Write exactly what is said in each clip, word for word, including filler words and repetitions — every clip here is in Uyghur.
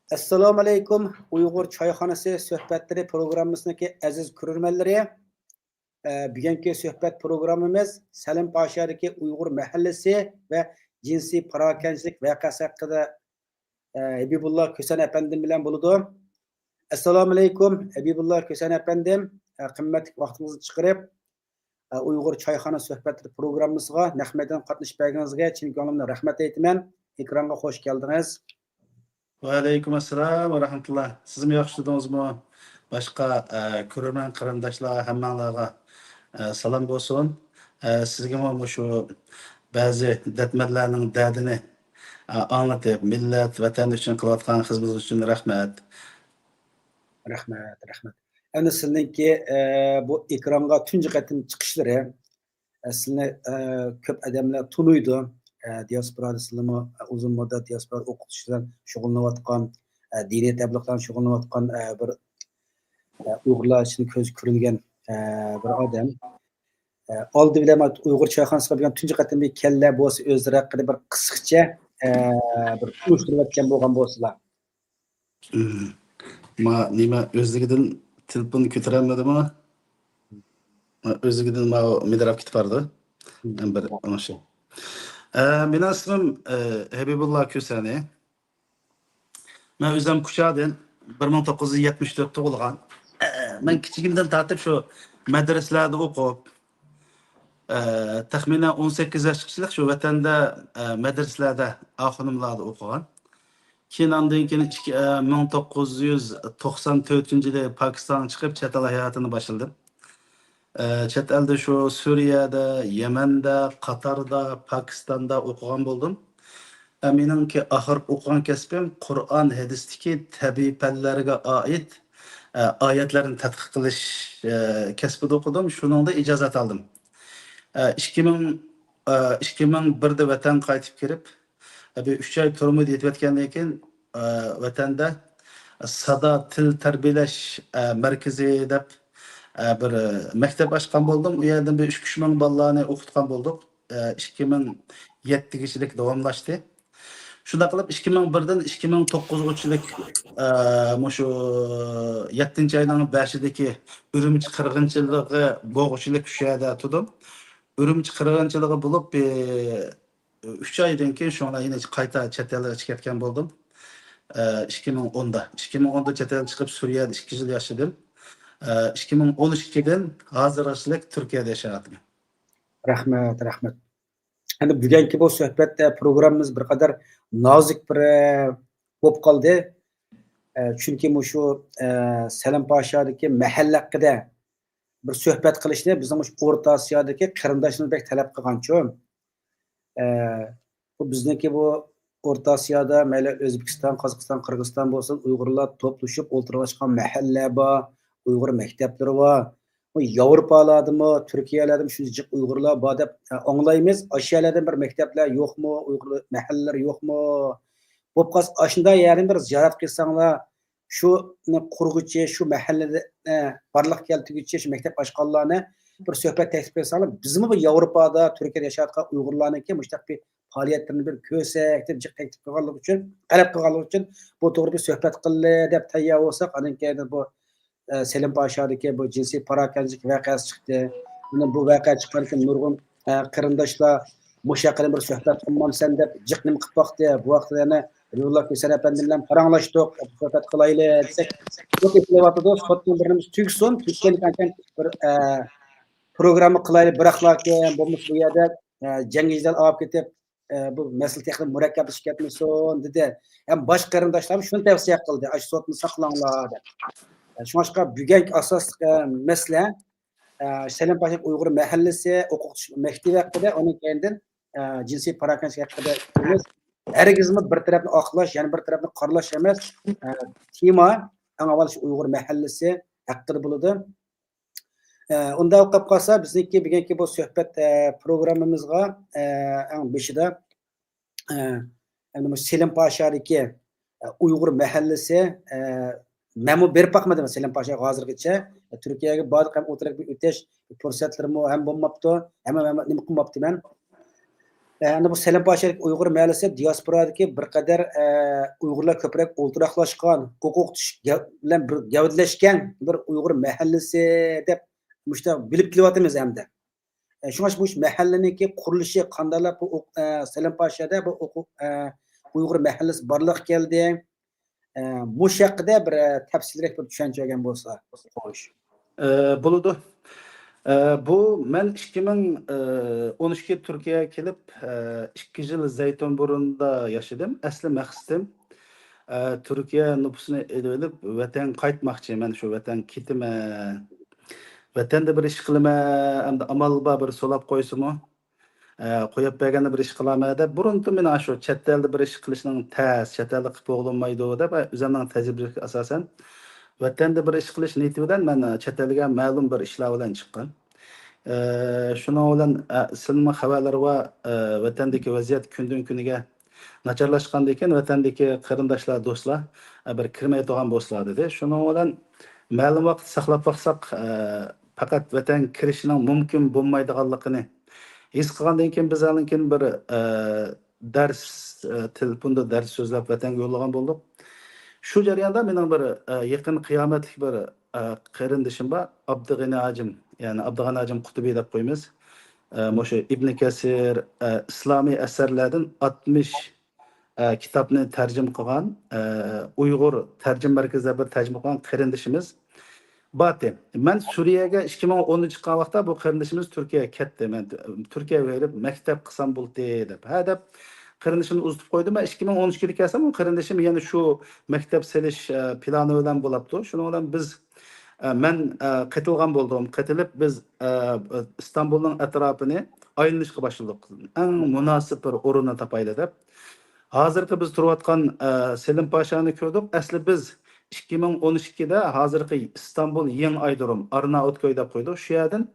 ئەسسالامۇئەلەيكۇم، ئۇيغۇر چايخانىسى سۆھبەتلىرى پروگراممىسىنىڭكى ئەزىز كۆرۈرمەنلىرى. ئە، بۈگۈنكى سۆھبەت پروگراممىمىز سەلىم پاشادىكى ئۇيغۇر مەھەللىسى ۋە جىنسىي پاراكەندىچىلىك ۋەقەسى ھەققىدە، ئە، ھەبىبۇللا كۈسەن ئەپەندىم بىلەن بولىدۇ. ئەسسالامۇئەلەيكۇم، ھەبىبۇللا كۈسەن ئەپەندىم. ئە، قىممەتلىك ۋاقتىڭىزنى چىقىرىپ، ئە، ئۇيغۇر چايخانا سۆھبەتلىرى پروگراممىسىغا نەق مەيدان قاتنىشىپ بەرگىنىڭىزگە چىن كۆڭلۈمدىن رەھمەت ئېيتىمەن. ئېكرانغا خوش كەلدىڭىز. ۋەئەلەيكۇم ئەسسالام ۋە رەھمەتۇللا. سىزمۇ ياخشى تۇردىڭىزمۇ؟ باشقا، ئە، كۆرۈرمەن قېرىنداشلار ھەممەڭلارغا، ئە، سالام بولسۇن. ئە، سىزگىمۇ مۇشۇ بەزى دەردمەنلەرنىڭ دەردىنى، ئە، ئاڭلىتىپ، مىللەت، ۋەتەن ئۈچۈن قىلىۋاتقان خىزمىتىڭىز ئۈچۈن رەھمەت. رەھمەت، رەھمەت. ئەمدى سىزنىڭكى، ئە، بۇ ئېكرانغا تۇنجى قېتىم چىقىشلىرى، ئە، سىلىنى، ئە، كۆپ ئادەملەر تونۇيدۇ. ئە، دىياسپورادا سىلىمۇ، ئە، ئۇزۇن مۇددەت دىياسپورادا ئوقۇتۇش بىلەن شۇغۇللىنىۋاتقان، ئە، دىنىي تەبلىغ بىلەن شۇغۇللىنىۋاتقان، ئە، بىر، ئە، ئۇيغۇرلار ئىچىدە كۆزگە كۆرۈنگەن، ئە، بىر ئادەم. ئە، ئالدى بىلەن مانا ئۇيغۇر چايخانىسىغا بەرگەن تۇنجى قېتىم بىر كەللە بولسا ئۆزلىرى ھەققىدە بىر قىسقىچە، ئە، بىر تونۇشتۇرۇۋەتكەن بولغان بولسىلا. مم. ما نېمە ئۆزلۈكىدىن تېلېفون كۆتۈرەلمىدىمۇ؟ ما ئۆزلۈكىدىن ما مىدىراپ كېتىپ بارىدۇ. مم. مەن بىر ئوڭشاي. ئە، مېنىڭ ئىسمىم، ئە، ھەبىبۇللا كۈسەنى. مەن ئۆزۈم كۇچادىن، بىر مىڭ توققۇز يۈز يەتمىش تۆت تۇغۇلغان. ئە، مەن كىچىكىمدىن تارتىپ شۇ مەدرىسىلەردە ئوقۇپ، ئە، تەخمىنەن ئون سەككىز ياشقىچىلىك شۇ ۋەتەندە، ئە، مەدرىسىلەردە، ئاخۇنۇملاردا ئوقۇغان. كېيىن ئاندىن كېيىن ئىككى، ئە، مىڭ توققۇز يۈز توقسان تۆتىنچى يىلى پاكىستانغا چىقىپ، چەت ئەل ھاياتىنى باشلىدىم. ئە، چەت ئەلدە شۇ سۈرىيەدە، يەمەندە، قاتاردا، پاكىستاندا ئوقۇغان بولدۇم. ئە، مېنىڭكى ئاخىرقى ئوقۇغان كەسپىم قۇرئان ھەدىستىكى تەبىئىي پەنلەرگە ئائىت، ئە، ئايەتلەرنى تەتقىق قىلىش، ئە، كەسپىدە ئوقۇدۇم. شۇنىڭدا ئىجازەت ئالدىم. ئە، ئىككى مىڭ، ئە، ئىككى مىڭ بىردە ۋەتەنگە قايتىپ كىرىپ، ئە، بىر ئۈچ ئاي تۈرمىدە يېتىۋەتكەندىن كېيىن، ئە، ۋەتەندە سادا تىل تەربىيەلەش، ئە، مەركىزى دەپ، ئە، بىر، ئە، مەكتەپ ئاچقان بولدۇم. ئۇ يەردىن بىر ئۈچ مىڭ بالىلارنى ئوقۇتقان بولدۇق. ئە، ئىككى مىڭ يەتتىگىچىلىك داۋاملاشتى. شۇنداق قىلىپ، ئىككى مىڭ بىردىن ئىككى مىڭ توققۇزغىچىلىك، ئە، مۇشۇ يەتتىنچى ئاينىڭ بەشىدىكى ئۈرۈمچى قىرغىنچىلىقى بولغۇچىلىك شۇ يەردە تۇردۇم. ئۈرۈمچى قىرغىنچىلىقى بولۇپ، ئە، ئۈچ ئايدىن كېيىن شۇڭا يەنە قايتا چەت ئەلگە چىقىپ كەتكەن بولدۇم. ئە، ئىككى مىڭ ئوندا. ئىككى مىڭ ئوندا چەت ئەلگە چىقىپ، سۈرىيەدە ئىككى يىل ياشىدىم. ئە، ئىككى مىڭ ئون ئىككىدىن ھازىرغىچىلىك تۈركىيەدە ياشاۋاتىمەن. رەھمەت، رەھمەت. ئەمدى بۈگۈنكى بۇ سۆھبەت، ئە، پروگراممىمىز بىر قەدەر نازۇك بىر، ئە، بولۇپ قالدى. ئە، چۈنكى مۇشۇ، ئە، سەلىم پاشادىكى مەھەللە ھەققىدە بىر سۆھبەت قىلىشنى بىزنىڭ مۇشۇ ئورتا ئاسىيادىكى قېرىنداشلىرىمىز بەك تەلەپ قىلغانچۇ. ئە، بۇ بىزنىڭكى بۇ ئورتا ئاسىيادا مەيلى ئۆزبېكىستان، قازاقىستان، قىرغىزىستان بولسۇن، ئۇيغۇرلار توپلىشىپ ئولتۇرۇۋاتقان مەھەللە بار، ئۇيغۇر مەكتەپلىرى بار. بۇ ياۋروپالاردىمۇ، تۈركىيەلەردىمۇ شۇنچە جىق ئۇيغۇرلار بار دەپ، ئە، ئاڭلايمىز. ئاشۇ يەرلەردىن بىر مەكتەپلەر يوقمۇ؟ ئۇيغۇر مەھەللىلىرى يوقمۇ؟ بولۇپ قالسا، ئاشۇنداق يەردىن بىر زىيارەت قىلساڭلار، شۇنى قۇرغۇچى، شۇ مەھەللىدە، ئە، بارلىققا كەلتۈرگۈچى، شۇ مەكتەپ ئاچقانلارنى بىر سۆھبەت تەكلىپ قىلساڭلار، بىزمۇ بۇ ياۋروپادا، تۈركىيەدە ياشاۋاتقان ئۇيغۇرلارنىڭكى مۇشۇنداق بىر پائالىيەتلىرىنى بىر كۆرسەك دەپ جىق تەكلىپ قىلغانلىقى ئۈچۈن، تەلەپ قىلغانلىقى ئۈچۈن بۇ توغرا بىر سۆھبەت قىلدى دەپ تەييار بولساق، ئاندىن كېيىن بۇ، ئە، سەلىم پاشادىكى بۇ جىنسىي پاراكەندىچىلىك ۋەقەسى چىقتى. مانا بۇ ۋەقە چىققاندىن كېيىن نۇرغۇن، ئە، قېرىنداشلار مۇشۇ ھەققىدە بىر سۆھبەت قىلمامسەن دەپ جىق نېمە قىلىپ باقتى. بۇ ۋاقىتتا يەنە ھەبىبۇللا كۈسەن ئەپەندى بىلەن پاراڭلاشتۇق، سۆھبەت قىلايلى دېسەك، سوت ئېچىلىۋاتىدۇ، سوتنىڭ بىر نېمىسى تۈگىسۇن، تۈگىگەندىن كېيىن بىر، ئە، پروگرامما قىلايلى، بىراقلاركىن بولمىسا بۇ يەردە، ئە، جەڭگى جېدەل ئاپ كېتىپ، ئە، بۇ مەسىلە تېخىمۇ مۇرەككەپلىشىپ كەتمىسۇن دېدى. ھەم باشقا قېرىنداشلارمۇ شۇنى تەۋسىيە قىلدى، ئاشۇ سوتنى ساقلاڭلار دەپ. ئە، شۇڭلاشقا بۈگۈنكى ئاساسلىق، ئە، مەسىلە، ئە، سەلىم پاشا ئۇيغۇر مەھەللىسى، ئوقۇتۇش مەكتىپى ھەققىدە، ئۇنىڭ كەينىدىن، ئە، جىنسىي پاراكەندىچىلىك ھەققىدە ئىككىمىز ھەرگىزمۇ بىر تەرەپنى ئاقلاش، يەنە بىر تەرەپنى قارىلاش ئەمەس. ئە، تېما ئەڭ ئاۋۋال شۇ ئۇيغۇر مەھەللىسى ھەققىدە بولىدۇ. ئە، ئۇنداق بولۇپ قالسا، بىزنىڭكى بۈگۈنكى بۇ سۆھبەت، ئە، پروگراممىمىزغا، ئە، ئەڭ بېشىدا، ئە، ئەمدى مۇشۇ سېلىم پاشادىكى، ئە، ئۇيغۇر مەھەللىسى، ئە، مەنمۇ بېرىپ باقمىدىم سېلىم پاشاغا ھازىرغىچە. تۈركىيەگە باردۇق ھەم ئولتۇرۇپ بىر ئۆتۈش پۇرسەتلىرىمۇ ھەم بولماپتۇ، ھەم، ھەم نېمە قىلماپتىمەن. ئە، ئەمدى بۇ سەلىم پاشادىكى ئۇيغۇر مەھەللىسى دىياسپورادىكى بىر قەدەر، ئە، ئۇيغۇرلار كۆپرەك ئولتۇراقلاشقان، ھوقۇق تۇتۇش گەۋ-، بىلەن بىر گەۋدىلەشكەن بىر ئۇيغۇر مەھەللىسى دەپ مۇشۇنداق بىلىپ كېلىۋاتىمىز ئەمدى. ئە، شۇڭا مۇشۇ مەھەللىنىڭكى قۇرۇلۇشى قانداقلاپ بۇ ئوق-، ئە، سەلىم پاشادا بۇ ئوقۇ-، ئە، ئۇيغۇر مەھەللىسى بارلىققا كەلدى؟ ئە، مۇشۇ ھەققىدە بىر، ئە، تەپسىلىيرەك بىر چۈشەنچە بەرگەن بولسا خوش. ئە، بولىدۇ. ئە، بۇ مەن ئىككى مىڭ ئون ئىككى تۈركىيەگە كېلىپ، ئە، ئىككى يىل زەيتۇنبۇرۇندا ياشىدىم. ئەسلى مەقسىتىم، ئە، تۈركىيە نوپۇسىنى ئېلىۋېلىپ، ۋەتەنگە قايتماقچى. مەن شۇ ۋەتەنگە كېتىمەن. ۋەتەندە بىر ئىش قىلىمەن، ئەمدى ئامال بار بىر سولاپ قويسىمۇ، ئە، قويۇپ بەرگەندە بىر ئىش قىلامەن دەپ، بۇرۇنتۇن مېنىڭ شۇ چەت ئەلدە بىىر ئىش قىلىشنىڭ تەس، چەت ئەلدە قىلىپ بولغىلىمايدۇ دەپ، ئۆزۈمنىڭ تەجرىبىسىگە ئاساسەن، ۋەتەندە بىر ئىش قىلىش نىيىتى بىلەن مەن، ئە، چەت ئەلگە مەلۇم بىر ئىشلار بىلەن چىققان. ئە، شۇنىڭ بىلەن، ئە، سىلىمۇ خەۋەرلىرى بار، ئە، ۋەتەندىكى ۋەزىيەت كۈندىن كۈنگە ناچارلاشقاندىن كېيىن، ۋەتەندىكى قېرىنداشلار، دوستلار، ئە، بىر كىرمەيدىغان بولسىلا دېدى. شۇنىڭ بىلەن مەلۇم ۋاقىت ساقلاپ باقساق، ئە، پەقەت ۋەتەنگە كىرىشنىڭ مۇمكىن بولمايدىغانلىقىنى ھېس قىلغاندىن كېيىن، بىز ئاندىن كېيىن بىر، ئە، دەرس، ئە، تېلېفوندا دەرس سۆزلەپ ۋەتەنگە يوللىغان بولدۇق. شۇ جەرياندا مېنىڭ بىر، ئە، يېقىن قىيامەتلىك بىر، ئە، قېرىندىشىم بار، ئابدۇغېنى ھاجىم، يەنى ئابدۇغېنى ھاجىم قۇتۇبى دەپ قويىمىز. ئە، مۇشۇ ئىبنى كەسىر، ئە، ئىسلامىي ئەسەرلەردىن ئاتمىش، ئە، كىتابنى تەرجىمە قىلغان، ئە، ئۇيغۇر تەرجىمە مەركىزىدە بىر تەرجىمە قىلغان قېرىندىشىمىز باتى. مەن سۈرىيەگە ئىككى مىڭ ئوندا چىققان ۋاقىتتا بۇ قېرىندىشىمىز تۈركىيەگە كەتتى. مەن تۈركىيەگە بېرىپ مەكتەپ قىلسام بولدى دەپ. ھە دەپ قېرىندىشىمنى ئۇزىتىپ قويدۇم. مەن ئىككى مىڭ ئون ئىككىدە كەلسەم، ئۇ قېرىندىشىم يەنە شۇ مەكتەپ سېلىش، ئە، پىلانى بىلەن بولاپتۇ. شۇنىڭ بىلەن بىز، ئە، مەن، ئە، قېتىلغان بولدۇم. قېتىلىپ بىز، ئە، ئىستانبۇلنىڭ ئەتراپىنى ئايلىنىشقا باشلىدۇق. ئەڭ مۇناسىپ بىر ئورۇننى تاپايلى دەپ. ھازىرقى بىز تۇرۇۋاتقان، ئە، سېلىم پاشانى كۆردۇق. ئەسلى بىز ئىككى مىڭ ئون ئىككىدە ھازىرقى ئىستانبۇل يېڭى ئايرودروم، ئارناۋۇتكوي دەپ قويدۇق. شۇ يەردىن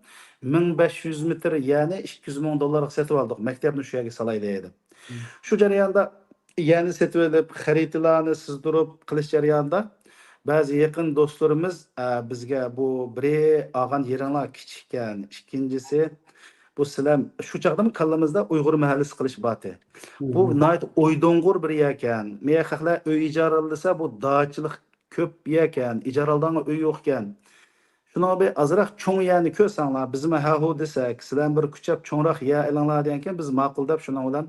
مىڭ بەش يۈز مېتىر، يەنى ئىككى يۈز مىڭ دوللارغا سېتىۋالدۇق. مەكتەپنى شۇ يەرگە سالايلى دەپ. مم. شۇ جەرياندا يەرنى سېتىۋېلىپ، خەرىتىلەرنى سىزدۇرۇپ قىلىش جەريانىدا بەزى يېقىن دوستلىرىمىز، ئە، بىزگە بۇ بىرى ئالغان يېرىڭلار كىچىككەن، ئىككىنچىسى بۇ سىلەر شۇ چاغدىمۇ كاللىمىزدا ئۇيغۇر مەھەللىسى قىلىش باتى. بۇ مم. ناھايىتى ئويدوڭغۇر بىر يەركەن. مەيەر خەقلەر ئۆي ئىجارىلىسا بۇ داچىلىق كۆپ يەركەن، ئىجارە ئالىدىغان ئۆي يوقكەن. شۇنىڭغا بىر ئازراق چوڭ يەرنى كۆرسەڭلار، بىزمۇ ھە-ھۇ دېسەك، سىلەرمۇ بىر كۈچەپ چوڭراق يەر ئېلىڭلار دېگەنكەن، بىز ماقۇل دەپ شۇنىڭ بىلەن،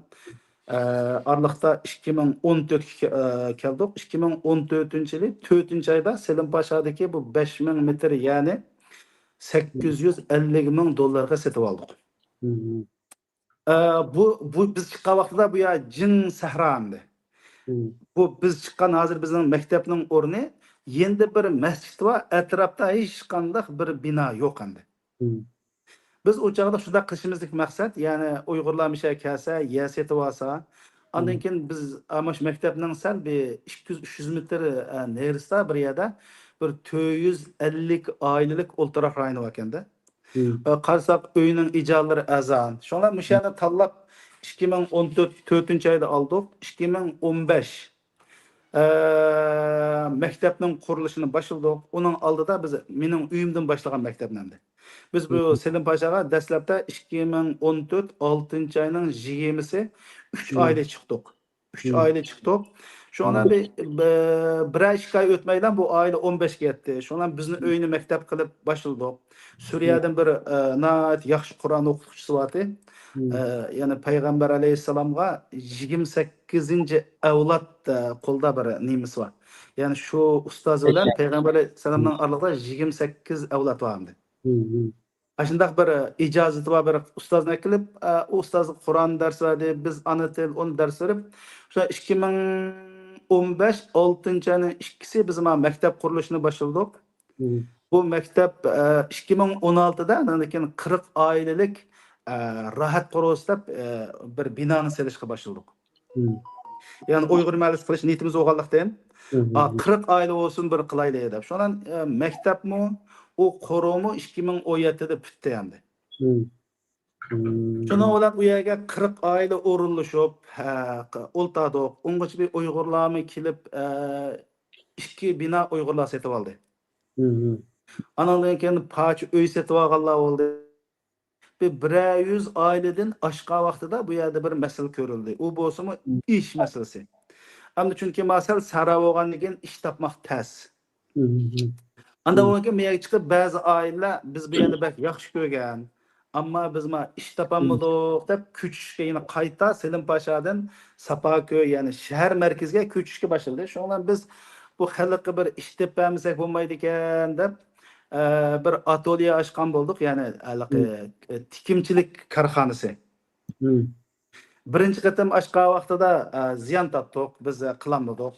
ئە، ئارىلىقتا ئىككى مىڭ ئون تۆتكە كە-، ئە، كەلدۇق. ئىككى مىڭ ئون تۆتىنچى يىلى تۆتىنچى ئايدا سېلىم پاشادىكى بۇ بەش مىڭ مېتىر يەرنى سەككىز يۈز ئەللىك مىڭ دوللارغا سېتىۋالدۇق. مم. ئە، بۇ، بۇ بىز چىققان ۋاقتىدا بۇ يەر جىڭ سەھرا ئەمدى. مم. بۇ بىز چىققان ھازىر بىزنىڭ مەكتەپنىڭ ئورنى، يېنىدا بىر مەسچىت بار، ئەتراپتا ھېچقانداق بىر بىنا يوق ئەمدى. مم. بىز ئۇ چاغدا شۇنداق قىلىشىمىزدىكى مەقسەت، يەنى ئۇيغۇرلار مۇشۇ يەرگە كەلسە، يەر سېتىۋالسا، ئاندىن مم. كېيىن بىز، ئە، مانا شۇ مەكتەپنىڭ سەل بىر ئىككى يۈز، ئۈچ يۈز مېتىر، ئە، نېرىسىدا بىر يەردە بىر تۆت يۈز ئەللىك ئائىلىلىك ئولتۇراق رايونى بار ئىكەندە. مم. ئە، قارىساق، ئۆينىڭ ئىجارىلىرى ئەرزان. شۇڭا مۇشۇ يەرنى تاللاپ، ئىككى مىڭ ئون تۆت، تۆتىنچى ئايدا ئالدۇق. ئىككى مىڭ ئون بەش، ئە، مەكتەپنىڭ قۇرۇلۇشىنى باشلىدۇق. ئۇنىڭ ئالدىدا بىز، مېنىڭ ئۆيۈمدىن باشلىغان مەكتەپنى ئەمدى. بىز بۇ مم. سېلىم پاشاغا دەسلەپتە ئىككى مىڭ ئون تۆت ئالتىنچى ئاينىڭ يىگىرمىسى ئۈچ مم. ئائىلە چىقتۇق. ئۈچ مم. ئائىلە چىقتۇق. شۇڭا مم. بىر، بىر، بىرەر ئىككى ئاي ئۆتمەيلا بۇ ئائىلە ئون بەشكە يەتتى. شۇڭا بىزنى مم. ئۆينى مەكتەپ قىلىپ باشلىدۇق. مم. سۈرىيەدىن بىر، ئە، ناھايىتى ياخشى قۇرئان ئوقۇتقۇچىسى بارتى. مم. ئە، يەنى پەيغەمبەر ئەلەيھىسسالامغا يىگىرمە سەككىزىنچى ئەۋلاد، ئە، قولدا بىر نېمىسى بار. يەنى شۇ ئۇستاز بىلەن مم. پەيغەمبەر ئەلەيھىسسالامنىڭ مم. ئارىلىقىدا يىگىرمە سەككىز ئەۋلاد بار ئەمدى. مم. ئاشۇنداق بىر ئىجازىتى بار بىر ئۇستازنى ئەكېلىپ، ئۇ ئۇستاز قۇرئان دەرس بەردى، بىز ئانا تىل، ئۇنى دەرس بېرىپ، شۇ ئىككى مىڭ ئون بەش ئالتىنچى ئاينىڭ ئىككىسى بىز مانا مەكتەپ قۇرۇلۇشىنى باشلىدۇق. مم. بۇ مەكتەپ، ئىككى مىڭ ئون ئالتىدا، ئاندىن كېيىن قىرىق ئائىلىلىك، راھەت قۇرۇلۇسى دەپ، بىر بىنانى سېلىشقا باشلىدۇق. مم. يەنى ئۇيغۇر مەھەللىسى قىلىش نىيىتىمىز بولغانلىقتىن، مم. ئا، قىرىق ئائىلە بولسۇن بىر قىلايلى دەپ. شۇنىڭ، ئە، مەكتەپمۇ، ئۇ قورۇمۇ ئىككى مىڭ ئون يەتتىدە پۈتتى ئەمدى. مم. مم. شۇنىڭ بىلەن ئۇ يەرگە قىرىق ئائىلە ئورۇنلىشىپ، ھە، ق-، ئولتۇردۇق. ئۇنغىچە بىر ئۇيغۇرلارمۇ كېلىپ، ئە، ئىككى بىنا ئۇيغۇرلار سېتىۋالدى. مم. ئانىڭدىن كېيىن پارچە ئۆي سېتىۋالغانلار بولدى. بىر، بىرەر يۈز ئائىلىدىن ئاشقان ۋاقتىدا بۇ يەردە بىر مەسىلە كۆرۈلدى. ئۇ بولسىمۇ ئىش مەسىلىسى. ئەمدى چۈنكى ما سەل سەھرا بولغاندىن كېيىن ئىش تاپماق تەس. ئاندىن بۇ يەرگە چىقىپ بەزى ئائىلىلەر بىز بۇ يەرنى بەك ياخشى كۆرگەن، ئەمما بىز ما ئىش تاپالمىدۇق دەپ كۆچۈشكە يەنە قايتا سېلىم پاشادىن ساپاكۆي، يەنى شەھەر مەركىزىگە كۆچۈشكە باشلىدى. شۇنىڭ بىلەن بىز بۇ خەلققە بىر ئىش تېپىپ بەرمىسەك بولمايدىكەن دەپ، ئە، بىر ئاتوليە ئاچقان بولدۇق. يەنى ھېلىقى، ئە، تىكىمچىلىك كارخانىسى. بىرىنچى قېتىم ئاچقان ۋاقتىدا، ئە، زىيان تارتتۇق، بىز، ئە، قىلالمىدۇق.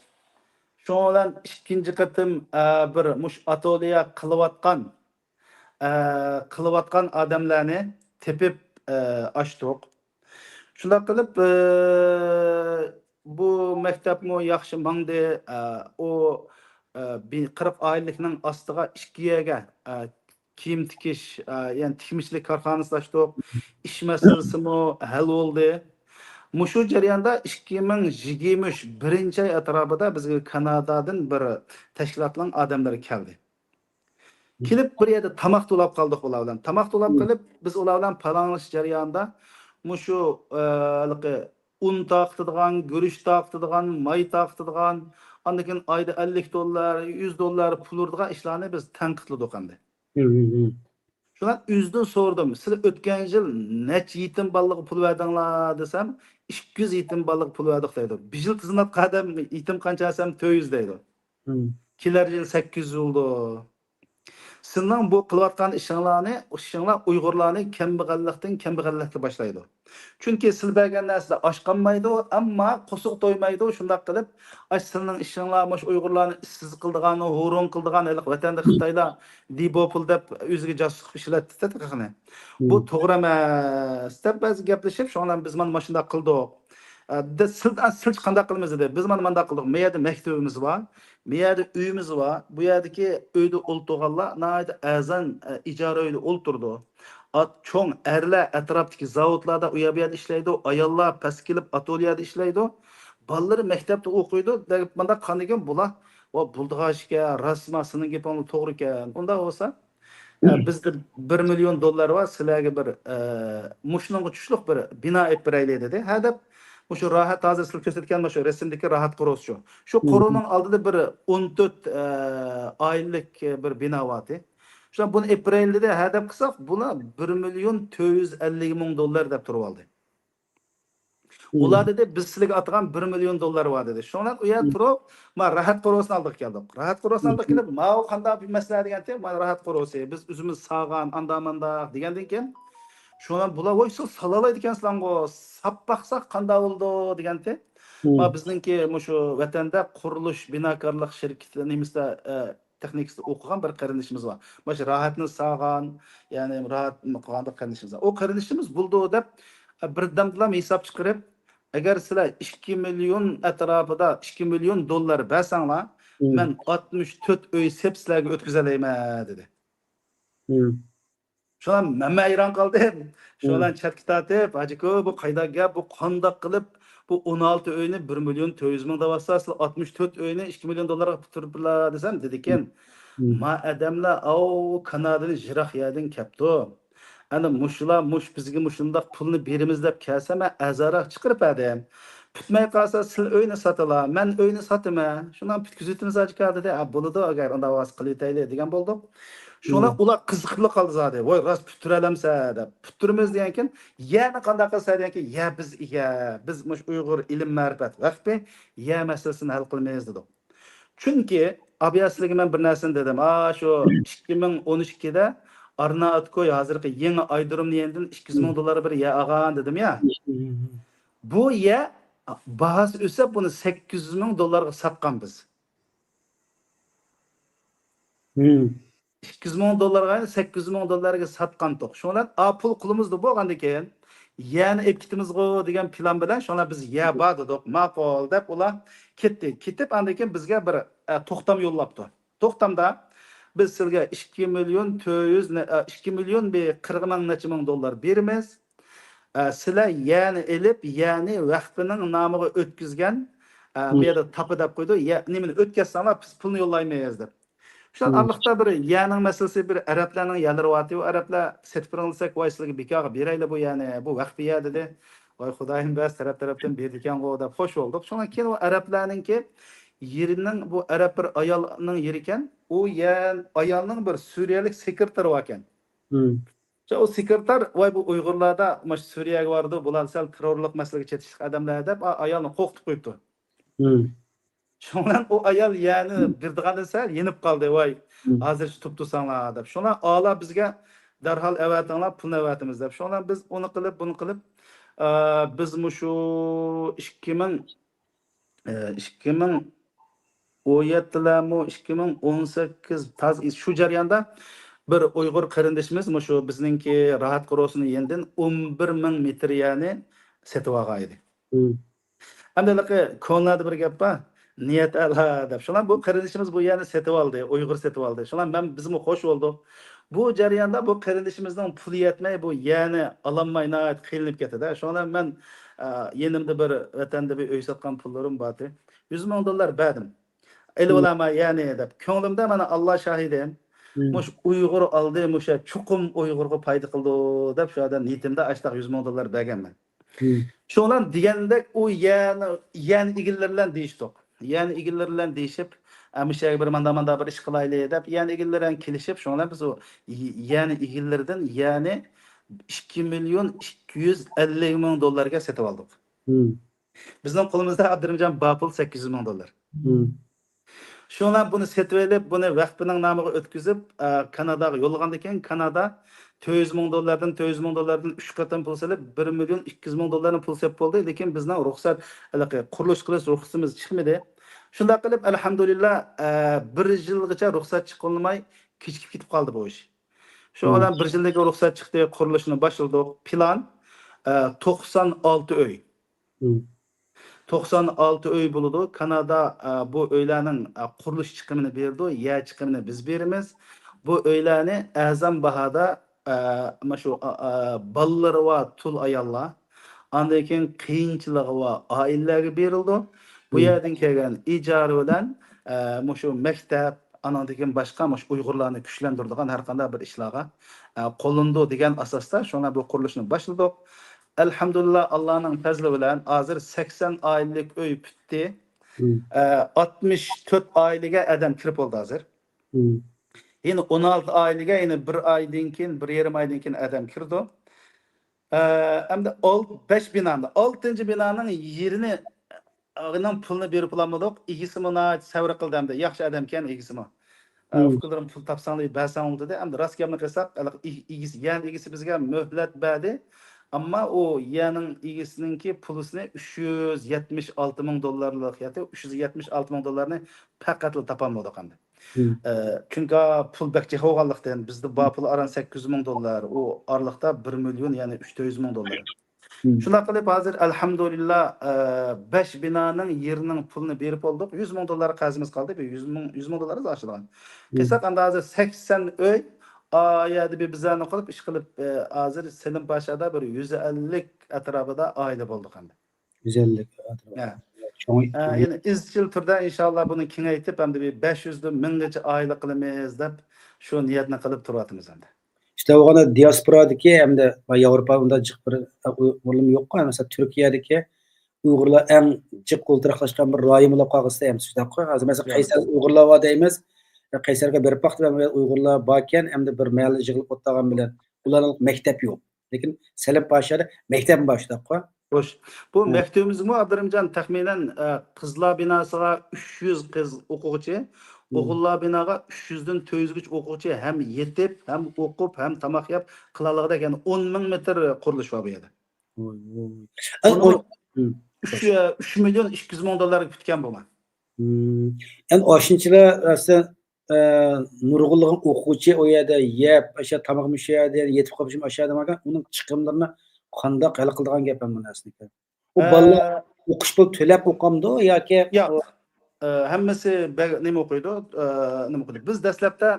شۇنىڭ بىلەن ئىككىنچى قېتىم، ئە، بىر مۇشۇ ئاتوليە قىلىۋاتقان، ئە، قىلىۋاتقان ئادەملەرنى تېپىپ، ئە، ئاچتۇق. شۇنداق قىلىپ، ئە، بۇ مەكتەپمۇ ياخشى ماڭدى. ئە، ئۇ، ئە، بى-، قىرىق ئائىلىلىكنىڭ ئاستىغا ئىككى يەرگە، ئە، كىيىم تىكىش، ئە، يەنى تىكمىچىلىك كارخانىسى ئاچتۇق. ئىش مەسىلىسىمۇ ھەل بولدى. مۇشۇ جەرياندا ئىككى مىڭ يىگىرمە ئۈچ بىرىنچى ئاي ئەتراپىدا بىزگە كانادادىن بىر تەشكىلاتنىڭ ئادەملىرى كەلدى. كېلىپ بىر يەردە تاماق تولاپ قالدۇق ئۇلار بىلەن. تاماق تولاپ قېلىپ، بىز ئۇلار بىلەن پاراڭلىشىش جەريانىدا مۇشۇ، ئە، ھېلىقى ئۇن تارقىتىدىغان، گۈرۈچ تارقىتىدىغان، ماي تارقىتىدىغان، ئاندىن كېيىن ئايدا ئەللىك دوللار، يۈز دوللار پۇل ئۇرىدىغان ئىشلارنى بىز تەنقىدلىدۇق ئەمدى. شۇلار ئۆزىدىن سورىدىم، سىلەر ئۆتكەن يىل نەچچە يېتىم بالىلارغا پۇل بەردىڭلار دېسەم، ئىككى يۈز يېتىم بالىلارغا پۇل بەردۇق دەيدۇ. بىر يىل تىزىملاتقان ئادەم يېتىم قانچە دېسەم، تۆت يۈز دەيدۇ. كېلەر يىل سەككىز يۈز بولىدۇ. سىلىنىڭ بۇ قىلىۋاتقان ئىشىڭلارنى، ئىشىڭلار ئۇيغۇرلارنى كەمبەغەللىكتىن كەمبەغەللىككە باشلايدۇ. چۈنكى سىلەر بەرگەن نەرسىلەر ئاچ قالمايدۇ، ئەمما قورسىقى تويمايدۇ. شۇنداق قىلىپ، ئاش سىلىنىڭ ئىشىڭلار، مۇشۇ ئۇيغۇرلارنى ئىشسىز قىلىدىغان، ھۇرۇن قىلىدىغان، ھېلىقى ۋەتەندە خىتايلار دىبوپۇل دەپ ئۆزىگە جاسۇسلۇق ئىشلەتتى تېخىنى. بۇ توغرا ئەمەس دەپ بەزى گەپلىشىپ، شۇڭا بىز مانا ماشۇنداق قىلدۇق. ئە، دە-، سىل-، ئە، سىلچە قانداق قىلىمىز دېدى. بىز مانا مانداق قىلدۇق. بۇ يەردە مەكتىۋىمىز بار، بۇ يەردە ئۆيىمىز بار، بۇ يەردىكى ئۆيدە ئولتۇرغانلار ناھايىتى ئەرزان، ئە، ئىجارە ئۆيدە ئولتۇرىدۇ. ئات-، چوڭ ئەرلەر ئەتراپتىكى زاۋۇتلاردا ئۇ يەر بۇ يەردە ئىشلەيدۇ، ئاياللار پەس كېلىپ ئاتوليەدە ئىشلەيدۇ. بالىلىرى مەكتەپتە ئوقۇيدۇ. دەپ مانداق قىلغاندىكىن بۇلار، ۋا بولىدىغان ئىشكەن، راستما سېنىڭ گېپىڭ توغرىكەن. ئۇنداق بولسا، ئە، بىزدە بىر مىليون دوللار بار، سىلەرگە بىر، ئە، مۇشۇنىڭغا چۈشلۈك بىر بىنا ئېلىپ بېرەيلى دېدى. ھە دەپ، مۇشۇ راھەت، ھازىر سىلەر كۆرسەتكەن مۇشۇ رەسىمدىكى راھەت قورۇسى شۇ. شۇ قورۇنىڭ ئالدىدا بىر ئون تۆت، ئە، ئائىلىلىك، ئە، بىر بىنا بارتى. شۇ بۇنى ئېلىپ بېرەيلى دېدى. ھە دەپ قىلساق، بۇلار بىر مىليون تۆت يۈز ئەللىك مىڭ دوللار دەپ تۇرۇۋالدى. ئۇلار دېدى، بىز سىلىگە ئاتىغان بىر مىليون دوللار بار دېدى. شۇنىڭ بىلەن ئۇ يەردە تۇرۇپ، ما راھەت قورۇسىنىڭ ئالدىغا كەلدۇق. راھەت قورۇسىنىڭ ئالدىغا كېلىپ، ماۋۇ قانداق بىر مەسىلە دېگەنتى، ما راھەت قورۇسى، بىز ئۆزىمىز سالغان، ئاندا ماندا دېگەندىن كېيىن، شۇنىڭ بىلەن بۇلار، ۋاي، سىز سالالايدىكەنسىلەرغۇ، ساپ باقساق قانداق بولىدۇ دېگەنتى. ما بىزنىڭكى مۇشۇ ۋەتەندە قۇرۇلۇش، بىناكارلىق شىركىتى نېمىسىدە، ئە، تېخنىكىسىدا ئوقۇغان بىر قېرىندىشىمىز بار. مانا شۇ راھەتنى سالغان، يەنى راھەت قىلغان بىر قېرىندىشىمىز بار. ئۇ قېرىندىشىمىز بولىدۇ دەپ، بىردەمدىلا ھېساب چىقىرىپ، ئەگەر سىلەر ئىككى مىليون ئەتراپىدا، ئىككى مىليون دوللار بەرسەڭلار، مەن ئاتمىش تۆت ئۆي سېپ سىلەرگە ئۆتكۈزەلەيمەن، دېدى. شۇڭا مەن ھەيران قالدىم. شۇنىڭ بىلەن چەتكە تارتىپ، ھاجىكو، بۇ قايداق گەپ، بۇ قانداق قىلىپ، بۇ ئون ئالتە ئۆينى بىر مىليون تۆت يۈز مىڭ دەۋاتسا، سىلەر ئاتمىش تۆت ئۆينى ئىككى مىليون دوللارغا پۈتتۈرۈپلا دېسەم، دېدىكەن، ما ئادەملەر ئاۋۇ كانادىدىن يىراق يەردىن كەپتۇ. ئەنە مۇشۇلار، مۇش بىزگە مۇشۇنداق پۇلنى بېرىمىز دەپ كەلسە، مەن ئەرزانراق چىقىرىپ بەردىم. پۈتمەي قالسا، سىلەر ئۆينى ساتىلا، مەن ئۆينى ساتىمەن. شۇنداق پۈتكۈزۈۋېتىمىز، ھاجىكا، دېدى. ھە، بولىدۇ، ئەگەر ئۇنداق بولسا قىلىۋېتەيلى، دېگەن بولدۇق. شۇڭا ئۇلار قىزىقىپلا قالدى زادى. ۋاي، راست پۈتتۈرەلەمسە دەپ. پۈتتۈرىمىز دېگەنكىن، يەنى قانداق قىلسا دېگەنكىن، يە بىز، يە بىز مۇشۇ ئۇيغۇر ئىلىم مەرىپەت ۋەقپى، يە مەسىلىسىنى ھەل قىلىمىز دېدۇق. چۈنكى، ئابىيا سىلىگە مەن بىر نەرسىنى دېدىم. ئا، شۇ ئىككى مىڭ ئون ئىككىدە ئارنائوتكوي، ھازىرقى يېڭى ئايرودرومنىڭ يېنىدىن ئىككى يۈز مىڭ دوللار بىر يەر ئالغان دېدىم يا. بۇ يەر باھاسى ئۆسۈپ، بۇنى سەككىز يۈز مىڭ دوللارغا ساتقان بىز. ئىككى يۈز مىڭ دوللارغا، سەككىز يۈز مىڭ دوللارغا ساتقانتۇق. شۇنىڭ بىلەن، ئا، پۇل قولىمىزدا بولغاندىن كېيىن، يەرنى ئېلىپ كېتىمىزغۇ دېگەن پىلان بىلەن، شۇڭا بىز يەر بار دېدۇق، ماقۇل دەپ ئۇلار كەتتى. كېتىپ، ئاندىن كېيىن بىزگە بىر، ئە، توختام يوللاپتۇ. توختامدا، بىز سىلەرگە ئىككى مىليون تۆت يۈز نە-، ئە، ئىككى مىليون بىر قىرىق مىڭ نەچچە مىڭ دوللار بېرىمىز. ئە، سىلەر يەرنى ئېلىپ، يەرنى ۋەقپىنىڭ نامىغا ئۆتكۈزگەن، ئە، بۇ يەردە تاپا دەپ قويدى، يە-، نېمىنى ئۆتكۈزسەڭلار، بىز پۇلنى يوللايمىز دەپ. شۇ ئارىلىقتا بىر يەرنىڭ مەسىلىسى، بىر ئەرەبلەرنىڭ يەرلىرى بارتى، ئۇ ئەرەبلەر سېتىپ بېرىڭ دېسەك، ۋاي، سىلەرگە بىكارغا بېرەيلى بۇ يەرنى، بۇ ۋەقپىي يەر دېدى. ۋاي خۇدايىم بەس، تەرەپ تەرەپتىن بېرىدىكەنغۇ دەپ خوش بولدۇق. شۇڭا كېيىن ئۇ ئەرەبلەرنىڭكى يېرىنىڭ، بۇ ئەرەب بىر ئايالنىڭ يېرىكەن، ئۇ يەر ئايالنىڭ بىر سۈرىيەلىك سېكرېتارى باركەن. شۇ ئۇ سېكرېتار، ۋاي بۇ ئۇيغۇرلاردا ماش سۈرىيەگە بارىدۇ، بۇلار سەل تېررورلۇق مەسىلىگە چېتىشلىق ئادەملەر دەپ، ئا-، ئايالنى قورقۇتۇپ قويۇپتۇ. شۇنىڭ بىلەن ئۇ ئايال يەنى بېرىدىغاندىن سەل يېنىپ قالدى، ۋاي ھازىرچە تۇتۇپ تۇرساڭلار دەپ. شۇڭا ئالا بىزگە دەرھال ئەۋەتىڭلار، پۇلنى ئەۋەتىمىز دەپ. شۇڭا بىز ئۇنى قىلىپ، بۇنى قىلىپ، ئە، بىز مۇشۇ ئىككى مىڭ، ئە، ئىككى مىڭ ئون يەتتىلەرمۇ، ئىككى مىڭ ئون سەككىز تاز شۇ جەرياندا بىر ئۇيغۇر قېرىندىشىمىز مۇشۇ بىزنىڭكى راھەت قورۇسىنىڭ يېنىدىن ئون بىر مىڭ مېتىر يەرنى سېتىۋالغان ئىدى. ئەمدى ھېلىقى كونىلاردا بىر گەپ بار، نىيەت ئەلا دەپ. شۇڭا بۇ قېرىندىشىمىز بۇ يەرنى سېتىۋالدى، ئۇيغۇر سېتىۋالدى. شۇڭا مەن، بىزمۇ خوش بولدۇق. بۇ جەرياندا بۇ قېرىندىشىمىزنىڭ پۇلى يەتمەي، بۇ يەرنى ئالالماي ناھايىتى قىينىلىپ كەتتى-دە. شۇڭا مەن، ئە، يېنىمدا بىر ۋەتەندە بىر ئۆي ساتقان پۇللىرىم بارتى. يۈز مىڭ دوللار بەردىم. ئېلىۋالامەن يەرنى دەپ. كۆڭلۈمدە مانا ئاللا شاھىدىم. مۇشۇ ئۇيغۇر ئالدى، مۇشۇ چوقۇم ئۇيغۇرغا پايدا قىلىدۇ دەپ شۇ يەردە نىيىتىمدە ئاشتاق يۈز مىڭ دوللار بەرگەنمەن. شۇ بىلەن دېگەندەك ئۇ يەرنى، يەرنى ئىگىلىرى بىلەن دېيىشتۇق. يەرنى ئىگىلىرى بىلەن دېيىشىپ، ئە، مۇشۇ يەرگە بىر ماندا، ماندا بىر ئىش قىلايلى دەپ، يەرنى ئىگىلىرى بىلەن كېلىشىپ، شۇ بىلەن بىز ئۇ ي-، يەرنى ئىگىلىرىدىن يەرنى ئىككى مىليون ئىككى يۈز ئەللىك مىڭ دوللارغا سېتىۋالدۇق. بىزنىڭ قولىمىزدا ئابدۇرېھىمجان بار پۇل سەككىز يۈز مىڭ دوللار. شۇڭا بۇنى سېتىۋېلىپ، بۇنى ۋەقپىنىڭ نامىغا ئۆتكۈزۈپ، ئە، كاناداغا يوللىغاندىن كېيىن، كانادا تۆت يۈز مىڭ دوللاردىن، تۆت يۈز مىڭ دوللاردىن ئۈچ قېتىم پۇل سېلىپ، بىر مىليون ئىككى يۈز مىڭ دوللارنى پۇل سېلىپ بولدى. لېكىن بىزنىڭ رۇخسەت، ھېلىقى قۇرۇلۇش قىلىش رۇخسىتىمىز چىقمىدى. شۇنداق قىلىپ، ئەلھەمدۇلىللا، ئە، بىر يىلغىچە رۇخسەت چىقىرىلماي كېچىكىپ كېتىپ قالدى بۇ ئىش. شۇ بىلەن بىر يىلدىكى رۇخسەت چىقتى، قۇرۇلۇشنى باشلىدۇق. پىلان، ئە، توقسان ئالتە ئۆي. توقسان ئالتە ئۆي بولىدۇ. كانادا، ئە، بۇ ئۆيلەرنىڭ، ئە، قۇرۇلۇش چىقىمىنى بېرىدۇ، يەر چىقىمىنى بىز بېرىمىز. بۇ ئۆيلەرنى ئەرزان باھادا، ئە، مانا شۇ، ئە، ئە، بالىلىرى بار تۇل ئاياللار، ئاندىن كېيىن قىيىنچىلىقى بار ئائىلىلەرگە بېرىلىدۇ. بۇ يەردىن كەلگەن ئىجارە بىلەن، ئە، مۇشۇ مەكتەپ، ئانىڭدىن كېيىن باشقا مۇشۇ ئۇيغۇرلارنى كۈچلەندۈرىدىغان ھەر قانداق بىر ئىشلارغا، ئە، قوللىنىدۇ دېگەن ئاساستا شۇڭا بۇ قۇرۇلۇشنى باشلىدۇق. ئەلھەمدۇلىللا، ئاللانىڭ پەزلى بىلەن ھازىر سەكسەن ئائىلىلىك ئۆي پۈتتى. ئە، ئاتمىش تۆت ئائىلىگە ئادەم كىرىپ بولدى ھازىر. يەنە ئون ئالتە ئائىلىگە يەنە بىر ئايدىن كېيىن، بىر يېرىم ئايدىن كېيىن ئادەم كىرىدۇ. ئە، ئەمدى ئالت-، بەش بىنانى، ئالتىنچى بىنانىڭ يېرىنى، ئىنىڭ پۇلىنى بېرىپ بولالمىدۇق. ئىگىسىمۇ ناھايىتى سەۋر قىلدى ئەمدى. ياخشى ئادەمكەن ئىگىسىمۇ. ئە، ئۇكىلىرىم پۇل تاپساڭلار بەرسەڭلار دېدى. ئەمدى راست گەپنى قىلساق، ھېلىقى ئىگ-، ئىگىسى، يەرنىڭ ئىگىسى بىزگە مۆھلەت بەردى. ئەمما ئۇ يەرنىڭ ئىگىسىنىڭكى پۇلىسىنى ئۈچ يۈز يەتمىش ئالتە مىڭ دوللارلىق ياكى ئۈچ يۈز يەتمىش ئالتە مىڭ دوللارنى پەقەتلا تاپالمىدۇق ئەمدى. ئە، چۈنكى پۇل بەك جىق بولغانلىقتىن، بىزدە بار پۇل ئاران سەككىز يۈز مىڭ دوللار، ئۇ ئارىلىقتا بىر مىليون، يەنى ئۈچ تۆت يۈز مىڭ دوللار. شۇنداق قىلىپ، ھازىر ئەلھەمدۇلىللا، ئە، بەش بىنانىڭ يېرىنىڭ پۇلىنى بېرىپ بولدۇق. يۈز مىڭ دوللار قەرزىمىز قالدى. بىر يۈز مىڭ، يۈز مىڭ دوللار ئاشىدىغان. قىلساق، ئەمدى ھازىر سەكسەن ئۆي، ئا يەردە بىر بىزارنى قىلىپ، ئىش قىلىپ، ئە، ھازىر سېلىم پاشادا بىر يۈز ئەللىك ئەتراپىدا ئائىلە بولدۇق ئەمدى. يۈز ئەللىك ئەتراپىدا. ھە. چوڭ، ھە، يەنى ئىزچىل تۈردە ئىنشاللا بۇنى كېڭەيتىپ، ئەمدى بىر بەش يۈزدىن مىڭغىچە ئائىلە قىلىمىز دەپ شۇ نىيەتنى قىلىپ تۇرۇۋاتىمىز ئەمدى. شۇنداق بولغاندا دىياسپورادىكى ھەمدە ياۋروپا ئۇنداق جىق بىر ئورنىمۇ يوققۇ. مەسىلەن، تۈركىيەدىكى ئۇيغۇرلار ئەڭ جىق ئولتۇراقلاشقان بىر رايون بولۇپ قالغۇسى ھەم شۇنداققۇ. ھازىر مەسىلەن، قەيسەر ئۇيغۇرلار بار دەيمىز. قەيسەرگە بېرىپ باقتىم، ئۇيغۇرلار باركەن، ئەمدى بىر مەھەللە يىغىلىپ ئولتۇرغان بىلەن ئۇلارنىڭ مەكتەپ يوق. لېكىن سەلىم پاشادا مەكتەپ بار شۇنداققۇ. خوش. بۇ مەكتىپىمىزمۇ، ئابدۇرېھىمجان، تەخمىنەن، ئە، قىزلار بىناسىغا ئۈچ يۈز قىز ئوقۇغۇچى، ئوغۇللار بىناغا ئۈچ يۈزدىن تۆت يۈزگىچە ئوقۇغۇچى ھەم يېتىپ، ھەم ئوقۇپ، ھەم تاماق يەپ قىلالىغۇدەك، يەنى ئون مىڭ مېتىر قۇرۇلۇش بار بۇ يەردە. ۋوي، ۋوي. ئۇنىمۇ ئۈچ، ئۈچ مىليون ئىككى يۈز مىڭ دوللارغا پۈتكەن بۇمۇ. ئەن ئاشۇنچىلا، ئە، نۇرغۇنلىغان ئوقۇغۇچى ئۇ يەردە يەپ، ئاشۇ تامىقىمۇ شۇ يەردە، يەنە يېتىپ قېلىشىمۇ ئاشۇ يەردە باركەن، ئۇنىڭ چىقىملىرىنى قانداق ھەل قىلىدىغان گەپ ئەمدى ئەسلىدە. ئۇ ئە، بالىلار ئوقۇش پۇلى تۆلەپ ئوقامدۇ ياكى؟ ياق. ئە، ھەممىسى بە-، نېمە ئوقۇيدۇ؟ ئە، نېمە ئوقۇيدۇ؟ بىز دەسلەپتە،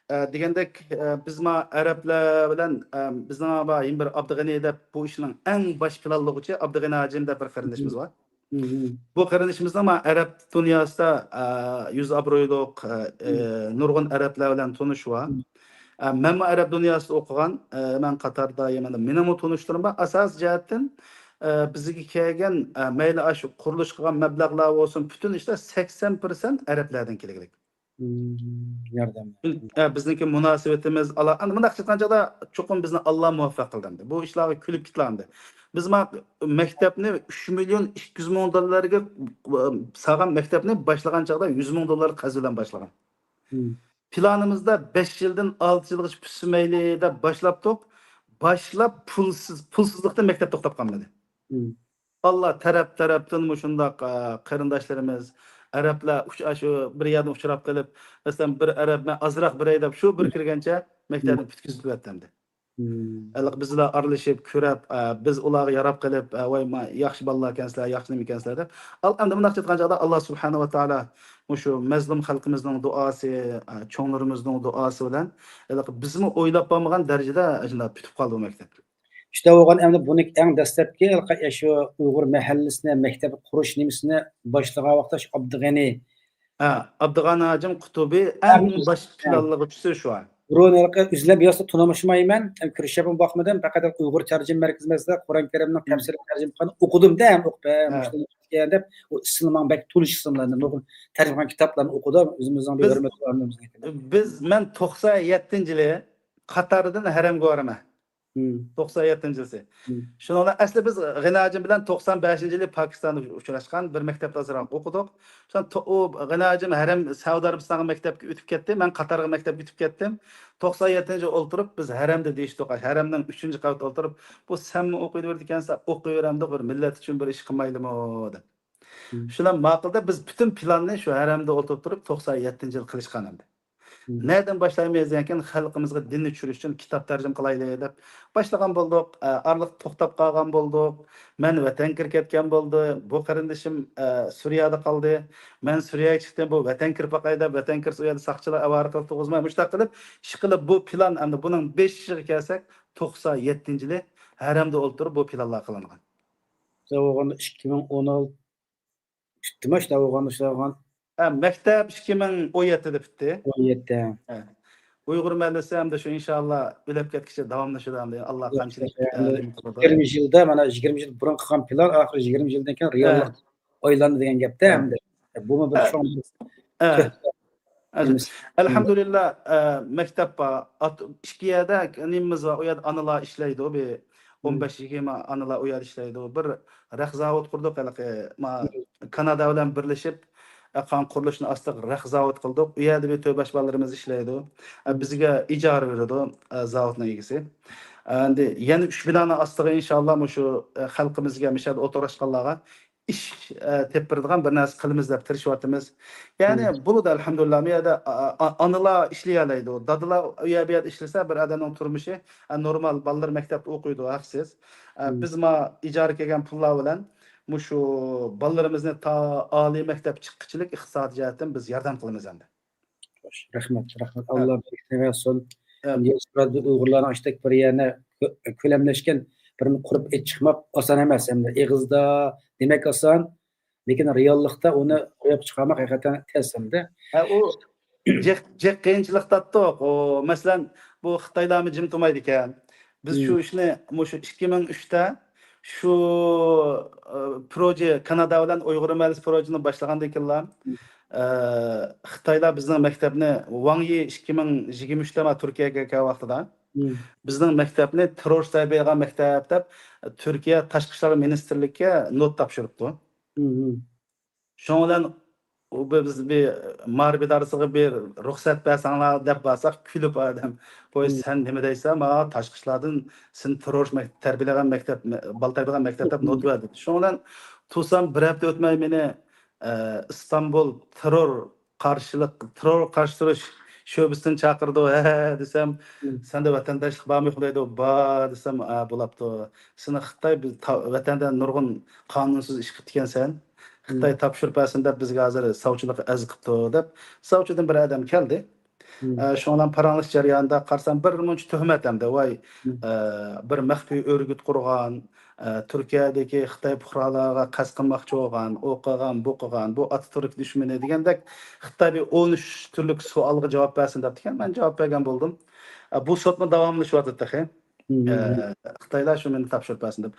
ئە، دېگەندەك، ئە، بىز ما ئەرەبلەر بىلەن، ئە، بىزنىڭ بار يەنە بىر ئابدۇغېنى دەپ بۇ ئىشنىڭ ئەڭ باش پىلانلىغۇچى ئابدۇغېنى ھاجىم دەپ بىر قېرىندىشىمىز بار. بۇ قېرىندىشىمىزنىڭ مانا ئەرەب دۇنياسىدا، ئە، يۈز ئابرۇيلۇق، ئە، ئە، نۇرغۇن ئەرەبلەر بىلەن تونۇشى بار. ئە، مەنمۇ ئەرەب دۇنياسىدا ئوقۇغان، ئە، مەن قاتاردا يەنە مېنىڭمۇ تونۇشلىرىم بار. ئاساسىي جەھەتتىن، ئە، بىزگە كەلگەن، ئە، مەيلى ئاشۇ قۇرۇلۇش قىلغان مەبلەغلەر بولسۇن، پۈتۈن ئىشلار سەكسەن پىرسەنت ئەرەبلەردىن كەلگۈلۈك. ياردەم. بىز-، ئە، بىزنىڭكى مۇناسىۋىتىمىز، ئالا-، ئەمدى مۇنداق ئېيتقان چاغدا چوقۇم بىزنى ئاللا مۇۋەپپەق قىلدى ئەمدى. بۇ ئىشلارغا كۈلۈپ كېتىلا ئەمدى. بىز ما مەكتەپنى ئۈچ مىليون ئىككى يۈز مىڭ دوللارغا، ئە، سالغان مەكتەپنى باشلىغان چاغدا يۈز مىڭ دوللار قەرز بىلەن باشلىغان. پىلانىمىزدا بەش يىلدىن ئالتە يىلغىچە پۈتسە مەيلى دەپ باشلاپتۇق. باشلاپ پۇلسىز، پۇلسىزلىقتىن مەكتەپ توختاپ قالمىدى. ئاللا تەرەپ-تەرەپتىن مۇشۇنداق، ئە، قېرىنداشلىرىمىز، ئەرەبلەر ئۇچ-، ئاشۇ بىر يەردىن ئۇچراپ قېلىپ، مەسىلەن، بىر ئەرەب، مەن ئازراق بېرەي دەپ، شۇ بىر كىرگەنچە مەكتەپنى پۈتكۈزۈپ ئەتتى ئەمدى. ھېلىقى بىز بىلەن ئارىلىشىپ، كۆرۈپ، ئە، بىز ئۇلارغا ياراپ قېلىپ، ئە، ۋاي، ما-، ياخشى بالىلاركەنسىلەر، ياخشى نېمىكەنسىلەر دەپ. ئال-، ئەمدى مۇنداق ئېيتقان چاغدا، ئاللا سۇبھانەھۇ ۋە تائالا مۇشۇ مەزلۇم خەلقىمىزنىڭ دۇئاسى، ئە، چوڭلىرىمىزنىڭ دۇئاسى بىلەن، ھېلىقى بىزمۇ ئويلاپ بولمىغان دەرىجىدە شۇنداق پۈتۈپ قالدى بۇ مەكتەپ. شۇنداق بولغان ئەمدى بۇنى ئەڭ دەسلەپكى شۇ ئۇيغۇر مەھەللىسىنى، مەكتەپ قۇرۇش نېمىسىنى باشلىغان ۋاقىتتا شۇ ئابدۇغېنى. ھە، ئابدۇغېنى ھاجىم قۇتۇبى ئەڭ ئەڭ باش پىلانلىغۇچىسى شۇ. بۇرۇن ھېلىقى ئۆزلەپ بىۋاسىتە تونۇمىشىمايمەن، ھەم كۆرۈشۈپمۇ باقمىدىم، پەقەت ئۇيغۇر تەرجىمە مەركىزى مەسىلە قۇرئان كەرىمنىڭ تەپسىرى تەرجىمە قىلغان ئوقۇدۇم-دە، ھەم ئوقۇپ، ھە، مۇشۇنداق ئىكەن دەپ، ئۇ ئىسىملار ماڭا بەك تونۇش ئىسىملار، نۇرغۇن تەرجىمە قىلغان كىتابلارنى ئوقۇدۇم، ئۆزىمىزنىڭ بىر بىز، ھۆرمەتلىك ئالىمىمىزنىڭكى. بىز، مەن توقسان يەتتىنچى يىلى قاتاردىن ھەرەمگە بارىمەن. توقسان يەتتىنچى يىلى. شۇنىڭ بىلەن ئەسلى بىز غېنى ھاجىم بىلەن توقسان بەشىنچى يىلى پاكىستاندا ئۇچراشقان، بىر مەكتەپتە ئازراق ئوقۇدۇق. شۇنداق تو-، ئۇ غېنى ھاجىم ھەرەم سەئۇدى ئەرەبىستانغا مەكتەپكە ئۆتۈپ كەتتى، مەن قاتارغا مەكتەپكە ئۆتۈپ كەتتىم. توقسان يەتتىنچى يىلى ئولتۇرۇپ، بىز ھەرەمدە دېيىشتۇق، ھەرەمنىڭ ئۈچىنچى قەۋىتىدە ئولتۇرۇپ، بۇ سەنمۇ ئوقۇيۋېرىدىكەنسەن، ئوقۇيۋېرەمدۇق، بىر مىللەت ئۈچۈن بىر ئىش قىلمايلىمۇ دەپ. شۇلار ماقۇل دەپ، بىز پۈتۈن پىلاننى شۇ ھەرەمدە ئولتۇرۇپ تۇرۇپ، توقسان يەتتىنچى يىلى قىلىشقان ئەمدى. نەدىن باشلايمىز دېگەن، خەلقىمىزگە دىننى چۈشۈرۈش ئۈچۈن كىتاب تەرجىمە قىلايلى دەپ باشلىغان بولدۇق. ئە، ئارىلىق توختاپ قالغان بولدۇق. مەن ۋەتەنگە كىرىپ كەتكەن بولدى. بۇ قېرىندىشىم، ئە، سۈرىيەدە قالدى. مەن سۈرىيەگە چىقتىم. بۇ ۋەتەنگە كىرىپ باقاي دەپ، ۋەتەنگە كىرسە ئۇ يەردە ساقچىلار ئاۋارە قىلىپ تۇرغۇزماي، مۇشۇنداق قىلىپ ئىشقىلىپ بۇ پىلان ئەمدى بۇنىڭ بېشىغا كەلسەك، توقسان يەتتىنچى يىلى ھەرەمدە ئولتۇرۇپ بۇ پىلانلار قىلىنغان. بولغاندا ئىككى مىڭ ئون ئالتە پۈتتىمۇ، شۇنداق بولغاندا، شۇنداق بولغان. ھە، مەكتەپ ئىككى مىڭ ئون يەتتىدە پۈتتى. ئون يەتتە. ھە. ئۇيغۇر مەھەللىسى ئەمدى شۇ ئىنشاللا ئۆلۈپ كەتكىچە داۋاملىشىدۇ ئەمدى. ئاللا قانچىلىك، ئە، نېمە قىلىدۇ. يىگىرمە يىلدا، مانا، يىگىرمە يىل بۇرۇن قىلغان پىلان ئاخىرى يىگىرمە يىلدىن كېيىن ھە. رېئاللىققا ئايلاندى دېگەن گەپتە ھە. ئەمدى. بۇمۇ بىر ھە. چوڭ بىر ھە. تۆھپە. ئەلھەمدۇلىللا، ئە، مەكتەپ بار. ئات-، ئىككى يەردە نېمىمىز بار. ئۇ يەردە ئانىلار ئىشلەيدۇ. بىر ئون بەش يىگىرمە ئانىلار ئۇ يەردە ئىشلەيدۇ. بىر رەخت زاۋۇت قۇردۇق، ھېلىقى، ما، كانادا بىلەن بىرلىشىپ، ئە، قان قۇرۇلۇشىنى ئاستىغا رەخت زاۋۇت قىلدۇق. ئۇ يەردە بىر تۆت بەش بالىلىرىمىز ئىشلەيدۇ. ئە، بىزگە ئىجارە بېرىدۇ، ئە، زاۋۇتنىڭ ئىگىسى. ئەمدى يەنە ئۈچ بىنانىڭ ئاستىغا ئىنشاللا مۇشۇ، ئە، خەلقىمىزگە، مۇشۇ يەردە ئولتۇرۇشقانلارغا ئىش، ئە، تېپىپ بېرىدىغان بىر نەرسە قىلىمىز دەپ تىرىشىۋاتىمىز. يەنى بولىدۇ، ئەلھەمدۇلىللا، بۇ يەردە، ئا-، ئا-، ئانىلار ئىشلىيەلەيدۇ. دادىلار ئۇ يەر، بۇ يەردە ئىشلىسە، بىر ئادەمنىڭ تۇرمۇشى، ئە، نورمال، بالىلىرى مەكتەپتە ئوقۇيدۇ، ھەقسىز. ئە، بىزمۇ ئىجارە كەلگەن پۇللار بىلەن مۇشۇ بالىلىرىمىزنى تا ئالىي مەكتەپ چىققۇچىلىك ئىقتىسادىي جەھەتتىن بىز ياردەم قىلىمىز ئەمدى. خوش، رەھمەت، رەھمەت. ھە. ئاللا بەرىكەت بەرسۇن. ھە. دىياسپورا ئۇيغۇرلارنىڭ ئاشتەك بىر يەرنى كۆ-، كۆلەملەشكەن بىرنى قۇرۇپ ئېچىپ چىقماق ئاسان ئەمەس. ئەمدى ئېغىزدا دېمەك ئاسان، لېكىن رېئاللىقتا ئۇنى روياپقا چىقارماق ھەقىقەتەن تەس ئەمدى. ھە، ئۇ جىق، جىق قىيىنچىلىق تارتتۇق. ئۇ، مەسىلەن، بۇ خىتايلارمۇ جىم تۇرمايدىكەن. بىز شۇ ئىشنى مۇشۇ ئىككى مىڭ ئۈچتە شۇ، ئە، پروژې، كانادا بىلەن ئۇيغۇر مەھەللىسى پروژىنى باشلىغاندىن كېيىنلا، ئە، خىتايلار بىزنىڭ مەكتەپنى، ۋاڭ يى ئىككى مىڭ يىگىرمە ئۈچتە ما تۈركىيەگە كەلگەن ۋاقتىدا، بىزنىڭ مەكتەپنى تېررورىست تەربىيەلەيدىغان مەكتەپ دەپ تۈركىيە تاشقى ئىشلار مىنىستىرلىكىگە نوت تاپشۇرۇپتۇ. شۇنىڭ بىلەن ئۇ بىز بىر مائارىپ ئىدارىسىغا بىر رۇخسەت بەرسەڭلار دەپ بارساق، كۈلۈپ ئادەم، ۋوي، سەن نېمە دەيسەن؟ مانا تاشقى ئىشلاردىن سېنى تېررور مەك-، تەربىيەلەيدىغان مەكتەپ، بالا تەربىيەلەيدىغان مەكتەپ دەپ نوت بەردى. شۇنىڭ بىلەن تۇرسام، بىر ھەپتە ئۆتمەي مېنى، ئە، ئىستانبۇل تېررور قارشىلىق، تېررور قارشى تۇرۇش شۆبىسىدىن چاقىرىدۇ. ھە، ھە دېسەم، سەندە ۋەتەنداشلىق بارمۇ يوقمۇ دەيدۇ. بار دېسەم، ئا، بولاپتۇ. سېنى خىتاي بىز تا-، ۋەتەندە نۇرغۇن قانۇنسىز ئىش قىپتىكەنسەن. خىتاي تاپشۇرۇپ بەرسۇن دەپ بىزگە ھازىر ساۋچىلىققا ئەرز قىپتۇ دەپ، ساۋچىدىن بىر ئادەم كەلدى. ئە، شۇنىڭ بىلەن پاراڭلىشىش جەريانىدا قارىسام، بىر مۇنچە تۆھمەت ئەمدى، ۋاي، ئە، بىر مەخپىي ئۆرگۈت قۇرغان، ئە، تۈركىيەدىكى خىتاي پۇقرالارغا قەست قىلماقچى بولغان، ئۇ قىلغان، بۇ قىلغان، بۇ ئاتاتۈرك دۈشمىنى دېگەندەك خىتاي بىر ئون ئۈچ تۈرلۈك سوئالغا جاۋاب بەرسۇن دەپتىكەن. مەن جاۋاب بەرگەن بولدۇم. ئە، بۇ سوتمۇ داۋاملىشىۋاتىدۇ تېخى. ئە، خىتايلار شۇ مېنى تاپشۇرۇپ بەرسۇن دەپ.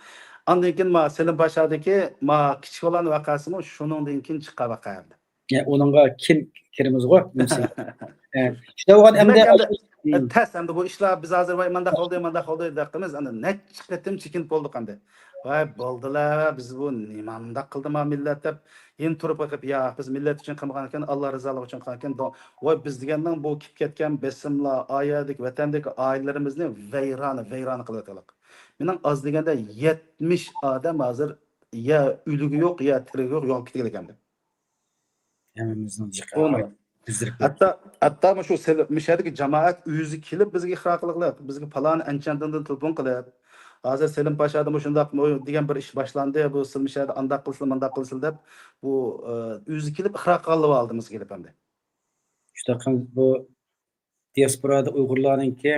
ئاندىن كېيىن ما سېلىم پاشادىكى ما كىچىك بالىنىڭ ۋەقەسىمۇ شۇنىڭدىن كېيىن چىققان ۋەقە ئەمدى. يا، ئۇنىڭغا كىم كىرىمىزغۇ؟ شۇنداق بولغان ئەمدى. دېمەك، ئەمدى، تەس ئەمدى بۇ ئىشلار، بىز ھازىر ۋاي مانداق بولدى، مانداق بولدى دەپ قىلىمىز. ئەمدى نەچچە قېتىم چېكىنىپ بولدۇق ئەمدى. ۋاي بولدىلا، بىز بۇ نېمانداق قىلدى ما مىللەت دەپ يەنە تۇرۇپ قېلىپ، ياق، بىز مىللەت ئۈچۈن قىلمىغانىكەن، ئاللا رىزالىقى ئۈچۈن قىلغانىكەن. ۋاي بىز دېگەننىڭ بۇ كېلىپ كەتكەن بېسىملار، ئايەردىكى، ۋەتەندىكى ئائىلىلىرىمىزنى ۋەيرانە، ۋەيرانە قىلىۋاتقانلىق. مېنىڭ ئاز دېگەندە يەتمىش ئادەم ھازىر يا ئۆلۈكى يوق، يا تىرىكى يوق، يوقاپ كېتىۋاتىدىكەن. ھەممىمىزنىڭ جىقى ئۇنى. ھەتتا، ھەتتا مۇشۇ سېلىم، مۇشۇ يەردىكى جامائەت ئۆزى كېلىپ بىزگە ئىقرار قىلغىلى، بىزگە پالان ئەنچاندىن تېلېفون قىلىپ، ھازىر سېلىم پاشادا مۇشۇنداق مۇ-، دېگەن بىر ئىش باشلاندى، بۇ سىلىم شەھەردە ئانداق قىلسىلا، مانداق قىلسىلا دەپ، بۇ، ئە، ئۆزى كېلىپ ئىقرار قىلغىلى ئالدىمىزغا كېلىپ ئەمدى. شۇنداق بۇ دىياسپورادا ئۇيغۇرلارنىڭكى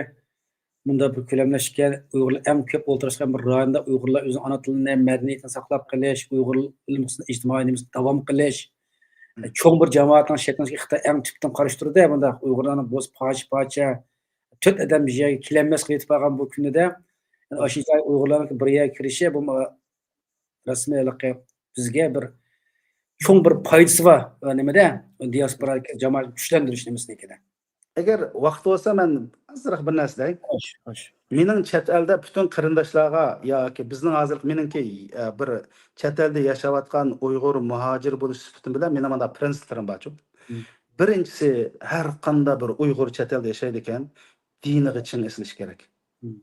مۇنداق بىر كۆلەملەشكەن، ئۇيغۇرلار ئەڭ كۆپ ئولتۇرۇشقان بىر رايوندا ئۇيغۇرلار ئۆزىنىڭ ئانا تىلىنى، مەدەنىيىتىنى ساقلاپ قېلىش، ئۇيغۇر ئۆلمىسىنى، ئىجتىمائىي نېمىسىنى داۋام قىلىش، مم. چوڭ بىر جامائەتنىڭ شەكىللىنىشىگە خىتاي ئەڭ تۈپتىن قارشى تۇرىدۇ. بۇنداق ئۇيغۇرلارنىڭ بولسا پارچە-پارچە، تۆت ئادەم بىر يەرگە كېلەلمەس قىلىۋېتىپ قالغان بۇ كۈندە، يەنى ئاشۇنچە ئۇيغۇرلارنىڭ بىر يەرگە كىرىشى، بۇ رەسمىي ھېلىقى بىزگە بىر چوڭ بىر پايدىسى بار، نېمىدە، دىياسپورا جامائەت كۈچلەندۈرۈش نېمىسىنىڭكىدە. ئەگەر ۋاقىت بولسا، مەن ئازراق بىر نەرسە دەي. خوش، خوش. مېنىڭ چەت ئەلدە پۈتۈن قېرىنداشلارغا ياكى بىزنىڭ ھازىرقى مېنىڭكى، ئە، بىر چەت ئەلدە ياشاۋاتقان ئۇيغۇر مۇھاجىر بولۇش سۈپىتىم بىلەن مېنىڭ مانا پىرىنسىپلىرىم بارچۇ. مم. بىرىنچىسى، ھەر قانداق بىر ئۇيغۇر چەت ئەلدە ياشايدىكەن، دىنىغا چىڭ ئېسىلىش كېرەك. مم.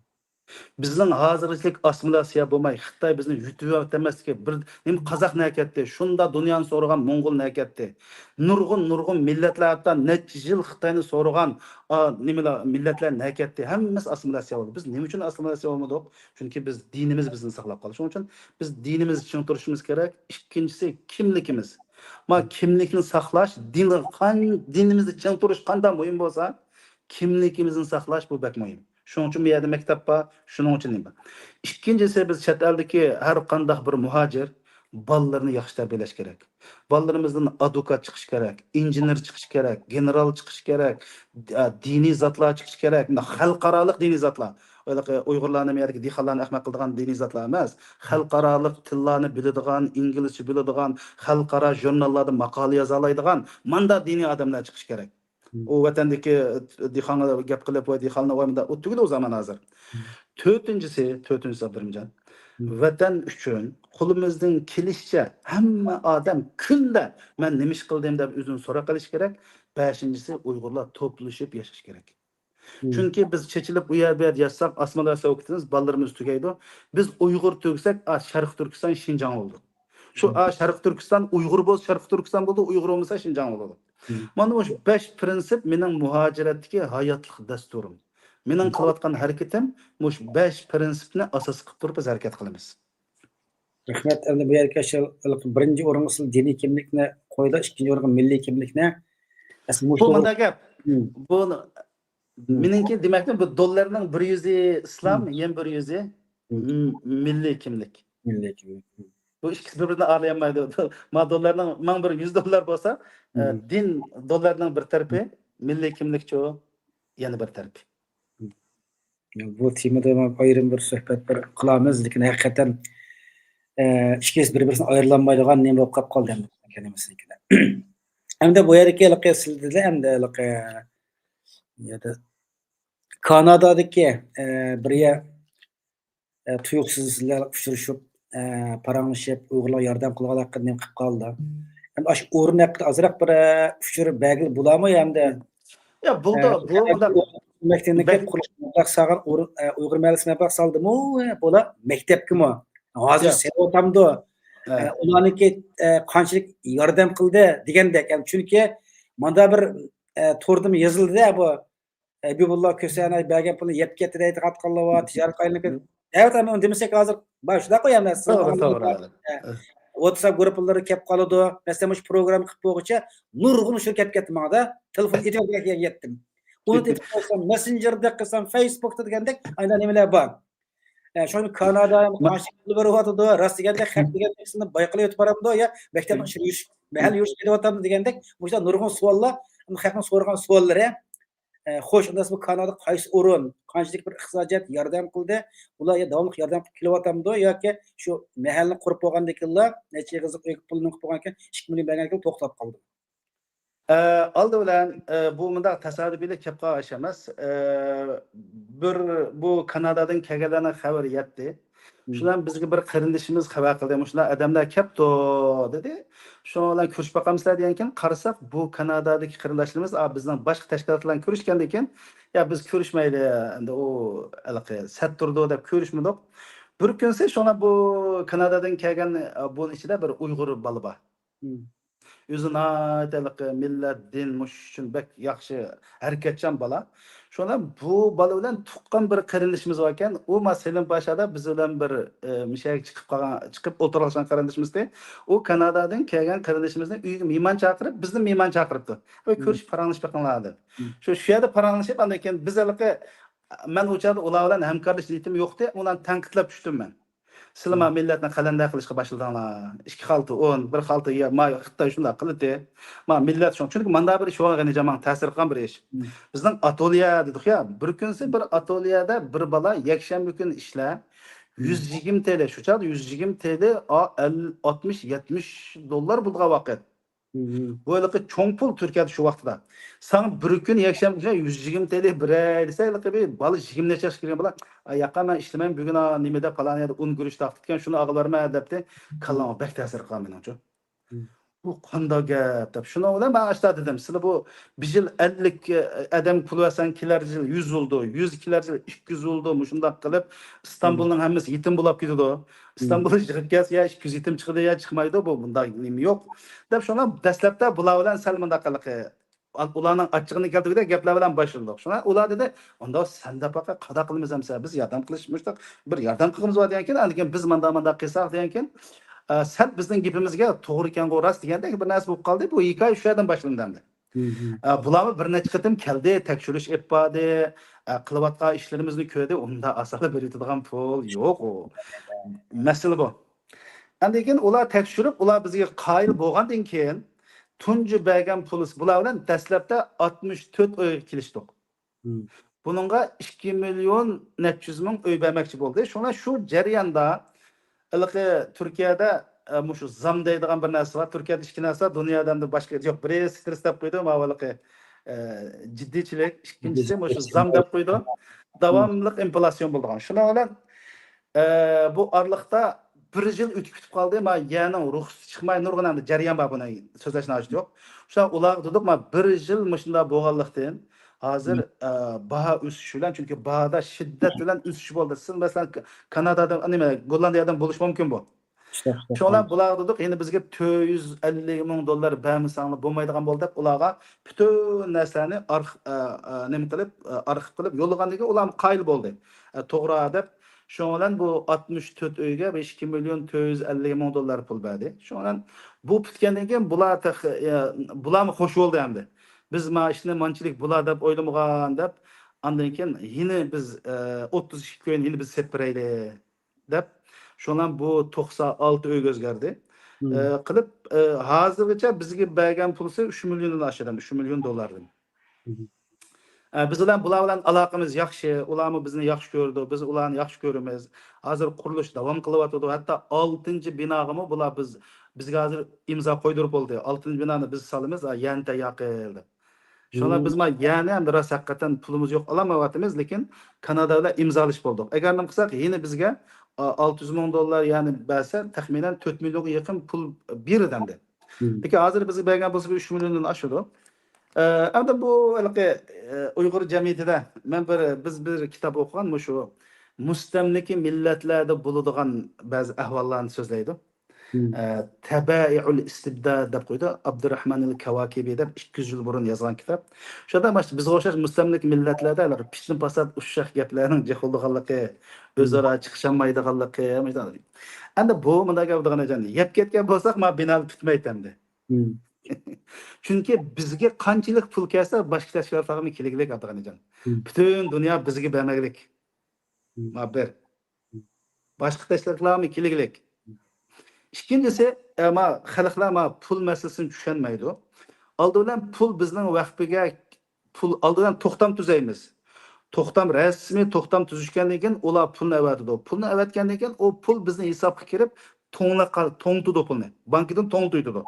بىزنىڭ ھازىرقىدەك ئاسسىمىلياتسىيە بولماي، خىتاي بىزنى يۇتۇۋەتەلمەسلىكى، بىر نېمە قازاق نەكەتتى، شۇنداق دۇنيانى سورىغان موڭغۇل نەكەتتى. نۇرغۇن، نۇرغۇن مىللەتلەر ھەتتا نەچچە يىل خىتاينى سورىغان، ئا، نېمىلا، مىللەتلەر نەكەتتى. ھەممىسى ئاسسىمىلياتسىيە بولدى. بىز نېمە ئۈچۈن ئاسسىمىلياتسىيە بولمىدۇق؟ چۈنكى بىز دىنىمىز بىزنى ساقلاپ قالدى. شۇنىڭ ئۈچۈن بىز دىنىمىزدا چىڭ تۇرۇشىمىز كېرەك. ئىككىنچىسى، كىملىكىمىز. ما كىملىكنى ساقلاش، دىنغا قان-، دىنىمىزدا چىڭ تۇرۇش قانداق مۇھىم بولسا، كىملىكىمىزنى ساقلاش بۇ بەك مۇھىم. شۇنىڭ ئۈچۈن بۇ يەردە مەكتەپ بار، شۇنىڭ ئۈچۈن نېمە بار. ئىككىنچىسى، بىز چەت ئەلدىكى ھەر قانداق بىر مۇھاجىر بالىلىرىنى ياخشى تەربىيەلەش كېرەك. بالىلىرىمىزدىن ئادۋوكات چىقىشى كېرەك، ئىنژېنېر چىقىشى كېرەك، گېنېرال چىقىشى كېرەك، د-، دىنىي زاتلار چىقىشى كېرەك، مۇنداق خەلقئارالىق دىنىي زاتلار. ھېلىقى ئۇيغۇرلارنى، بۇ يەردىكى دېھقانلارنى ئەخمەق قىلىدىغان دىنىي زاتلار ئەمەس. خەلقئارالىق تىللارنى بىلىدىغان، ئىنگلىزچە بىلىدىغان، خەلقئارا ژۇرناللاردا ماقالە يازالايدىغان مانداق دىنىي ئادەملەر چىقىشى كېرەك. مم. ئۇ ۋەتەندىكى دېھقانغا گەپ قىلىپ، ۋاي دېھقانلار، ۋاي مۇنداق، ئۇ تۈگىدى ئۇ زامان ھازىر. مم. تۆتىنچىسى، تۆتىنچىسى ئابدۇرېھىمجان، مم. ۋەتەن ئۈچۈن قولىمىزدىن كېلىشىچە ھەممە ئادەم كۈندە مەن نېمە ئىش قىلدىم دەپ ئۆزىنى سوراپ قېلىشى كېرەك. بەشىنچىسى، ئۇيغۇرلار توپلىشىپ ياشاش كېرەك. مم. چۈنكى بىز چېچىلىپ ئۇ يەر بۇ يەردە ياتساق، ئاسسىمىلياتسىيە بولۇپ كېتىمىز، بالىلىرىمىز تۈگەيدۇ. بىز ئۇيغۇر تۈگىسەك، ئا، شەرقىي تۈركىستان، شىنجاڭ بولدى. شۇ، مم. ئا، شەرقىي تۈركىستان ئۇيغۇر بولسا، شەرقىي تۈركىستان بولىدۇ، ئۇيغۇر بولمىسا، شىنجاڭ بولىدۇ. مم. مانا مۇشۇ بەش پىرىنسىپ مېنىڭ مۇھاجىرەتتىكى ھاياتلىق دەستۇرۇم. مېنىڭ مم. قىلىۋاتقان ھەرىكىتىم مۇشۇ بەش پىرىنسىپنى ئاساس قىلىپ تۇرۇپ بىز ھەرىكەت قىلىمىز. رەھمەت. ئەمدى بۇ يەرگە شۇ بىرىنچى ئورۇنغا سىز دىنىي كىملىكنى قويدى، ئىككىنچى ئورۇنغا مىللىي كىملىكنى. ئەسلى بۇ مۇشۇ مۇنداق گەپ. مم. بۇ مم. مېنىڭكى دېمەكلىك، بۇ دوللارنىڭ بىر يۈزى ئىسلام، مم. يەنە بىر يۈزى مم. م-، مىللىي كىملىك. مىللىي كىملىك. مم. بۇ ئىككىسى بىر-بىرىنى ئاڭلىيالمايدۇ. ما دوللارنىڭ مىڭ بىر يۈز دوللار بولسا، ئە، مم. دىن دوللارنىڭ بىر تەرىپى، مم. مىللىي كىملىكچۇ يەنە بىر تەرىپى. مم. بۇ تېمىدا ئايرىم بىر سۆھبەت بىر قىلارمىز، لېكىن ھەقىقەتەن، ئە، ئىككىسى بىر-بىرسىدىن ئايرىلالمايدىغان نېمە بولۇپ قاپ قالدى ئەمدى كەلىمىسىنىڭكىدە. ئەمدى بۇ يەردىكى ھېلىقى سىلدىدە ئەمدى ھېلىقى يەردە كانادادىكى، ئە، بىر يەر، ئە، تۇيۇقسىز سىلەر ئۇچرىشىپ، ئە، پاراڭلىشىپ، ئۇيغۇرلارغا ياردەم قىلغان ھەققىدە نېمە قىلىپ قالدى. ئەمدى ئاشۇ ئورۇن ھەققىدە ئازراق بىر، ئە، ئۇچۇر بەرگىلى بولامۇ ئەمدى؟ يا، بولدى، ئە، بۇ مۇنداق مەكتەپنى بەك قۇرۇش مەبلەغ سالغان ئورۇن، ئە، ئۇيغۇر مەھەللىسى مەبلەغ سالدىمۇ؟ بۇلار مەكتەپكىمۇ؟ ھازىر ياق. سېلىۋاتامدۇ؟ ھە. ئە، ئۇلارنىڭكى، ئە، قانچىلىك ياردەم قىلدى دېگەندەك. ئەمدى چۈنكى ماندا بىر، ئە، توردىمۇ يېزىلدى-دە بۇ. ھەبىبۇللا كۆسەنەي بەرگەن پۇلنى يەپ كەتتى دەيدىغان قالىۋاتىدۇ، تىجارەت قايلىنىپ كەتتى. مم. ئەۋەت، ئەمما ئۇنى دېمىسەك ھازىر، بار، شۇنداق قويامەن سىزنىڭ توغرا، توغرا. ۋاتساپ گۇرۇپپىلىرى كەپ قالىدۇ. مەسىلەن، مۇشۇ پروگرامما قىلىپ بولغۇچە نۇرغۇن ئۇچۇر كەپ كەتتى ماڭا-دە. تېلېفون ئېتىپ يەتتىم. ئۇنى تېپىپ قويسام، مەسسېنجېردا قىلسام، فېيسبۇكتا دېگەندەك، ئاينا نېمىلەر بار. ئە، شۇنى كانادا قانچىلىك پۇل بېرىۋاتىدۇ؟ راست دېگەندەك، خەق دېگەن نېمىسىنى بايقىلىپ ئۆتۈپ بارامدۇ يا مەكتەپنىڭ ئىچىدە يۈرۈش، مەھەلدە يۈرۈش كېتىۋاتامدۇ دېگەندەك، مۇشۇنداق نۇرغۇن سوئاللار، خەقنىڭ سورىغان سوئاللىرى. ئە، خوش، ئۇنداق بۇ كانادا قايسى ئورۇن، قانچىلىك بىر ئىقتىسادىيات ياردەم قىلدى؟ ئۇلار يا داۋاملىق ياردەم قىلىپ كېلىۋاتامدۇ ياكى شۇ مەھەللىنى قۇرۇپ بولغاندىن كېيىنلا نەچچە ئېغىزلىق ئۆيگە پۇلنى قىلىپ بولغاندىن كېيىن، ئىككى مىليون بەرگەندىن كېيىن توختاپ قالدى؟ ئە، ئالدى بىلەن، ئە، بۇ مۇنداق تاسادىپىيلا كەپ قالغان ئىش ئەمەس. ئە، بىر بۇ كانادادىن كەلگەنلەرنىڭ خەۋىرى يەتتى. شۇنىڭ بىلەن بىزگە بىر قېرىندىشىمىز خەۋەر قىلدى، مۇشۇنداق ئادەملەر كەپتۇ، دېدى. شۇنىڭ بىلەن كۆرۈشۈپ باقامسىلەر دېگەنكىن، قارىساق، بۇ كانادادىكى قېرىنداشلىرىمىز، ئا، بىزنىڭ باشقا تەشكىلاتلار بىلەن كۆرۈشكەندىن كېيىن، يا، بىز كۆرۈشمەيلى، ئەمدى ئۇ ھېلىقى سەت تۇرىدۇ دەپ كۆرۈشمىدۇق. بىر كۈنسى شۇڭا بۇ كانادادىن كەلگەن، ئا، بۇنىڭ ئىچىدە بىر ئۇيغۇر بالا بار. ئۆزى ناھايىتى ھېلىقى مىللەت، دىن، مۇشۇ ئۈچۈن بەك ياخشى، ھەرىكەتچان بالا. شۇڭا بۇ بالا بىلەن تۇغقان بىر قېرىندىشىمىز باركەن، ئۇ ما سېلىم پاشادا بىز بىلەن بىر، ئى، مۇشۇ يەرگە چىقىپ قالغان، چىقىپ ئولتۇرغان قېرىندىشىمىزدى. ئۇ كانادادىن كەلگەن قېرىندىشىمىزنى ئۆيىگە مېھمان چاقىرىپ، بىزنى مېھمان چاقىرىپتۇ. ۋە كۆرۈشۈپ پاراڭلىشىپ بېقىڭلار دەپ. شۇ، شۇ يەردە پاراڭلىشىپ، ئاندىن كېيىن بىز ھېلىقى، مەن ئۇ چاغدا ئۇلار بىلەن ھەمكارلىشىش نىيىتىم يوقتى، ئۇلارنى تەنقىدلەپ چۈشتۈم مەن. سىلەر ما مىللەتنى قەلەندەر قىلىشقا باشلىدىڭلار. ئىككى خالتا ئۇن، بىر خالتا يەر، ما خىتاي شۇنداق قىلدى. ما مىللەت شۇڭ. چۈنكى ماندا بىر ئىش بولغان غېنىجان، ماڭا تەسىر قىلغان بىر ئىش. بىزنىڭ ئاتوليە دېدۇق يا، بىر كۈنسى بىر ئاتوليەدە بىر بالا يەكشەنبە كۈنى ئىشلەپ، يۈز يىگىرمە تىيىن، شۇ چاغدا يۈز يىگىرمە تىيىن، ئا، ئەللىك، ئاتمىش، يەتمىش دوللار بولىدىغان ۋاقىت. بۇ ھېلىقى چوڭ پۇل تۈركىيەدە شۇ ۋاقتىدا. ساڭا بىر كۈن يەكشەنبە كۈنى يۈز يىگىرمە تىيىن بېرەي دېسە، ھېلىقى بىر بالا يىگىرمە نەچچە ياشقا كىرگەن بالا، «ئاي، ياقا، مەن ئىشلىمەيمەن، بۈگۈن، ئا، نېمىدە، پالان يەردە ئۇن گۈرۈچ تارتىپتىكەن، شۇنى ئالغىلى بارىمەن» دەپتۇ. كاللامغا بەك تەسىر قىلغان مېنىڭچۇ. بۇ قانداق گەپ دەپ. شۇنىڭ بىلەن مەن ئاشتا دېدىم، سىلەر بۇ بىر يىل ئەللىك ئادەم پۇل بەرسەڭ، كېلەر يىل يۈز بولىدۇ، يۈز كېلەر يىل ئىككى يۈز بولىدۇ، مۇشۇنداق قىلىپ ئىستانبۇلنىڭ ھەممىسى يېتىم بولاپ كېتىدۇ. ئىستانبۇلدا يىغىپ كەلسە، يا ئىككى يۈز يېتىم چىقىدۇ، يا چىقمايدۇ، بۇ مۇنداق نېمە يوق. دەپ شۇڭا دەسلەپتە بۇلار بىلەن سەل مۇنداق قىلىقى، ئۇلارنىڭ ئاچچىقىنى كەلتۈرگۈدەك گەپلەر بىلەن باشلىدۇق. شۇڭا ئۇلار دېدى، ئۇنداق سەن دەپ باقە، قانداق قىلىمىز ئەمسە، بىز ياردەم قىلىش مۇشتاق بىر ياردەم قىلغۇمىز بار دېگەنكىن، ئاندىن كېيىن بىز مانداق مانداق قىلساق دېگەنكىن، ئە، سەل بىزنىڭ گېپىمىزگە توغرا ئىكەنغۇ، راست دېگەندەك بىر نەرسە بولۇپ قالدى. بۇ ھېكايە شۇ يەردىن باشلىنىدۇ ئەمدى. ئە، بۇلارمۇ بىر نەچچە قېتىم كەلدى، تەكشۈرۈش ئېلىپ باردى، ئە، قىلىۋاتقان ئىشلىرىمىزنى كۆردى، ئۇنداق ئاسانلا بېرىۋېتىدىغان پۇل يوق ئۇ. مەسىلە بۇ. ئاندىن كېيىن ئۇلار تەكشۈرۈپ، ئۇلار بىزگە قايىل بولغاندىن كېيىن، تۇنجى بەرگەن پۇلى بۇلار بىلەن دەسلەپتە ئاتمىش تۆت ئۆيگە كېلىشتۇق. بۇنىڭغا ئىككى مىليون نەچچە يۈز مىڭ ئۆي بەرمەكچى بولدى. شۇڭا شۇ جەرياندا ھېلىقى تۈركىيەدە، ئە، مۇشۇ زام دەيدىغان بىر نەرسە بار. تۈركىيەدە ئىككى نەرسە بار، دۇنيادا ئەمدى باشقا يوق. بىرى سترېس دەپ قويىدۇ، ماۋۇ ھېلىقى، ئە، جىددىيچىلىك. ئىككىنچىسى مۇشۇ زام دەپ قويىدۇ. داۋاملىق ئىنفلياتسىيون بولىدىغان. شۇنىڭ بىلەن، ئە، بۇ ئارىلىقتا بىر يىل ئۆتۈپ كېتىپ قالدى. ما يەنىڭ رۇخسىتى چىقماي نۇرغۇن ئەمدى جەريان بار، بۇنى سۆزلەشنىڭ ھاجىتى يوق. شۇڭا ئۇلارغا دېدۇق، ما بىر يىل مۇشۇنداق بولغانلىقتىن، ھازىر، ئە، باھا ئۆسۈشى بىلەن، چۈنكى باھادا شىددەت بىلەن ئۆسۈش بولدى. سىز مەسىلەن، ك-، كانادادىن، نېمە، گوللاندىيەدىن بولۇشى مۇمكىن بۇ. شۇڭا بۇلارغا دېدۇق، يەنە بىزگە تۆت يۈز ئەللىك مىڭ دوللار بەرمىسەڭلار بولمايدىغان بولدى دەپ، ئۇلارغا پۈتۈن نەرسىلەرنى ئارخ-، ئە، ئە، نېمە قىلىپ، ئە، ئارخىپ قىلىپ يوللىغاندىن كېيىن، ئۇلارمۇ قايىل بولدى. ئە، توغرا دەپ. شۇنىڭ بىلەن بۇ ئاتمىش تۆت ئۆيگە بىر ئىككى مىليون تۆت يۈز ئەللىك مىڭ دوللار پۇل بەردى. شۇنىڭ بىلەن بۇ پۈتكەندىن كېيىن بۇلار تېخى، ئە، بۇلارمۇ خوش بولدى ئەمدى. بىز ما ئىشنى مانچىلىك بۇلار دەپ ئويلىمىغان دەپ، ئاندىن كېيىن يەنە بىز، ئە، ئوتتۇز ئىككى كوينى يەنە بىز سېتىپ بېرەيلى دەپ، شۇنىڭ بىلەن بۇ توقسان ئالتە ئۆيگە ئۆزگەردى. ئە، قىلىپ، ئە، ھازىرغىچە بىزگە بەرگەن پۇلسى ئۈچ مىليوندىن ئاشىدۇ، ئۈچ مىليون دوللاردىن. ئە، بىز بىلەن، بۇلار بىلەن ئالاقىمىز ياخشى، ئۇلارمۇ بىزنى ياخشى كۆرىدۇ، بىز ئۇلارنى ياخشى كۆرىمىز. ھازىر قۇرۇلۇش داۋام قىلىۋاتىدۇ. ھەتتا ئالتىنچى بىناغىمۇ بۇلار بىز، بىزگە ھازىر ئىمزا قويدۇرۇپ بولدى. ئالتىنچى بىنانى بىز سالىمىز، ھە، يەنتە ياقىل دەپ. شۇڭا بىز ما يەنى ئەمدى راست ھەقىقەتەن پۇلىمىز يوق، ئالالمايۋاتىمىز، لېكىن كانادا بىلەن ئىمزالىشىپ بولدۇق. ئەگەر نېمە قىلساق، يەنە بىزگە، ئا، ئالتە يۈز مىڭ دوللار يەنى بەرسە، تەخمىنەن تۆت مىليونغا يېقىن پۇل بېرىدۇ ئەمدى. لېكىن ھازىر بىزگە بەرگەن بولسا بىر ئۈچ مىليوندىن ئاشىدۇ. ئە، ئەمدى بۇ ھېلىقى، ئە، ئۇيغۇر جەمئىيىتىدە مەن بىر، بىز بىر كىتاب ئوقۇغان، مۇشۇ مۇستەملىكە مىللەتلەردە بولىدىغان بەزى ئەھۋاللارنى سۆزلەيدۇ. ئە، تەبائىئۇل ئىستىبداد دەپ قويىدۇ. ئابدۇراخمانىل كاۋاكىبى دەپ ئىككى يۈز يىل بۇرۇن يازغان كىتاب. شۇ ئادەم بىزگە ئوخشاش مۇستەملىكە مىللەتلەردە ھېلىقى پىتنە پاسات، ئۇششاق گەپلەرنىڭ جىق بولىدىغانلىقى، ئۆزئارا چىقىشالمايدىغانلىقى. ئەمدى بۇ مۇنداق گەپ دېگەن ئىكەن، يەپ كەتكەن بولساق، ما بىنانى پۈتمەيتتى ئەمدى. چۈنكى بىزگە قانچىلىك پۇل كەلسە، باشقا تەشكىلاتلارغىمۇ كېلىگلىك ئاتىغان ئىكەن. پۈتۈن دۇنيا بىزگە بەرمەگلىك. ما بىر. باشقا تەشۋىقاتلارمۇ كېلگۈلۈك. ئىككىنچىسى، ئە، ما، خەلقلەر ما پۇل مەسىلىسىنى چۈشەنمەيدۇ. ئالدى بىلەن پۇل بىزنىڭ ۋەقپىگە، پۇل ئالدى بىلەن توختام تۈزەيمىز. توختام، رەسمىي توختام تۈزۈشكەندىن كېيىن ئۇلار پۇلنى ئەۋەتىدۇ. پۇلنى ئەۋەتكەندىن كېيىن ئۇ پۇل بىزنىڭ ھېسابقا كىرىپ، توڭلىق قال-، توڭلىتىدۇ پۇلنى. بانكىدىن توڭلىتىۋېتىدۇ.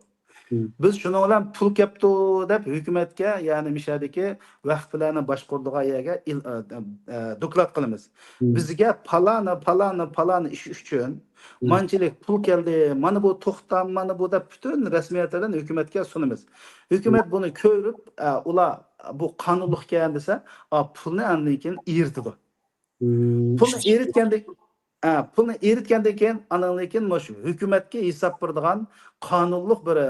مم. بىز شۇنىڭ بىلەن پۇل كەپتۇ دەپ ھۆكۈمەتكە، يەنى مۇشۇ يەردىكى ۋەقىپلەرنى باشقۇرىدىغان يەرگە ئىل-، ئە، ئە، دوكلات قىلىمىز. مم. بىزگە پالانى، پالانى، پالانى ئىش ئۈچۈن مم. مانچىلىك پۇل كەلدى، مانا بۇ توختام، مانا بۇ دەپ پۈتۈن رەسمىيەتلەرنى ھۆكۈمەتكە سۇنىمىز. ھۆكۈمەت مم. بۇنى كۆرۈپ، ئە، ئۇلار بۇ قانۇنلۇق ئىكەن دېسە، ئا، پۇلنى ئاندىن كېيىن ئېرىتىدۇ. مم. پۇلنى ئېرىتكەندىن، ئە، پۇلنى ئېرىتكەندىن كېيىن، ئاندىن كېيىن مۇشۇ ھۆكۈمەتكە ھېساب بېرىدىغان قانۇنلۇق بىر، ئە،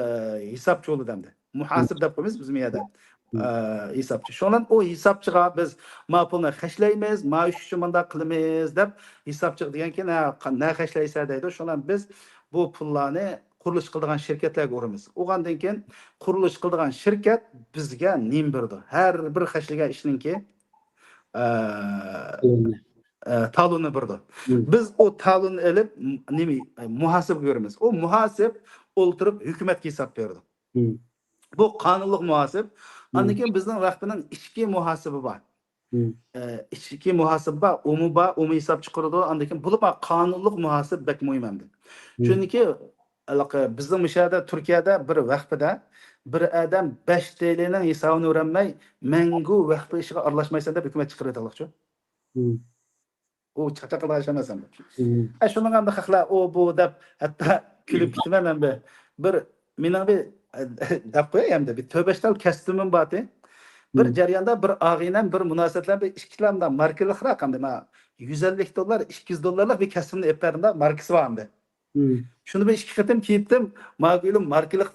ھېسابچى بولىدۇ ئەمدى. مۇھاسىب دەپ قويىمىز بىز مۇ يەردە. مم. ئە، ھېسابچى. شۇنىڭ بىلەن ئۇ ھېسابچىغا بىز ما پۇلنى خەجلەيمىز، ما ئىش ئۈچۈن مۇنداق قىلىمىز دەپ ھېسابچىغا دېگەنكىن، ھە، قا-، نە خەجلەيسە دەيدۇ. شۇنىڭ بىلەن بىز بۇ پۇللارنى قۇرۇلۇش قىلىدىغان شىركەتلەرگە ئۇرىمىز. ئۇرغاندىن كېيىن قۇرۇلۇش قىلىدىغان شىركەت بىزگە نېمە بېرىدۇ؟ ھەر بىر خەجلىگەن ئىشنىڭكى، ئە، تالوننى. ئە، تالوننى بېرىدۇ. مم. بىز ئۇ تالوننى ئېلىپ، م-، نېمە، ئە، مۇھاسىبگە بېرىمىز. ئۇ مۇھاسىب ئولتۇرۇپ ھۆكۈمەتكە ھېساب بېرىدۇ. مم. بۇ قانۇنلۇق مۇھاسىب. ئاندىن مم. كېيىن بىزنىڭ ۋەقپىنىڭ ئىچكى مۇھاسىبى بار. مم. ئە، ئىچكى مۇھاسىبە بار، ئۇمۇ بار، ئۇمۇ ھېساب چىقىرىدۇ. ئاندىن كېيىن بولۇپ قانۇنلۇق مۇھاسىب بەك مۇھىم ئەمدى. مم. چۈنكى ھېلىقى بىزنىڭ مۇشۇ يەردە، تۈركىيەدە بىر ۋەقپىدە بىر ئادەم بەش تىيىننىڭ ھېسابىنى ئۆرەلمەي، مەڭگۈ ۋەقپە ئىشىغا ئارىلاشمايسەن دەپ ھۆكۈمەت چىقىرىۋېتىۋاتىدۇ. مم. ئۇ چاقچاق قىلىدىغان ئىش ئەمەس ئەمدى. مم. ئە، شۇنىڭغا ئەمدى خەقلەر ئۇ، بۇ دەپ ھەتتا كۈلۈپ كېتىمەن ئەمدى. بىر مېنىڭ بىر، دەپ قوياي ئەمدى، بىر تۆت بەش تال كەستىمىم بارتى. بىر مم. جەرياندا بىر ئاغىنەم بىر مۇناسىۋەتلەر بىر ئىككىلا مۇنداق ماركىلىقراق ئەمدى، مانا يۈز ئەللىك دوللار، ئىككى يۈز دوللارلىق بىر كەستىمنى ئېلىپ بەردىم، ماركىسى بار ئەمدى. مم. شۇنى بىر ئىككى قېتىم كىيىپتىم. ماگۈلۈم ماركىلىق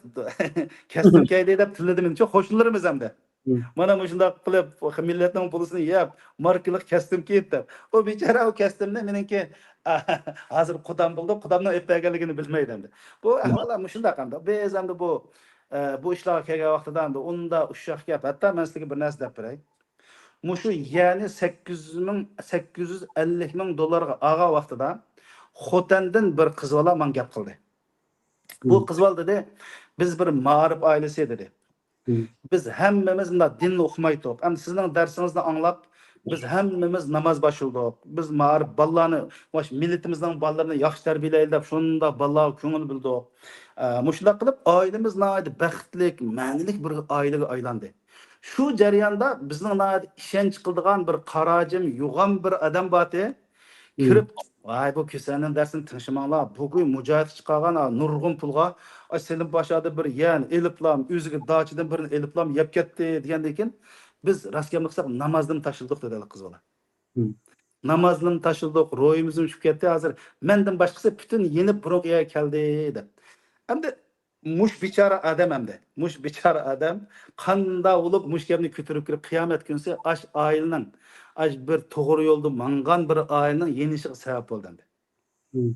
كەستىم كەيدى دەپ تىللىدى مېنى. شۇ قوشنىلىرىمىز ئەمدى. مم. مانا مۇشۇنداق قىلىپ، مىللەتنىڭ پۇلىسىنى يەپ، ماركىلىق كەستىم كىيىپ دەپ. ئۇ بىچارە ئۇ كەستىمنى مېنىڭكى ھازىر قۇدام بولدى، قۇدامنىڭ ئېلىپ بەرگەنلىكىنى بىلمەيدۇ ئەمدى. بۇ مم. ئەھۋاللار مۇشۇنداق ئەمدى. بىز ئەمدى بۇ، ئە، بۇ ئىشلارغا كەلگەن ۋاقتىدا ئەمدى ئۇنداق ئۇششاق گەپ. ھەتتا مەن سىزگە بىر نەرسە دەپ بېرەي. مۇشۇ يەنى سەككىز يۈز مىڭ، سەككىز يۈز ئەللىك مىڭ دوللارغا ئالغان ۋاقتىدا خوتەندىن بىر قىز بالا ماڭا گەپ قىلدى. بۇ مم. قىز بالا دېدى، «بىز بىر مائارىپ ئائىلىسى» دېدى. مم. «بىز ھەممىمىز مۇنداق دىننى ئوقۇمايتتۇق. ئەمدى سىزنىڭ دەرسىڭىزنى ئاڭلاپ، بىز ھەممىمىز ناماز باشلىدۇق. بىز مائارىپ بالىلارنى، مۇشۇ مىللىتىمىزنىڭ بالىلىرىنى ياخشى تەربىيەلەيلى دەپ شۇنداق بالىلارغا كۆڭۈل بۆلدۇق. ئە، مۇشۇنداق قىلىپ ئائىلىمىز ناھايىتى بەختلىك، مەنىلىك بىر ئائىلىگە ئايلاندى.» شۇ جەرياندا بىزنىڭ ناھايىتى ئىشەنچ قىلىدىغان بىر قارا جىم يوغان بىر ئادەم بارتى. مم. كىرىپ، «ۋاي، بۇ كۈسەنىنىڭ دەرسىنى تىڭشىماڭلار، بۇ كۈن مۇجاھىدقا چىقارغان، ھا، نۇرغۇن پۇلغا، ئاي، سېلىم باشادا بىر يەن ئېلىپلام، ئۆزىگە داچىدىن بىرنى ئېلىپلام يەپ كەتتى» دېگەندىن كېيىن، بىز راست گەپنى قىلساق، نامازدىن تاشلىدۇق، دېدى قىز بالا. مم. نامازدىن تاشلىدۇق، روھىمىزمۇ چۈشۈپ كەتتى. ھازىر مەندىن باشقىسى پۈتۈن يېنىپ بۇرۇنقى يەرگە كەلدى، دەپ. ئەمدى مۇش بىچارە ئادەم ئەمدى. مۇش بىچارە ئادەم قانداق بولۇپ مۇش گەپنى كۆتۈرۈپ كىرىپ، قىيامەت كۈنسى ئاش ئائىلىنىڭ، ئاش بىر توغرا يولدا ماڭغان بىر ئائىلىنىڭ يېنىشىغا سەۋەب بولدى ئەمدى. مم.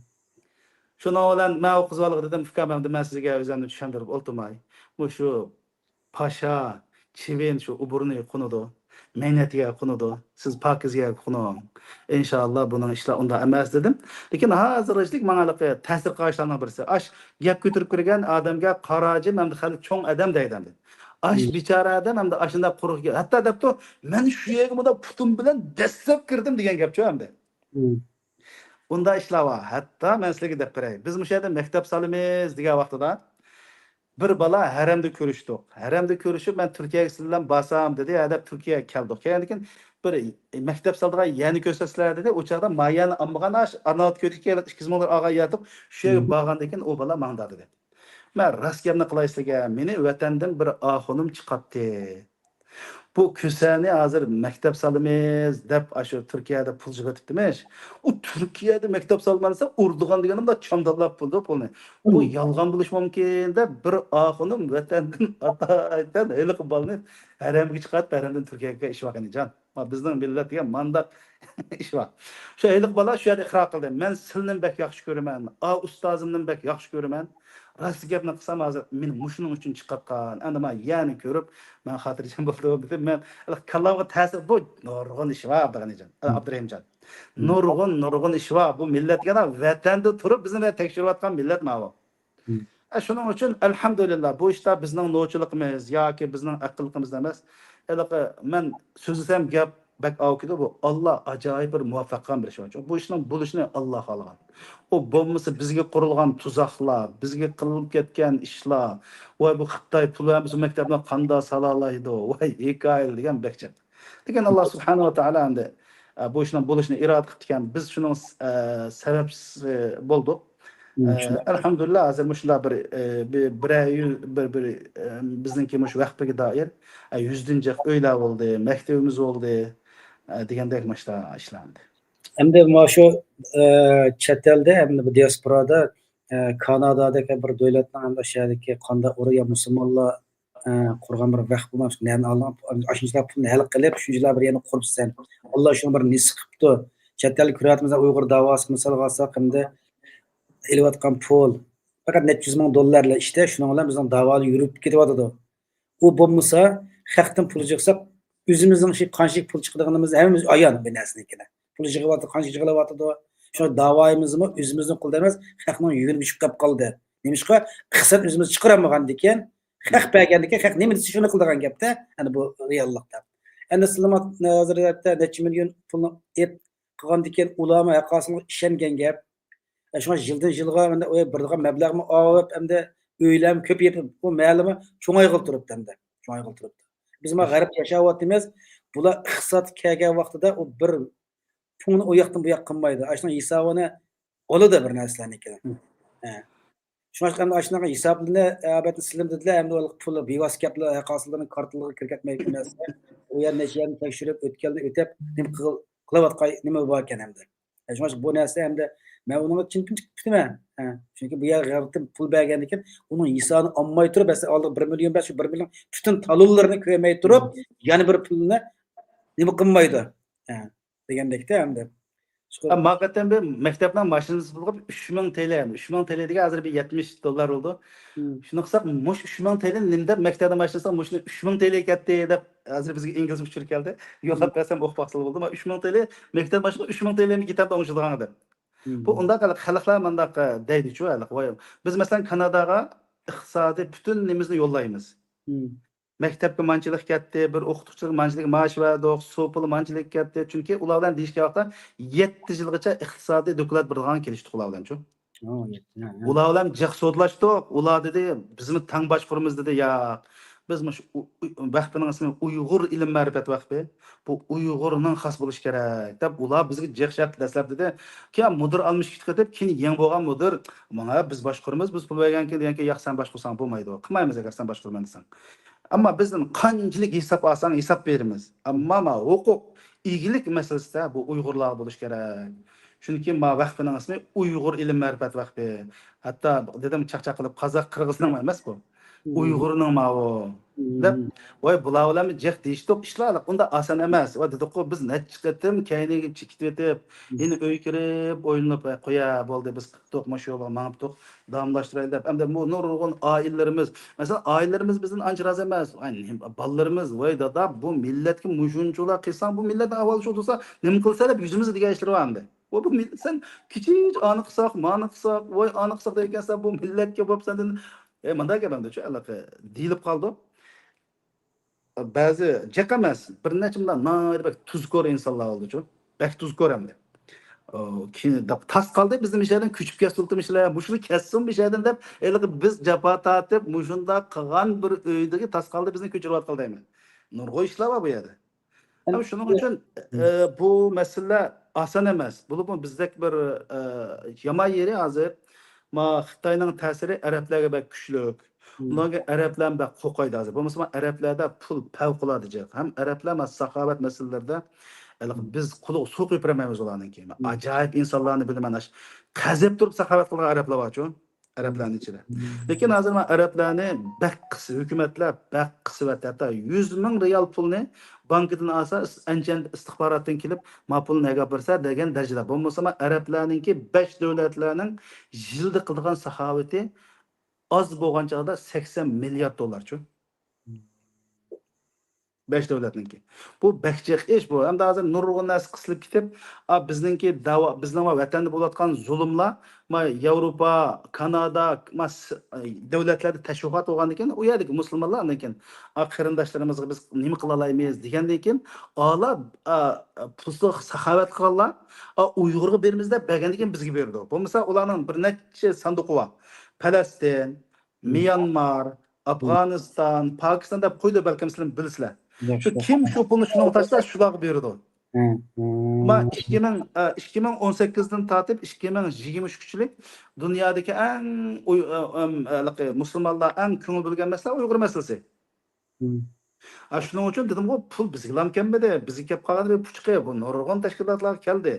شۇنىڭ بىلەن مەن ئۇ قىز بالىغا دېدىم، «ئۇكام، ئەمدى مەن سىزگە ئۆزۈمنى چۈشەندۈرۈپ ئولتۇرماي. مۇشۇ پاشا، چىۋىن شۇ ئوبورنى قونىدۇ. مەينەتكە قونىدۇ. سىز پاكىزگە قونۇڭ. ئىنشائاللا بۇنىڭ ئىشلار ئۇنداق ئەمەس» دېدىم. لېكىن ھازىرغىچىلىك ماڭا ھېلىقى تەسىر قىلغان ئىشلارنىڭ بىرسى. ئاش گەپ كۆتۈرۈپ كىرگەن ئادەمگە قارا جىم ئەمدى خېلى چوڭ ئادەم دەيدۇ ئەمدى. ئاش مم. بىچارە ئادەم ئەمدى ئاشۇنداق قۇرۇق گەپ. ھەتتا دەپتۇ، «مەن شۇ يەرگە مۇنداق پۇتۇم بىلەن دەسسەپ كىردىم» دېگەن گەپچۇ ئەمدى. مم. ئۇنداق ئىشلار بار. ھەتتا مەن سىلەرگە دەپ بېرەي. بىز مۇشۇ يەردە مەكتەپ سالىمىز دېگەن ۋاقتىدا، بىر بالا ھەرەمدە كۆرۈشتۇق. ھەرەمدە كۆرۈشۈپ، مەن تۈركىيەگە سىلەر بىلەن بارسام دېدى، ھە دەپ تۈركىيەگە كەلدۇق. كەلگەندىن كېيىن بىر مەكتەپ سالىدىغان يەرنى كۆرسەتسىلەر دېدى. ئۇ چاغدا ما يەرنى ئالمىغان ئاش، ئارناۋۇت كۆيدىكى ئىككى يۈز مىڭ دوللار ئالغان يەر تۇرۇپ، شۇ يەرگە مم. بارغاندىن كېيىن ئۇ بالا ماڭدا دېدى. مەن راست گەپنى قىلاي سىلەرگە، مېنى ۋەتەندىن بىر ئاخۇنۇم چىقاتتى. بۇ كۈسەنى ھازىر مەكتەپ سالىمىز دەپ ئاشۇ تۈركىيەدە پۇل يىغىۋېتىپتىمىش. ئۇ تۈركىيەدە مەكتەپ سالىمەن دېسە، ئۇرىدىغان دېگەنىم چامداللاپ پۇلدۇر پۇلنى. بۇ مم. يالغان بولۇشى مۇمكىن دەپ بىر ئاخۇنۇم ۋەتەندىن ئاتايتەن ھېلىقى بالىنى ھەرەمگە چىقارتىپ، ھەرەمدىن تۈركىيەگە ئىش بارغىنى جان. ما بىزنىڭ مىللەت دېگەن مانداق ئىش بار. شۇ ھېلىقى بالا شۇ يەردە ئىقرار قىلدى. مەن سىلىنى بەك ياخشى كۆرىمەن. ئا ئۇستازىمنى بەك ياخشى كۆرىمەن. راست گەپنى قىلسام، ھازىر مېنى مۇشۇنىڭ ئۈچۈن چىقارتقان، ئەمدى مانا يەنى كۆرۈپ، مەن خاتىرجەم بولدۇم دېدىم. مەن كاللامغا تەسىر، بۇ نۇرغۇن ئىش بار، ئابدۇغەنىجان، ئابدۇرېھىمجان. نۇرغۇن، نۇرغۇن ئىش بار. بۇ مىللەتكە، ۋەتەندە تۇرۇپ بىزنى تەكشۈرۈۋاتقان مىللەت ماۋۇ. ئە، شۇنىڭ ئۈچۈن، ئەلھەمدۇلىللا، بۇ ئىشتا بىزنىڭ نوچىلىقىمىز ياكى بىزنىڭ ئەقىللىقىمىز ئەمەس. ھېلىقى مەن سۆزلىسەم گەپ بەك ئاۋۇپ كېتىدۇ. بۇ ئاللا ئاجايىپ بىر مۇۋەپپەق قىلغان بىر ئىش. بۇ ئىشنىڭ بولۇشىنى ئاللا خالىغان. ئۇ بولمىسا بىزگە قۇرۇلغان تۇزاقلار، بىزگە قىلىنىپ كەتكەن ئىشلار، ۋاي بۇ خىتاي پۇل بەرمىسە مەكتەپنى قانداق سالالايدۇ، ۋاي ھېكايە دېگەن بەك جىق. لېكىن ئاللا سۇبھانەھۇ ۋە تائالا ئەمدى، ئە، بۇ ئىشنىڭ بولۇشىنى ئىرادە قىپتىكەن. بىز شۇنىڭ، ئە، سەۋەبچىسى بولدۇق. ئە، ئەلھەمدۇلىللا، ھازىر مۇشۇنداق بىر، ئە، بىر، بىرەر يۈز، بىر، بىر، ئە، بىزنىڭكى مۇشۇ ۋەقپىگە دائىر، ئە، يۈزدىن جىق ئۆيلەر بولدى، مەكتىۋىمىز بولدى، ئە، دېگەندەك مۇشۇنداق ئىشلار ئەمدى. ئەمدى مانا شۇ، ئە، چەت ئەلدە، ئەمدى بۇ دىياسپورادا، ئە، كانادادەك بىر دۆلەتنىڭ ئەمدى شۇ يەردىكى قانداق ئۇرۇق يا مۇسۇلمانلار، ئە، قۇرغان بىر ۋەقىپ بولماس، نەدىن ئالغان، ئاشۇنچىلار پۇلنى ھەل قىلىپ، شۇنچىلار بىر يەرنى قۇرۇپسەن. ئاللا شۇنى بىر نېسىپ قىپتۇ. چەت ئەلدە كۆرۈۋاتىمىز، ئۇيغۇر داۋاسى مىسالغا ئالساق، ئەمدى ئېلىۋاتقان پۇل پەقەت نەچچە يۈز مىڭ دوللارلا ئىشتە، شۇنىڭ بىلەن بىزنىڭ داۋالار يۈرۈپ كېتىۋاتىدۇ. ئۇ بولمىسا، خەقتىن پۇل يىغساق، ئۆزىمىزنىڭ شۇ قانچىلىك پۇل چىقىدىغىنىمىز ھەممىمىز ئايان بۇ نەرسىنىڭكىنى. پۇل يىغىۋاتىدۇ، قانچە يىغىلىۋاتىدۇ. شۇ داۋايىمىزمۇ ئۆزىمىزنىڭ قولىدا ئەمەس، خەقنىڭ يۈكىگە چۈشۈپ قېلىپ قالدى. نېمىشقا؟ ئىقتىساد ئۆزىمىز چىقىرالمىغاندىكىن، خەق بەرگەندىكىن، خەق نېمە دېسە شۇنى قىلىدىغان گەپتە. ئەنە بۇ رېئاللىقتا. ئەمدى سىلىمۇ ھازىر نەچچە مىليون پۇلنى ئېلىپ قىلغاندىكىن، ئۇلارمۇ ھەق ھاسىلىغا ئىشەنگەن گەپ. ئە، شۇڭا يىلدىن يىلغا ئەمدى ئۇ بىرىدىغان مەبلەغمۇ ئاۋۇپ، ئەمدى ئۆيلەرمۇ كۆپىيىپ، بۇ مەھەللىمۇ چوڭايغىلى تۇرۇپتۇ ئەمدى. چوڭايغىلى تۇرۇپتۇ. بىز مانا غەربتە ياشاۋاتىمىز. بۇلار ئىقتىساد كەلگەن ۋاقتىدا ئۇ بىر پۇڭنى ئۇ ياقتىن بۇ ياققا قىلمايدۇ. ئاشۇنىڭ ھېسابىنى ئالىدۇ بىر نەرسىلەرنىڭكىدىن. ھە. شۇڭا ئەمدى ئاشۇنداق ھېسابلىرىنى، ئە، ئەلۋەتتە سىلىمدىدىلا ئەمدى ئۇ پۇل بىۋاسىتە گەپلا ھەق ھاسىلىنىڭ كارتىلىغا كىرگەزمەي بىر نەرسە. ئۇ يەر نەچچە يەرنى تەكشۈرۈپ، ئۆتكەلدە ئۆتەپ، نېمە قىل-، قىلىۋاتقاي، نېمە باركەن ئەمدى. شۇڭا بۇ نەرسە ئەمدى مەن ئۇنىڭغا چىن كۆڭۈلدىن كۈتىمەن. ھە. چۈنكى بۇ يەرگە غەربتىن پۇل بەرگەندىكىن ئۇنىڭ ھېسابىنى ئالماي تۇرۇپ، مەسىلەن، ئالدىغا بىر مىليون بەرسە، شۇ بىر مىليون پۈتۈن تالونلىرىنى كۆرمەي تۇرۇپ، يەنە بىر پۇلنى نېمە قىلمايدۇ. ھە. دېگەندەكتە ئەمدى. ھە، ماڭا قېتىم بىر مەكتەپنىڭ ماشىنىسى بولغان ئۈچ مىڭ تىل، ئۈچ مىڭ تىل دېگەن ھازىر بىر يەتمىش دوللار بولىدۇ. شۇنى قىلساق، مۇشۇ ئۈچ مىڭ تىل نېمە دەپ مەكتەپنىڭ ماشىنىسىغا مۇشۇنى ئۈچ مىڭ تىل كەتتى دەپ، ھازىر بىزگە ئىنگلىز ئۇچۇرى كەلدى. يوللاپ بەرسەم ئوقۇپ باقسىلا بولدى. مانا ئۈچ مىڭ تىل، مەكتەپ ماشىنىسىغا ئۈچ مىڭ تىل نېمە كېتەمدۇ ئوڭشىدىغان دەپ. بۇ ئۇنداق خەلق-، خەلقلەر مۇنداق دەيدىچۇ، ھېلىقى، ۋاي، بىز مەسىلەن كاناداغا ئىقتىسادىي پۈتۈن نېمىمىزنى يوللايمىز. مەكتەپكە مانچىلىك كەتتى، بىر ئوقۇتقۇچىلىق مانچىلىك مائاش بەردۇق، سۇ پۇلى مانچىلىك كەتتى. چۈنكى ئۇلار بىلەن دېيىشكەن ۋاقىتتا يەتتە يىلغىچە ئىقتىسادىي دوكلات بېرىدىغان كېلىشتۇق ئۇلار بىلەنچۇ. ئۇلار بىلەن جىق سودىلاشتۇق. ئۇلار دېدى، بىزمۇ تەڭ باشقۇرىمىز دېدى. ياق، بىز مۇشۇ ئۇ-، ئۇ-، ۋەقپىنىڭ ئىسمى ئۇيغۇر ئىلىم مەرىپەت ۋەقپى. بۇ ئۇيغۇرنىڭ خاس بولۇشى كېرەك دەپ ئۇلار بىزگە جىق شەرت دەسلەپ دېدى. كېيىن مۇدىر ئالمىشىپ كېتىپ، كېيىن يېڭى بولغان مۇدىر، ماڭا بىز باشقۇرىمىز، بىز پۇل بەرگەنكىن دېگەنكى، ياق، سەن باشقۇرساڭ بولمايدۇ. قىلمايمىز ئەگەر سەن باشقۇرىمەن دېسەڭ. ئەمما بىزدىن قانچىلىك ھېساب ئالساڭ، ھېساب بېرىمىز. ئەمما ما ھوقۇق، ئىگىلىك مەسىلىسىدە بۇ ئۇيغۇرلارغا بولۇشى كېرەك. چۈنكى ما ۋەقپىنىڭ ئىسمى ئۇيغۇر ئىلىم مەرىپەت ۋەقپى. ھەتتا دېدىم چاقچاق قىلىپ، قازاق قىرغىزنىڭ ئەمەس بۇ. ئۇيغۇرنىڭ ماۋۇ. دەپ، ۋاي، بۇلار بىلەن جىق دېيىشتۇق، ئىشلار ئۇنداق ئاسان ئەمەس. ۋە دېدۇققۇ، بىز نەچچە قېتىم كەينىگە چېكىتىۋېتىپ، يەنە ئۆيگە كىرىپ، ئويلىنىپ، ۋە قويە، بولدى، بىز قىپتۇق، مۇشۇ يولغا ماڭىپتۇق، داۋاملاشتۇرايلى دەپ. ئەمدى بۇ نۇرغۇن ئائىلىلىرىمىز، مەسىلەن، ئائىلىلىرىمىز بىزدىن ئانچە رازى ئەمەس. ۋاي، نېمە، بالىلىرىمىز، ۋاي دادا، بۇ مىللەتكە مۇشۇنچىلار قىلساڭ، بۇ مىللەتنىڭ ئەھۋالى شۇ تۇرسا، نېمە قىلسا دەپ يۈزىمىزگە دېگەن ئىشلىرى بار ئەمدى. ۋاي، بۇ مىل-، سەن كىچىك ئانى قىلساق، مانى قىلساق، ۋاي، ئانى قىلساق دەيدىكەنسەن، بۇ مىللەتكە بولۇپ سەندىن، ئە، مۇنداق گەپ ئەمدىچۇ، ھېلىقى دېيىلىپ قالىدۇ. بەزى جىق ئەمەس، بىر نەچچە مۇنداق ناھايىتى بەك تۇزكور ئىنسانلار بولدىچۇ. بەك تۇزكور ئەمدى. ئۇ، كېيىن دەپ، تاس قالدى، بىزنى مىشەدىن كۆچۈپ كەتسۇن، مىشەدىن، مۇشۇنى كەتسۇن مىشەدىن دەپ، ھېلىقى بىز جاپا تارتىپ، مۇشۇنداق قىلغان بىر ئۆيدىكى تاس قالدى، بىزنى كۆچۈرۈۋاتقىلى دەيمەن. نۇرغۇن ئىشلار بار بۇ يەردە. ھەم شۇنىڭ ئۈچۈن، ئە، بۇ مەسىلىلەر ئاسان ئەمەس. بولۇپمۇ بىزدەك بىر، ئە، يامان يېرى ھازىر، ما، خىتاينىڭ تەسىرى ئەرەبلەرگە بەك كۈچلۈك. ئۇلارغا ئەرەبلەر بەك قورقايدۇ ھازىر. بولمىسا، ما، ئەرەبلەردە پۇل پەۋقۇلئاددە جىق. ھەم ئەرەبلەر، ما، ساخاۋەت مەسىلىلىرىدە، ھېلىقى بىز قۇلىقى سۇ قۇيۇپ بېرەلمەيمىز ئۇلارنىڭكى. ئاجايىپ ئىنسانلارنى بىلىمەن. ئاش-، قەزەپ تۇرۇپ ساخاۋەت قىلغان ئەرەبلەر بارچۇ. ئەرەبلەرنىڭ ئىچىدە. لېكىن ھازىر مانا ئەرەبلەرنى بەك قىس-، ھۆكۈمەتلەر بەك قىسىۋەتتى. ھەتتا يۈز مىڭ رىيال پۇلنى بانكىدىن ئالسا، ئىس-، ئەنچۈەن ئىستىخباراتتىن كېلىپ، ما پۇلنى نەگە ئاپىرىسە دېگەن دەرىجىدە. بولمىسا، ما ئەرەبلەرنىڭكى بەش دۆلەتلەرنىڭ يىلدا قىلىدىغان ساخاۋىتى ئاز بولغان چاغدا سەكسەن مىليارد دوللارچۇ. بەش دۆلەتنىڭكى. بۇ بەك جىق ئىش بۇ. ئەمدى ھازىر نۇرغۇن نەرسە قىسىلىپ كېتىپ، ئا، بىزنىڭكى داۋا، بىزنىڭ ۋەتەندە بولۇۋاتقان زۇلۇملار، ما، ياۋروپا، كانادا، ما، س-، دۆلەتلەردە تەشۋىقات بولغاندىن كېيىن، ئۇ يەردىكى مۇسۇلمانلار ئاندىن كېيىن، ئا، قېرىنداشلىرىمىزغا بىز نېمە قىلالايمىز دېگەندىن كېيىن، ئالا، ئا، پۇلسىز ساخاۋەت قىلغانلار، ئا، ئۇيغۇرغا بېرىمىز دەپ بەرگەندىن كېيىن بىزگە بېرىدۇ. بولمىسا ئۇلارنىڭ بىر نەچچە ساندۇقى بار. پەلەستىن، ميانمار، ئافغانىستان، پاكىستان دەپ قويدى، بەلكىم سىلەر بىلىسىلەر. شۇ كىم شۇ پۇلنى شۇنىڭغا تاشلار، شۇلارغا بېرىدۇ. ما ئىككى مىڭ، ئە، ئىككى مىڭ ئون سەككىزدىن تارتىپ ئىككى مىڭ يىگىرمە ئۈچ كۈنچىلىك دۇنيادىكى ئەڭ ئۇي-، ئە، ئەم، ھېلىقى مۇسۇلمانلار ئەڭ كۆڭۈل بۆلگەن مەسىلە ئۇيغۇر مەسىلىسى. ئا، شۇنىڭ ئۈچۈن دېدىمغۇ، پۇل بىزگىلا كەلمىدى، بىزگە كەپ قالغان بىر پۇچىقى، بۇ نۇرغۇن تەشكىلاتلارغا كەلدى.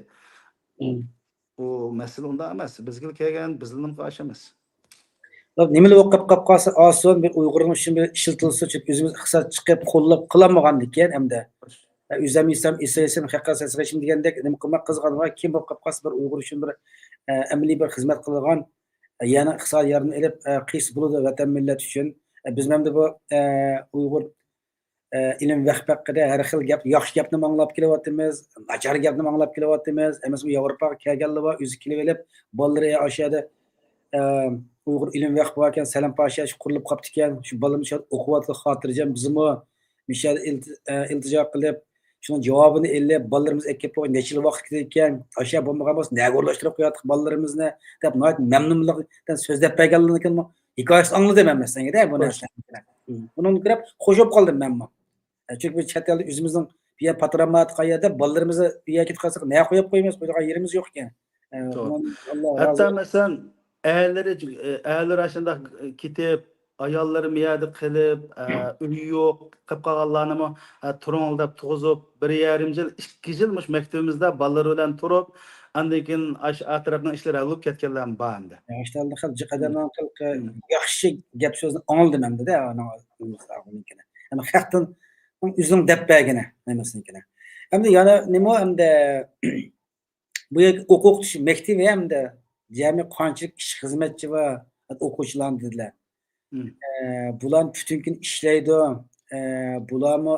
بۇ مەسىلە ئۇنداق ئەمەس. بىزگىلا كەلگەن، بىزنىڭ قارشى ئەمەس. نېمىلا بولۇپ قاپ قالسا ئالسۇن، بىر ئۇيغۇرنىڭ ئۈچۈن بىر ئىشلىتىلسۇن، چۈنكى ئۆزىمىز ئىقتىساد چىقىپ قوللاپ قىلالمىغاندىكىن ئەمدى. ئۆزۈم يېسەم، ئېسىم، خەققە سەسىغىشىم دېگەندەك، نېمە قىلماق قىزغانغا كىم بولۇپ قاپ قالسا بىر ئۇيغۇر ئۈچۈن بىر، ئە، ئەمەلىي بىر خىزمەت قىلىدىغان، ئە، يەنە ئىقتىسادىي ياردىمى ئېلىپ، ئە، قىلسا بولىدۇ ۋەتەن مىللەت ئۈچۈن. ئە، بىز مەمدە بۇ، ئە، ئۇيغۇر ئە، ئىلىم ۋەخپە ھەققىدە ھەر خىل گەپ، ياخشى گەپنىمۇ ئاڭلاپ كېلىۋاتىمىز، ناچار گەپنىمۇ ئاڭلاپ كېلىۋاتىمىز. ئەمەسە ياۋروپاغا كەلگەنلەر بار، ئۆزى كېلىۋېلىپ، بالىلىرى ئاشۇ يەردە، ئە، ئۇيغۇر ئىلىم ۋەخپە باركەن، سەلەم پاشا شۇ قۇرۇلۇپ قاپتىكەن. شۇ بالىلىرىمىز شۇ يەردە ئوقۇۋاتىدۇ، خاتىرجەم. بىزمۇ مۇشۇ يەردە ئىلت-، ئە، ئىلتىجا قىلىپ، شۇنىڭ جاۋابىنى ئېلىپ، بالىلىرىمىز ئەكېلىپ قويغان نەچچە يىل ۋاقىت كېتىدىكەن. ئاشۇ يەردە بولمىغان بولسا، نەگە ئورۇنلاشتۇرۇپ قوياتتۇق بالىلىرىمىزنى، دەپ ناھايىتى مەمنۇنلۇق بىلەن سۆزلەپ بەرگەنلىرىنىڭ ھېكايىسىنى ئاڭلىدىم ھەممىسىنىڭ دە بۇ نەرسىلەرنى. بۇنىڭدىن كۆرۈپ خوش بولۇپ قالدىم مەنمۇ. ئە، چۈنكى بىز چەت ئەلدە ئۆزىمىزنىڭ بىر يەر پاتراماتىغا يەردە بالىلىرىمىزنى بىر يەرگە كەتكەن قالساق نەگە قويۇپ قويىمىز، قويىدىغان يېرىمىز يوق ئېكەن. ئە، توغرا. ئۇنىڭ ئاللا ھەتتا رازى بولسۇن. مەسىلەن، ئەرلىرى، ئەرلىرى ئاشۇنداق كېتىپ، ئاياللىرى مۇ يەردە قېلىپ، ئە، ئۆيى يوق، قېلىپ قالغانلارنىمۇ، ئە، تۇرۇڭ دەپ تۇرغۇزۇپ، بىر يېرىم يىل، ئىككى يىل مۇشۇ مەكتىۋىمىزدە بالىلىرى بىلەن تۇرۇپ، ئاندىن كېيىن ئاشۇ ئەتراپنىڭ ئىشلىرى ھەل بولۇپ كەتكەنلەرمۇ بار ئەمدى. ياخشى ئادەمنىڭ قىلىقى، ياخشى گەپ سۆزنى ئاڭلىدىم ئەمدىدە، ئۇنىڭ، ئۇنىڭ خەقتىن ئۆزىنىڭ دەپ بەرگىنى نېمىسىنىڭكىنى. ئەمدى يەنە نېمە ئەمدى بۇ يەردە ئوقۇتۇش مەكتىۋى ھەمدە جەمئىي قانچىلىك كىشى خىزمەتچى بار، ئوقۇغۇچىلارنى دېدىلەر. مم. ئە، بۇلار پۈتۈن كۈن ئىشلەيدۇ. ئە، بۇلارمۇ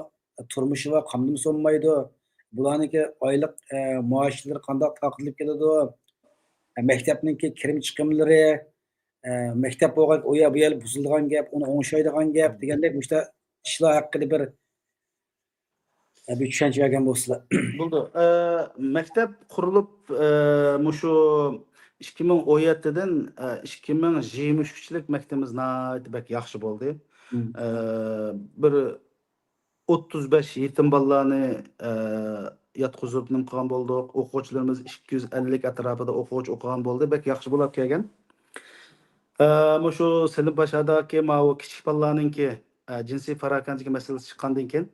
تۇرمۇشى بار، قامدىمۇ سۇنمايدۇ. بۇلارنىڭكى ئايلىق، ئە، مائاشلىرى قانداق تارقىتىلىپ كېلىدۇ؟ ئە، مەكتەپنىڭكى كىرىم چىقىملىرى، ئە، مەكتەپ بولغان ئۇ يەر بۇ يەر بۇزۇلىدىغان گەپ، ئۇنى ئوڭشايدىغان گەپ دېگەندەك مۇشۇنداق ئىشلار ھەققىدە بىر بىر چۈشەنچە بەرگەن بولسىلا. بولدى. ئە، مەكتەپ قۇرۇلۇپ، ئە، مۇشۇ ئىككى مىڭ ئون يەتتىدىن، ئە، ئىككى مىڭ يىگىرمە ئۈچلۈك مەكتىپىمىز ناھايىتى بەك ياخشى بولدى. مم. ئە، بىر ئوتتۇز بەش يېتىم بالىلارنى، ئە، ياتقۇزۇپ نېمە قىلغان بولدۇق. ئوقۇغۇچىلىرىمىز ئىككى يۈز ئەللىك ئەتراپىدا ئوقۇغۇچى ئوقۇغان بولدى. بەك ياخشى بولۇپ كەلگەن. ئە، مۇشۇ سېلىم باشادىكى ماۋۇ كىچىك بالىلارنىڭكى، ئە، جىنسىي پاراكەندىچىلىك مەسىلىسى چىققاندىن كېيىن،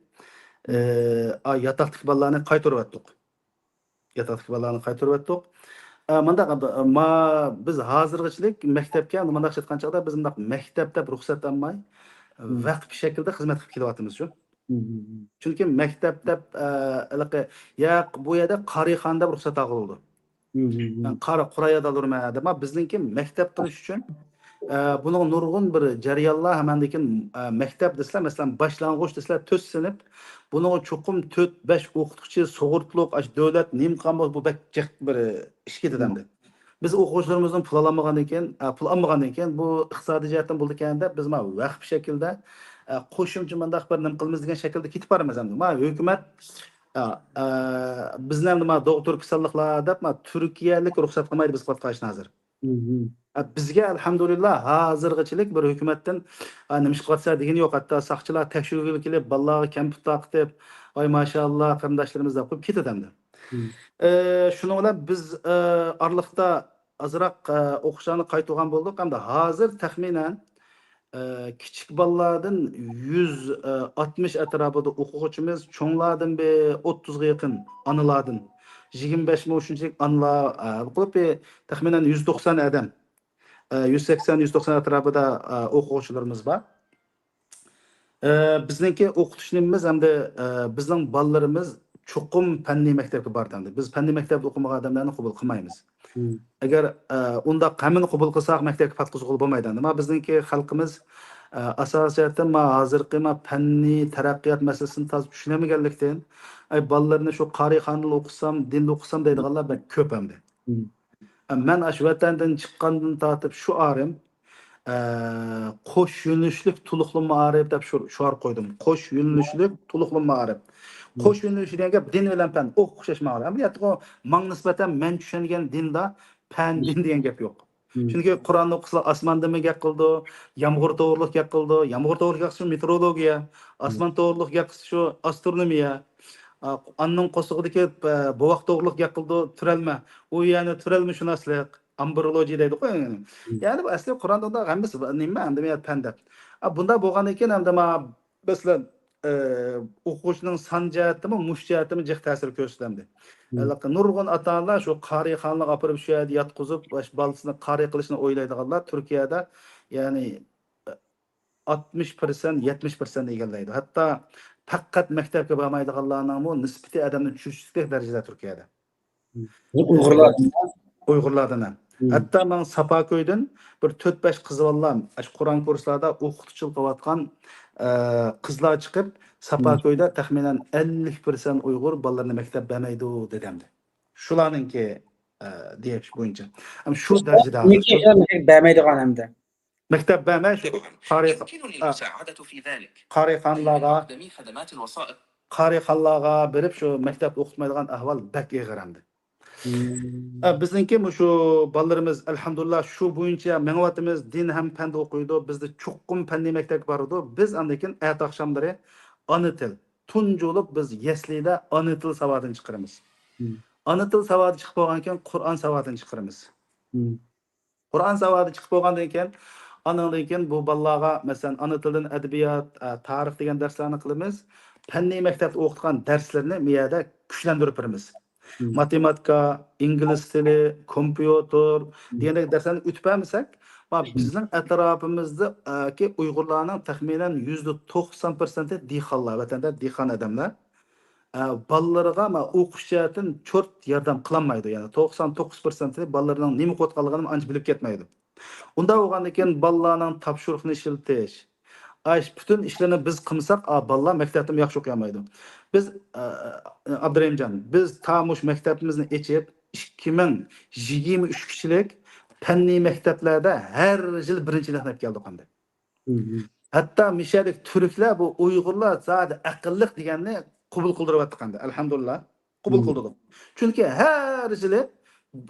ئە، ئا، ياتاقتىكى بالىلارنى قايتۇرۇۋەتتۇق. ياتاقتىكى بالىلارنى قايتۇرۇۋەتتۇق. ئە، مۇنداق، ما، بىز ھازىرغىچىلىك مەكتەپكە، مۇنداق ئېيتقان چاغدا بىز مۇنداق مەكتەپ دەپ رۇخسەت ئالماي، ۋەقىپ شەكلىدە خىزمەت قىلىپ كېلىۋاتىمىز شۇ. چۈنكى مەكتەپ دەپ، ئە، ھېلىقى، يا بۇ يەردە قارىخانا دەپ رۇخسەت ئالغىلى بولىدۇ. مەن قارا قۇرايا دالۇرمەن دەپ، بىزنىڭكى مەكتەپ قىلىش ئۈچۈن، ئە، بۇنىڭ نۇرغۇن بىر جەريانلار ھەمەندىكىن، ئە، مەكتەپ دېسىلە، مەسىلەن، باشلانغۇچ دېسىلە، تۆت سىنىپ، بۇنىڭغا چوقۇم تۆت، بەش ئوقۇتقۇچى سۇغۇرتىلىق، ئاشۇ دۆلەت نېمە قىلغان بولسا، بۇ بەك جىق بىر ئىش كېتىدۇ ئەمدى. بىز ئوقۇغۇچىلىرىمىزدىن پۇل ئالالمىغاندىن كېيىن، ئە، پۇل ئالمىغاندىن كېيىن، بۇ ئىقتىسادىي جەھەتتىن بولىدىكەن دەپ، بىز ما ۋەقىپ شەكلىدە، ئە، قوشۇمچە مۇنداق بىر نېمە قىلىمىز دېگەن شەكىلدە كېتىپ بارىمىز ئەمدى. ما ھۆكۈمەت، ئە، ئە، بىزنى ئەمدى ما دوغا تۈركىستانلىقلار دەپ، ما تۈركىيەلىك رۇخسەت قىلمايدۇ بىز قىلىۋاتقان ئىشنى ھازىر. ئە، بىزگە ئەلھەمدۇلىللا ھازىرغىچىلىك بىر ھۆكۈمەتتىن، ئە، نېمە ئىش قىلىۋاتىسىلەر دېگىنى يوق. ھەتتا ساقچىلار تەكشۈرگىلى كېلىپ، بالىلارغا كەمپۈت تارقىتىپ، ۋاي ماشائاللا، قېرىنداشلىرىمىز دەپ قويۇپ كېتىدۇ ئەمدى. ئە، شۇنىڭ بىلەن بىز، ئە، ئارىلىقتا ئازراق، ئە، ئوقۇشلارنى قايتۇرغان بولدۇق. ئەمدى ھازىر تەخمىنەن، ئە، كىچىك بالىلاردىن يۈز ئاتمىش ئەتراپىدا ئوقۇغۇچىمىز، چوڭلاردىن بىر ئوتتۇزغا يېقىن ئانىلاردىن، يىگىرمە بەش مۇ شۇنچىلىك ئانىلار، ئە، قىلىپ بىر تەخمىنەن يۈز توقسان ئادەم، ئە، يۈز سەكسەن، يۈز توقسان ئەتراپىدا، ئە، ئوقۇغۇچىلىرىمىز بار. ئە، بىزنىڭكى ئوقۇتۇش نېمىمىز ئەمدى، ئە، بىزنىڭ بالىلىرىمىز چوقۇم پەننىي مەكتەپكە بارىدۇ ئەمدى. بىز پەننىي مەكتەپتە ئوقۇمىغان ئادەملەرنى قوبۇل قىلمايمىز. ئەگەر، ئە، ئۇنداق ھەممىنى قوبۇل قىلساق، مەكتەپكە پاتقۇزغىلى بولمايدۇ. ئەمما بىزنىڭكى خەلقىمىز، ئە، ئاساسىي جەھەتتىن ما ھازىرقى ما پەننىي تەرەققىيات مەسىلىسىنى تازا چۈشىنەلمىگەنلىكتىن، ئەي، بالىلىرىنى شۇ قارىخانىدا ئوقۇسام، دىندا ئوقۇسام دەيدىغانلار بەك كۆپ ئەمدى. ئە، مەن ئاشۇ ۋەتەندىن چىققاندىن تارتىپ شۇ ئارىم، ئە، قوش يۆنىلىشلىك تولۇقلىما مائارىپ دەپ شو-، شوئار قويدۇم. قوش يۆنىلىشلىك تولۇقلىما مائارىپ. قوش يۆنىلىش دېگەن گەپ دىن بىلەن پەن ئوخشاش ماڭىدۇ. ئەمەلىيەتتە ئۇ ماڭا نىسبەتەن مەن چۈشەنگەن دىندا پەن، دىن دېگەن گەپ يوق. چۈنكى قۇرئاننى ئوقۇسىلا ئاسماندىنمۇ گەپ قىلىدۇ، يامغۇر توغرۇلۇق گەپ قىلىدۇ، يامغۇر توغرۇلۇق گەپ قىلسا شۇ مېتېئورولوگىيە، ئاسمان توغرۇلۇق گەپ قىلسا شۇ ئاسترونومىيە. ئا، ئانىنىڭ قورسىقىدىكى، ئە، بوۋاق توغرۇلۇق گەپ قىلىدۇ، تۈرەلمە. ئۇ يەنى تۈرەلمە شۇناسلىق، ئامبرولوجى دەيدىغۇ. يەنى بۇ ئەسلى قۇرئاندا ئۇنداق ھەممىسى بار، نېمە، ئەمدى بۇ يەر پەن دەپ. ئا، بۇنداق بولغاندىن كېيىن ئەمدى ما، مەسىلەن، ئە، ئوقۇغۇچىنىڭ سان جەھەتتىمۇ، مۇشۇ جەھەتتىمۇ جىق تەسىر كۆرسىتەمدى. ھېلىقى نۇرغۇن ئاتا-ئانىلار شۇ قارىخانىلارغا ئاپىرىپ شۇ يەردە ياتقۇزۇپ، باش-، بالىسىنى قارى قىلىشنى ئويلايدىغانلار تۈركىيەدە، يەنى، ئاتمىش پىرسەنت، يەتمىش پىرسەنت ئىگىلەيدۇ. ھەتتا پەقەت مەكتەپكە بارمايدىغانلارنىڭمۇ نىسبىتى ئادەمنى چۆچۈتكۈدەك دەرىجىدە تۈركىيەدە. ئۇيغۇرلار. ئۇيغۇرلاردىن ھە. ھەتتا ماڭا ساپاكۆيدىن بىر تۆت-بەش قىز بالام، ئاشۇ قۇرئان كۇرسلاردا ئوقۇتقۇچىلىق قىلىۋاتقان، ئە، قىزلار چىقىپ، ساپاكۆيدە تەخمىنەن ئەللىك پىرسەنت ئۇيغۇر بالىلىرىنى مەكتەپ بەرمەيدۇ دېدى ئەمدى. شۇلارنىڭكى، ئە، دېيىش بويىچە. ئەم، شۇ دەرىجىدە ھازىر. بەرمەيدىغان ھەمدە. مەكتەپ بەرمەي، شۇ قارى-، قارىخانلارغا، قارىخانلارغا بېرىپ شۇ مەكتەپتە ئوقۇتمايدىغان ئەھۋال بەك ئېغىر ئەمدى. ئە، بىزنىڭكى مۇشۇ بالىلىرىمىز، ئەلھەمدۇلىللا، شۇ بويىچە مېڭىۋاتىمىز. دىن ھەم پەندە ئوقۇيدۇ. بىزدە چوقۇم پەننىي مەكتەپكە بارىدۇ. بىز ئاندىن كېيىن ئەتە ئاخشاملىرى ئانا تىل، تۇنجى بولۇپ بىز يەسلىدە ئانا تىل ساۋاتىنى چىقىرىمىز. ئانا تىل ساۋاتى چىقىپ بولغاندىن كېيىن قۇرئان ساۋاتىنى چىقىرىمىز. قۇرئان ساۋاتى چىقىپ بولغاندىن كېيىن، ئانىڭدىن كېيىن بۇ بالىلارغا، مەسىلەن، ئانا تىلدىن ئەدەبىيات، ئە، تارىخ دېگەن دەرسلەرنى قىلىمىز. پەننىي مەكتەپتە ئوقۇتقان دەرسلىرىنى مۇ يەردە كۈچلەندۈرۈپ بېرىمىز. ماتېماتىكا، ئىنگلىز تىلى، كومپيۇتېر دېگەندەك دەرسلەرنى ئۆتۈپ بەرمىسەك، ما بىزنىڭ ئەتراپىمىزدا، ئە، كى ئۇيغۇرلارنىڭ تەخمىنەن يۈزدە توقسان پىرسەنتى دېھقانلار، ۋەتەندە دېھقان ئادەملەر. ئە، بالىلىرىغا ما ئوقۇش جەھەتتىن چورت ياردەم قىلالمايدۇ. يەنى توقسان توققۇز پىرسەنتى بالىلىرىنىڭ نېمە ئوقۇۋاتقانلىقىنى ئانچە بىلىپ كەتمەيدۇ. ئۇنداق بولغاندىن كېيىن بالىلارنىڭ تاپشۇرۇقنى ئىشلىتىش، ئاش، پۈتۈن ئىشلىرىنى بىز قىلمىساق، ئا، بالىلار مەكتەپتىمۇ ياخشى ئوقۇيالمايدۇ. بىز، ئە، ئابدۇرېھىمجان، بىز تا مۇشۇ مەكتەپىمىزنى ئېچىپ، ئىككى مىڭ يىگىرمە ئۈچكىچىلىك پەننىي مەكتەپلەردە ھەر يىل بىرىنچىلىكنى ئېلىپ كەلدۇق ئەمدى. ھەتتا مىشەدىكى تۈركلەر بۇ ئۇيغۇرلار زادى ئەقىللىق دېگەننى قوبۇل قىلدۇرۇۋاتتۇق ئەمدى، ئەلھەمدۇلىللا. قوبۇل قىلدۇردۇق. چۈنكى ھەر يىلى،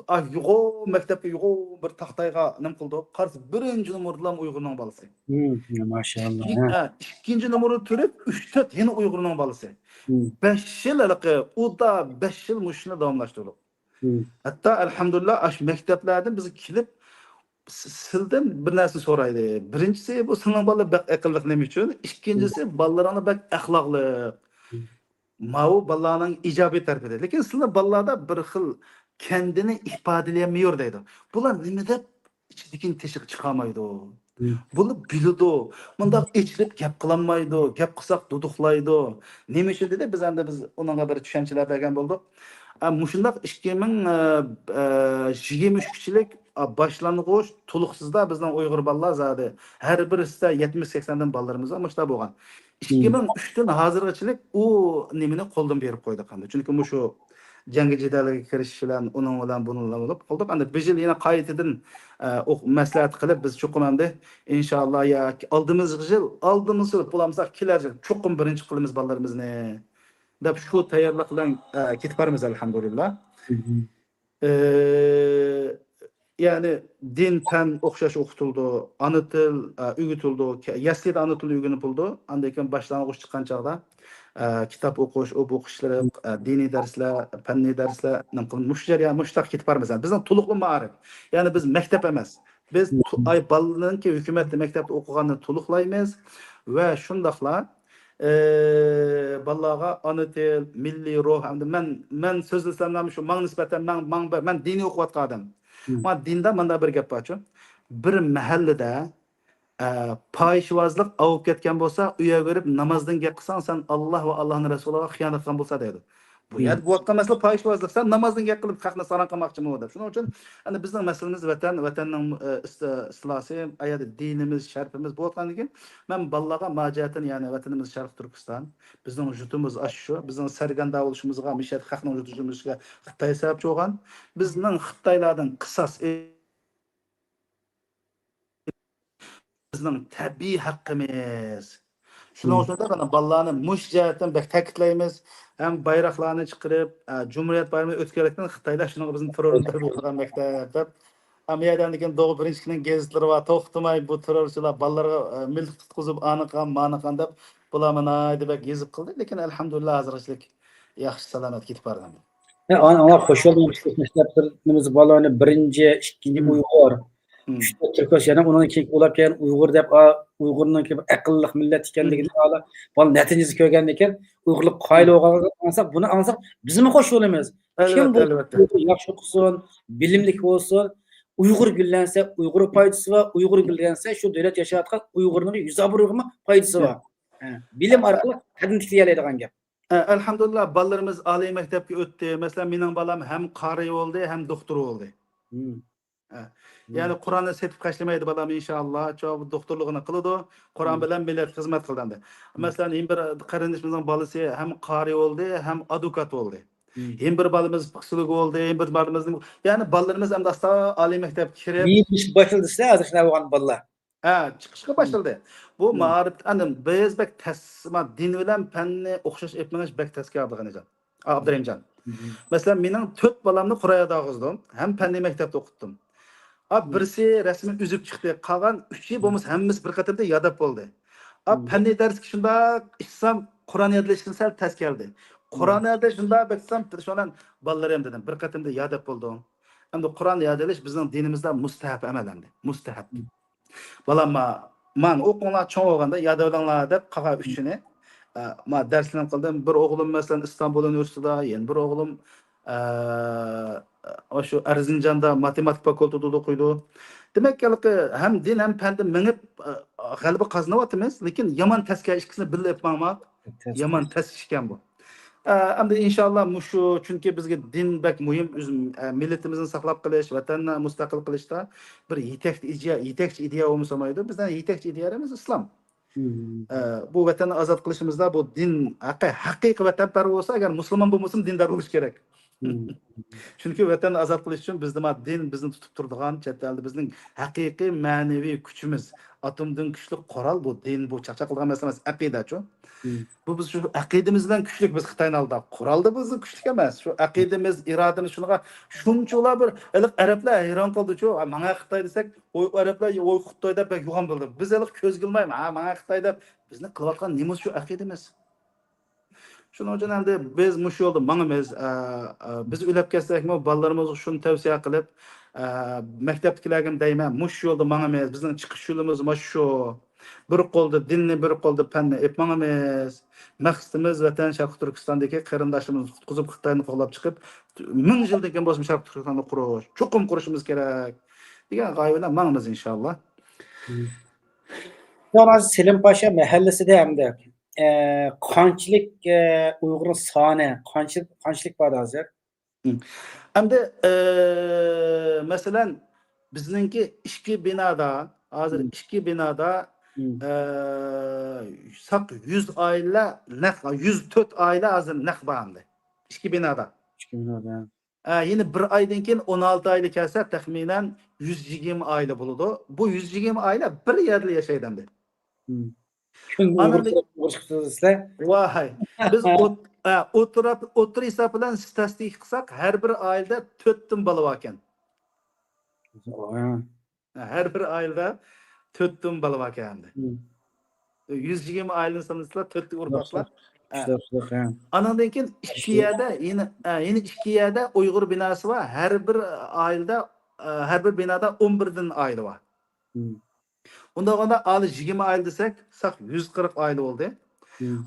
ئا، يوغان مەكتەپكە يوغان بىر تاختايغا نېمە قىلدۇق؟ قارىسا، بىرىنچى نومۇردىلا ئۇيغۇرنىڭ بالىسى. ماشائاللا. ئىككىنچى نومۇردا تۇرۇپ، ئۈچ، تۆت يەنە ئۇيغۇرنىڭ بالىسى. بەش يىل ھېلىقى، ئۇدا بەش يىل مۇشۇنى داۋاملاشتۇردۇق. ھەتتا، ئەلھەمدۇلىللا، ئاشۇ مەكتەپلەردىن بىزگە كېلىپ، س-، سىلدىن بىر نەرسىنى سورايدۇ. بىرىنچىسى، بۇ سېنىڭ بالىلار بەك ئەقىللىق نېمە ئۈچۈن؟ ئىككىنچىسى، بالىلىرىڭلار بەك ئەخلاقلىق. ماۋۇ بالىلارنىڭ ئىجابىي تەرىپىدە. لېكىن سىلەر بالىلاردا بىر خىل كەندىنى ئىپادىلىيەلمەيدۇ دەيدۇ. بۇلار نېمە دەپ ئىچىدىكىنى تېشىغا چىقارمايدۇ؟ بۇلار بىلىدۇ. مۇنداق ئېچىلىپ گەپ قىلالمايدۇ. گەپ قىلساق دۇدۇقلايدۇ. نېمە ئۈچۈن دېدى؟ بىز ئەمدى بىز ئۇنىڭغا بىر چۈشەنچىلەر بەرگەن بولدۇق. ئە، مۇشۇنداق ئىككى مىڭ، ئە، ئە، يىگىرمە ئۈچكىچىلىك، ئە، باشلانغۇچ تولۇقسىزدا بىزنىڭ ئۇيغۇر بالىلار زادى ھەر بىرسىدە يەتمىش سەكسەندىن بالىلىرىمىز بار، مۇشۇنداق بولغان. ئىككى مىڭ ئۈچتىن ھازىرغىچىلىك ئۇ نېمىنى قولدىن بېرىپ قويدۇق ئەمدى. چۈنكى مۇشۇ جەڭگى جېدەلگە كىرىشىش بىلەن، ئۇنىڭ بىلەن، بۇنىڭ بىلەن بولۇپ قالدۇق. ئەمدى بىر يىل يەنە قايتىدىن، ئە، ئوق-، مەسلىھەت قىلىپ، بىز چوقۇم ئەمدى ئىنشاللا يا ئالدىمىزغى يىل، ئالدىمىزغى يىل بولمىسا كېلەر يىل چوقۇم بىرىنچى قىلىمىز بالىلىرىمىزنى دەپ شۇ تەييارلىق بىلەن، ئە، كېتىپ بارىمىز، ئەلھەمدۇلىللا. ئى، يەنى دىن، پەن ئوخشاش ئوقۇتۇلىدۇ، ئانا تىل، ئە، ئۆگىتىلىدۇ، كە-، يەسلىدە ئانا تىل ئۆگىنىپ بولىدۇ، ئاندىن كېيىن باشلانغۇچ چىققان چاغدا، ئە، كىتاب ئوقۇش، ئوبۇ ئوقۇشلىرى، ئە، دىنىي دەرسلەر، پەننىي دەرسلەر، نېمە قىلىپ، مۇشۇ جەريان، مۇشۇنداق كېتىپ بارىمىز. بىزنىڭ تولۇقلىما مائارىپ، يەنى بىز مەكتەپ ئەمەس، بىز تو-، ئاي، بالىنىڭكى ھۆكۈمەتتە مەكتەپتە ئوقۇغاننى تولۇقلايمىز ۋە شۇنداقلا، ئى، بالىلارغا ئانا تىل، مىللىي روھ، ئەمدى مەن، مەن سۆزلىسەم، مەن شۇ ماڭا نىسبەتەن مەن، ماڭ، مەن دىنىي ئوقۇۋاتقان ئادەم. ما دىندا مۇنداق بىر گەپ بارچۇ، بىر مەھەللىدە، ئە، پاھىشىۋازلىق ئاۋۇپ كەتكەن بولسا، ئۇ يەرگە بېرىپ نامازدىن گەپ قىلساڭ، سەن ئاللا ۋە ئاللانىڭ رەسۇلىغا خىيانەت قىلغان بولسا دەيدۇ. بۇ يەردە بولۇۋاتقان مەسىلە پاھىشىۋازلىق. سەن نامازدىن گەپ قىلىپ خەقنى ساراڭ قىلماقچىمۇ دەپ. شۇنىڭ ئۈچۈن ئەنە بىزنىڭ مەسىلىمىز ۋەتەن، ۋەتەننىڭ، ئە، ئىس-، ئىسلاھى، ئايەردە دىنىمىز، شەرىپىمىز بولۇۋاتقاندىن كېيىن مەن بالىلارغا ما جەھەتتىن، يەنى ۋەتىنىمىز شەرقىي تۈركىستان، بىزنىڭ يۇرتىمىز ئاشۇ، بىزنىڭ سەرگەردان بولۇشىمىزغا، مۇشۇ يەردە خەقنىڭ يۇرتى بولۇشىمىزغا خىتاي سەۋەبچى بولغان. بىزنىڭ خىتايلاردىن قىساس بىزنىڭ تەبىئىي ھەققىمىز. شۇنىڭ ئۈچۈن مانا بالىلارنى مۇشۇ جەھەتتىن بەك تەكىتلەيمىز. ھەم بايراقلارنى چىقىرىپ، ئە، جۇمھۇرىيەت بايرىمىنى ئۆتكەزگەن خىتايلار شۇنىڭغا بىزنى تېررورچىلار بولغان مەكتەپ دەپ. ئەمما يەردىن كېيىن دوغۇ بىرىنچىلىكنىڭ گېزىتلىرى بار، توختىماي بۇ تېررورچىلار بالىلارغا، ئە، مىلتىق تۇتقۇزۇپ، ئانىقان، مانىقان دەپ بۇلار مانا ناھايىتى بەك يېزىپ قىلدى. لېكىن ئەلھەمدۇلىللا ھازىرغىچىلىك ياخشى سالامەت كېتىپ بارغان. ھە، ئانا، ئانا، خۇش بولدۇم. مەكتەپلىرىمىز بالىلارنى بىرىنچى، ئىككىنچى ئۇيغۇر، ئۈچ تۆت تۈركىي، يەنە ئۇنىڭ كېيىن ئۇلاپ كەلگەن ئۇيغۇر دەپ، ئا، ئۇيغۇرنىڭكى بىر ئەقىللىق مىللەت ئىكەنلىكىنى بالا، بالا نەتىجىسى كۆرگەندىن كېيىن ئۇيغۇرلۇققا قايىل بولغانلىقىنى ئاڭلىساق، بۇنى ئاڭلىساق بىزمۇ خۇش بولىمىز. كىم ئەلۋەتتە، بۇ ئەلۋەتتە. ياخشى ئوقۇسۇن، بىلىملىك بولسۇن، ئۇيغۇر گۈللەنسە ئۇيغۇر پايدىسى بار، ئۇيغۇر گۈللەنسە شۇ دۆلەت ياشاۋاتقان ئۇيغۇرنىڭ يۈز ئابرۇيىغىمۇ پايدىسى بار. ھە، بىلىم ئارقىلىق قەدىمى تىكلىيەلەيدىغان گەپ. ئە، ئەلھەمدۇلىللا، بالىلىرىمىز ئالىي مەكتەپكە ئۆتتى. مەسىلەن، مېنىڭ بالام ھەم قارىي بولدى، ھەم دوختۇر بولدى. ئە، يەنى قۇرئاننى سېتىپ خەجلىمەيدۇ بالام، ئىنشائاللا. چوڭ دوختۇرلۇقىنى قىلىدۇ. قۇرئان بىلەن مىللەتكە خىزمەت قىلىدۇ ئەمدى. مەسىلەن، يەنە بىر قېرىندىشىمىزنىڭ بالىسى ھەم قارىي بولدى، ھەم ئادۋوكات بولدى. يەنە بىر بالىمىز پسىخولوگ بولدى، يەنە بىر بالىمىز، يەنى بالىلىرىمىز ئەمدى ئاستا ئالىي مەكتەپكە كىرىپ، باشلىدى سىلەر ھازىر شۇنداق بولغان بالىلار. ھە، چىقىشقا باشلىدى. بۇ مائارىپ، ئەنە، بىز بەك تەس، ما، دىن بىلەن پەننى ئوخشاش ئېلىپ مېڭىش بەك تەسكە ئابدۇغېنىجان. ئابدۇرېھىمجان. مەسىلەن، مېنىڭ تۆت بالامنى قۇرئان يادى ئالغۇزدۇم، ھەم پەننىي مەكتەپتە ئوقۇتتۇم. ئا، بىرسى رەسمىي ئۈزۈپ چىقتى، قالغان ئۈچى بولمىسا ھەممىسى بىر قېتىمدا ياداپ بولدى. ئا، پەننىي دەرسكە شۇنداق ئىچسام، قۇرئان يادلىشىم سەل تەس كەلدى. قۇرئان يادلىشىم شۇنداق بەك ئىچسام، شۇنىڭ بىلەن بالىلىرىم دېدىم، بىر قېتىمدا ياداپ بولدۇڭ. ئەمدى قۇرئان يادلىش بىزنىڭ دىنىمىزدا مۇستەھەپ ئەمەل ئەمدى. مۇستەھەپ. بالام، ما-، ماڭا ئوقۇڭلار، چوڭ بولغاندا يادلاۋېلىڭلار دەپ قالغان ئۈچىنى، ئە، ما دەرسلىرىنى قىلدىم. بىر ئوغلۇم، مەسىلەن، ئىستانبۇل ئۇنىۋېرسىتېتىدا، يەنە بىر ئوغلۇم، ئە، شۇ ئەرزىنجاندا ماتېماتىكا فاكۇلتېتىدا ئوقۇيدۇ. دېمەك، ھېلىقى ھەم دىن، ھەم پەندە مېڭىپ، ئە، غەلىبە قازىنىۋاتىمىز، لېكىن يامان تەسكە ئىككىسىنى بىللە ئېلىپ ماڭماق يامان تەس ئىش ئىكەن بۇ. ئە، ئەمدى ئىنشاللا مۇشۇ، چۈنكى بىزگە دىن بەك مۇھىم، ئۆز، ئە، مىللىتىمىزنى ساقلاپ قېلىش، ۋەتەننى مۇستەقىل قىلىشتا بىر يېتەكچى ئىدىيە، يېتەكچى ئىدىيە بولمىسا بولمايدۇ. بىزنىڭ يېتەكچى ئىدىيەمىز ئىسلام. ئە، بۇ ۋەتەننى ئازاد قىلىشىمىزدا بۇ دىن ھەققى-، ھەقىقىي ۋەتەنپەرۋەر بولسا، ئەگەر مۇسۇلمان بولمىسىمۇ دىندار بولۇش كېرەك. چۈنكى ۋەتەننى ئازاد قىلىش ئۈچۈن بىزدە ما دىن بىزنى تۇتۇپ تۇرىدىغان، چەت ئەلدە بىزنىڭ ھەقىقىي مەنىۋى كۈچىمىز، ئاتومدىن كۈچلۈك قورال بۇ دىن، بۇ چاقچاق قىلىدىغان مەسىلە ئەمەس، ئەقىدەچۇ. بۇ بىز شۇ ئەقىدىمىز بىلەن كۈچلۈك بىز خىتاينىڭ ئالدىدا. قورالدا بىزنىڭ كۈچلۈك ئەمەس. شۇ ئەقىدىمىز، ئىرادىمىز شۇنىڭغا شۇنچىلا بىر ھېلىقى ئەرەبلەر ھەيران قالدىچۇ. ۋاي، ماڭا خىتاي دېسەك، ۋوي ئەرەبلەر، ۋوي خىتاي دەپ بەك يوغان بولدى. بىز ھېلىقى كۆزگە ئىلماي، ھە، ماڭا خىتاي دەپ بىزنى قىلىۋاتقان نېمىز شۇ ئەقىدىمىز. شۇنىڭ ئۈچۈن ئەمدى بىز مۇشۇ يولدا ماڭىمىز. ئە، ئە، بىز ئۆلۈپ كەتسەكمۇ، بالىلىرىمىزغا شۇنى تەۋسىيە قىلىپ، ئە، مەكتەپتىكىلەرگىمۇ دەيمەن، مۇشۇ يولدا ماڭىمىز. بىزنىڭ چىقىش يولىمىز مۇشۇ. بىر قولدا دىننى، بىر قولدا پەننى ئېلىپ ماڭىمىز. مەقسىتىمىز ۋەتەن شەرقىي تۈركىستاندىكى قېرىنداشلىرىمىزنى قۇتقۇزۇپ، خىتاينى قوغلاپ چىقىپ، مىڭ يىلدىن كېيىن بولسىمۇ شەرقىي تۈركىستاننى قۇرۇش، چوقۇم قۇرۇشىمىز كېرەك دېگەن غايە بىلەن ماڭىمىز ئىنشاللا. سەلىم پاشا مەھەللىسىدە ئەمدى، ئە، قانچىلىك، ئە، ئۇيغۇرنىڭ سانى، قانچە-، قانچىلىك بار ھازىر؟ ئەمدى، ئە، مەسىلەن، بىزنىڭكى ئىككى بىنادا، ھازىر ئىككى بىنادا، ئە، ساق يۈز ئائىلە نەق، يۈز تۆت ئائىلە ھازىر نەق بار ئەمدى. ئىككى بىنادا. ئىككى بىنادا. ئە، يەنە بىر ئايدىن كېيىن ئون ئالتە ئائىلە كەلسە، تەخمىنەن يۈز يىگىرمە ئائىلە بولىدۇ. بۇ يۈز يىگىرمە ئائىلە بىر يەردە ياشايدۇ ئەمدى. كۈندە ئۇيغۇر ئۇيغۇر چىقىپ تۇرىسىلەر. ۋاي. بىز ئوت-، ئە، ئوتتۇرا، ئوتتۇرا ھېساب بىلەن ستاتىستىكا قىلساق، ھەر بىر ئائىلىدە تۆتتىن بالا باركەن. ھە، ھەر بىر ئائىلىدە تۆتتىن بالا باركەن ئەمدى. يۈز يىگىرمە ئائىلىنى سانىسىلا، تۆتتە ئۇرپاقلار. ھە. ئاندىن كېيىن ئىككى يەردە يەنە، ئە، يەنە ئىككى يەردە ئۇيغۇر بىناسى بار. ھەر بىر ئائىلىدە، ئە، ھەر بىر بىنادا ئون بىردىن ئائىلە بار. ئۇنداق بولغاندا، ئالىي يىگىرمە ئائىلە دېسەك، ساق يۈز قىرىق ئائىلە بولدى.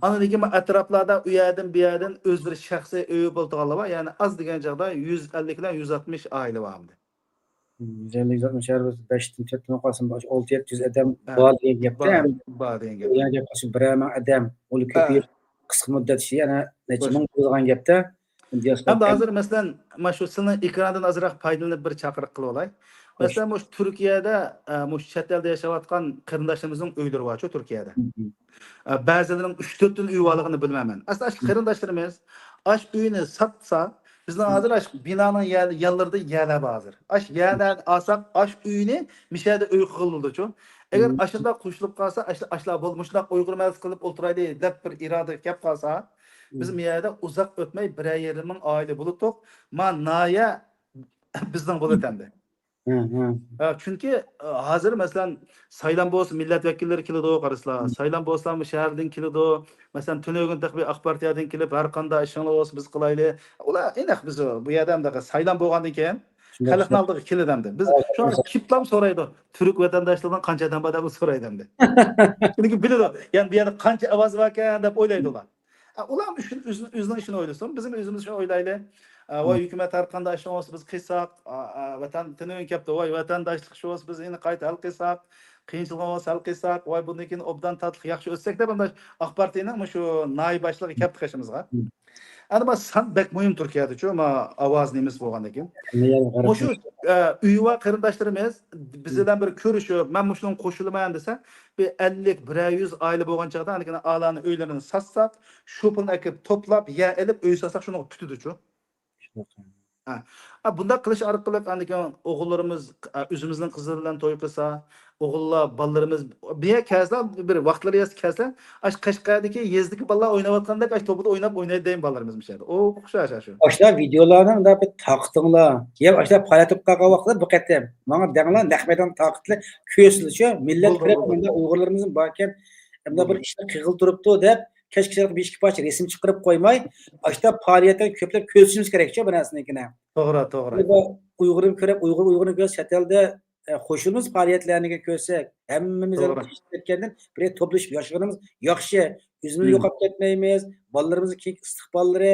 ئاندىن كېيىن ئەتراپلاردا ئۇ يەردىن، بۇ يەردىن ئۆزلىرى شەخسىي ئۆيى بولىدىغانلار بار. يەنى ئاز دېگەن چاغدا يۈز ئەللىك بىلەن يۈز ئاتمىش ئائىلە بار ئەمدى. يۈز ئەللىك، يۈز ئاتمىش، ھەر بىر بەشتىن، تۆتتىن قالسا، ئالتە، يەتتە يۈز ئادەم بار دېگەن گەپتە. بار دېگەن گەپ. دېگەن گەپ، قىلسا بىرەر مىڭ ئادەم، ئۇلار كۆپىيىپ، قىسقا مۇددەت ئىچىدە يەنە نەچچە مىڭ بولىدىغان گەپتە. ئەمدى ھازىر، مەسىلەن، مانا شۇ سىلىنىڭ ئېكراندىن ئازراق پايدىلىنىپ بىر چاقىرىق قىلىۋالاي. مەسىلەن، مۇشۇ تۈركىيەدە، ئە، مۇشۇ چەت ئەلدە ياشاۋاتقان قېرىنداشلىرىمىزنىڭ ئۆيلىرى بارچۇ تۈركىيەدە. ئە، بەزىلىرىنىڭ ئۈچ تۆتتىن ئۆيى بارلىقىنى بىلمەيمەن. ئەسلى ئاشۇ قېرىنداشلىرىمىز ئاش ئۆينى ساتسا، بىزنىڭ ھازىر ئاش بىنانىڭ يە-، يانلىرىدا يەرلەر بار ھازىر. ئاش يەرلەرنى ئالساق، ئاش ئۆينى مىشەدە ئۆي قىلىدۇچۇ. ئەگەر ئاشۇنداق قوشۇلۇپ قالسا، ئاشلا-، ئاشلار بول، مۇشۇنداق ئۇيغۇر مەھەللىسى قىلىپ ئولتۇرايلى دەپ بىر ئىرادە كەپ قالسا، بىز مىيەدە ئۇزاق ئۆتمەي بىرەر يېرىم مىڭ ئائىلە بولۇتۇق. ما نايە بىزنىڭ بولىدۇ ئەمدى. ھە، چۈنكى، ئە، ھازىر، مەسىلەن، سايلام بولسا مىللەت ۋەكىللىرى كېلىدۇ، قارىسىلا. سايلام بولسا شەھەردىن كېلىدۇ. مەسىلەن، تۈنۈگۈن تېخى بىر ئاق پارتىيەدىن كېلىپ، ھەر قانداق ئىشىڭلار بولسا بىز قىلايلى. ئۇلار ئېنىق، بىز بۇ يەردە ئەمدى سايلام بولغاندىن كېيىن خەلقنىڭ ئالدىغا كېلىدۇ ئەمدى. بىز شۇڭا كېلىپلام سورايدۇ. تۈرك ۋەتەنداشلىرىنىڭ قانچە ئادەم بار دەپ سورايدۇ ئەمدى. چۈنكى بىلىدۇ، يەنى بۇ يەردە قانچە ئاۋاز باركەن دەپ ئويلايدۇ ئۇلار. ئە، ئۇلار ئۈچۈن ئۆزىنىڭ ئىشىنى ئويلىسۇن، بىزمۇ ئۆزىمىز ئۈچۈن ئويلايلى. ئە، ۋاي، ھۆكۈمەت ھەر قانداق ئىشنى بولسا بىز قىلساق، ئا، ئا، ۋەتەن تۈنۈگۈن كەپتۇ، ۋاي، ۋەتەنداشلىق ئىشى بولسا بىز ئېنى قايتا ھەل قىلساق، قىيىنچىلىق بولسا ھەل قىلساق، ۋاي، بۇندىن كېيىن ئوبدان تاتلىق ياخشى ئۆتسەك دەپ، ئاق پارتىيەنىڭ مۇشۇ ناھىيە باشلىقى كەپتۇ قېشىمىزغا. ئەمدى ما سان بەك مۇھىم تۈركىيەدىچۇ، ما ئاۋاز نېمىسى بولغاندىن كېيىن. مۇشۇ، ئە، ئۆيى بار قېرىنداشلىرىمىز بىز بىلەن بىر كۆرۈشۈپ، مەن مۇشۇنىڭغا قوشۇلىمەن دېسە، بىر ئەللىك، بىرەر يۈز ئائىلە بولغان چاغدا، ئاندىن كېيىن ئالارنىڭ ئۆيلىرىنى ساتساق، شۇ پۇلنى ئەكىپ توپلاپ، يەر ئېلىپ، ئۆي ساتساق، شۇنىڭغا پۈتىدۇچۇ. ھە. ھە، بۇنداق قىلىش ئارقىلىق، ئاندىن كېيىن ئوغۇللىرىمىز، ئە، ئۆزىمىزنىڭ قىزلىرى بىلەن توي قىلسا، ئوغۇللار، بالىلىرىمىز بىر يەرگە كەلسە، بىر ۋاقىتلىرى يەتسە كەلسە، ئاشۇ قەشقەردىكى يېزىدىكى بالىلار ئويناۋاتقاندەك، ئاشۇ توپىدا ئويناپ ئوينايدۇ دەيمەن بالىلىرىمىز مۇشۇ يەردە. ئوخشاش ئاشۇ. ئاشۇنداق ۋىدېئولارنى مۇنداق بىر تارقىتىڭلار. يا ئاشۇنداق پائالىيەت قىلىپ قالغان ۋاقىتتا بۇ قېتىم ماڭا دەڭلار، نەق مەيدانغا تارقىتىلىپ كۆرسىتىلسە، مىللەت بولدى، كۆرۈپ، بولدى. مۇنداق ئۇيغۇرلىرىمىز باركەن، مۇنداق بىر ئىشلار قىلغىلى تۇرۇپتۇ دەپ، كەچكە چىراغ بىر ئىككى پارچە رەسىم چىقىرىپ قويماي، ئاشۇنداق پائالىيەتلەرنى كۆپلەپ كۆرسىتىشىمىز كېرەكچۇ بۇ نەرسىنىڭكىنى. توغرا، توغرا. ئۇيغۇرنى كۆرۈپ، ئۇيغۇر، ئۇيغۇرنى كۆرۈپ، چەت ئەلدە، ئە، قوشۇلىمىز پائالىيەتلەرنى كۆرسەك، ھەممىمىز توغرا. ئىشلەپ كەتكەندىن بىر يەردە توپلىشىپ ياشىغىنىمىز ياخشى. ئۆزىمىزنى يوقاپ كەتمەيمىز. بالىلىرىمىزنىڭ كېيىنكى ئىستىقباللىرى،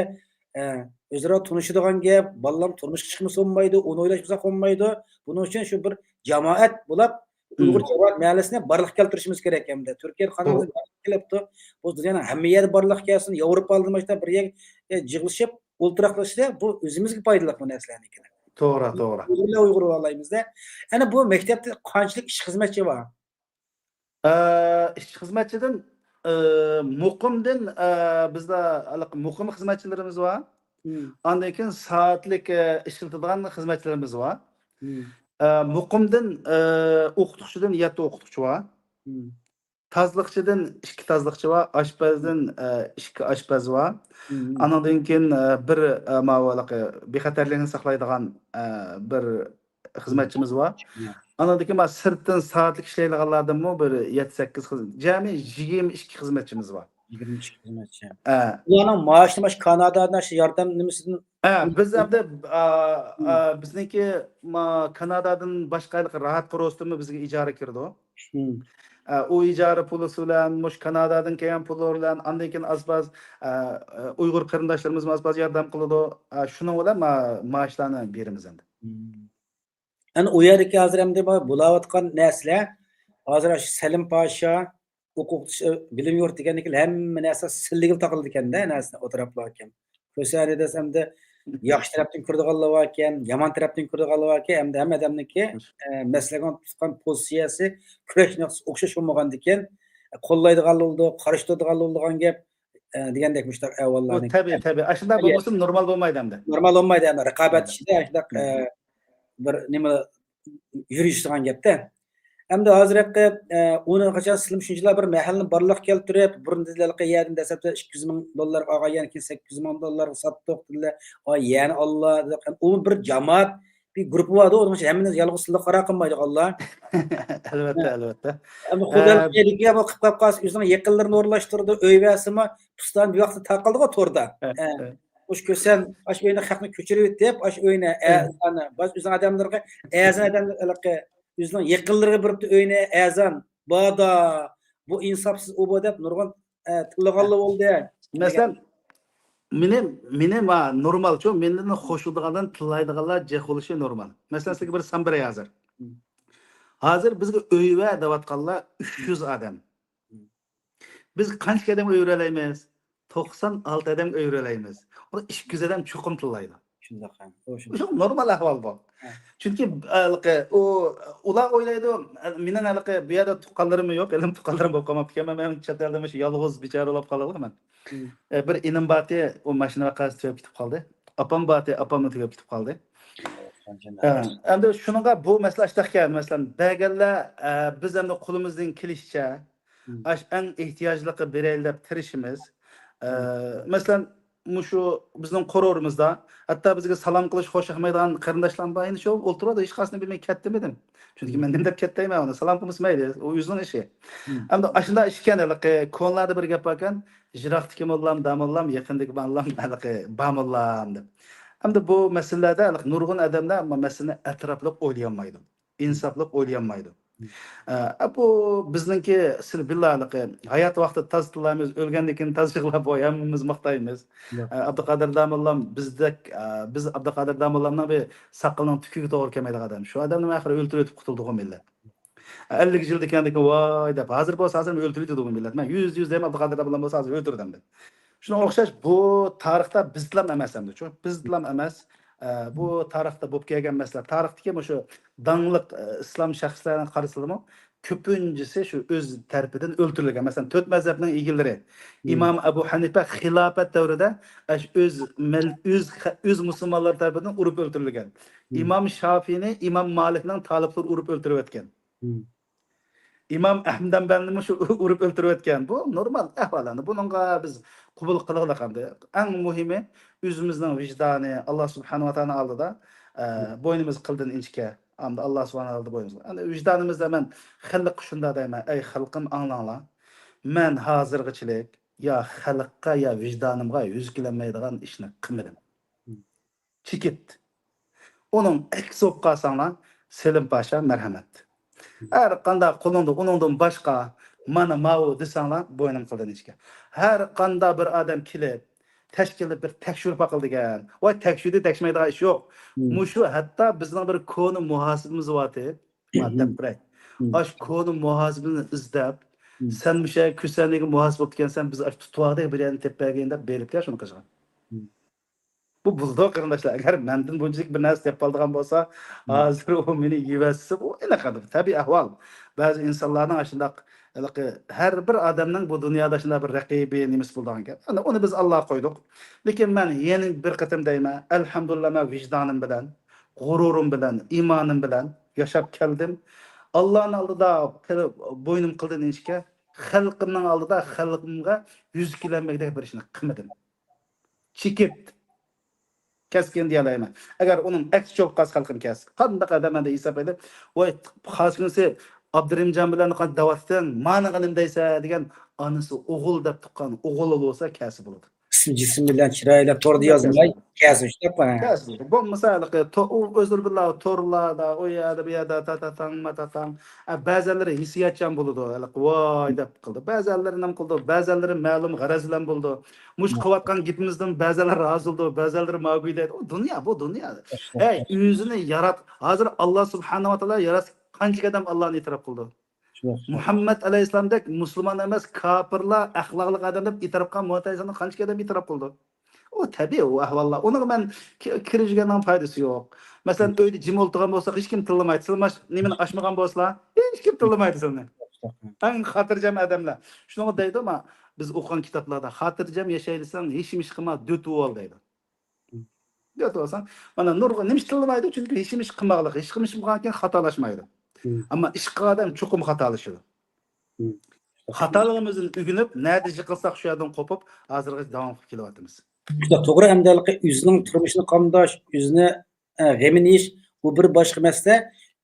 ئە، ئۆزئارا تونۇشىدىغان گەپ. بالىلارمۇ تۇرمۇشقا چىقمىسا بولمايدۇ، ئۇنى ئويلاش بولساق بولمايدۇ. بۇنىڭ ئۈچۈن شۇ بىر جامائەت بولۇپ، ئۇيغۇر جامائەت مەھەللىسىنى بارلىققا كەلتۈرۈشىمىز كېرەك ئەمدى. تۈركىيەدە قانۇن بارلىققا كېلىپتۇ. بۇ دۇنيانىڭ ھەممە يەردە بارلىققا كەلسۇن. ياۋروپالىدىن باشلاپ بىر يەرگە، ئە، جىغلىشىپ، ئولتۇراقلىشىشى بۇ ئۆزىمىزگە پايدىلىق بۇ نەرسىلەرنىڭكى. توغرا، توغرا. ئۇيغۇرلار ئۇيغۇر بولالايمىز-دە. ئەنە بۇ مەكتەپتە قانچىلىك ئىش خىزمەتچى بار؟ ئە، ئىش خىزمەتچىدىن، ئە، مۇقىمدىن، ئە، بىزدە ھېلىقى مۇقىم خىزمەتچىلىرىمىز بار. ئاندىن كېيىن سائەتلىك، ئە، ئىشلىتىدىغان خىزمەتچىلىرىمىز بار. ئە، مۇقىمدىن، ئە، ئوقۇتقۇچىدىن يەتتە ئوقۇتقۇچى بار. تازىلىقچىدىن ئىككى تازىلىقچى بار، ئاشپەزدىن، ئە، ئىككى ئاشپەز بار. ئانىڭدىن كېيىن، ئە، بىر، ئە، ماۋۇ ھېلىقى بىخەتەرلىكنى ساقلايدىغان، ئە، بىر خىزمەتچىمىز بار. ئانىڭدىن كېيىن مانا سىرتتىن سائەتلىك ئىشلەيدىغانلاردىنمۇ بىر يەتتە سەككىز خىز-، جەمئىي يىگىرمە ئىككى خىزمەتچىمىز بار. يىگىرمە ئىككى خىزمەتچى. ئە. ئۇلارنىڭ مائاشىنى مانا شۇ كانادادىن شۇ ياردەم نېمىسىدىن ھە، بىز ئەمدى، ئا، ئا، بىزنىڭكى، ما، كانادادىن باشقا ھېلىقى راھەت قۇرۇلۇشىدىنمۇ بىزگە ئىجارە كىرىدۇ. ئە، ئۇ ئىجارە پۇلى بىلەن، مۇشۇ كانادادىن كەلگەن پۇللار بىلەن، ئاندىن كېيىن ئاز-پاز، ئە، ئە، ئۇيغۇر قېرىنداشلىرىمىزمۇ ئاز-پاز ياردەم قىلىدۇ. ئە، شۇنىڭ بىلەن ما-، مائاشلارنى بېرىمىز ئەمدى. ئەنە ئۇ يەردىكى ھازىر ئەمدى بۇ بولاۋاتقان نەرسىلەر، ھازىر شۇ سەلىم پاشا، ئوقۇتقۇچى، ئە، بىلىم يۇرتى دېگەندىكىن ھەممە نەرسە سىللىگىلى تاقىلىدىكەن-دە، نەرسىنى ئوتتۇرا ئەپلەكەن. كۆرسەڭ دېسە ئەمدى ياخشى تەرەپتىن كۆرىدىغانلار باركەن، يامان تەرەپتىن كۆرىدىغانلار باركەن، ئەمدى ھەممە ئادەمنىڭكى، ئە، مەسىلىگە تۇتقان پوزىتسىيەسى كۈرەش نۇقتىسى ئوخشاش بولمىغاندىكىن، قوللايدىغانلار بولىدۇ، قارشى تۇرىدىغانلار بولىدىغان گەپ، ئە، دېگەندەك مۇشۇنداق ئەھۋاللارنى. بۇ تەبىئىي، تەبىئىي. ئاشۇنداق بولمىسا نورمال بولمايدۇ ئەمدى. نورمال بولمايدۇ ئەمدى. رىقابەت ئىچىدە ئاشۇنداق، ئە، بىر نېمە يۈرۈشىدىغان گەپتە. ئەمدى ھازىرقى، ئە، ئۇنىڭ قاچان سىلىم شۇنچىلا بىر مەھەللىنى بارلىققا كەلتۈرۈپ، بۇرۇن دېدىلەر يەردىن دەسلەپتە ئىككى يۈز مىڭ دوللارغا ئالغان، يەنە كېيىن سەككىز يۈز مىڭ دوللارغا ساتتۇق دېدىلەر. ئاي، يەنە ئاللا، ئۇ بىر جامائەت، بىر گۇرۇپپا باردۇ، ئۇنىڭ ئىچىدە ھەممىنى يالغۇز سىللا قارا قىلمايدىغانلار. ئەلۋەتتە، ھە. ئەلۋەتتە. ئەمدى خۇدا ئە، خەيرىگە بۇ قىلىپ قاپقالسا، ئۆزىنىڭ يېقىنلىرىنى ئورۇنلاشتۇرىدۇ، ئۆي بەرسىمۇ، پۇستان بىر ۋاقىتتا تارقالدىغۇ توردا. ھە، ھە. مۇشۇ كۆرسەم، ئاشۇ ئۆينى خەقنى كۆچۈرۈۋېتىپ، ئاشۇ ئۆينى، ئە، ئەزانى، باش ئۆزىنىڭ ئادەملىرىگە ئەزان ئادەم، ھېلىقى ئۆزىنىڭ يېقىنلىرىغا بېرىپتۇ ئۆينى ئەزان، بادا، بۇ ئىنساپسىز ئۇ بۇ دەپ نۇرغۇن، ئە، تىللىغانلا بولدى. مەسىلەن، مېنى، مېنى ما-، نورمالچۇ، مېنىڭ خوش بولىدىغاندىن تىللايدىغانلار جىق بولۇشى نورمال. مەسىلەن، سىزگە بىر سان بېرەي ھازىر. ھازىر بىزگە ئۆي بەر دەۋاتقانلار ئۈچ يۈز ئادەم. بىز قانچە ئادەمگە ئۆي بېرەلەيمىز؟ توقسان ئالتە ئادەمگە ئۆي ئۆرەيمىز. ئۇ ئىككى يۈز ئادەم چوقۇم تىللايدۇ. شۇنداق ھەم. ئۇ شۇنداق. شۇ نورمال ئەھۋال بۇ. ھە. چۈنكى ھېلىقى ئۇ ئۇلار ئويلايدۇ، مېنىڭ ھېلىقى بۇ يەردە تۇغقانلىرىم يوق، ھېلىمۇ تۇغقانلىرىم بولۇپ قالماپتىكەن. مەن چەت ئەلدە مۇشۇ يالغۇز بىچارە بولۇپ قالدىم مەن. مم. ئە، بىر ئىنىم بارتى، ئۇ ماشىنا ۋەقەسىدە تۈگەپ كېتىپ قالدى. ئاپام بارتى، ئاپاممۇ تۈگەپ كېتىپ قالدى. ئە، ئەمدى شۇنىڭغا بۇ مەسىلە ئاشتاقكەن، مەسىلەن، بەرگەنلەر، ئە، بىز ئەمدى قولىمىزدىن كېلىشىچە، مم. ئاش ئەڭ ئېھتىياجلىققا بېرەيلى دەپ تىرىشىمىز. ئە، مم. مەسىلەن، مۇشۇ بىزنىڭ قورۇرىمىزدا، ھەتتا بىزگە سالام قىلىش خوش ياقمايدىغان قېرىنداشلارمۇ بار. ئەينى شۇ ئولتۇرۇۋاتىدۇ، ھېچقايسىنى بىلمەي كەتتىم دېدىم. چۈنكى مم. مەن نېمە دەپ كەتتەيمەن ئۇنى، سالام قىلمىسا مەيلى، ئۇ ئۆزىنىڭ ئىشى. مم. ئەمدى ئاشۇنداق ئىش ئىكەن، ھېلىقى كونىلاردا بىر گەپ باركەن، يىراقتىكى موللام داموللام، يېقىندىكى ماللام ھېلىقى باموللام دەپ. ئەمدى بۇ مەسىلىلەردە ھېلىقى نۇرغۇن ئادەملەر مۇ-، مەسىلىنى ئەتراپلىق ئويلىيالمايدۇ. ئىنساپلىق ئويلىيالمايدۇ. ئە، بۇ بىزنىڭكى سىلى بىللە ھېلىقى ھايات ۋاقتىدا تازا تىللايمىز، ئۆلگەندىن كېيىن تازا يىغلاپ، ۋاي، ھەممىمىز ماختايمىز. ياق. ئە، ئابدۇقادىر داموللام بىزدەك، ئە، بىز ئابدۇقادىر داموللامنىڭ بىر ساقىلىنىڭ تۈكىگە توغرا كەلمەيدىغان ئادەم. شۇ ئادەمنى ئاخىرى ئۆلتۈرۈۋېتىپ قۇتۇلدىغۇ مىللەت. ئەللىك يىل دېگەندىكىن ۋاي دەپ، ھازىر بولسا ھازىر ئۆلتۈرۈۋېتىدىغۇ مىللەت. مەن يۈز، يۈز دەيمەن، ئابدۇقادىر داموللام بولسا ھازىر ئۆلتۈرىدۇ ئەمدى. شۇنىڭغا ئوخشاش بۇ تارىختا بىزلام ئەمەس ئەمدى. شۇ بىزلام ئەمەس. ئە، بۇ تارىختا بولۇپ كەلگەن مەسىلە. تارىختىكى مۇشۇ داڭلىق، ئە، ئىسلام شەخسلەرنى قارىسىلىمۇ، كۆپىنچىسى شۇ ئۆز تەرىپىدىن ئۆلتۈرۈلگەن. مەسىلەن، تۆت مەزھەپنىڭ ئىگىلىرى، مم. ئىمام ئەبۇ ھەنىپە خىلاپەت دەۋرىدە ئاشۇ ئۆز مەل-، ئۆز خە-، ئۆز مۇسۇلمانلار تەرىپىدىن ئۇرۇپ ئۆلتۈرۈلگەن. مم. ئىمام شافىينى ئىمام مالىكنىڭ تالىپلىرى ئۇرۇپ ئۆلتۈرۈۋەتكەن. مم. ئىمام ئەھمەد ھەمبەلنىمۇ شۇ ئۇرۇپ ئۆلتۈرۈۋەتكەن. بۇ نورمال ئەھۋال ئەمدى. بۇنىڭغا بىز قوبۇل قىلغىلىق ئەمدى. ئەڭ مۇھىمى ئۆزىمىزنىڭ ۋىجدانى، ئاللا سۇبھانەھۇ ۋە تائالا ئالدىدا، ئە، بوينىمىز قىلدىن ئىنچىكە. ئەمدى ئاللا سۇبھانەھۇ ۋە تائالا بوينىمىز. ئەمدى ۋىجدانىمىزدا مەن خەلققە شۇنداق دەيمەن، ئەي خەلقىم، ئاڭلاڭلار. مەن ھازىرغىچىلىك يا خەلققە، يا ۋىجدانىمغا يۈز كېلەلمەيدىغان ئىشنى قىلمىدىم. چېكىت. ئۇنىڭ ئەكسى بولۇپ قالساڭلار، سېلىم پاشا، مەرھەمەت. ھەر قانداق قولۇڭدا ئۇنىڭدىن باشقا مانا ماۋۇ دېسەڭلار، بوينۇم قىلدىن ئىچكە. ھەر قانداق بىر ئادەم كېلىپ، تەشكىللىنىپ بىر تەكشۈرۈپ باقىلى دېگەن. ۋاي، تەكشۈردى، تەكشۈرمەيدىغان ئىش يوق. مۇشۇ ھەتتا بىزنىڭ بىر كونا مۇھاسىبىمىز بارتى. ما دەپ بېرەي. ئاشۇ كونا مۇھاسىبىنى ئىزدەپ، سەن مۇشۇ كۈسەنىگە مۇھاسىب بوپتىكەنسەن، بىز ئاشۇ تۇتۇۋالدى، بىر يەرنى تېپىپ بەرگىن دەپ بېرىپتۇ شۇنى قىلغان. بۇ بولىدۇ، قېرىنداشلار. ئەگەر مەندىن بۇنچىلىك بىر نەرسە دەپ قالىدىغان بولسا، ھازىر ئۇ مېنى يېۋەتسە، بۇ ئېنىق، تەبىئىي ئەھۋال. بەزى ئىنسانلارنىڭ ئاشۇنداق، ھېلىقى، ھەر بىر ئادەمنىڭ بۇ دۇنيادا شۇنداق بىر رەقىبى، نېمىسى بولىدىغان گەپ. ئەنە، ئۇنى بىز ئاللاغا قويدۇق. لېكىن مەن يەنە بىر قېتىم دەيمەن، ئەلھەمدۇلىللا، مەن ۋىجدانىم بىلەن، غۇرۇرۇم بىلەن، ئىمانىم بىلەن ياشاپ كەلدىم. ئاللانىڭ ئالدىدا قىل-، بوينۇم قىلدىن ئىنچىكە، خەلقىمنىڭ ئالدىدا خەلقىمگە يۈز كېلەلمىگۈدەك بىر ئىشنى قىلمىدىم. چېكىت. كەسكىن دېيەلەيمەن. ئەگەر ئۇنىڭ ئەكسىچە بولۇپ قالسا خەلقىم كەس. قانداق ئادەم ئەمدى ھېساب ئېلىپ، ۋاي، خاسىنىسى ئابدۇرېھىمجان بىلەن دەۋاتتىڭ، مانىغا نېمە دەيسەن دېگەن ئانىسى ئوغۇل دەپ تۇغقان ئوغۇل بولسا كەسى بولىدۇ. ئىسمى جىسمى بىلەن چىرايى بىلەن توردا يازماي، كەسى شۇنداقمۇ؟ كەسى. بولمىسا ھېلىقى تو-، ئۇ ئۆزلىرى بىللە تورلاردا، ئۇ يەردە، بۇ يەردە، تاتاتاڭ، ماتاتاڭ. ئە، بەزەنلىرى ھېسسىياتچان بولىدۇ، ھېلىقى ۋاي دەپ قىلىدۇ. بەزەنلىرى نېمە قىلىدۇ؟ بەزەنلىرى مەلۇم غەرەز بىلەن بولىدۇ. مۇشۇ قىلىۋاتقان گېپىمىزدىن بەزەنلەر رازى بولىدۇ، بەزەنلىرى ماگۈي دەيدۇ. ئۇ دۇنيا، بۇ دۇنيا. ھەي، ئۆزىنى يارات-، ھازىر ئاللا سۇبھانەھۇ ۋە تائالا ياراتسا قانچىلىك ئادەم ئاللانى ئېتىراپ قىلىدۇ؟ مۇھەممەد ئەلەيھىسسالامدەك مۇسۇلمان ئەمەس، كاپىرلار، ئەخلاقلىق ئادەم دەپ ئېتىراپ قىلغان مۇھەممەد ئەلەيھىسسالامنى قانچىلىك ئادەم ئېتىراپ قىلىدۇ؟ ئۇ تەبىئىي، ئۇ ئەھۋاللار. ئۇنىڭغا مەن كى-، كىرىشكەننىڭ پايدىسى يوق. مەسىلەن، ئۆيدە جىم ئولتۇرغان بولساق، ھېچكىم تىللىمايدۇ. تىللىماش، نېمىنى ئاچمىغان بولسىلا، ھېچكىم تىللىمايدۇ سىلىنى. ئەڭ خاتىرجەم ئادەملەر. شۇنىڭغا دەيدۇ، ما، بىز ئوقۇغان كىتابلاردا، خاتىرجەم ياشاي دېسەڭ، ھېشىم ئىش قىلما، دۆتۈۋال دەيدۇ. دۆتۈۋالساڭ، مانا، نۇرغۇن نېمە ئىش تىللىمايدۇ؟ چۈنكى ھېشىم ئىش قىلماقلىق. ھېش قىلمىش قىلمىغان كېيىن خاتالاشمايدۇ. ئەمما ئىش قىلغان ئادەم چوقۇم خاتالىشىدۇ. خاتالىقىمىزدىن ئۆگىنىپ، نەدە يىقىلساق، شۇ يەردىن قوپۇپ، ھازىرغىچە داۋام قىلىپ كېلىۋاتىمىز. شۇنداق، توغرا. ئەمدى ھېلىقى ئۆزىنىڭ تۇرمۇشىنى قامداش، ئۆزىنى، ئە، غېمىنى يېيىش، بۇ بىر باشقا مەسىلە.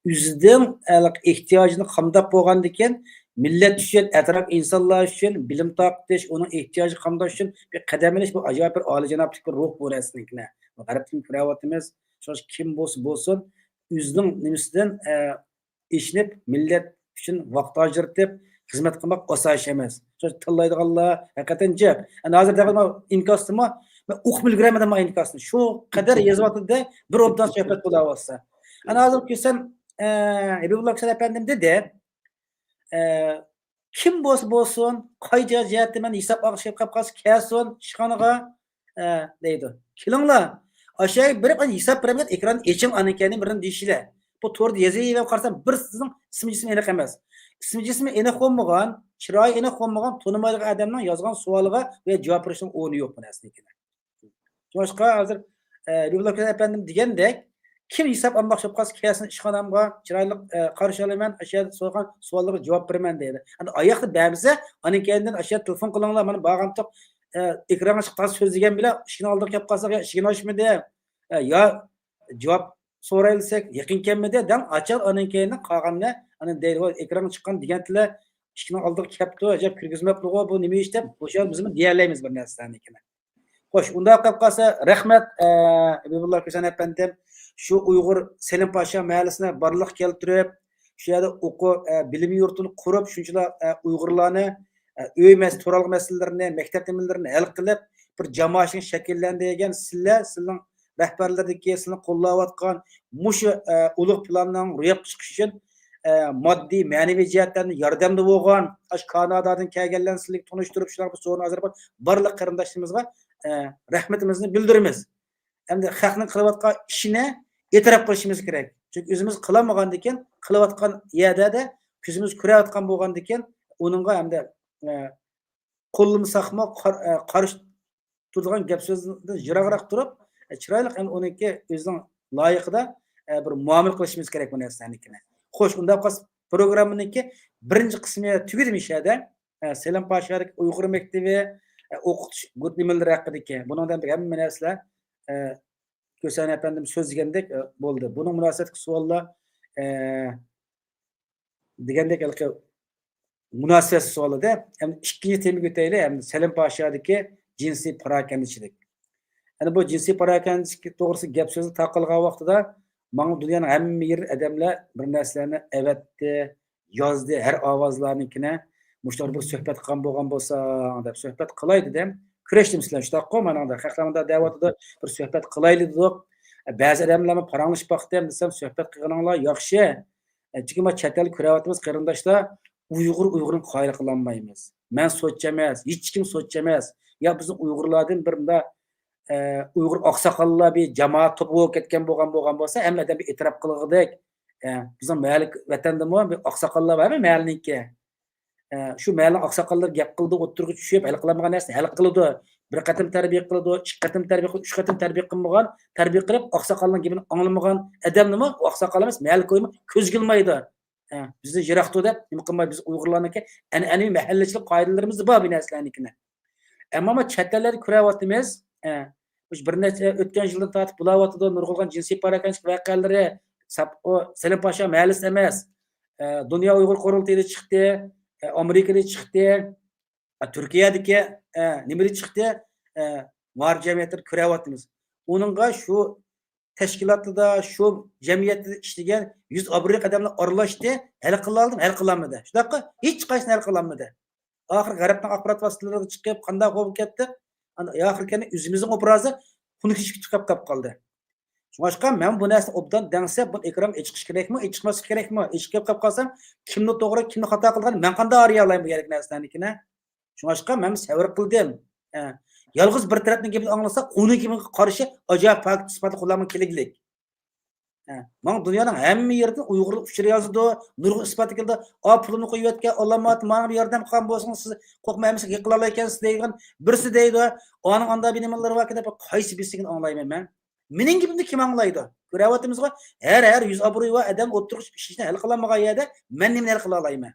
ئۆزىنىڭ ھېلىقى ئېھتىياجىنى قامداپ بولغاندىن كېيىن، مىللەت ئۈچۈن، ئەتراپ ئىنسانلار ئۈچۈن بىلىم تارقىتىش، ئۇنىڭ ئېھتىياجىنى قامداش ئۈچۈن بىر قەدەم ئېلىش، بۇ ئاجايىپ بىر ئالىيجانابلىق بىر روھ بۇ نەرسىنىڭكىنە. غەربتىن كۆرۈۋاتىمىز. شۇڭا كىم بولسا بولسۇن، ئۆزىنىڭ نېمىسىدىن، ئە، ئېچىنىپ، مىللەت ئۈچۈن ۋاقىت ئاجرىتىپ خىزمەت قىلماق ئاسان ئىش ئەمەس. شۇ تىللايدىغانلار ھەقىقەتەن جىق. ئەنە ھازىر دەل ما ئىنكاستىمۇ، مەن ئوقۇپ ئۈلگۈرەلمىدىم ما ئىنكاستىن. شۇ قەدەر يېزىۋاتىدۇ، بىر ئوبدان سۆھبەت بولاۋاتسا. ئەنە ھازىر كۆرسەم، ئە، ھەبىبۇللا ھۈسەن ئەپەندىم دېدى، ئە، كىم بولسا بولسۇن، قايسى جەھەتتە مەن ھېساب ئالغۇچى كەپ قالسا كەلسۇن ئىشخانىغا، ئە، دەيدۇ. كېلىڭلار. ئاشۇ يەرگە بېرىپ، ئەنە ھېساب بېرەمدىكەن، ئېكراننى ئېچىڭ، ئاندىن كېيىن بىرنى دېيىشىلە. بۇ توردا يېزىۋېرىپ قارىسام، بىر سىزنىڭ ئىسمى جىسمى ئېنىق ئەمەس. ئىسمى جىسمى ئېنىق بولمىغان، چىرايى ئېنىق بولمىغان، تونۇمايدىغان ئادەمنىڭ يازغان سوئالىغا ۋە جاۋاب بېرىشنىڭ ئورنى يوق بۇ نەرسىنىڭكىنى. شۇڭلاشقا ھازىر، ئە، ھەبىبۇللا كۆسەن ئەپەندىم دېگەندەك، كىم ھېساب ئالماقچى بولۇپ قالسا كەلسۇن ئىشخانامغا، چىرايلىق، ئە، قارشى ئالىمەن، ئاشۇ يەردە سورىغان سوئاللىرىغا جاۋاب بېرىمەن دەيدۇ. ئەمدى ئاياقتا بەرمىسە، ئاندىن كېيىندىن ئاشۇ يەردە تېلېفون قىلىڭلار، مانا بارغانتۇق، ئە، ئېكرانغا چىققان سۆزلىگەن بىلەن ئىشىكنىڭ ئالدىغا كەپ قالساق، يا ئىشىكنى ئاچمىدى، ئە، يا جاۋاب سورايلىساك، يېقىن كەلمىدى، دەڭ ئاچار، ئاندىن كېيىندىن قالغاننى، ئانا دەيدۇ، ۋاي، ئېكرانغا چىققان دېگەنتىلە، ئىشىكنىڭ ئالدىغا كەپتۇ، ئەجەب كىرگۈزمەپتىغۇ، بۇ نېمە ئىش دەپ، ئوشۇ بىزمۇ دېيەلەيمىز بىر نەرسىلەرنىڭكىنى. خوش، ئۇنداق قىلىپ قالسا، رەھمەت، ئە، ھەبىبۇللا كۆسەن ئەپەندىم. شۇ ئۇيغۇر سەلىم پاشا مەھەللىسىنى بارلىققا كەلتۈرۈپ، شۇ يەردە ئوقۇ، ئە، بىلىم يۇرتىنى قۇرۇپ، شۇنچىلا، ئە، ئۇيغۇرلارنى، ئە، ئۆي مەس-، تۇرالغۇ مەسىلىلىرىنى، مەكتەپ نېمىلىرىنى ھەل قىلىپ، بىر جامائەتچىلىك شەكىللەندۈرگەن سىلەر، سىلىنىڭ رەھبەرلىرىدىكى، سىلىنى قوللاۋاتقان مۇشۇ، ئە، ئۇلۇغ پىلاننىڭ روياپقا چىقىشى ئۈچۈن، ئە، ماددىي، مەنىۋى جەھەتتىن ياردەمدە بولغان، ئاشۇ كانادادىن كەلگەنلەرنى سىلەرگە تونۇشتۇرۇپ، شۇلارغا سورۇن ھازىر بارلىق قېرىنداشلىرىمىزغا، ئە، رەھمىتىمىزنى بىلدۈرىمىز. ئەمدى خەقنىڭ قىلىۋاتقان ئىشىنى ئېتىراپ قىلىشىمىز كېرەك. چۈنكى ئۆزىمىز قىلالمىغاندىكىن، قىلىۋاتقان يەردە كۆزىمىز كۆرەۋاتقان بولغاندىكىن، ئۇنىڭغا ئەمدى، ئە، قوللىمىساقمۇ، قار-، ئە، قارشى تۇرىدىغان گەپ سۆزدىن يىراقراق تۇرۇپ، ئە، چىرايلىق ئەمدى ئۇنىڭكى ئۆزىنىڭ لايىقىدا، ئە، بىر مۇئامىلە قىلىشىمىز كېرەك بۇ نەرسىلەرنىڭكىنى. خوش، ئۇنداق قىلسا پروگراممىنىڭكى بىرىنچى قىسمى تۈگىدىمۇ شۇ يەردە. ئە، سەلىم پاشادىكى ئۇيغۇر مەكتىۋى، ئە، ئوقۇتۇش گۇرۇھ نېمىلىرى ھەققىدىكى. بۇنىڭدىن ھەممە نەرسىلەر، ئە، كۆسەن ئەپەندىم سۆزلىگەندەك، ئە، بولدى. بۇنىڭ مۇناسىۋەتلىك سوئاللار، ئە، دېگەندەك ھېلىقى مۇناسىۋەتلىك سوئال ئىدى. ئەمدى ئىككىنچى تېمىگە ئۆتەيلى. ئەمدى سەلىم پاشادىكى جىنسىي پاراكەندىچىلىك. ئەنە بۇ جىنسىي پاراكەندىچىلىك توغرىسىدا گەپ سۆزنى تارقالغان ۋاقتىدا ماڭا دۇنيانىڭ ھەممە يېرىدىن ئادەملەر بىر نەرسىلەرنى ئەۋەتتى، يازدى، ھەر ئاۋازلارنىڭكىنى، مۇشۇلار بىر سۆھبەت قىلغان بولغان بولساڭ دەپ سۆھبەت قىلاي دېدىم. كۈرەشتىم سىلەر شۇنداققۇ، مانا خەقلەر مۇنداق دەۋاتىدۇ، بىر سۆھبەت قىلايلى دېدۇق. بەزى ئادەملەرمۇ پاراڭلىشىپ باقتىم دېسەم، سۆھبەت قىلغىنىڭلار ياخشى. ئە، چۈنكى مانا چەت ئەلدە كۆرۈۋاتىمىز قېرىنداشلار، ئۇيغۇر ئۇيغۇرنى قايىل قىلالمايمىز. مەن سوتچى ئەمەس، ھېچكىم سوتچى ئەمەس. يا بىزنىڭ ئۇيغۇرلاردىن بىر مۇنداق، ئە، ئۇيغۇر ئاقساقاللار بىر جامائەت توپى بولۇپ كەتكەن بولغان، بولغان بولسا، ھەممە ئادەم بىر ئېتىراپ قىلغۇدەك. ئە، بىزنىڭ مەھەللە ۋەتەندىمۇ بىر ئاقساقاللار بار، ھەممە مەھەللىنىڭكى. ئە، شۇ مەھەللىنىڭ ئاقساقاللىرى گەپ قىلىدۇ، ئوتتۇرىغا چۈشۈپ، ھەل قىلالمىغان نەرسىنى ھەل قىلىدۇ. بىر قېتىم تەربىيە قىلىدۇ، ئىككى قېتىم تەربىيە قىلىدۇ، ئۈچ قېتىم تەربىيە قىلمىغان، تەربىيە قىلىپ، ئاقساقالنىڭ گېپىنى ئاڭلىمىغان ئادەمنىمۇ ئۇ ئاقساقال ئەمەس، مەھەللە كويىمۇ كۆزگە ئىلمايدۇ. ئە، بىزدىن يىراقتۇر دەپ نېمە قىلماي، بىز ئۇيغۇرلارنىڭكى ئەنئەنىۋى مەھەللىچىلىك قائىدىلىرىمىزدە بار بۇ نەرسىلەرنىڭكىنى. ئەمما ما چەت ئەللەردە كۆرۈۋاتىمىز، ئە، مۇشۇ بىر نەچچە ئۆتكەن يىلدىن تارتىپ بولاۋاتىدۇ، نۇرغۇنلىغان جىنسىي پاراكەندىچىلىك ۋەقەلىرى، ساپ-، ئۇ سەلىم پاشا مەھەللىسى ئەمەس، ئە، دۇنيا ئۇيغۇر قۇرۇلتىيىدا چىقتى، ئە، ئامېرىكىدا چىقتى، ئە، تۈركىيەدىكى، ئە، نېمىدە چىقتى، ئە، مائارىپ جەمئىيەتلىرى كۆرۈۋاتىمىز. ئۇنىڭغا شۇ تەشكىلاتلىرىدا، شۇ جەمئىيەتتە ئىشلىگەن يۈز ئابرۇي ئادەملەر ئارىلاشتى، ھەل قىلالدىمۇ؟ ھەل قىلالمىدى. شۇنداققۇ؟ ھېچقايسىسى ھەل قىلالمىدى. ئاخىرى غەربنىڭ ئاخبارات ۋاسىتىلىرىغا چىقىپ، قانداق بولۇپ كەتتى؟ ئاخىرى كەينى ئۆزىمىزنىڭ ئوبرازى خۇنۈك تېشىگە تۇتۇپ قاپقالدى. شۇڭلاشقا مەن بۇ نەرسىنى ئوبدان دەڭسەپ، بۇنى ئېكران ئېچىقىش كېرەكمۇ، ئېچىقماسلىق كېرەكمۇ؟ ئېچىق كەپ قاپقالسام، كىمنى توغرا، كىمنى خاتا قىلغان، مەن قانداق ئايرىيالايمەن بۇ يەردىكى نەرسىلەرنىڭكىنى؟ شۇڭلاشقا مەن سەۋر قىلدىم. ئە، يالغۇز بىر تەرەپنىڭ گېپىنى ئاڭلىسا، ئۇنىڭ گېپىگە قارشى ئاجايىپ پاكىت ئىسپاتلار قوللانما كېلىگلىك. ھە، ماڭا دۇنيانىڭ ھەممە يېرىدىن ئۇيغۇرلار ئۇچۇر يازىدۇ، نۇرغۇن ئىسپات كېلىدۇ. ئا، پۇلۇمنى قويۇۋەتكەن، ئالامات، ماڭا بىر ياردەم قىلغان بولسىڭىز، سىز قورقماي ھەممىسىگە ھېلىق قىلالايكەنسىز دەيدىغان بىرسى دەيدۇ. ئانىڭ ئاندا بىر نېمىلىرى باركەن دەپ، قايسى بىرسىنىڭكىنى ئاڭلايمەن مەن؟ مېنىڭ گېپىمنى كىم ئاڭلايدۇ؟ كۆرۈۋاتىمىزغۇ، ھەر، ھەر يۈز ئابرۇي بار ئادەم ئوتتۇرىغا چىقىپ ئىش ئىشىنى ھەل قىلالمىغان يەردە مەن نېمىنى ھەل قىلالايمەن؟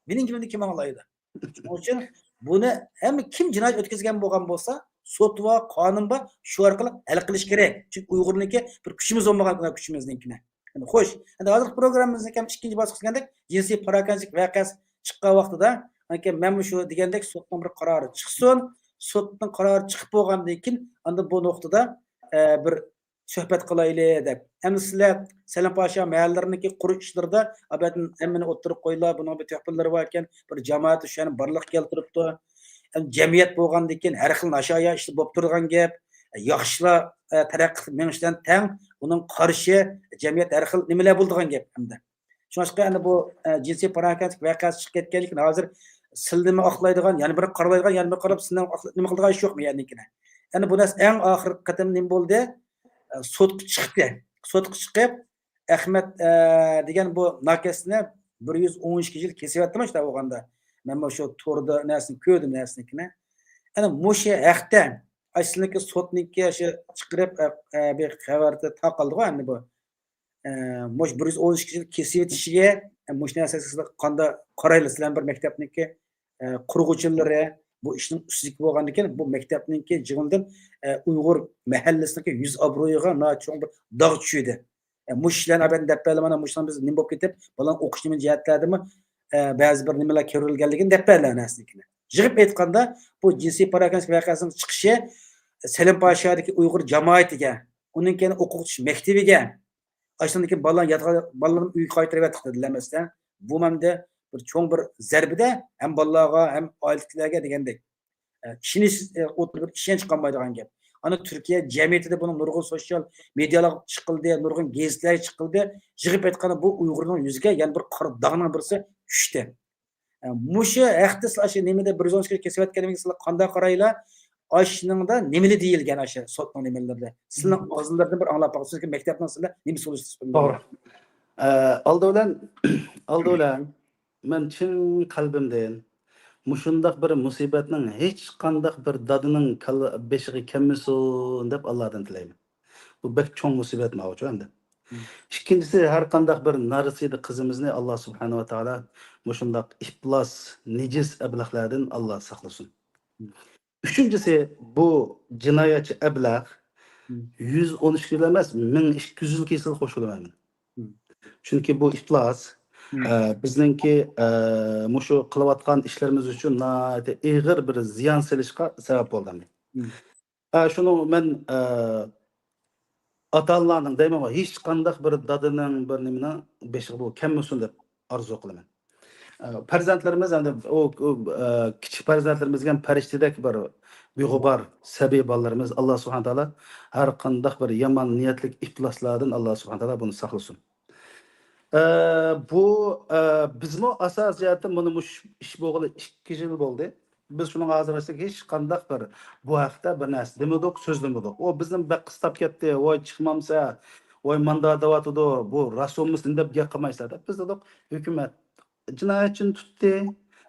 مېنىڭ گېپىمنى كىم ئاڭلايدۇ؟ شۇنىڭ ئۈچۈن بۇنى ھەممە كىم جىنايەت ئۆتكۈزگەن بولغان بولسا، سوت بار، قانۇن بار، شۇ ئارقىلىق ھەل قىلىش كېرەك. چۈنكى ئۇيغۇرنىڭكى بىر كۈچىمىز بولمىغان كۈچىمىزنىڭكىنى. ئەمدى خوش، ئەمدى ھازىرقى پروگراممىمىزنىڭ ئىككىنچى باسقۇچى دېگەندەك جىنسىي پاراكەندىچىلىك ۋەقەسى چىققان ۋاقتىدا، ئاندىن كېيىن مەنمۇ شۇ دېگەندەك سوتنىڭ بىر قارارى چىقسۇن، سوتنىڭ قارارى چىقىپ بولغاندىن كېيىن ئاندىن بۇ نۇقتىدا، ئە، بىر سۆھبەت قىلايلى دەپ. ئەمدى سىلەر سەلىم پاشا مەھەللىلىرىنىڭكى قۇرۇش ئىشلىرىدا ئەبەتتىن ھەممىنى ئوتتۇرىغا قويۇلار، بۇنىڭ بىر تۆھپىلىرى بار ئىكەن، بىر جامائەت شۇنى بارلىققا كەلتۈرۈپتۇ. ئەمدى جەمئىيەت بولغاندىن كېيىن ھەر خىل ناشايا ئىشلار بولۇپ تۇرىدىغان گەپ، ياخشىلار، ئە، تەرەققىي قىلىپ مېڭىش بىلەن تەڭ، ئۇنىڭ قارشى جەمئىيەت ھەر خىل نېمىلەر بولىدىغان گەپ ئەمدى. شۇڭلاشقا ئەنە بۇ، ئە، جىنسىي پاراكەندىچىلىك ۋەقەسى چىقىپ كەتكەندىن كېيىن ھازىر سىلىنى ئاقلايدىغان، يەنە بىر قارالايدىغان، يەنە بىر قاراپ سىلىنى ئاقلا-، نېمە قىلىدىغان ئىش يوقمۇ يەنىكىنە؟ ئەنە بۇ نەرسە ئەڭ ئاخىرقى قېتىم نېمە بولدى؟ ئە، سوتقا چىقتى. سوتقا چىقىپ، ئەخمەت، ئە، دېگەن بۇ ناكەسنى بىر يۈز ئون ئىككى يىل كېسىۋەتتىمۇ شۇنداق بولغاندا. مەن مۇشۇ توردا نەرسىنى كۆردۈم نەرسىنىڭكىنى. ئەنە مۇشۇ ھەقتە ئاشۇنىڭكى سوتنىڭكى شۇ چىقىرىپ، ئە، ئە، بىر خەۋەردە تارقالدىغۇ ئەمدى بۇ. ئە، مۇشۇ بىر يۈز ئون ئىككى يىل كېسىۋېتىشىگە، ئە، مۇشۇ نەرسىگە سىلەر قانداق قارايلى؟ سىلەر بىر مەكتەپنىڭكى، ئە، قۇرغۇچىلىرى بۇ ئىشنىڭ ئۈستىدىكى بولغاندىكىن، بۇ مەكتەپنىڭكى جىڭدىن، ئە، ئۇيغۇر مەھەللىسىنىڭكى يۈز ئابرۇيىغا ناھايىتى چوڭ بىر داغ چۈشىدى. ئە، مۇشۇ ئىشلارنى ئەبەدەن دەپ بەرلە، مانا مۇشۇنىڭ بىز نېمە بولۇپ كېتىپ، بالىنىڭ ئوقۇش نېمە جەھەتلەردىمۇ، ئە، بەزى بىر نېمىلەر كۆرۈلگەنلىكىنى دەپ بەرلە نەرسىنىڭكىنى. يىغىپ ئېيتقاندا، بۇ جىنسىي پاراكەندىچىلىك ۋەقەسىنىڭ چىقىشى سەلىم پاشادىكى ئۇيغۇر جامائىتىگە، ئۇنىڭ كېيىن ئوقۇتۇش مەكتىۋىگە، ئاشۇندىن كېيىن بالىلار ياتىقى، بالىلىرىنى ئۆيگە قايتۇرۇۋەتتۇق دېدىلەر مەسىلەن. بۇ مەندە بىر چوڭ بىر زەربىدە ھەم بالىلارغا، ھەم ئائىلىدىكىلەرگە دېگەندەك. ئە، ئىشىنىش، ئە، ئوتتۇرىدا بىر ئىشەنچ قالمايدىغان گەپ. ئانا تۈركىيە جەمئىيىتىدە بۇنىڭ نۇرغۇن سوشيال مېدىيالارغا چىقىلدى، نۇرغۇن گېزىتلەرگە چىقىلدى. يىغىپ ئېيتقاندا بۇ ئۇيغۇرنىڭ يۈزىگە يەنە بىر قارا داغنىڭ بىرسى چۈشتى. ئە، مۇشۇ ھەقتە سىلەر ئاشۇ نېمىدە بىر يۈز ئون ئىككى كېسىۋەتكەنلىكىگە سىلەر قانداق قارايلا؟ ئاشۇنىڭدا نېمىلە دېيىلگەن ئاشۇ سوتنىڭ نېمىلىرىدە؟ سىلەرنىڭ ئاغزىڭلاردىن بىر ئاڭلاپ باقسۇن، چۈنكى مەكتەپنىڭ سىلەر نېمە سولۇشتۇرۇپ. توغرا. ئە، ئالدى بىلەن، ئالدى بىلەن مەن چىن قەلبىمدىن مۇشۇنداق بىر مۇسىبەتنىڭ ھېچقانداق بىر دادىنىڭ كاللا-، بېشىغا كەلمىسۇن دەپ ئاللادىن تىلەيمەن. بۇ بەك چوڭ مۇسىبەت ماۋۇچۇ ئەمدى. مم. ئىككىنچىسى، ھەر قانداق بىر نارەسىدە قىزىمىزنى ئاللا سۇبھانەھۇ ۋە تائالا مۇشۇنداق ئىپلاس، نىجىس ئەبلەخلەردىن ئاللا ساقلىسۇن. مم. ئۈچىنچىسى، بۇ جىنايەتچى ئەبلەخ مم. يۈز ئون ئىككى يىل ئەمەس، مىڭ ئىككى يۈز يىل كېسىلى خوش بولىمەن مەن. مم. چۈنكى بۇ ئىپلاس، مم. ئە، بىزنىڭكى، ئە، مۇشۇ قىلىۋاتقان ئىشلىرىمىز ئۈچۈن ناھايىتى ئېغىر بىر زىيان سېلىشقا سەۋەب بولدى. مم. ئە، شۇنىڭ مەن، ئە، ئاتا-ئانىلارنىڭ دەيمەن، ھېچقانداق بىر دادىنىڭ بىر نېمىنىڭ بېشىغا بۇ كەلمىسۇن دەپ ئارزۇ قىلىمەن. ئە، پەرزەنتلىرىمىز ئەمدى ئۇ، ئۇ، ئە، كىچىك پەرزەنتلىرىمىز دېگەن پەرىشتىدەك بىر بىغۇبار سەبىي بالىلىرىمىز، ئاللا سۇبھانە تائالا ھەر قانداق بىر يامان نىيەتلىك ئىپلاسلاردىن ئاللا سۇبھانە تائالا بۇنى ساقلىسۇن. ئە، بۇ، ئە، بىزمۇ ئاساسىي جەھەتتىن بۇنى مۇش-، ئىش بولغىلى ئىككى يىل بولدى. بىز شۇنىڭغا ھازىرلاشتۇق، ھېچقانداق بىر بۇ ھەقتە بىر نەرسە دېمىدۇق، سۆزلىمىدۇق. ئۇ بىزنى بەك قىستاپ كەتتى، ۋاي چىقمامسە، ۋاي ماندا دەۋاتىدۇ، بۇ راست بولمىسۇن دەپ گەپ قىلمايسىلەر دەپ بىز دېدۇق، ھۆكۈمەت جىنايەتچىنى تۇتتى،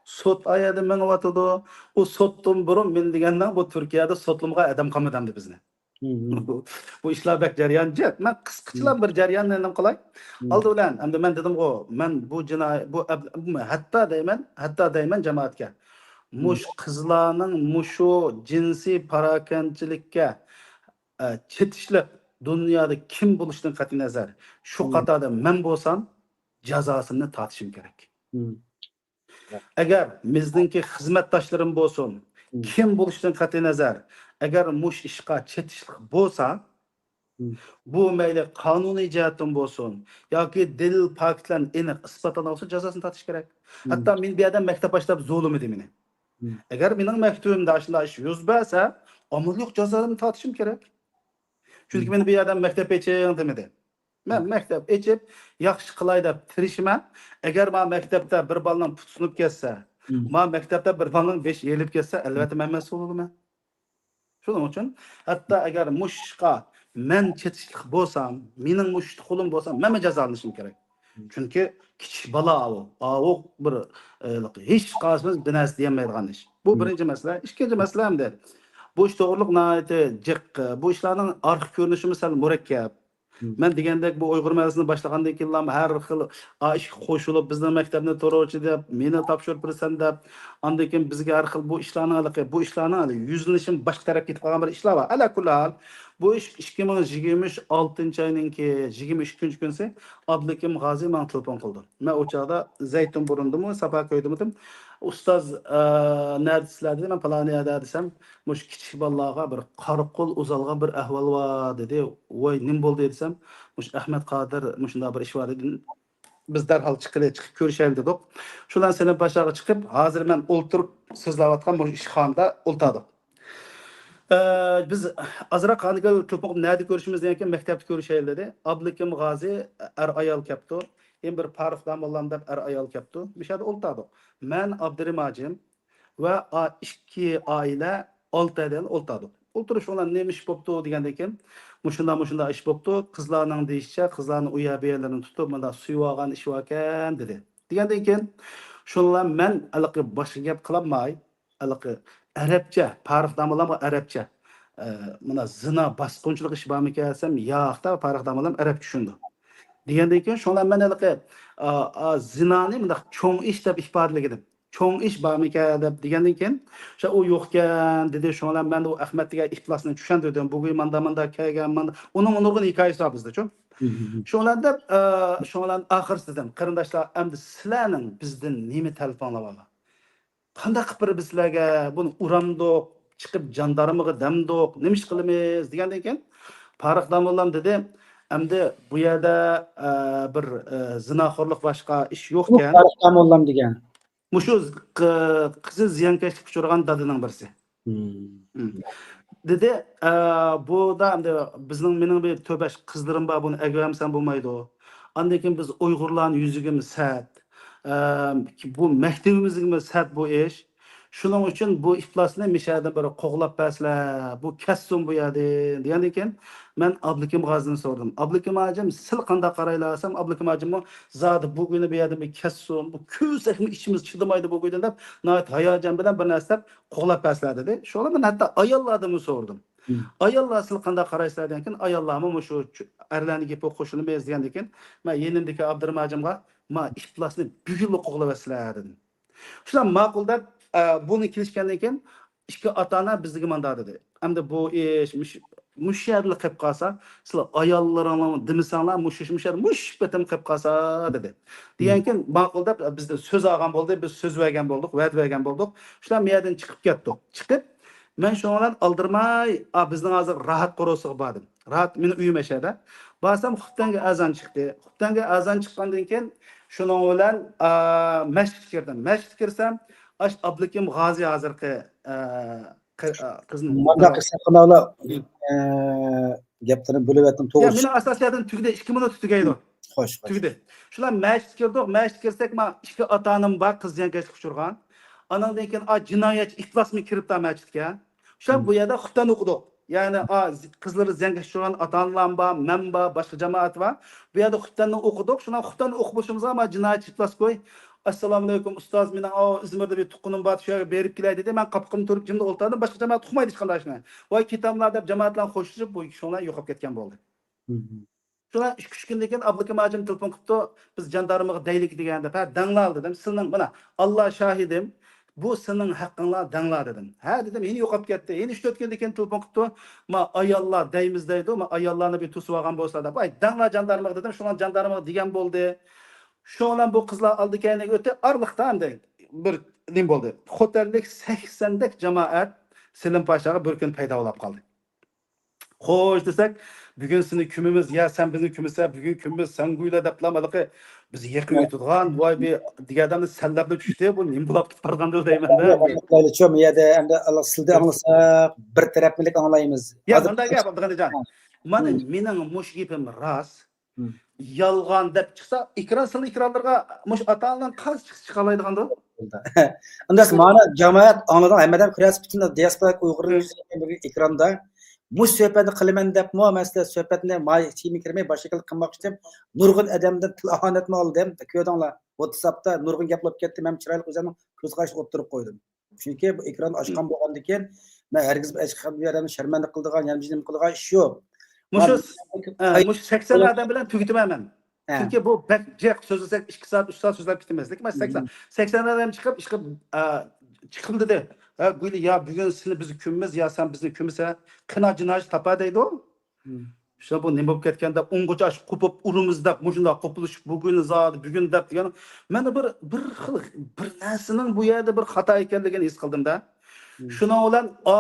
سوت ئايەردە مېڭىۋاتىدۇ، ئۇ سوتتىن بۇرۇن مېنى دېگەندە بۇ تۈركىيەدە سوتلىمىغان ئادەم قالمىدى ئەمدى بىزنى. مم. بۇ، بۇ ئىشلار بەك جەريان جىق. مەن قىسقىچىلا مم. بىر جەرياننى نېمە قىلاي. مم. ئالدى بىلەن، ئەمدى مەن دېدىمغۇ، مەن بۇ جىنايى، بۇ ئەب-، ھەتتا دەيمەن، ھەتتا دەيمەن جامائەتكە. مم. مۇشۇ قىزلارنىڭ مۇشۇ جىنسىي پاراكەندىچىلىككە، ئە، چېتىشلىق دۇنيادا كىم بولۇشىدىن قەتئىينەزەر، شۇ مم. قاتاردا مەن بولسام، جازاسىنى تارتىشىم كېرەك. مم. ئەگەر بىزنىڭكى خىزمەتداشلىرىم بولسۇن، مم. كىم بولۇشىدىن قەتئىينەزەر، ئەگەر مۇشۇ ئىشقا چېتىشلىق بولسا، مم. بۇ مەيلى قانۇنىي جەھەتتىن بولسۇن ياكى دەلىل پاكىتلەرنى ئېنىق ئىسپاتلانغان بولسا، جازاسىنى تارتىش كېرەك. مم. ھەتتا مېنى بۇ يەردە مەكتەپ باشلاپ زورلىمىدى مېنى. مم. ئەگەر مېنىڭ مەكتىۋىمدە ئاشۇنداق ئىش يۈز بەرسە، ئامال يوق، جازاسىنى تارتىشىم كېرەك. چۈنكى مم. مېنى بۇ يەردە مەكتەپ ئېچىڭ دېمىدى. مەن مم. مەكتەپ ئېچىپ، ياخشى قىلاي دەپ تىرىشىمەن. ئەگەر ما مەكتەپتە بىر بالىنىڭ پۇتى سۇنۇپ كەتسە، مم. ما مەكتەپتە بىر بالىنىڭ بېشى ئېلىپ كەتسە، ئەلۋەتتە مەن مەسئۇل بولىمەن. شۇنىڭ ئۈچۈن ھەتتا ئەگەر مۇشۇ ئىشقا مەن چېتىشلىق بولسام، مېنىڭ مۇشۇ قولۇم بولسا، مەنمۇ جازالىنىشىم كېرەك. مم. چۈنكى كىچىك بالا ئاۋۇ، ئاۋۇ بىر، ئە، ھېچ قايسىمىز بىر نەرسە دېيەلمەيدىغان ئىش. بۇ مم. بىرىنچى مەسىلە. ئىككىنچى مەسىلە ئەمدى بۇ ئىش توغرۇلۇق ناھايىتى جىق، بۇ ئىشلارنىڭ ئارقا كۆرۈنۈشىمۇ سەل مۇرەككەپ. مم. مەن دېگەندەك، بۇ ئۇيغۇر مەسىلىسىنى باشلىغاندىن كېيىنلا ھەر خىل ئا ئىشقا قوشۇلۇپ، بىزنىڭ مەكتەپنى تۇرغۇچى دەپ، مېنى تاپشۇرۇپ بېرىسەن دەپ، ئاندىن كېيىن بىزگە ھەر خىل بۇ ئىشلارنىڭ ھېلىقى، بۇ ئىشلارنىڭ ھېلى يۈزلىنىشىمۇ باشقا تەرەپكە كېتىپ قالغان بىر ئىشلار بار. ئەلەكۈللىھال، بۇ ئىش ئىككى مىڭ يىگىرمە ئۈچ ئالتىنچى ئاينىڭكى يىگىرمە ئىككىنچى كۈنىسى ئابلىكىم غازى ماڭا تېلېفون قىلدى. مەن ئۇ چاغدا زەيتۇن بۇرۇندىمۇ، ساپا كۆيدىمۇ، ئۇستاز، ئە، نەدىسىلەر دېدى، مەن پالانى يەردە دېسەم، مۇشۇ كىچىك بالىلارغا بىر قارا قول ئۇزالغان بىر ئەھۋال بار دېدى. ۋاي، نېمە بولدى دېسەم، مۇشۇ ئەخمەت قادىر مۇشۇنداق بىر ئىش بار دېدى. بىز دەرھال چىقىلى، چىقىپ كۆرۈشەيلى دېدۇق. شۇلار سەلىم پاشاغا چىقىپ، ھازىر مەن ئولتۇرۇپ سۆزلەۋاتقان مۇشۇ ئىشخانىدا ئولتۇردۇق. ئە، بىز ئازراق ئاندىن كېيىن تېلېفون قىلىپ نەدە كۆرۈشىمىز دېگەنكىن، مەكتەپتە كۆرۈشەيلى دېدى. ئابلىكىم غازى ئەر ئايال كەپتۇ. يەنە بىر پارۇق داموللام دەپ ئەر-ئايال كەپتۇ. مۇشۇ يەردە ئولتۇردۇق. مەن، ئابدۇرېھىم ھاجىم ۋە ئا-، ئىككى ئائىلە، ئالتە ئادەم ئولتۇردۇق. ئولتۇرۇش بىلەن نېمە ئىش بوپتۇ دېگەندىن كېيىن، مۇشۇنداق، مۇشۇنداق ئىش بوپتۇ، قىزلارنىڭ دېيىشىچە، قىزلارنى ئۇ يەر بۇ يەرلىرىنى تۇتۇپ، مۇنداق سۆيۈۋالغان ئىش باركەن دېدى. دېگەندىن كېيىن، شۇنىڭ بىلەن مەن ھېلىقى باشقا گەپ قىلالماي، ھېلىقى ئەرەبچە، پارۇق داموللامغا ئەرەبچە، ئە، مانا زىنا، باسقۇنچىلىق ئىش بارمىكەن دېسەم، ياق دە، پارۇق داموللام ئەرەب چۈشىنىدۇ. دېگەندىن كېيىن، شۇنىڭ بىلەن مەن ھېلىقى، ئا، ئا، زىنانى مۇنداق چوڭ ئىش دەپ ئىپادىلىگىنىم. چوڭ ئىش بارمىكەن دەپ دېگەندىن كېيىن، شۇ ئۇ يوقكەن دېدى. شۇنىڭ بىلەن مەن ئۇ ئەخمەت دېگەن ئىپلاسنى چۈشەندۈردۈم. بۈگۈن ماندا، ماندا كەلگەن، ماندا. ئۇنىڭ نۇرغۇن ھېكايىسى بار بىزدە، چۈ. شۇنىڭ بىلەن دەپ، ئا، شۇنىڭ بىلەن ئاخىرسى دېدىم، قېرىنداشلار، ئەمدى سىلەرنىڭ بىزدىن نېمە تەلىپىڭلار بار؟ قانداق قىلىپ بېرىمىز سىلەرگە؟ بۇنى ئۇرامدۇق، چىقىپ جاندارمىغا دەمدۇق، نېمە ئىش قىلىمىز دېگەندىن كېيىن، پارۇق داموللام دېدى، ئەمدى بۇ يەردە، ئە، بىر، ئە، زىناخورلۇق باشقا ئىش يوقكەن. پارۇق داموللام دېگەن. مۇشۇ ق-، قىزى زىيانكەشلىككە ئۇچرىغان دادىنىڭ بىرسى. مم. دېدى، ئە، بۇدا ئەمدى بىزنىڭ، مېنىڭ بىر تۆت بەش قىزلىرىم بار، بۇنى ئەگىۋەرمىسەم بولمايدۇ. ئاندىن كېيىن بىز ئۇيغۇرلارنىڭ يۈزىگىمۇ سەت، ئە، بۇ مەكتىۋىمىزگىمۇ سەت بۇ ئىش. شۇنىڭ ئۈچۈن بۇ ئىپلاسنى مىشەدىن بىر قوغلاپ بەرسىلە، بۇ كەتسۇن بۇ يەردىن دېگەندىن كېيىن، مەن ئابلىكىم غازىنى سورىدىم. ئابلىكىم ھاجىم، سىل قانداق قارايلا دېسەم، ئابلىكىم ھاجىممۇ زادى بۇ كۈنى بۇ يەردىن بىر كەتسۇن، بۇ كۆرسەكمۇ ئىچىمىز چىدىمايدۇ بۇ كۈندىن دەپ، ناھايىتى ھاياجان بىلەن بىر نەرسە دەپ قوغلاپ بەرسىلە دېدى. شۇڭا مەن ھەتتا ئاياللاردىنمۇ سورىدىم. مم. ئاياللار سىل قانداق قارايسىلەر دېگەندىن كېيىن، ئاياللارمۇ مۇشۇ چۈ-، ئەرلەرنىڭ گېپىگە قوشۇلىمىز دېگەندىن كېيىن، مەن يېنىمدىكى ئابدۇرېھىم ھاجىمغا، ما ئىپلاسنى بۈگۈنلا قوغلاۋەتسىلە دېدىم. شۇلار ماقۇل دەپ، ئە، بۇنى كېلىشكەندىن كېيىن، ئىككى ئاتا-ئانا بىزگە مانداق دېدى. ئەمدى بۇ ئىش مۇش-، مۇشۇ يەردىلا قېلىپ قالسا، سىلەر ئاياللىرىڭلارمۇ دېمىسەڭلار، مۇشۇ ئىش مۇشۇ يەردە مۇشۇ پېتىم قېلىپ قالسا دېدى. دېگەن كېيىن ماقۇل دەپ، بىز سۆز ئالغان بولدى، بىز سۆز بەرگەن بولدۇق، ۋەدە بەرگەن بولدۇق. شۇلار مۇ يەردىن چىقىپ كەتتۇق. چىقىپ، مەن شۇنىڭ بىلەن ئالدىرىماي، ئا، بىزنىڭ ھازىر راھەت قورۇسىغا باردىم. راھەت، مېنىڭ ئۆيۈم ئەشەدە. بارسام، خۇپتەنگە ئەزان چىقتى. خۇپتەنگە ئەزان چىققاندىن كېيىن، شۇنىڭ بىلەن، ئا، مەسچىتكە كىردىم. مەسچىتكە كىرسەم، ئاش ئابلىكىم غازى ھازىرقى، ئا، قى-، ئا، قىزنىڭ مانداق قىلسا قانداقلا، ئە، گەپلىرىنى بۆلۈۋەتتىم، يا، توغرىسى. مېنىڭ ئاساسىي ئادەم تۈگىدى، ئىككى مىنۇت تۈگەيدۇ. خوش، خوش. تۈگىدى. شۇلار مەسچىتكە كىردۇق، مەسچىتكە كىرسەك، ما ئىككى ئاتا-ئانام بار، قىز زىيانكەشلىككە ئۇچرىغان. ئانىڭدىن كېيىن، ئا، جىنايەتچى ئىپلاسمۇ كىرىپتا مەسچىتكە. شۇلار بۇ يەردە خۇپتەن ئوقۇدۇق. يەنى، ئا، قىزلىرى زىيانكەشلىككە ئۇچرىغان ئاتا-ئانىلارمۇ بار، مەن بار، باشقا جامائەت بار. بۇ يەردە خۇپتەننى ئوقۇدۇق. شۇنداق خۇپتەننى ئوقۇپ بولۇشىمىزغا، ما جىنايەتچى ئىپلاس كوي. ئەسسالامۇئەلەيكۇم، ئۇستاز، مېنىڭ ئاۋۇ ئىزمىردا بىر تۇغقىنىم بار، شۇ يەرگە بېرىپ كېلەي دېدى. مەن قاپىقىمنى تۈرۈپ جىملا ئولتۇردۇم. باشقا جامائەت ئۇقمايدۇ ھېچقانداق ئىشنى. ۋاي كېتەملا دەپ جامائەت بىلەن خوشلىشىپ، بۇ شۇڭلار يوقاپ كەتكەن بولدى. شۇڭا ئىككى، ئۈچ كۈندىن كېيىن ئابلىكىم ھاجىم تېلېفون قىپتۇ، بىز جاندارمىغا دەيلىك دېگەن دەپ. ھە، دەڭلار دېدىم. سىلىنىڭ، مانا، ئاللا شاھىدىم، بۇ سېنىڭ ھەققىڭلار، دەڭلار دېدىم. ھە دېدىم، يەنە يوقاپ كەتتى. يەنە ئۈچ، تۆت كۈندىن كېيىن تېلېفون قىپتۇ، ما ئاياللار دەيمىز دەيدۇ، ما ئاياللارنى بىر توسۇۋالغان بولسا دەپ. ۋاي، دەڭلار جاندارمىغا دېدىم، شۇڭا جاندارمىغا دېگەن بولدى. شۇنىڭ بىلەن بۇ قىزلار ئالدى كەينىگە ئۆتتى. ئارىلىقتا ئەمدى بىر نېمە بولدى. خوتەنلىك سەكسەندەك جامائەت سېلىم پاشاغا بىر كۈن پەيدا بولاپ قالدى. خوش دېسەك، بۈگۈن سېنى كۆمىمىز، يا سەن بىزنى كۆمىسەن، بۈگۈن كۆمىمىز، سەن گۇيلا دەپلا ھېلىقى بىز يېقىن ئۆتىدىغان، ۋاي بى دېگەن ئادەمنى سەنلەپلا چۈشتى، بۇ نېمە بولاپ كېتىپ بارغاندۇ دەيمەن-دە. ئاڭلايلىچۇ، بۇ يەردە ئەمدى سىلدە ئاڭلىساق، بىر تەرەپلىمىلىك ئاڭلايمىز. يا، ھازىر مۇنداق گەپ، ئابدۇغېنىجان. مانا مېنىڭ مۇشۇ گېپىم راست. يالغان دەپ چىقسا، ئېكران، سىلىنىڭ ئېكرانلىرىغا مۇشۇ ئاتا-ئانىلارنىڭ قايسى چىقسا چىقالايدىغاندۇ؟ ئەمدى مانا جامائەت ئاڭلىدىڭ، ھەممە ئادەم كۆرەسىز، پۈتۈن دىياسپورا ئۇيغۇرلىرى بۈگۈن ئېكراندا. مۇشۇ سۆھبەتنى قىلىمەن دەپمۇ، مەسىلەن، سۆھبەتنى ماي تېما كىرمەي باشقا يەرگە قىلماقچى ئىدىم. نۇرغۇن ئادەمدىن تىل ئاھانەتمۇ ئالدىم. كۆردۈڭلار، ۋاتساپتا نۇرغۇن گەپ بولۇپ كەتتى. مەن چىرايلىق ئۆزۈمنىڭ كۆز قارىشىنى ئوتتۇرىغا قويدۇم. چۈنكى بۇ ئېكران ئاچقان بولغاندىن كېيىن، مەن ھەرگىز بىر ھېچقانداق بىر ئادەمنى شەرمەندە قىلىدىغان، يەنە بىر نېمە قىلىدىغان ئىش يوق. مۇشۇ، مۇشۇ سەكسەن ئادەم بىلەن تۈگىتىمەن مەن. چۈنكى بۇ بەك جىق سۆزلىسەك، ئىككى سائەت، ئۈچ سائەت سۆزلەپ كېتىمىز. لېكىن مەن سەكسەن، سەكسەن ئادەم چىقىپ، ئىشقىلىپ، ئا، چىقىپ دېدى. ھە، گۇيلا، يا بۈگۈن سېنى بىز كۆمىمىز، يا سەن بىزنى كۆمىسەن. قېنى جىنايەتچى تاپا دەيدۇ. شۇ بۇ نېمە بولۇپ كەتكەندە، ئوڭغىچە ئاشۇ قوپۇپ ئۇرىمىز دەپ، مۇشۇنداق قوپۇلۇشۇپ، بۈگۈن زادى، بۈگۈن دەپ دېگەن، مەن بىر، بىر خىل، بىر نەرسىنىڭ بۇ يەردە بىر خاتا ئىكەنلىكىنى ھېس قىلدىم-دە. شۇنىڭ بىلەن، ئا،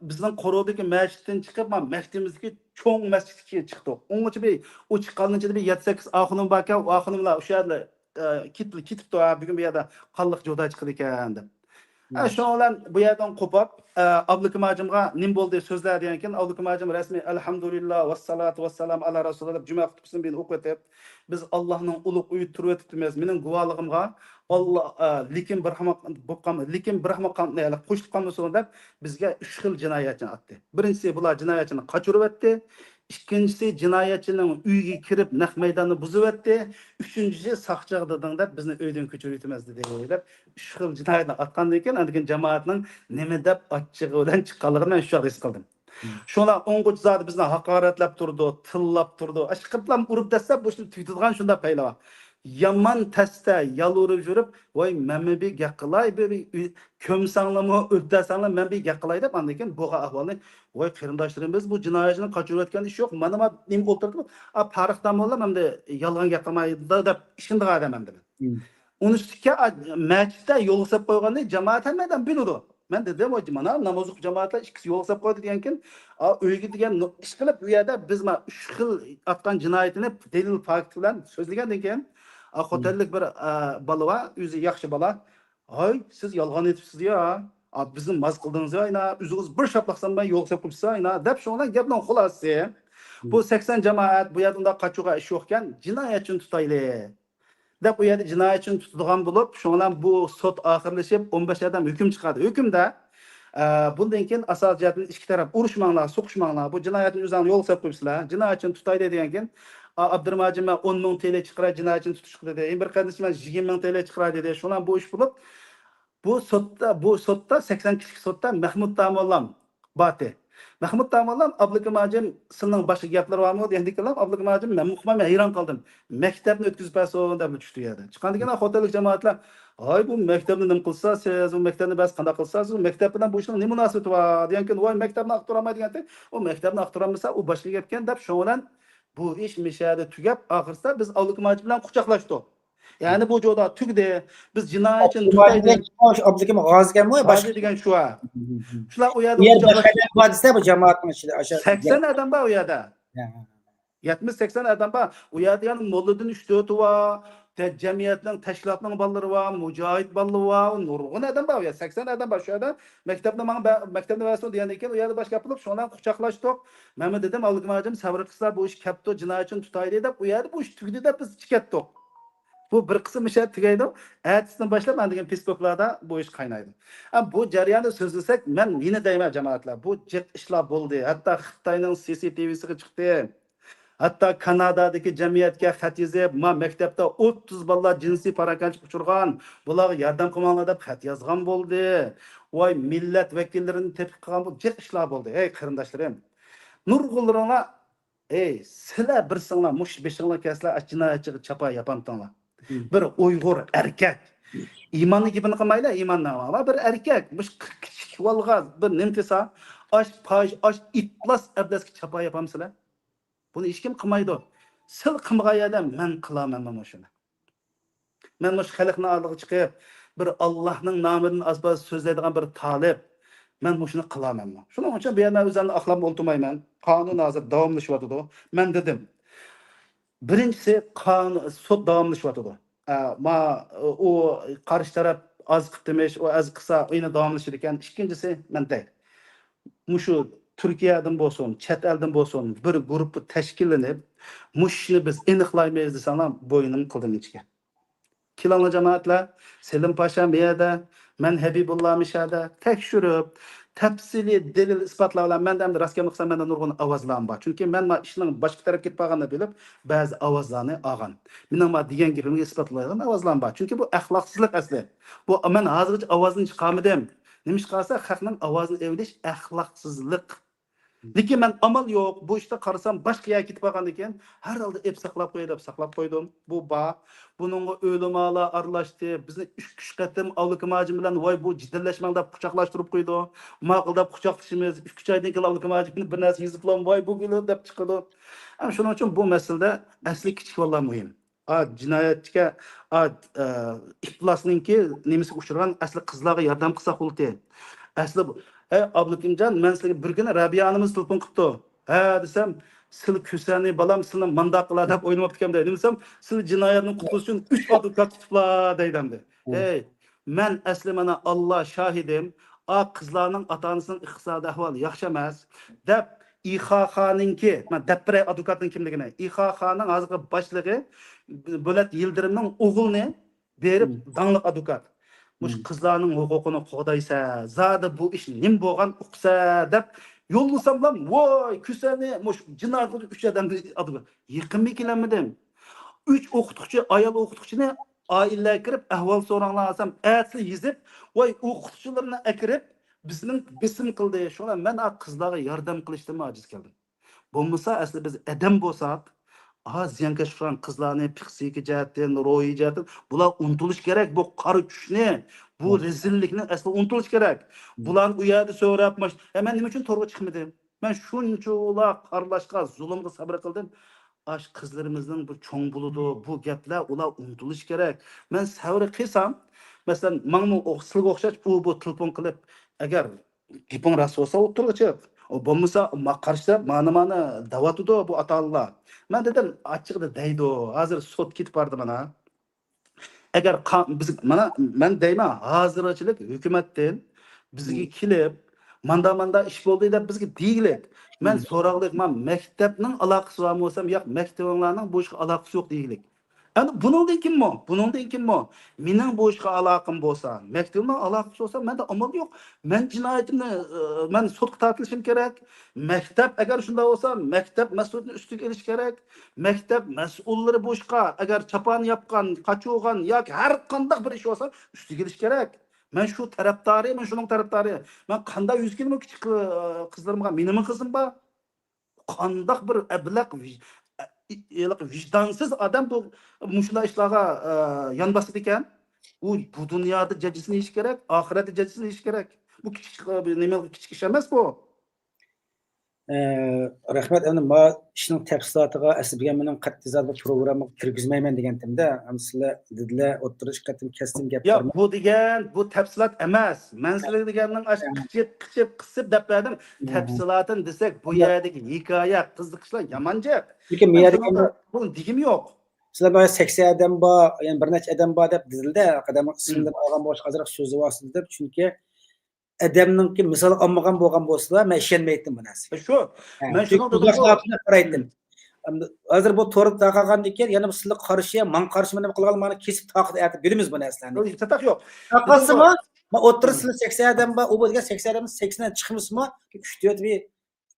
بىزنىڭ قورۇدىكى مەسچىتتىن چىقىپ، ما، مەكتىۋىمىزدىكى چوڭ مەسچىتكە چىقتۇق. ئۇنىڭغىچە بىر، ئۇ چىققاننىڭ ئىچىدە بىر يەتتە، سەككىز ئاخۇنۇم باركەن، ئۇ ئاخۇنۇملار ئۇ شۇ يەردە، ئە، كېتىپلا، كېتىپتۇ، ھە، بۈگۈن بۇ يەردە قانلىق جودا چىقىدىكەن دەپ. ھە، شۇنىڭ بىلەن بۇ يەردىن قوپۇپ، ئە، ئابلىكىم ھاجىمغا نېمە بولدى سۆزلە دېگەنكىن، ئابلىكىم ھاجىم رەسمىي ئەلھەمدۇلىللا ۋەسسالاتۇ ۋەسسالام ئالا رەسۇلىللا دەپ جۈمە خۇتبىسىنى بىلەن ئوقۇۋېتىپ، بىز ئاللاھنىڭ ئۇلۇغ ئۆيىدە تۇرۇۋېتىپتىمىز. مېنىڭ گۇۋاھلىقىمغا ئاللا، ئە، لېكىن بىر ھاما-، بولۇپ قالما-، لېكىن بىر ھاما قان-، يەنى قوشۇلۇپ قالمىسۇن دەپ بىزگە ئۈچ خىل جىنايەتچىنى ئاتتى. بىرىنچىسى، بۇلار جىنايەتچىنى قاچۇرۇۋەتتى. ئىككىنچىسى، جىنايەتچىنىڭ ئۆيىگە كىرىپ نەق مەيداننى بۇزۇۋەتتى. ئۈچىنچىسى، ساقچىغا دېدىڭ دەپ بىزنى ئۆيدىن كۆچۈرۈۋېتىمىز دېدى دەپ ئۈچ خىل جىنايەتنى ئاتقاندىن كېيىن، ئاندىن كېيىن جامائەتنىڭ نېمە دەپ ئاچچىقى بىلەن چىققانلىقىنى مەن شۇ چاغدا ھېس قىلدىم. شۇلار ئوڭغۇچ زادى بىزنى ھاقارەتلەپ تۇرىدۇ، تىللاپ تۇرىدۇ. ئاشۇ قىپلام ئۇرۇپ دەسسە بۇ ئىشنى تۈگىتىدىغان شۇنداق پەيلى بار. يامان تەستە يالۋۇرۇپ يۈرۈپ، ۋاي، مەنمۇ بىر گەپ قىلاي، بىر، بىر ئۆ-، كۆمسەڭلارمۇ، ئۆلتۈرسەڭلار، مەن بىر گەپ قىلاي دەپ، ئاندىن كېيىن بولغان ئەھۋالنى، ۋاي، قېرىنداشلىرىمىز، بۇ جىنايەتچىنى قاچۇرۇۋەتكەن ئىش يوق. مانا، ما نېمە ئولتۇرۇپ، ئا، پارىخ داموللام ئەمدى يالغان گەپ قىلمايدۇ دەپ ئىشىنىدىغان ئادەم ئەمدى مەن. ئۇنىڭ ئۈستىگە، ئا، مەسچىتتە يولغا سېلىپ قويغاننى جامائەت ھەممە ئادەم بىلىدۇ. مەن دېدىم، ۋاي، مانا نامازلىق جامائەتلەر ئىككىسى يولغا سېلىپ قويدى دېگەنكىن، ئا، ئۆيگە دېگەن نۇ-، ئىشقىلىپ، ئۇ يەردە بىز ما ئۈچ خىل ئاتقان جىنايىتىنى دەلىل، فاكت بىلەن سۆزلىگەندىن كېيىن، ئا، خوتەنلىك بىر، ئا، بالا بار، ئۆزى ياخشى بالا. ھاي، سىز يالغان ئېيتىپسىز يا. ئا، بىزنى ماز قىلدىڭىز يا، ئاينا. ئۆزىڭىز بىر شاپلاق سالماي يولغا سېلىپ قويۇپسىز، ئاينا، دەپ شۇنىڭ بىلەن گەپنىڭ خۇلاسىسى، بۇ سەكسەن جامائەت، بۇ يەردە ئۇنداق قاچۇرغان ئىش يوقكەن، جىنايەتچىنى تۇتايلى دەپ، ئۇ يەردە جىنايەتچىنى تۇتىدىغان بولۇپ، شۇنىڭ بىلەن بۇ سوت ئاخىرلىشىپ، ئون بەش ئادەم ھۆكۈم چىقاردى. ھۆكۈمدە، ئە، بۇندىن كېيىن ئاساسىي جەھەتتىن ئىككى تەرەپ ئۇرۇشماڭلار، سوقۇشماڭلار، بۇ جىنايەتنى ئۆزۈڭلار يولغا سېلىپ قويۇپسىلەر، جىنايەتچىنى تۇتايلى دېگەنكىن، ئا، ئابدۇرېھىم ھاجىم، مەن ئون مىڭ تىيىن چىقىراي جىنايەتچىنى تۇتۇشقا دېدى. يەنە بىر قېرىندىشىم، مەن يىگىرمە مىڭ تىيىن چىقىراي دېدى. شۇنىڭ بىلەن بۇ ئىش بولۇپ، بۇ سوتتا، بۇ سوتتا، سەكسەن كىشىلىك سوتتا مەھمۇت داموللام باتى. مەھمۇت داموللام ئابلىكىم ھاجىم سىلىنىڭ باشقا گەپلىرى بارمۇ دېگەندىكىنلا ئابلىكىم ھاجىم مەن ئۇقماي مەن ھەيران قالدىم. مەكتەپنى ئۆتكۈزۈپ بەرسۇن دەپ چۈشتى يەردە. چىققاندىن كېيىن خوتەنلىك جامائەتلەر، ھاي بۇ مەكتەپنى نېمە قىلسا سىز، بۇ مەكتەپنى بەس قانداق قىلسا سىز، مەكتەپ بىلەن بۇ ئىشنىڭ نېمە مۇناسىۋىتى بار دېگەنكىن، ۋاي مەكتەپنى ئاختۇرالماي دېگەنتى، ئۇ مەكتەپنى ئاختۇرالمىسا ئۇ باشقا گەپكەن دەپ شۇنىڭ بىلەن بۇ ئىش مىشەدە تۈگەپ ئاخىرسىدا بىز ئابلىكىم ھاجىم بىلەن قۇچاقلاشتۇق. يەنى بۇ جودا تۈگدى. بىز جىنايەتچىنى تۇتايلى. ئابلىكىم غازىكەنمۇ؟ غازى دېگەن شۇ. شۇلار ئۇ يەردە بۇ يەردە قۇچاقلاش-، بار دېسە بۇ جامائەتنىڭ ئىچىدە ئاشۇ سەكسەن ئادەم بار ئۇ يەردە. يەتمىش سەكسەن ئادەم بار. ئۇ يەردە يەنە موللىدىن ئۈچ تۆتى بار. تە-، جەمئىيەتنىڭ، تەشكىلاتنىڭ بالىلىرى بار، مۇجاھىد بالىلىرى بار، نۇرغۇن ئادەم بار ئۇ يەردە. سەكسەن ئادەم بار شۇ يەردە. مەكتەپنى ماڭا بە-، مەكتەپنى بەرسۇن دېگەندىن كېيىن ئۇ يەردە باشقا گەپ بولۇپ، شۇنىڭ بىلەن قۇچاقلاشتۇق. مەنمۇ دېدىم، ئابلىكىم ھاجىم سەۋر قىلسىلا بۇ ئىش كەپتۇ، جىنايەتچىنى تۇتايلى دەپ، ئۇ يەردە بۇ ئىش تۈگىدى دەپ بىز كەتتۇق. بۇ بىر قىسىم ئىشلار تۈگەيدۇ. ئەتىسىدىن باشلاپ مەن دېگەن فېيسبۇكلاردا بۇ ئىش قاينايدۇ. ئە، بۇ جەرياندا سۆزلىسەك، مەن يەنە دەيمەن جامائەتلەر، بۇ جىق ئىشلار بولدى. ھەتتا خىتاينىڭ سى سى تى ۋىسىغا چىقتى. ھەتتا كانادادىكى جەمئىيەتكە خەت يېزىپ، ما مەكتەپتە ئوتتۇز بالىلار جىنسىي پاراكەنتچىلىككە ئۇچرىغان، بۇلارغا ياردەم قىلماڭلار دەپ خەت يازغان بولدى. ۋاي، مىللەت ۋەكىللىرىنى تەبرىك قىلغان، بۇ جىق ئىشلار بولدى. ھەي قېرىنداشلىرىم، نۇرغۇنلىرىڭلار ئەي، سىلەر بىرسىڭلار مۇشۇ بېشىڭلار كەلسىلەر، ئاشۇ جىنايەتچىگە چاپا ياپامتىڭلار؟ بىر ئۇيغۇر ئەركەك. ئىماننىڭ گېپىنى قىلمايلى، ئىماننىڭ. بىر ئەركەك، مۇشۇ كىچىك بالىغا بىر نېمە قىلسا، ئاش پاش، ئاش ئىپلاس ئەبلەسكە چاپا ياپامسىلەر؟ بۇنى ھېچكىم قىلمايدۇ. سىل قىلمىغان يەردە مەن قىلامەن مانا شۇنى. مەن مۇشۇ خەلقنىڭ ئالدىغا چىقىپ، بىر ئاللاھنىڭ نامىدىن ئاز-باز سۆزلەيدىغان بىر تالىپ، مەن مۇشۇنى قىلامەنمۇ؟ شۇنىڭ ئۈچۈن بۇ يەردە مەن ئۆزۈمنى ئاقلاپ ئولتۇرمايمەن. قانۇن ھازىر داۋاملىشىۋاتىدۇ. مەن دېدىم، بىرىنچىسى، قان-، سوت داۋاملىشىۋاتىدۇ. ئە، ما-، ئۇ قارشى تەرەپ ئاز قىپتىمىش، ئۇ ئاز قىلسا، يەنە داۋاملىشىدىكەن. ئىككىنچىسى، مەن دەي، مۇشۇ تۈركىيەدىن بولسۇن، چەت ئەلدىن بولسۇن، بىر گۇرۇپپا تەشكىللىنىپ، مۇشۇ ئىشنى بىز ئېنىقلايمىز دېسەڭلار، بوينۇم قىلدىم ئىچىگە. كېلىڭلار جامائەتلەر، سېلىم پاشا مۇ يەردە، مەن ھەبىبۇللا مۇ يەردە تەكشۈرۈپ، تەپسىلىي دەلىل ئىسپاتلار بىلەن مەن ئەمدى راست گەپنى قىلسام، مەندە نۇرغۇن ئاۋازلارمۇ بار. چۈنكى مەن ما ئىشنىڭ باشقا تەرەپكە كېتىپ قالغانلىقىنى بىلىپ، بەزى ئاۋازلارنى ئالغان. مېنىڭ ما دېگەن گېپىمگە ئىسپاتلايدىغان ئاۋازلارمۇ بار. چۈنكى بۇ ئەخلاقسىزلىق ئەسلى. بۇ مەن ھازىرغىچە ئاۋازنى چىقارمىدىم. نېمىشقا دېسە، خەقنىڭ ئاۋازىنى ئېلىۋېلىش ئەخلاقسىزلىق. لېكىن مەن ئامال يوق، بۇ ئىشتا قارىسام باشقا يەرگە كېتىپ قالغاندىكىن، ھەر ھالدا ئېلىپ ساقلاپ قوياي دەپ ساقلاپ قويدۇم. بۇ بار. بۇنىڭغا ئۆلىمالار ئارىلاشتى. بىزنى ئۈچ، ئۈچ قېتىم ئابلىكىم ھاجىم بىلەن، ۋاي، بۇ جېدەللەشمەڭ دەپ قۇچاقلاشتۇرۇپ قويىدۇ. ماقۇل دەپ قۇچاقلىشىمىز. ئۈچ، ئۈچ ئايدىن كېيىن ئابلىكىم ھاجىم بىر نەرسە يېزىپلا، ۋاي، بۇ گۈلۈم دەپ چىقىدۇ. ھەم شۇنىڭ ئۈچۈن بۇ مەسىلىدە ئەسلى كىچىك بالىلار مۇھىم. ئا، جىنايەتچىگە، ئا، ئە، ئىپلاسنىڭكى نېمىسىگە ئۇچرىغان ئەسلى قىزلارغا ياردەم قىلساق بولاتتى. ئەسلى بۇ، ئەي، ئابلىكىمجان، مەن سىلەرگە بىر كۈنى رەبىيە ئانىمىز تېلېفون قىپتۇ. ھە، دېسەم، سىلى كۈسەنى بالام، سىلىنى مانداق قىلا دەپ ئويلىماپتىكەن دەيدۇ. دېسەم، سىلى جىنايەتنى قۇتقۇزۇش ئۈچۈن ئۈچ ئادۋوكات تۇتۇپلا دەيدۇ ئەمدى. ھەي، مەن ئەسلى مانا ئاللا شاھىدىم، ئا قىزلارنىڭ ئاتا-ئانىسىنىڭ ئىقتىسادىي ئەھۋالى ياخشى ئەمەس، دەپ ئىخاخانىڭكى، مەن دەپ بېرەي ئادۋوكاتنىڭ كىملىكىنى، ئىخاخانىڭ ھازىرقى باشلىقى بۆلەت يىلدىرىمنىڭ ئوغلىنى بېرىپ، داڭلىق ئادۋوكات، مۇشۇ قىزلارنىڭ ھوقۇقىنى قوغدايسە، زادى بۇ ئىش نېمە بولغان ئۇقسە، دەپ يوللىساملا، ۋاي كۈسەنى مۇشۇ جىنايەت قىلدى، ئۈچ ئادەمنى ئادۋوكات. يېقىنمۇ كېلەلمىدىم. ئۈچ ئوقۇتقۇچى، ئايال ئوقۇتقۇچىنى ئائىلىلەرگە كىرىپ ئەھۋال سوراڭلار دېسەم، ئەتىسى يېزىپ، ۋاي ئوقۇتقۇچىلىرىنى ئەكىرىپ بىزنىڭ بېسىم قىلدى. شۇڭا مەن ئا قىزلارغا ياردەم قىلىشتىنمۇ ئاجىز كەلدىم. بولمىسا ئەسلى بىز ئادەم بولساق، ئا زىيانكەشلىك قىلغان قىزلارنى پسىخىكا جەھەتتىن، روھىي جەھەتتىن بۇلار ئۇنتۇلۇش كېرەك. بۇ قارا چۈشنى، بۇ رەزىللىكنى ئەسلى ئۇنتۇلۇش كېرەك. بۇلارنى ئۇ يەردە سۆرەپ، ماش-، ئە، مەن نېمە ئۈچۈن تورغا چىقمىدىم؟ مەن شۇنچىۋالا قارلاشقا، زۇلۇمغا سەۋر قىلدىم. ئاش قىزلىرىمىزنىڭ بىر چوڭ بولىدۇ، بۇ گەپلەر، ئۇلار ئۇنتۇلۇشى كېرەك. مەن سەۋر قىلسام، مەسىلەن، ماڭىمۇ ئوخ-، سىلىگە ئوخشاش ئۇ بۇ تېلېفون قىلىپ، ئەگەر گېپىڭ راست بولسا ئوتتۇرىغا چىق. ئۇ بولمىسا ما-، قارشى تەرەپ مانا-مانا دەۋاتىدۇ بۇ ئاتا-ئانىلار. مەن دېدىم، ئاچچىقىدا دەيدۇ، ھازىر سوت كېتىپ باردى مانا. ئەگەر قا-، بىز، مانا، مەن دەيمەن، ھازىرغىچىلىك ھۆكۈمەتتىن بىزگە كېلىپ، ماندا-ماندا ئىش بولدى دەپ بىزگە دېگىلىك. مەن سوراغلىق، ما، مەكتەپنىڭ ئالاقىسى بارمۇ دېسەم، ياق، مەكتىۋىڭلارنىڭ بۇ ئىشقا ئالاقىسى يوق دېگىلىك. ئەمدى بۇنىڭدىن كېيىنمۇ، بۇنىڭدىن كېيىنمۇ مېنىڭ بۇ ئىشقا ئالاقەم بولسا، مەكتىۋىمنىڭ ئالاقىسى بولسا، مەندە ئامال يوق. مەن جىنايىتىمنى، ئى، مەن سوتقا تارتىلىشىم كېرەك. مەكتەپ، ئەگەر شۇنداق بولسا، مەكتەپ مەسئۇلىيىتىنى ئۈستىگە ئېلىش كېرەك. مەكتەپ مەسئۇللىرى بۇ ئىشقا، ئەگەر چاپان ياپقان، قاچۇرغان ياكى ھەر قانداق بىر ئىش بولسا، ئۈستىگە ئېلىش كېرەك. مەن شۇ تەرەپدارى، مەن شۇنىڭ تەرەپدارى. مەن قانداق يۈز كېلىمۇ كىچىك، ئى، قىزلىرىمغا، مېنىڭمۇ قىزىم بار. قانداق بىر ئەبلەق، ۋىج-، ئە، ئى-، ھېلىقى ۋىجدانسىز ئادەم بۇ، مۇشۇنداق ئىشلارغا، ئە، يان باسىدىكەن؟ ئۇ بۇ دۇنيادا جاجىسىنى يېيىشى كېرەك، ئاخىرەتتە جاجىسىنى يېيىشى كېرەك. بۇ كىچىك، ئە، بۇ نېمە، كىچىك ئىش ئەمەس بۇ. ئە، رەھمەت، ئەمدى ما ئىشنىڭ تەپسىلاتىغا ئەسلى بىلگەن مېنىڭ قەتئىي زادى بۇ پروگراممىغا كىرگۈزمەيمەن دېگەنتىمدە، ئەمدى سىلەر دېدىلەر، ئوتتۇرىغا ئىككى قېتىم كەستىم گەپ ياق، بارماق. بۇ دېگەن، بۇ تەپسىلات ئەمەس. مەن سىلەرگە دېگەننىڭ ئاشۇ قىچىپ، قىچىپ، قىسىپ دەپ بەردىم. تەپسىلاتىنى دېسەك، بۇ يەردىكى ھېكايە، قىزىقىشلار يامان جىق. لېكىن مەن شۇنىڭغا بۇنى دېگۈم يوق. سىلەر بۇ سەكسەن ئادەم بار، يەنە بىر نەچچە ئادەم بار دەپ دېدىلە، ئادەمنىڭ ئىسمىدىن ئالغان بولۇشقا ئازراق سۆزلىۋالسىدۇ دەپ، چۈنكى ئادەمنىڭكى مىسالى ئالمىغان بولغان بولسىلا، مەن ئىشەنمەيتتىم بۇ نەرسىگە. شۇ، ھە، مەن شۇنىڭ دېدىمغۇ. قارايتتىم. ھازىر بۇ توردا تارقالغاندىن كېيىن يەنە سىلەرگە قارشى، ماڭا قارشى نېمە قىلغانلىقىنى كېسىپ تارقىتىپ ئەتە بىلىمىز بۇ نەرسىلەرنى. يوق، تارقاتسىمۇ، ما ئوتتۇرىسىدا سەكسەن ئادەم بار، ئۇ بولغان سەكسەن ئادەم سەكسەن چىقمىسىمۇ، ئۈچ تۆت بىر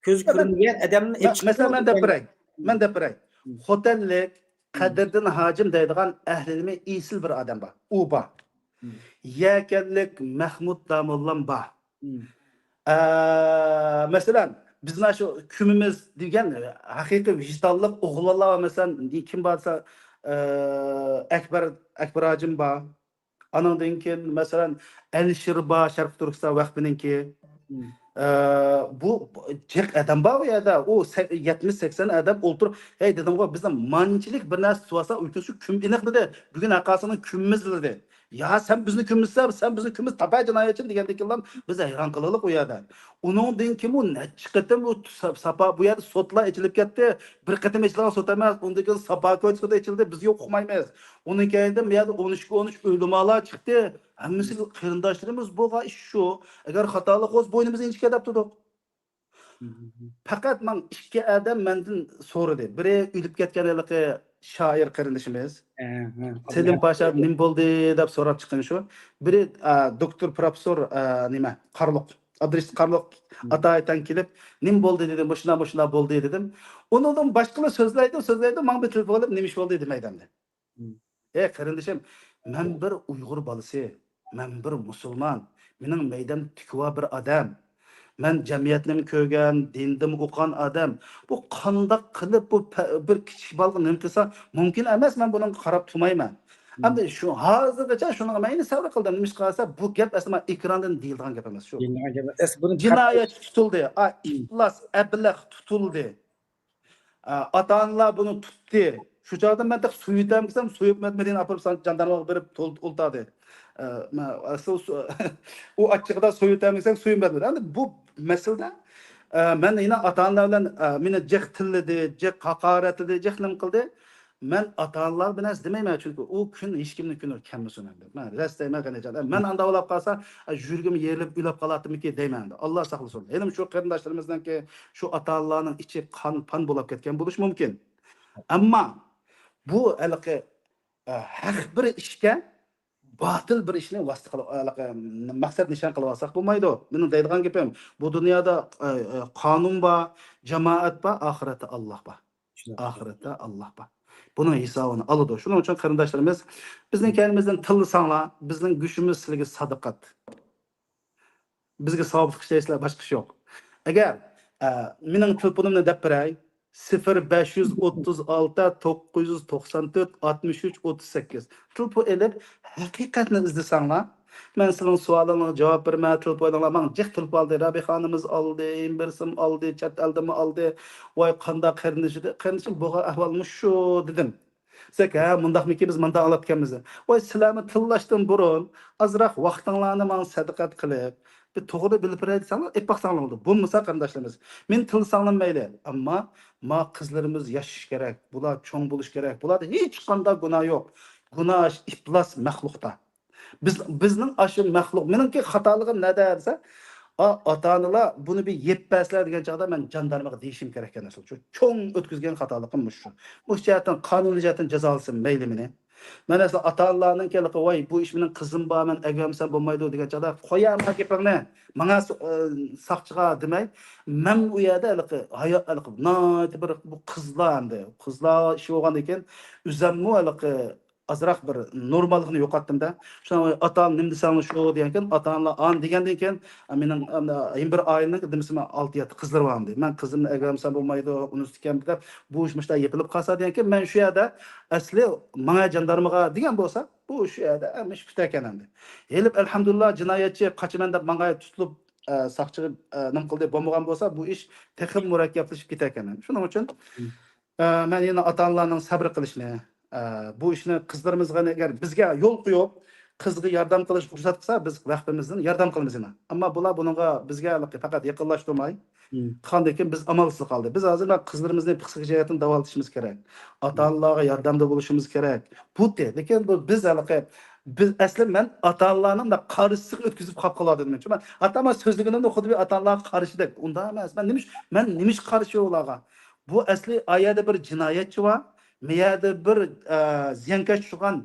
كۆزگە كۆرۈنمىگەن ئادەمنى ئېلىپ چىقىپ مەسىلەن، مەن دەپ بېرەي. مەن دەپ بېرەي. خوتەنلىك قەدىردىن ھاجىم دەيدىغان ئەھلىدىمۇ ئېسىل بىر ئادەم بار. ئۇ بار. يەكەنلىك مەھمۇد داموللام بار. ئە، مەسىلەن، بىزنىڭ شۇ كۈمىمىز دېگەن ھەقىقىي ۋىجدانلىق ئوغلانلار بار. مەسىلەن، كىم بار دېسە، ئە، ئەكبەر، ئەكبەر ھاجىم بار. ئانىڭدىن كېيىن، مەسىلەن، ئەلىشىر بار، شەرقىي تۈركىستان ۋەقپىنىڭكى. ئە، بۇ جىق ئادەم بار ئۇ يەردە. ئۇ سە-، يەتمىش، سەكسەن ئادەم ئولتۇرۇپ، ھەي، دېدىمغۇ، بىزنىڭ مانچىلىك بىر نەرسە تۇتۇۋالسا، ئۇ كۈن شۇ كۈم ئېنىقلىدى. بۈگۈن ھەققاسىنىڭ كۈمىمىز دېدى. يا سەن بىزنى كۈمىسەن، سەن بىزنى كۈمىسەن، تاپا جىنايەتچى دېگەندىن كېيىنلا بىز ھەيران قالغانلىق ئۇ يەردە. ئۇنىڭدىن كېيىن ئۇ نەچچە قېتىم ئۇ سا-، ساپا، بۇ يەردە سوتلار ئېچىلىپ كەتتى. بىر قېتىم ئېچىلغان سوت ئەمەس، ئۇندىن كېيىن ساپا كويتا سوتى ئېچىلدى، بىز يوق ئۇقمايمىز. ئۇنىڭ كەينىدىن بۇ يەردە ئون ئۈچكە ئون ئۈچ ئۆلىمالار چىقتى. ھەممىسى قېرىنداشلىرىمىز بولغان ئىش شۇ. ئەگەر خاتالىق بولسا بوينىمىزنى ئىنچىكە دەپ تۇردۇق. پەقەت ماڭ ئىككى ئادەم مەندىن سورىدى. بىرى ئۆلۈپ كەتكەن ھېلىقى شائىر قېرىندىشىمىز. ھە، ھە. سېلىم پاشا نېمە بولدى دەپ سوراپ چىققان شۇ. بىرى، ئا، دوكتور پروفېسسور، ئا، نېمە، قارلۇق. ئابدۇرېشىت قارلۇق ئاتايىتەن كېلىپ، نېمە بولدى دېدى، مۇشۇنداق، مۇشۇنداق بولدى دېدىم. ئۇنىڭدىن باشقىلار سۆزلەيدۇ، سۆزلەيدۇ، ماڭا بىر تېلېفون قىلىپ، نېمە ئىش بولدى دېمەيدۇ ئەمدى. ھە، قېرىندىشىم، مەن بىر ئۇيغۇر بالىسى، مەن بىر مۇسۇلمان، مېنىڭ مەيدەم تۈكى بار بىر ئادەم. مەن جەمئىيەتنىمۇ كۆرگەن، دىندىمۇ ئوقۇغان ئادەم. بۇ قانداق قىلىپ بۇ پە-، بىر كىچىك بالىغا نېمە قىلسا مۇمكىن ئەمەس، مەن بۇنىڭغا قاراپ تۇرمايمەن. ئەمدى شۇ ھازىرغىچە شۇنىڭغا مەن يەنە سەۋر قىلدىم. نېمىشقا دېسە، بۇ گەپ ئەسلى مانا ئېكراندىن دېيىلىدىغان گەپ ئەمەس شۇ. دېيىلىدىغان گەپ ئەمەس. ئەسلى بۇنى جىنايەتچى تۇتۇلدى، ئا، ئىپلاس، ئەبلەخ تۇتۇلدى. ئا، ئاتا-ئانىلار بۇنى تۇتتى. شۇ چاغدا مەن تېخى سويۇتەمسەم، سويۇپ مەتمىدىن ئاپىرىپ سان-، جاندارمىغا بېرىپ تول-، ئولتاردى. ئا، مە-، ئەسلى سو-، ئۇ ئاچچىقىدا سويۇتەمسەم، سويۇپ مەتمىدى. ئەمدى بۇ مەسىلىدە، ئا، مەن يەنە ئاتا-ئانىلار بىلەن، ئا، مېنى جىق تىللىدى، جىق ھاقارەتلىدى، جىق نېمە قىلدى. مەن ئاتا-ئانىلار بىر نەرسە دېمەيمەن، چۈنكى ئۇ كۈن ھېچكىمنىڭ كۈنى كەلمىسۇن ئەمدى. مەن راست دەيمەن، غەنىجان. مەن ئانداق بولۇپ قالسا، يۈرىكىم يېرىلىپ ئۆلۈپ قالاتتىمىكى دەيمەن ئەمدى. ئاللا ساقلىسۇن. ھېلىمۇ شۇ قېرىنداشلىرىمىزنىڭكى شۇ ئاتا-ئانىلارنىڭ ئىچى قان-پان بولۇپ كەتكەن بولۇشى مۇمكىن. ئەمما بۇ ھېلىقى، ئە، ھەق بىر ئىشكە باتىل بىر ئىشنى ۋاسىتە قىلىپ، ھېلىقى مەقسەت نىشان قىلىپ ئالساق بولمايدۇ. مېنىڭ دەيدىغان گېپىم، بۇ دۇنيادا، ئە، ئە، قانۇن بار، جامائەت بار، ئاخىرەتتە ئاللا بار. شۇنداق. ئاخىرەتتە ئاللا بار. بۇنىڭ ھېسابىنى ئالىدۇ. شۇنىڭ ئۈچۈن قېرىنداشلىرىمىز، بىزنىڭ كەينىمىزدىن تىللىساڭلار، بىزنىڭ گۆشىمىز سىلىگە سادىقات. بىزگە ساۋابلىق ئىشلەيسىلەر، باشقا ئىش يوق. ئەگەر، ئە، مېنىڭ تېلېفونۇمنى دەپ بېرەي، سىفىر بەش يۈز ئوتتۇز ئالتە توققۇز يۈز توقسان تۆت ئاتمىش ئۈچ ئوتتۇز سەككىز. تېلېفون ئېلىپ، ھەقىقەتنى ئىزدىسەڭلار، مەن سىلىڭ سوئالىڭلارغا جاۋاب بېرىمەن، تېلېفون ئېلىڭلار. ماڭا جىق تېلېفون ئالدى، رەبىخانىمىز ئالدى، بىرسىم ئالدى، چەت ئەلدىمۇ ئالدى. ۋاي، قانداق قېرىندىشىم، قېرىندىشىم، بولغان ئەھۋال مۇشۇ، دېدىم. دېسەك، ھە، مۇنداقمىكىن، بىز مۇنداق ئاڭلاپتىكەنمىز. ۋاي، سىلەرمۇ تىللاشتىن بۇرۇن ئازراق ۋاقتىڭلارنى ماڭا سەدىقەت قىلىپ، بىر توغرا بىلىپ بېرەي دېسەڭلار، ئېلىپ باقساڭلار بولىدۇ. بولمىسا، قېرىنداشلىرىمىز، مېنى تىللىساڭلار مەيلى. ئەمما ما قىزلىرىمىز ياشىشى كېرەك، بۇلار چوڭ بولۇشى كېرەك، بۇلاردا ھېچقانداق گۇناھ يوق. گۇناھ ئىپلاس مەخلۇقتا. بىز، بىزنىڭ ئاشۇ مەخلۇق، مېنىڭكى خاتالىقىم نەدە دېسە، ئا-، ئاتا-ئانىلار بۇنى بىر يەپ بەرسىلەر دېگەن چاغدا مەن جاندارمىغا دېيىشىم كېرەك ئەمەس. شۇ چوڭ ئۆتكۈزگەن خاتالىقىم مۇشۇ. مۇشۇ جەھەتتىن قانۇنىي جەھەتتىن جازالىسۇن مەيلى مېنى. مەن ئەسلى ئاتا-ئانىلارنىڭ كېلىقى، ۋاي، بۇ ئىش مېنىڭ قىزىم بار، مەن ئەگەرمىسەم بولمايدۇ دېگەن چاغدا، قويا ئەمما گېپىڭنى، ماڭا سو-، ئە، ساقچىغا دېمەي، مەن ئۇ يەردە ھېلىقى ھايا-، ھېلىقى ناھايىتى بىر بۇ قىزلار ئەمدى، قىزلار ئىشى بولغاندىن كېيىن ئۆزەممۇ ھېلىقى ئازراق بىر نورماللىقنى يوقاتتىم-دە. شۇڭا ئاتا-ئانام نېمە دېسەڭلار شۇ دېگەنكىن، ئاتا-ئانىلار ئان دېگەندىن كېيىن، مېنىڭ، ئەمدى، يەنە بىر ئائىلىنىڭ دېمىسىمە ئالتە يەتتە قىزلىرى بار ئەمدى. مەن قىزىمنى ئەگەرمىسەم بولمايدۇ، ئۇنىۋېرسىتېتكە دەپ، بۇ ئىش مۇشۇنداق يېپىلىپ قالسا دېگەنكىن، مەن شۇ يەردە ئەسلى ماڭا جاندارمىغا دېگەن بولسا، بۇ شۇ يەردە ھەممە ئىش پۈتەركەن ئەمدى. ھېلىپ ئەلھەمدۇلىللا جىنايەتچى قاچىمەن دەپ ماڭا تۇتۇلۇپ، ئە، ساقچى، ئە، نېمە قىلدى، بولمىغان بولسا، بۇ ئىش تېخىمۇ مۇرەككەپلىشىپ كېتەركەن. شۇنىڭ ئۈچۈن، ئە، مەن يەنە ئاتا-ئانىلارنىڭ سەۋر قىلىشىنى، ئە، بۇ ئىشنى قىزلىرىمىزغا ئەگەر بىزگە يول قويۇپ، قىزغا ياردەم قىلىش رۇخسەت قىلسا، بىز ۋەخپىمىزدىن ياردەم قىلىمىز يەنە. ئەمما بۇلار بۇنىڭغا بىزگە پەقەت يېقىنلاشتۇرماي، قىلغاندىن كېيىن بىز ئامالسىز قالدى. بىز ھازىر مانا قىزلىرىمىزنى پسىخىك جەھەتتىن داۋالىتىشىمىز كېرەك. ئاتا-ئانىلارغا ياردەمدە بولۇشىمىز كېرەك. بۇ تى-، لېكىن بۇ بىز ھېلىقى، بىز ئەسلى مەن ئاتا-ئانىلارنىڭ مۇنداق قارشىسىغا ئۆتكۈزۈپ قاپ قالىۋاتىدىمەن. چۈنكى مەن ئاتا-ئانا سۆزلىگىنىمدە خۇددى بىر ئاتا-ئانىلارغا قارشىدەك. ئۇنداق ئەمەس. مەن نېمىش-، مەن نېمىشقا قارشى ئۇلارغا؟ بۇ ئەسلى ئا يەردە بىر جىنايەتچى بار. مە يەردە بىر، ئە، زىيانكەش چۈشۈرگەن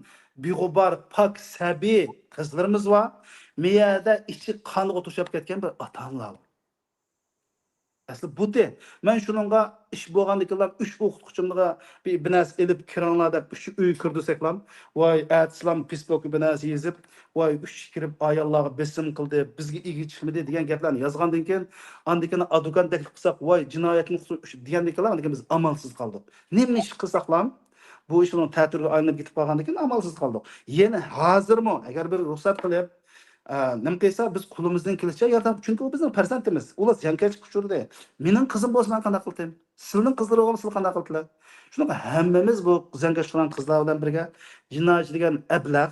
بىغۇبار، پاك، سەبىي قىزلىرىمىز بار. مە يەردە ئىچى قانغا توشۇپ كەتكەن بىر ئاتا-ئانىلار بار. ئەسلى بۇتى. مەن شۇنىڭغا ئىش بولغاندىكىنلا ئۈچ ئوقۇتقۇچىمغا بىر، بىر نەرسە ئېلىپ كىرىڭلار دەپ ئۈچ ئۆيگە كىردۈرسەكلا، ۋاي، ئەتىسىلام فېيسبۇككا بىر نەرسە يېزىپ، ۋاي، ئۈچ كىرىپ ئاياللارغا بېسىم قىلدى، بىزگە ئىگە چىقمىدى دېگەن گەپلەرنى يازغاندىن كېيىن، ئاندىن كېيىن ئادۋوكاتنى تەكلىپ قىلساق، ۋاي، جىنايەتنى دېگەندىكىنلا، ئاندىن كېيىن بىز ئامالسىز قالدۇق. نېمە ئىش قىلساقلا، بۇ ئىشنىڭ تەتۈرىگە ئايلىنىپ كېتىپ قالغاندىن كېيىن ئامالسىز قالدۇق. يەنە ھازىرمۇ ئەگەر بىر رۇخسەت قىلىپ، ئە، نېمە قىلسا، بىز قولىمىزدىن كېلىشىچە ياردەم، چۈنكى ئۇ بىزنىڭ پەرزەنتىمىز. ئۇلار زىيانكەشلىككە ئۇچرىدى. مېنىڭ قىزىم بولسا مەن قانداق قىلتىم؟ سىلىنىڭ قىزلىرى بولغان سىلەر قانداق قىلدىلەر؟ شۇنىڭغا ھەممىمىز بۇ زىيانكەش قىلغان قىزلار بىلەن بىرگە جىنايەتچى دېگەن ئەبلەخ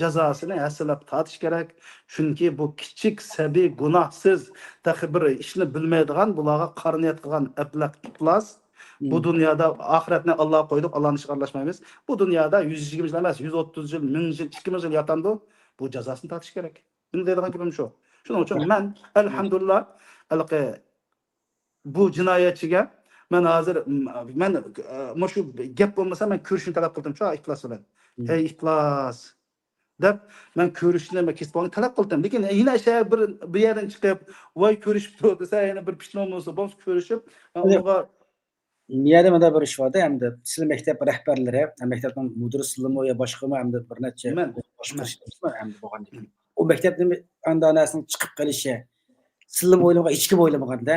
جازاسىنى ھەسسىلەپ تارتىش كېرەك. چۈنكى بۇ كىچىك سەبىي گۇناھسىز، تېخى بىر ئىشنى بىلمەيدىغان، بۇلارغا قارنىيەت قىلغان ئەبلەخ ئىپلاس. بۇ دۇنيادا ئاخىرەتنى ئاللاغا قويدۇق، ئاللانىڭ ئىشىغا ئارىلاشمايمىز. بۇ دۇنيادا يۈز يىگىرمە يىل ئەمەس، يۈز ئوتتۇز يىل، مىڭ يىل، ئىككى مىڭ يىل ياتامدۇ؟ بۇ جازاسىنى تارتىش كېرەك. مېنىڭ دەيدىغان گېپىم شۇ. شۇنىڭ ئۈچۈن مەن، ئەلھەمدۇلىللا، ھېلىقى بۇ جىنايەتچىگە مەن ھازىر، مەن، ئە، مۇشۇ گەپ بولمىسا، مەن كۆرۈشۈشنى تەلەپ قىلدىم شۇ ئىپلاس بىلەن. ھەي، ئىپلاس، دەپ مەن كۆرۈشۈشنى مەن كېسىپ تەلەپ قىلدىم. لېكىن يەنە ئىچەر بىر، بىر يەردىن چىقىپ، ۋاي، كۆرۈشۈپتۇ دېسە، يەنە بىر پىتنە بولسا، بولمىسا كۆرۈشۈپ، مەن ئۇنىڭغا مۇ يەردە مۇنداق بىر ئىش باردا، ئەمدى سىلى مەكتەپ رەھبەرلىرى، مەكتەپنىڭ مۇدىرسىلىمۇ يا باشقىمۇ، ئەمدى بىر نەچچە مەن، باشقۇرۇش مەن. ئەمدى بولغاندىن كېيىن. ئۇ مەكتەپنىڭ ئانداق نەرسىنىڭ چىقىپ قېلىشى، سىلىمۇ ئويلىمىغان، ھېچكىم ئويلىمىغاندا.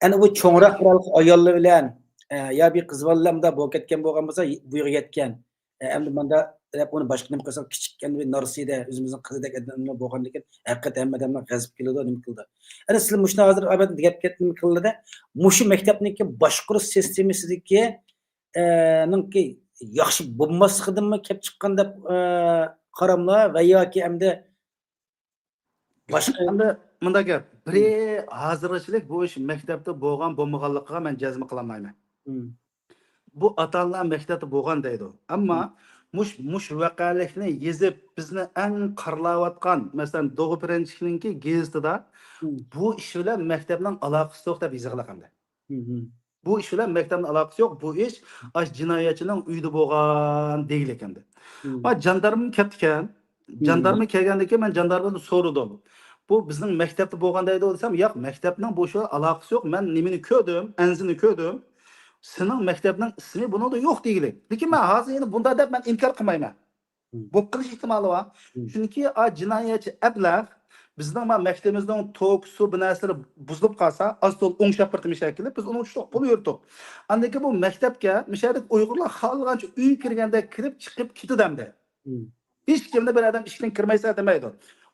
ئەنە بۇ چوڭراق بىر ئاياللار بىلەن، ئە، يا بىر قىز بالىلار مۇنداق بولۇپ كەتكەن بولغان بولسا، بۇ يەرگە يەتكەن. ئە، ئەمدى مۇنداق دەپ ئۇنى باشقا نېمە قىلساق، كىچىك ئەمدى بىر نارسىدە، ئۆزىمىزنىڭ قىزىدەك ئادەم بولغاندىن كېيىن، ھەقىقەتەن ھەممە ئادەمنىڭ غەزىپى كېلىدۇ، نېمە قىلىدۇ. ئەنە سىلەر مۇشۇنى ھازىر ئەلۋەتتە گەپ كەتتىمۇ قىلدى. مۇشۇ مەكتەپنىڭكى باشقۇرۇش سىستېمىسىدىكى، ئە، نىڭكى ياخشى بولماسلىقىدىنمۇ كەپ چىققان دەپ، ئە، قاراملار ۋە ياكى ئەمدى باشقا ئەمدى مۇنداق گەپ، بىرى ھازىرغىچىلىك بۇ ئىش مەكتەپتە بولغان بولمىغانلىقىغا مەن جەزم قىلالمايمەن. بۇ ئاتا-ئانىلار مەكتەپتە بولغان دەيدۇ. ئەمما مۇش، مۇش ۋەقەلىكنى يېزىپ، بىزنى ئەڭ قارىلاۋاتقان، مەسىلەن، دوغۇ پىرەنچىكنىڭكى گېزىتىدا بۇ ئىش بىلەن مەكتەپنىڭ ئالاقىسى يوق دەپ يېزىغلىق ئەمدى. بۇ ئىش بىلەن مەكتەپنىڭ ئالاقىسى يوق، بۇ ئىش ئاش جىنايەتچىنىڭ ئۆيىدە بولغان دېگىلىك ئەمدى. ھە، جاندارما كەپتىكەن. جاندارما كەلگەندىن كېيىن مەن جاندارمىدىن سورىدىم. بۇ بىزنىڭ مەكتەپتە بولغان دەيدۇ دېسەم، ياق، مەكتەپنىڭ بۇ ئىشى بىلەن ئالاقىسى يوق. مەن نېمىنى كۆردۈم؟ ئەنزىنى كۆردۈم. سېنىڭ مەكتەپنىڭ ئىسمى بۇنىڭدا يوق دېگىلىك. لېكىن مەن ھازىر يەنە بۇنداق دەپ مەن ئىنكار قىلمايمەن. بولۇپ قېلىش ئېھتىمالى بار. چۈنكى ئا جىنايەتچى ئەبلەخ بىزنىڭ ما مەكتىپىمىزنىڭ توكىسى، بۇ نەرسىلىرى بۇزۇلۇپ قالسا، ئاز تولا ئوڭشاپ بىر مىشەر كېلىپ، بىز ئۇنىڭ ئۈچۈن قول يورۇتتۇق. ئاندىن كېيىن بۇ مەكتەپكە مىشەدىكى ئۇيغۇرلار خالىغانچە ئۆيگە كىرگەندەك كىرىپ چىقىپ كېتىدۇ ئەمدى. ھېچكىمنى بىر ئادەم ئىشىكتىن كىرمەيسەن دېمەيدۇ.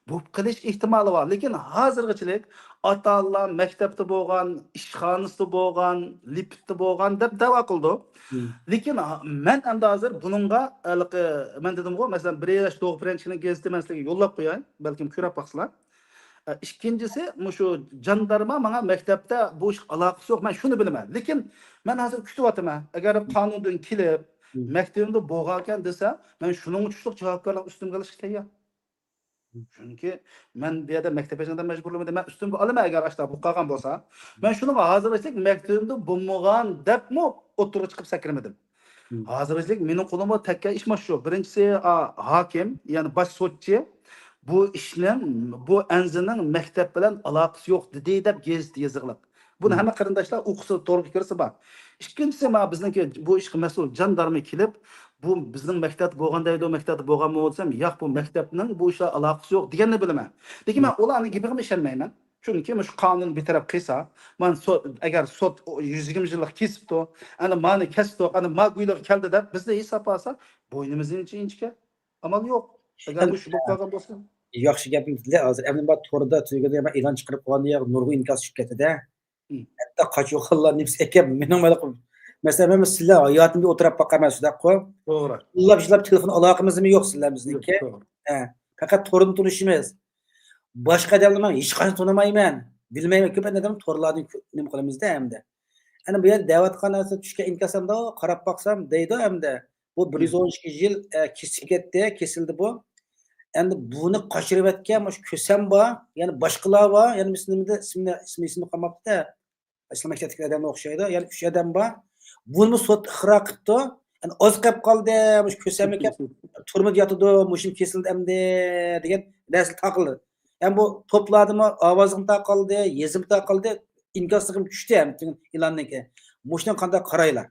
بولۇپ قېلىش ئېھتىمالى بار. لېكىن ھازىرغىچىلىك ئاتا-ئانىلار مەكتەپتە بولغان، ئىشخانىسىدا بولغان، لىپتتا بولغان دەپ دەۋا قىلىدۇ. لېكىن ھا-، مەن ئەمدى ھازىر بۇنىڭغا، ھېلىقى، مەن دېدىمغۇ، مەسىلەن، بىر ياش دوغۇ پىرەنچىكنىڭ گېزىتى مەن سىلەرگە يوللاپ قوياي، بەلكىم كۆرۈپ باقسىلەر. ئە، ئىككىنچىسى، مۇشۇ جاندارما ماڭا مەكتەپتە بۇ ئىشقا ئالاقىسى يوق، مەن شۇنى بىلىمەن. لېكىن مەن ھازىر كۈتۈۋاتىمەن. ئەگەر قانۇندىن كېلىپ، مەكتىۋىمدە بولغانىكەن دېسە، مەن شۇنىڭغا تۇشلۇق جاۋابكارلىق ئۈستۈمگە ئېلىشقا تەييار. چۈنكى مەن بۇ يەردە مەكتەپ ئېچىڭ دەپ مەجبۇرلىمىدىم. مەن ئۈستۈمگە ئالىمەن، ئەگەر ئاشۇنداق بولۇپ قالغان بولسا. مەن شۇنىڭغا ھازىرغىچىلىك مەكتىۋىمدە بولمىغان دەپمۇ ئوتتۇرىغا چىقىپ سەكرىمىدىم. ھازىرغىچىلىك مېنىڭ قولۇمغا تەگكەن ئىش مانا شۇ. بىرىنچىسى، ئا، ھاكىم، يەنى باش سوتچى بۇ ئىشنىڭ، بۇ ئەنزىنىڭ مەكتەپ بىلەن ئالاقىسى يوق دېدى دەپ گېزىتتە يېزىقلىق. بۇنى ھەممە قېرىنداشلار ئوقۇسا، تورغا كىرسە بار. ئىككىنچىسى، مانا بىزنىڭكى بۇ ئىشقا مەسئۇل جاندارما كېلىپ، بۇ بىزنىڭ مەكتەپتە بولغان دەيدۇ، مەكتەپتە بولغانمۇ دېسەم، ياق، بۇ مەكتەپنىڭ بۇ ئىشلار ئالاقىسى يوق دېگەننى بىلىمەن. لېكىن مەن ئۇلارنىڭ گېپىگىمۇ ئىشەنمەيمەن. چۈنكى مۇشۇ قانۇن بىر تەرەپ قىلسا، مانا سوت، ئەگەر سوت يۈز يىگىرمە يىللىق كېسىپتۇ، ئەنە مانى كەستۇق، ئەنە ما گۇيلىغا كەلدى دەپ بىزنى ھېساب ئالسا، بوينىمىزنى ئىنچىكە. ئامال يوق. ئەگەر ئەمدى مۇشۇ بولۇپ قالغان بولسا. ياخشى گەپنى دېدىلە. ھازىر ئەمدى بار توردا تۈگىدى، مەن ئېلان چىقىرىپ قويغاندا نۇرغۇن ئىنكاس چۈشۈپ كەتتىدە. ھەتتا قاچۇرغانلار نېمىسى ئەكەپ، مېنىڭ مانا، مەسىلەن، مەن سىلەر ھاياتىمدا ئولتۇرۇپ باقىمەن شۇنداققۇ. توغرا. يىللاپ، يىللاپ تېلېفون ئالاقىمىزمۇ يوق سىلەر بىزنىڭكى. ھە، پەقەت توردىن تونۇشىمىز. باشقا ئادەمنى مەن ھېچقاچان تونۇمايمەن. بىلمەيمەن، كۆپ ئادەم تورلاردىن كۆ-، نېمە قىلىمىزدە ئەمدى. ئەنە بۇ يەردە دەۋاتقان نەرسە چۈشكەن ئىنكاس ئەمدى، قاراپ باقسام دەيدۇ ئەمدى. بۇ بىر يۈز ئون ئىككى يىل، ئە، كېسىپ كەتتى، كېسىلدى بۇ. ئەمدى بۇنى قاچۇرۇۋەتكەن مۇشۇ كۆسەم بار، يەنە باشقىلار بار، يەنە مۇشۇ نېمىدە ئىسمى، ئىسمى، ئىسمى قالماپتۇ-دە. ئىسلام مەكتەپتىكى ئادەمگە ئوخشايدۇ. يەنە ئۈچ ئادەم بار. بۇنىمۇ سوت ئىقرار قىپتۇ. يەنە ئاز قېلىپ قالدى، مۇشۇ كۆسەمگە كەپ تۈرمىدە ياتىدۇ، مۇشۇم كېسىلدى ئەمدى دېگەن نەرسە تاقىلدى. يەنە بۇ توپلاردىمۇ ئاۋازىم تاقالدى، يېزىم تاقالدى، ئىنكاسلىقىم چۈشتى ھەم ئېلاندىن كېيىن. مۇشۇنىڭ قانداق قارايلا؟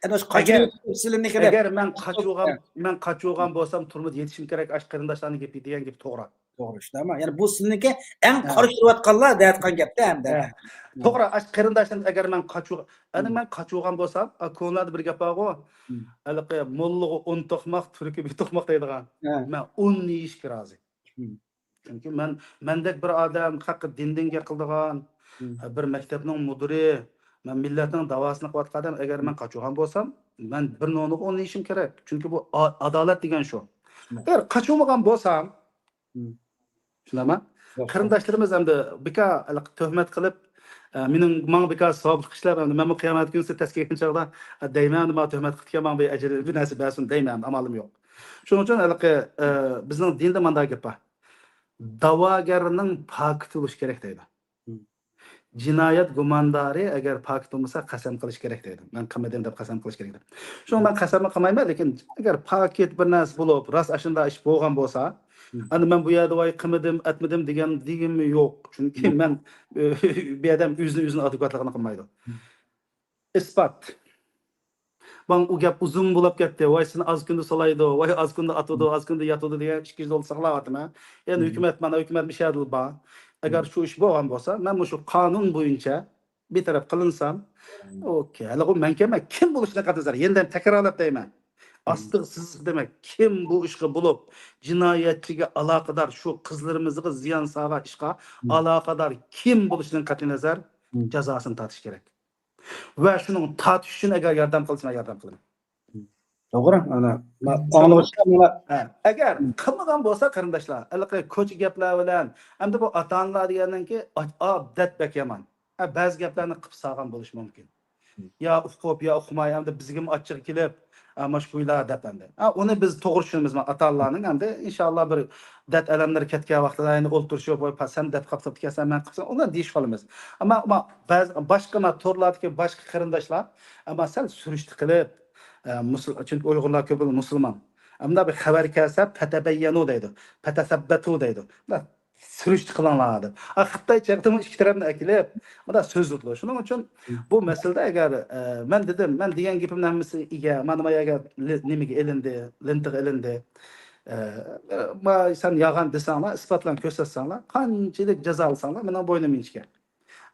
ئەنە شۇ ئەگەر، قاچۇرۇپ سىلىنى كېرەك. ئەگەر مەن قاچۇرغان، ھە. مەن قاچۇرغان بولسام، تۈرمىدە يېتىشىم كېرەك، ئاشۇ قېرىنداشلارنىڭ گېپى دېگەن گېپى توغرا. توغرا، شۇنداقمۇ؟ يەنى بۇ سىلىنىڭكى ئەڭ ھە. قارشى تۇرۇۋاتقانلار دەۋاتقان گەپتە ئەمدى. ھە. ھە. توغرا، ئاشۇ قېرىنداشلار ئەگەر مەن قاچۇر-، ئەنە ھە. مەن قاچۇرغان بولسام، ئا، كونىلاردا بىر گەپ بارغۇ، ھە. ھېلىقى موللىغا ئون توقماق، تۈركىگە بىر توقماق دەيدىغان. ھە. مەن ئوننى يېيىشكە رازى. ھە. چۈنكى مەن، مەندەك بىر ئادەم ھەققى دىندىن گەپ قىلىدىغان، ھە. بىر مەكتەپنىڭ مۇدىرى، مەن مىللەتنىڭ داۋاسىنى قىلىۋاتقان ئادەم، ئەگەر مەن قاچۇرغان بولسام، مەن بىر نونىغا ئون يېيىشىم كېرەك. چۈنكى بۇ ئا-، ئادالەت دېگەن شۇ. شۇنداق. ئەگەر قاچۇرمىغان بولسام، شۇنداقمۇ؟ قېرىنداشلىرىمىز ئەمدى بىكار تۆھمەت قىلىپ، ئە، مېنىڭ، ماڭا بىكار ساۋابلىق ئىشلار، ئەمدى مەنمۇ قىيامەت كۈنى سىز تەس كەلگەن چاغدا، ئە، دەيمەن، ئەمدى ماڭا تۆھمەت قىلىدىكەن، ماڭا بىر ئەجىر، بىر نەرسە بەرسۇن دەيمەن، ئەمدى ئامالىم يوق. شۇنىڭ ئۈچۈن ھېلىقى، ئە، بىزنىڭ دىندا مانداق گەپ بار. دەۋاگەرنىڭ پاكىتى بولۇشى كېرەك دەيدۇ. جىنايەت گۇماندارى ئەگەر پاكىت بولمىسا، قەسەم قىلىش كېرەك دەيدۇ. مەن قىلمىدىم دەپ قەسەم قىلىش كېرەك دەپ. شۇڭا مەن قەسەممۇ قىلمايمەن، لېكىن ئەگەر پاكىت بىر نەرسە بولۇپ، راست ئاشۇنداق ئىش بولغان بولسا، ئەنە مەن بۇ يەردە ۋاي قىلمىدىم، ئەتمىدىم دېگەن، دېگىنىم يوق. چۈنكى مەن، ئە، بۇ ئادەم ئۆزىنى ئۆزىنىڭ ئادۋوكاتلىقىنى قىلمايدۇ. ئىسپات. ماڭا ئۇ گەپ ئۇزۇن بولاپ كەتتى. ۋاي سېنى ئاز كۈندە سولايدۇ، ۋاي ئاز كۈندە ئاتىدۇ، ئاز كۈندە ياتىدۇ دېگەن ئىككى يۈز دوللار ساقلاۋاتىمەن. يەنە ھۆكۈمەت، مانا ھۆكۈمەت مۇشۇ يەردىلا بار. ئەگەر شۇ ئىش بولغان بولسا، مەن مۇشۇ قانۇن بويىچە بىر تەرەپ قىلىنسام، ئوكەي. ھېلىغۇ مەنكەن، مەن كىم بولۇشىدىن قەتئىينەزەر، يەنە تەكرارلاپ دەيمەن. ئاستىغا سىزىق دېمەك، كىم بۇ ئىشقا بولۇپ، جىنايەتچىگە ئالاقىدار، شۇ قىزلىرىمىزغا زىيان سالغان ئىشقا ئالاقىدار كىم بولۇشىدىن قەتئىينەزەر، جازاسىنى تارتىش كېرەك. ۋە شۇنىڭ تارتىش ئۈچۈن ئەگەر ياردەم قىلسا، مەن ياردەم قىلىمەن. توغرا، ئانا، ما-، ئاڭلىغۇچىلار مانا. ھە، ئەگەر قىلمىغان بولسا، قېرىنداشلار، ھېلىقى كوچا گەپلەر بىلەن، ئەمدى بۇ ئاتا-ئانىلار دېگەننىڭكى ئا-، ئادەت بەك يامان. ھە، بەزى گەپلەرنى قىپ سالغان بولۇشى مۇمكىن. يا ئۇقۇپ، يا ئۇقماي، ئەمدى بىزگىمۇ ئاچچىقى كېلىپ، ئە، ماش بۇيلار دەپ ئەمدى. ئە، ئۇنى بىز توغرا چۈشىنىمىز، ئاتا-ئانىلارنىڭ ئەمدى ئىنشاللا بىر دەرد ئەلەملىرى كەتكەن ۋاقتىدا يەنە ئولتۇرۇشۇپ، «ۋاي، پا-، سەن دەپ قاپسەن، مەن قىپسەن»، ئۇنداق دېيىش قالىمىز. ئەمما، ئەمما بەزى باشقا، مانا تورلاردىكى باشقا قېرىنداشلار، ئەمما سەل سۈرۈشتە قىلىپ، ئە، مۇسۇل-، چۈنكى ئۇيغۇرلار كۆپى مۇسۇلمان. ئەمدى بىر خەۋەر كەلسە، «پەتەبەييەنۇ» دەيدۇ، «پەتەسەببەتۇ» دەيدۇ. سۈرۈشتە قىلىڭلار دەپ. ئا، خىتاي چەتتىمۇ ئىككى تەرەپنى ئەكېلىپ، مۇنداق سۆزلىدۇ. شۇنىڭ ئۈچۈن بۇ مەسىلىدە ئەگەر، ئە، مەن دېدىم، مەن دېگەن گېپىمنىڭ ھەممىسى ئىگە، مانا ما يەرگە لى-، نېمىگە ئېلىندى، لېنتىغا ئېلىندى. ئە، ما سەن يالغان دېسەڭلار، ئىسپاتلارنى كۆرسەتسەڭلار، قانچىلىك جازالىساڭلار، مېنىڭ بوينۇم ئىنچىكە.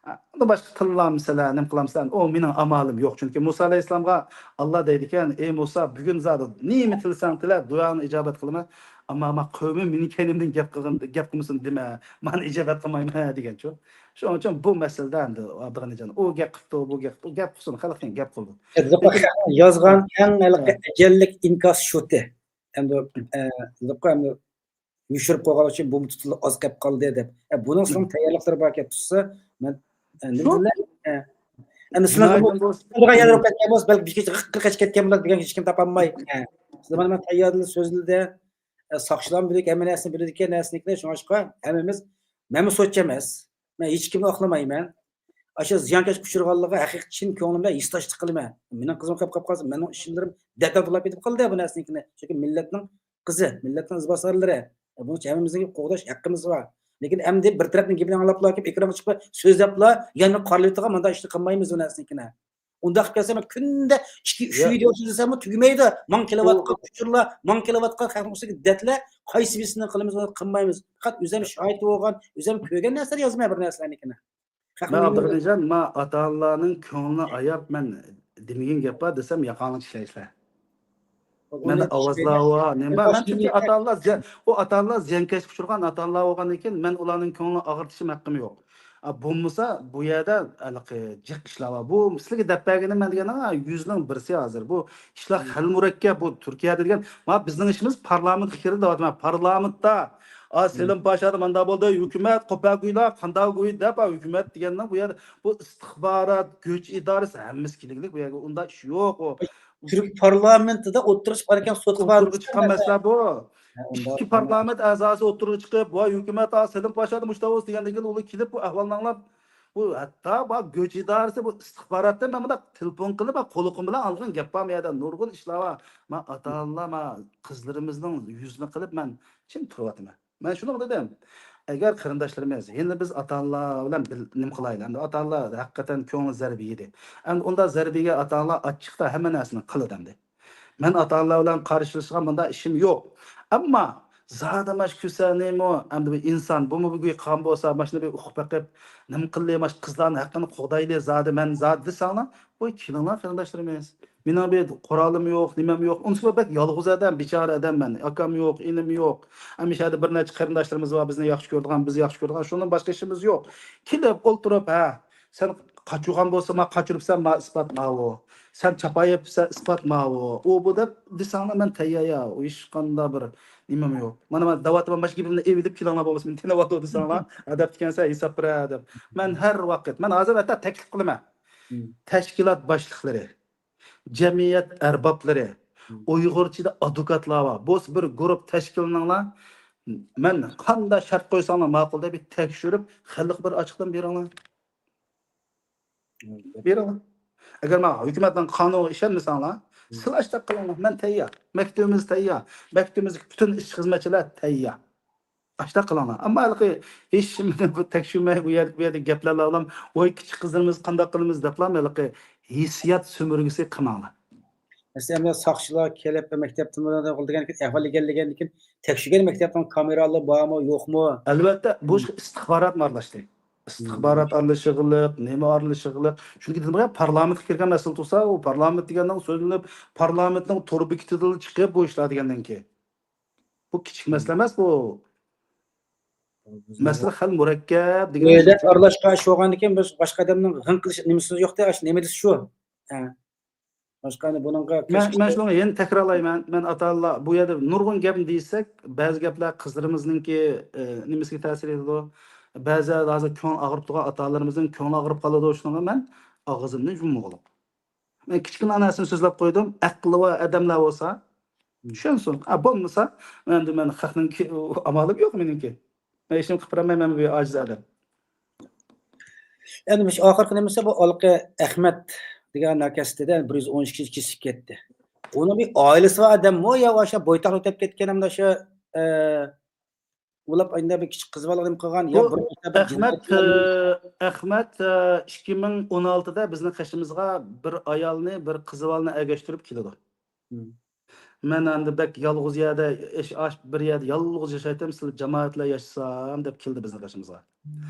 ئە، ئۇندىن باشقا تىللامسىلەر، نېمە قىلامسىلەر، ئۇ مېنىڭ ئامالىم يوق. چۈنكى مۇسا ئەلەيھىسسالامغا ئاللا دەيدىكەن، «ئەي مۇسا، بۈگۈن زادى نېمە تىلىسەڭ تىلە، دۇئاڭنى ئىجابەت قىلىمەن. ئەمما ما قوۋمۇم مېنىڭ كەينىمدىن گەپ قىلغىن، گەپ قىلمىسۇن دېمە، مەن ئىجابەت قىلمايمەن» دېگەنچۇ. شۇنىڭ ئۈچۈن بۇ مەسىلىدە ئەمدى ئابدۇغېنىجان، ئۇ گەپ قىپتۇ، بۇ گەپ، بۇ گەپ قىلسۇن، خەلقنىڭ گەپ قىلىدۇ. لېكىن يازغان ھە. ئەڭ ھېلىقى ھە. ئەجەللىك ئىنكاس شۇتى. ئەمدى، ئە، لىققا ئەمدى يوشۇرۇپ قويغان ئۈچۈن بۇمۇ تۇتۇلۇپ ئاز قېلىپ قالدى دەپ. ئە، بۇنىڭ ئۈچۈن تەييارلىقلىرى باركەن، تۇتسا، مەن، ئە، نېمە شۇ دېيىلە؟ ئە، ئەمدى سىلەرگە بۇ، بۇ، سىلەرگە يەنە بىر قېتىم بولسا، بەلكى بىر كېچە، قىرىق كېچە كەتكەن بولار، دېگەن ھېچكىم تاپالماي. ئە، سىلەر مانا مەن تەيياردىن سۆزلىدى. ئە، ساقچىلارمۇ بىلىدۇ، ھەممە نەرسىنى بىلىدىكەن، نەرسىنىڭكىنى، شۇڭلاشقا ھەممىمىز، مەنمۇ سوتچى ئەمەس. مەن ھېچكىمنى ئاقلىمايمەن. ئاشۇ زىيانكەشكە ئۇچرىغانلىقىغا ھەقىقىي چىن كۆڭلۈم بىلەن ھېسداشلىق قىلىمەن. مېنىڭ قىزىم قېلىپ قالسا، مېنىڭ ئىشلىرىم دەتەل تولاپ كېتىپ قالدى بۇ نەرسىنىڭكىنى. چۈنكى مىللەتنىڭ قىزى، مىللەتنىڭ ئىزباسارلىرى. بۇنىڭ ئۈچۈن ھەممىمىزنىڭ قوغداش ھەققىمىز بار. لېكىن ئەمدى بىر تەرەپنىڭ گېپىنى ئاڭلاپلا كېلىپ، ئېكرانغا چىقىپ سۆزلەپلا، يەنە قارىلىۋېتىدىغان مانداق ئىشنى قىلمايمىز بۇ نەرسىنىڭكىنى. ئۇنداق قىلسا، مەن كۈندە ئىككى، ئۈچ يا. ۋىدېئو سۆزلىسەممۇ تۈگىمەيدۇ. ماڭا كېلىۋاتقان ئۇچۇرلار، ماڭا كېلىۋاتقان خەقنىڭ ئۈستىگە دەتلەر، قايسى بىرسىنى قىلىمىز، ئۇنى قىلمايمىز. پەقەت ئۆزۈم شاھىت بولغان، ئۆزۈم كۆرگەن نەرسىلەرنى يازىمەن بىر نەرسىلەرنىڭكىنى. خەقنىڭ مەن ئابدۇغېنىجان، مەن ئاتا-ئانىلارنىڭ كۆڭلىنى ئاياپ، مەن دېمىگەن گەپ بار دېسەم، ياقاڭلارنى چىشلەيسىلەر. مەن ئاۋازلار بار، نېمە بار؟ مەن چۈنكى ئاتا-ئانىلار زىيان، ئۇ ئاتا-ئانىلار زىيانكەشكە ئۇچرىغان ئاتا-ئانىلار بولغاندىن كېيىن، مەن ئۇلارنىڭ كۆڭلىنى ئاغرىتىشىم ھەققىم يوق. ئا، بولمىسا، بۇ يەردە ھېلىقى جىق ئىشلار بار. بۇ سىلەرگە دەپ بەرگىنىم مەن دېگەن، ئا، يۈزنىڭ بىرسى ھازىر. بۇ ئىشلار خېلى مۇرەككەپ، بۇ تۈركىيەدە دېگەن، ما، بىزنىڭ ئىشىمىز پارلامېنتقا كىردى دەۋاتىمەن. پارلامېنتتا، ئا، سېلىم پاشادا مانداق بولدى، ھۆكۈمەت، قوپەگۇيلار، قانداق گۇي دەپ، ئا، ھۆكۈمەت دېگەننىڭ بۇ يەردە، بۇ ئىستىخبارات، گۆچ ئىدارىسى ھەممىسى كېلىگلىك بۇ يەرگە. ئۇنداق ئىش يوق، ئۇ. تۈرك پارلامېنتىدا ئوتتۇرىغا چىققانىكەن سوتقا بارىدۇ. ئوتتۇرىغا چىققان مەسىلە بۇ. ھە، ئۇنداق. ئىككى پارلامېنت ئەزاسى ئوتتۇرىغا چىقىپ، «ۋاي، ھۆكۈمەت، ئا، سېلىم پاشادا مۇشۇنداق بولسا» دېگەندىن كېيىن ئۇلار كېلىپ بۇ ئەھۋالنى ئاڭلاپ، بۇ ھەتتا بار گۆچ ئىدارىسى، بۇ ئىستىخباراتتىن مەن مۇنداق تېلېفون قىلىپ، قۇلىقىم بىلەن ئاڭلىغان گەپ بارمۇ يەردە؟ نۇرغۇن ئىشلار بار. ما ئاتا-ئانىلار، ما قىزلىرىمىزنىڭ يۈزىنى قىلىپ مەن چىن تۇرۇۋاتىمەن. مەن شۇنىڭغا دېدىم، ئەگەر قېرىنداشلىرىمىز، يەنە بىز ئاتا-ئانىلار بىلەن بىر نېمە قىلايلى؟ ئەمدى ئاتا-ئانىلار ھەقىقەتەن كۆڭلى زەربە يېدى. ئەمدى ئۇنداق زەربىگە ئاتا-ئانىلار ئاچچىقتا ھەممە نەرسىنى قىلىدۇ ئەمدى. مەن ئاتا-ئانىلار بىلەن قارشىلىشىدىغان مۇنداق ئىشىم يوق. ئەمما زادى ماش كۈسەنىمۇ، ئەمدى بىر ئىنسان، بۇمۇ بىر گۇي قان بولسا، ماشۇنى بىر ئۇقۇپ بېقىپ، نېمە قىللى، ماش قىزلارنىڭ ھەققىنى قوغدايلى زادى، مەن زادى دېسەڭلار، ۋاي، كېلىڭلار قېرىنداشلىرىمىز. مېنىڭ بىر قورالىم يوق، نېمەم يوق. ئۇنىسى بەك يالغۇز ئادەم، بىچارە ئادەم مەن. ئاكام يوق، ئىنىم يوق. ھەممە شەھەردە بىر نەچچە قېرىنداشلىرىمىز بار، بىزنى ياخشى كۆرىدىغان، بىز ياخشى كۆرىدىغان. شۇندىن باشقا ئىشىمىز يوق. كېلىپ ئولتۇرۇپ، ھە، سەن قاچۇرغان بولسا، ما قاچۇرۇپسەن، ما ئىسپات ماۋۇ. سەن چاپايىپسەن، ئىسپات ماۋۇ. ئۇ بۇ دەپ دېسەڭلار، مەن تەييار يا. ئۇ ھېچقانداق بىر نېمەم يوق. مانا مەن دەۋاتىمەن، باشقا گېپىمنى ئېۋىتىپ كېلىڭلار بولمىسا، مېنى تىنىۋالدى دېسەڭلار. ھە، دەپتىكەنسەن، ھېساب بېرە دەپ. مەن ھەر ۋاقىت، مەن ھازىر ھەتتا تەكلىپ قىلىمەن. تەشكىلات باشلىقلىرى، جەمئىيەت ئەربابلىرى، ئۇيغۇرچىدا ئادۋوكاتلار بار. بولسا بىر گۇرۇپ تەشكىللىنىڭلار. مەن قانداق شەرت قويساڭلار ماقۇل دەپ بىر تەكشۈرۈپ، خەلققە بىر ئاچىقلىما بېرىڭلار. بېرىڭلار. ئەگەر ماڭا ھۆكۈمەتنىڭ قانۇنىغا ئىشەنمىسەڭلار، سىلەر ئاشتاق قىلىڭلار. مەن تەييار. مەكتىپىمىز تەييار. مەكتىپىمىزدىكى پۈتۈن ئىشچى خىزمەتچىلەر تەييار. ئاشتاق قىلىڭلار. ئەمما ھېلىقى ھېچنېمىنى بۇ تەكشۈرمەي، بۇ يەردە، بۇ يەردە گەپلەرلا ئالام، ۋاي، كىچىك قىزلىرىمىز قانداق قىلىمىز دەپلا ھېلىقى ھېسسىيات سۈمۈرگىسى قىلماڭلار. مەسىلەن، ئەمدى ساقچىلار كېلىپ، مەكتەپتىن دېگەن ئەھۋال ئىگىلىگەندىن كېيىن تەكشۈرگەن مەكتەپنىڭ كامېرالىرى بارمۇ، يوقمۇ؟ ئەلۋەتتە، بۇ ئىستىخبارات ئارىلاشتى. ئىستىخبارات ئارىلىشىغلىق، نېمە ئارىلىشىغلىق. چۈنكى دېدىم، پارلامېنتقا كىرگەن مەسىلە تۇرسا، ئۇ پارلامېنت دېگەننىڭ سۆزلىنىپ، پارلامېنتنىڭ تور بېكىتىدىلا چىقىپ بۇ ئىشلار دېگەندىن كېيىن. بۇ كىچىك مەسىلە ئەمەس بۇ. مەسىلە خېلى مۇرەككەپ دېگەن. ئۆيدە ئارىلاشقان ئىش بولغاندىكىن، بىز باشقا ئادەمنىڭ غىڭ قىلىش نېمىسى يوق-دە، ئاشۇ نېمە دېسە شۇ. ھە. باشقا ئەمدى بۇنىڭغا مەن، مەن شۇنىڭغا يەنە تەكرارلايمەن. مەن ئاتا-ئانىلار، بۇ يەردە نۇرغۇن گەپنى دېسەك، بەزى گەپلەر قىزلىرىمىزنىڭكى، ئە، نېمىسىگە تەسىر يېتىدۇ. بەزى ھازىر كۆڭۈل ئاغرىپ تۇرغان ئاتا-ئانىلىرىمىزنىڭ كۆڭلى ئاغرىپ قالىدۇ. شۇنىڭغا مەن ئاغزىمنى يۇمغۇلۇق. مەن كىچىككىنە نەرسىنى سۆزلەپ قويدۇم. ئەقلى بار ئادەملەر بولسا چۈشەنسۇن. ھە، بولمىسا، ئەمدى مەن خەقنىڭكى ئامالىم يوق مېنىڭكى. مەن ھېچنېمە قىلىپ بېرەلمەيمەن، مەن بىر ئاجىز ئادەم. ئەمدى مۇشۇ ئاخىرقى نېمىسى بۇ ھېلىقى ئەخمەت دېگەن ناكەستىدە بىر يۈز ئون ئىككىنچى كېسىپ كەتتى. ئۇنىڭ بىر ئائىلىسى بار ئادەممۇ يا ئاشۇ بويتاق ئۆتۈپ كەتكەن ئەمدى شۇ ئۇلاپ ئاينىدا بىر كىچىك قىز بالا نېمە قىلغان يا بۇ ئەخمەت ئەخمەت ئىككى مىڭ ئون ئالتىدا بىزنىڭ قېشىمىزغا بىر ئايالنى، بىر قىز بالىنى ئەگەشتۈرۈپ كېلىدۇ. مەن ئەمدى بەك يالغۇز يەردە، ئاش بىر يەردە يالغۇز ياشايتتىم، سىلەر جامائەت بىلەن ياشىسام دەپ كېلدى بىزنىڭ قېشىمىزغا.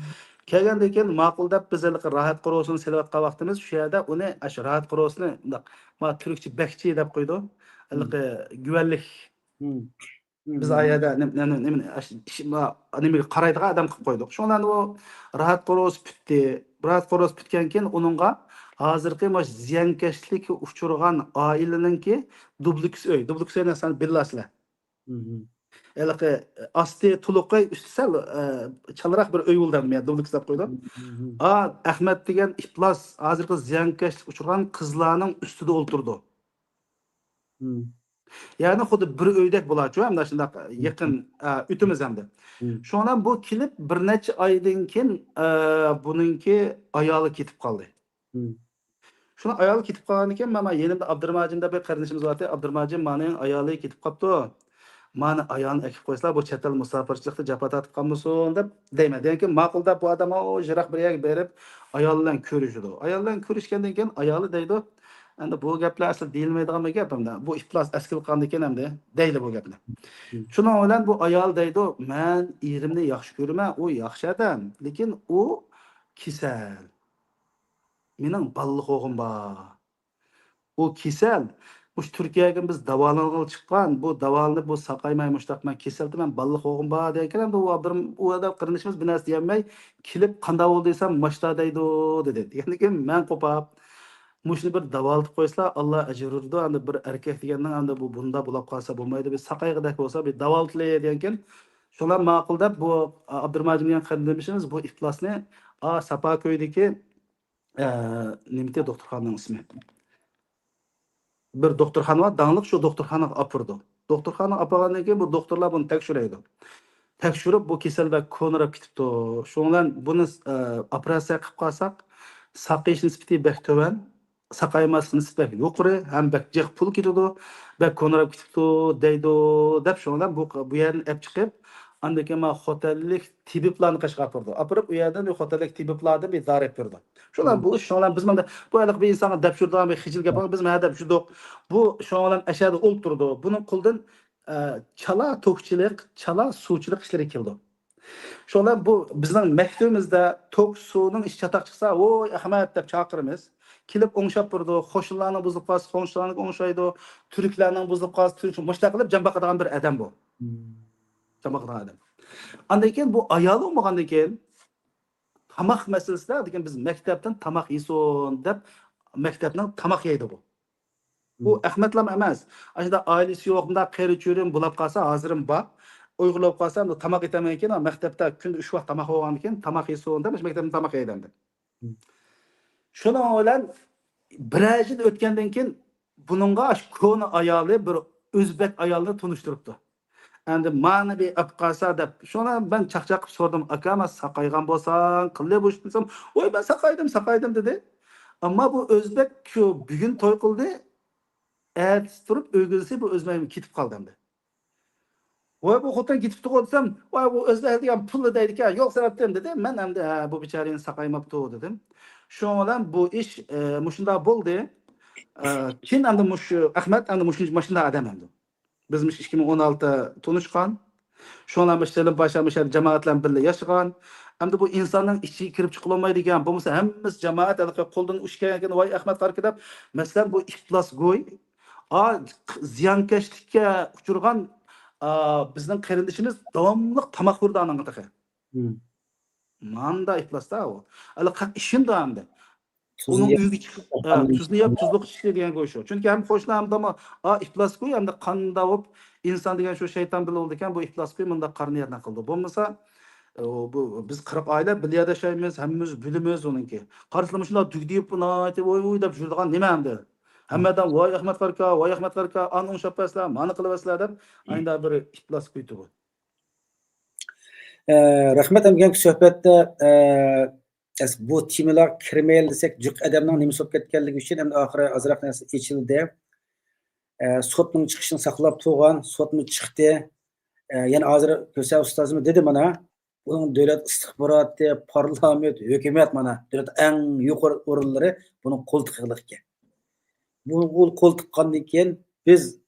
كەلگەندىن كېيىن ماقۇل دەپ بىز ھېلىقى راھەت قورۇسىنى سېلىۋاتقان ۋاقتىمىز شۇ يەردە ئۇنى ئاشۇ راھەت قورۇسىنى مۇنداق، ما تۈركچە بەكچى دەپ قويىدۇ. ھېلىقى گۈۋەنلىك. بىز ئا يەردە نېمىگە قارايدىغان ئادەم قىلىپ قويدۇق. شۇڭا ئۇ راھەت قورۇسى پۈتتى. راھەت قورۇسى پۈتكەن كېيىن ئۇنىڭغا ھازىرقى مانا زىيانكەشلىككە ئۇچرىغان ئائىلىنىڭكى دوبلېكس ئۆي، دوبلېكس ئۆي دېسەڭ بىللاسىلەر. ھېلىقى ئاستى تولۇق ئۆي، ئۈستى سەل چالاراق بىر ئۆي بولدى ئەمدى، دوبلېكس دەپ قويدۇق. ئا ئەخمەت دېگەن ئىپلاس ھازىرقى زىيانكەشلىككە ئۇچرىغان قىزلارنىڭ ئۈستىدە ئولتۇرىدۇ. يەنى خۇددى بىر ئۆيدەك بولارچۇ، ئەمدى شۇنداق يېقىن ئۆتىمىز ئەمدى. شۇڭا بۇ كېلىپ بىر نەچچە ئايدىن كېيىن بۇنىڭكى ئايالى كېتىپ قالدى. شۇنىڭ ئايالى كېتىپ قالغاندىن كېيىن مانا يېنىمدا ئابدۇرىماجىن دەپ بىر قېرىندىشىمىز بارتى. ئابدۇرىماجىن مانىڭ ئايالى كېتىپ قاپتۇ. مانا ئايالنى ئەكىپ قويسىلا، بۇ چەت ئەل مۇساپىرچىلىقتا جاپا تارتىپ قالمىسۇن دەپ دەيمەن. دېگەن كېيىن ماقۇل دەپ بۇ ئادەم ئۇ يىراق بىر يەرگە بېرىپ ئايالى بىلەن كۆرۈشىدۇ. ئايالى بىلەن كۆرۈشكەندىن كېيىن ئايالى دەيدۇ، ئەمدى بۇ گەپلەر ئەسلى دېيىلمەيدىغان بىر گەپ ئەمدى. بۇ ئىپلاس ئەسكىلىپ قالغاندىن كېيىن ئەمدى دەيلى بۇ گەپنى. شۇنىڭ بىلەن بۇ ئايال دەيدۇ، مەن ئېرىمنى ياخشى كۆرىمەن، ئۇ ياخشى ئادەم، لېكىن ئۇ كېسەل. مېنىڭ بالىلىق ئوغلۇم بار. ئۇ كېسەل. مۇشۇ تۈركىيەگە بىز داۋالانغىلى چىققان. بۇ داۋالىنىپ، بۇ ساقايماي مۇشۇنداق مەن كېسەلدە، مەن بالىلىق ئوغلۇم بار دېگەن ئەمدى ئۇ ئابدۇرىم-، ئۇ ئادەم قېرىندىشىمىز بىر نەرسە دېيەلمەي كېلىپ، قانداق بولدى دېسەم، ماشتا دەيدۇ دېدى. دېگەندىن كېيىن مەن قوپاپ، مۇشۇنى بىر داۋالىتىپ قويسىلا، ئاللا ئەجىر بېرىدۇ. ئەمدى بىر ئەركەك دېگەننىڭ ئەمدى بۇ بۇنداق بولاپ قالسا بولمايدۇ. بىر ساقايغۇدەك بولسا بىر داۋالىتىلى دېگەنكىن، شۇلار ماقۇل دەپ بۇ ئابدۇرىماجىم دېگەن قېرىندىشىمىز بۇ ئىپلاسنى ئا ساپاكۆيدىكى ئە، نېمىتى دوختۇرخانىنىڭ ئىسمى؟ بىر دوختۇرخانا بار، داڭلىق شۇ دوختۇرخانىغا ئاپىرىدۇ. دوختۇرخانىغا ئاپارغاندىن كېيىن بۇ دوختۇرلار بۇنى تەكشۈرەيدۇ. تەكشۈرۈپ، بۇ كېسەل بەك كونىراپ كېتىپتۇ. شۇنىڭ بىلەن بۇنى، ئە، ئوپېراتسىيە قىلىپ قالساق، ساقىيىش نىسبىتى بەك تۆۋەن، ساقايماسلىق نىسبىتى بەك يۇقىرى ھەم بەك جىق پۇل كېتىدۇ، بەك كونىراپ كېتىپتۇ دەيدۇ، دەپ شۇنىڭ بىلەن بۇ، بۇ يەردىن ئەپ چىقىپ، ئاندىن كېيىن مانا خوتەنلىك تېبىبلارنى قېشىغا ئاپىرىدۇ. ئاپىرىپ، ئۇ يەردىن بۇ خوتەنلىك تېبىبلاردىن بىر دارى ئېلىپ بېرىدۇ. شۇلار بۇ ئىش، شۇڭا بىز مانا بۇ ھېلىقى بىر ئىنسانغا دەپ يۈرىدىغان بىر خىجىل گەپ، بىز مانا دەپ يۈردۇق. بۇ شۇنىڭ بىلەن ئەشەدە ئولتۇرىدۇ. بۇنىڭ قولىدىن، ئە، چالا توكچىلىق، چالا سۇچىلىق ئىشلىرى كېلىدۇ. شۇڭا بۇ بىزنىڭ مەكتىۋىمىزدە توك سۇنىڭ ئىچى چاتاق چىقسا، ۋوي ئەخمەت دەپ چاقىرىمىز. كېلىپ ئوڭشاپ بېرىدۇ. قوشنىلارنىڭ بۇزۇلۇپ قالسا، قوڭشىلارنىڭ ئوڭشايدۇ. تۈركلەرنىڭ بۇزۇلۇپ قالسا، تۈرك، مۇشۇنداق قىلىپ جان باقىدىغان بىر ئادەم بۇ. جان باقىدىغان ئادەم. ئاندىن كېيىن بۇ ئايالى بولمىغاندىن كېيىن تاماق مەسىلىسىدە، لېكىن بىز مەكتەپتىن تاماق يېسۇن دەپ، مەكتەپنىڭ تاماق يەيدۇ بۇ. ئۇ ئەخمەتلام ئەمەس. ئاشۇنداق ئائىلىسى يوق، مۇنداق قېرى چۈرۈم بولاپ قالسا، ھازىرمۇ بار. ئۇيغۇرلاپ قالسا، ئەمدى تاماق يېتەلمەيدىكەن، مەكتەپتە كۈندە ئۈچ ۋاق تاماق بولغاندىكىن، تاماق يېسۇن دەپ، مەكتەپتىن تاماق يەيدۇ ئەمدى. شۇنىڭ بىلەن بىرەر يىل ئۆتكەندىن كېيىن، بۇنىڭغا شۇ كونا ئايالى بىر ئۆزبەك ئايالنى تونۇشتۇرۇپتۇ. ئەمدى مانا بىر ئەپ قالسا دەپ، شۇڭا مەن چاقچاق قىلىپ سورىدىم، ئاكا، مەن ساقايغان بولساڭ قىللى بۇ ئىشنى دېسەم، ۋاي، مەن ساقايدىم، ساقايدىم دېدى. ئەمما بۇ ئۆزبەك شۇ بۈگۈن توي قىلدى، ئەتىسى تۇرۇپ ئۆگىنىسى بۇ ئۆزبەك كېتىپ قالدى ئەمدى. ۋاي، بۇ خوتۇن كېتىپتىغۇ دېسەم، ۋاي، بۇ ئۆزبەك دېگەن پۇلنى دەيدىكەن، يوق سەۋەبتىن دېدى. مەن ئەمدى، ھە، بۇ بىچارىنى ساقايماپتۇ دېدىم. شۇنىڭ بىلەن بۇ ئىش، ئە، مۇشۇنداق بولدى. ئە، كېيىن ئەمدى مۇشۇ ئەخمەت ئەمدى مۇشۇ، مۇشۇنداق ئادەم ئەمدى. بىز مۇشۇ ئىككى مىڭ ئون ئالتىدا تونۇشقان. شۇڭا مۇشۇ يىلى باشلاپ مۇشۇ يەردە جامائەت بىلەن بىللە ياشىغان. ئەمدى بۇ ئىنساننىڭ ئىچىگە كىرىپ چىقىلالمايدىكەن. بولمىسا ھەممىسى جامائەت ھېلىقى قولدىن ئۇش كەلگەن، ۋاي ئەخمەت قارىكى دەپ. مەسىلەن، بۇ ئىپلاسگوي، ئا، زىيانكەشلىككە ئۇچرىغان، ئا، بىزنىڭ قېرىندىشىمىز داۋاملىق تاماق بېرىدۇ ئانىڭغا تېخى. ماندا ئىپلاستا ئۇ. ھېلىقى ئىشىنىدۇ ئەمدى. ئۇنىڭ ئۆيىگە چىقىپ، تۇزنى يەپ، تۇزلۇق ئىچىشى دېگەن گوي شۇ. چۈنكى ھەم قوشنا ھەم داما، ئا، ئىپلاس گوي، ھەمدە قاندا بولۇپ، ئىنسان دېگەن شۇ شەيتان بىلەن بولىدىكەن، بۇ ئىپلاس گوي مۇنداق قارا نىيەتنى قىلىدۇ. بولمىسا، ئۇ، بۇ، بىز قىرىق ئائىلە بىر يەردە ياشايمىز، ھەممىمىز بىلىمىز ئۇنىڭكى. قارىسىلا مۇشۇنداق دۈگدىيىپ، ناھايىتى ۋوي ۋوي دەپ يۈرىدىغان نېمە ئەمدى؟ ھەممە ئادەم ۋاي ئەخمەت قارىكا، ۋاي ئەخمەت قارىكا، ئانى ئوڭشاپ بەرسىلەر، مانى قىلىۋەرسىلەر دەپ، ئايندا بىر ئىپلاس قويدى بۇ. ئە، رەھمەت، ئەمگەكى سۆھبەتتە، ئە، ئەس-، بۇ تېمىلارغا كىرمەيلى دېسەك، جىق ئادەمنىڭ نېمىسى بولۇپ كەتكەنلىكى ئۈچۈن ئەمدى ئاخىرى ئازراق نەرسە ئېچىلدى. ئە، سوتنىڭ چىقىشىنى ساقلاپ تۇرغان، سوتمۇ چىقتى. ئە، يەنە ھازىر كۆسە ئۇستازمۇ دېدى مانا، بۇنىڭ دۆلەت ئىستىخباراتى، پارلامېنت، ھۆكۈمەت مانا، دۆلەت ئەڭ يۇقىرى ئورۇنلىرى بۇنىڭ قولتۇقىغا ئىكەن. بۇ، بۇ قولتۇققاندىن كېيىن بىز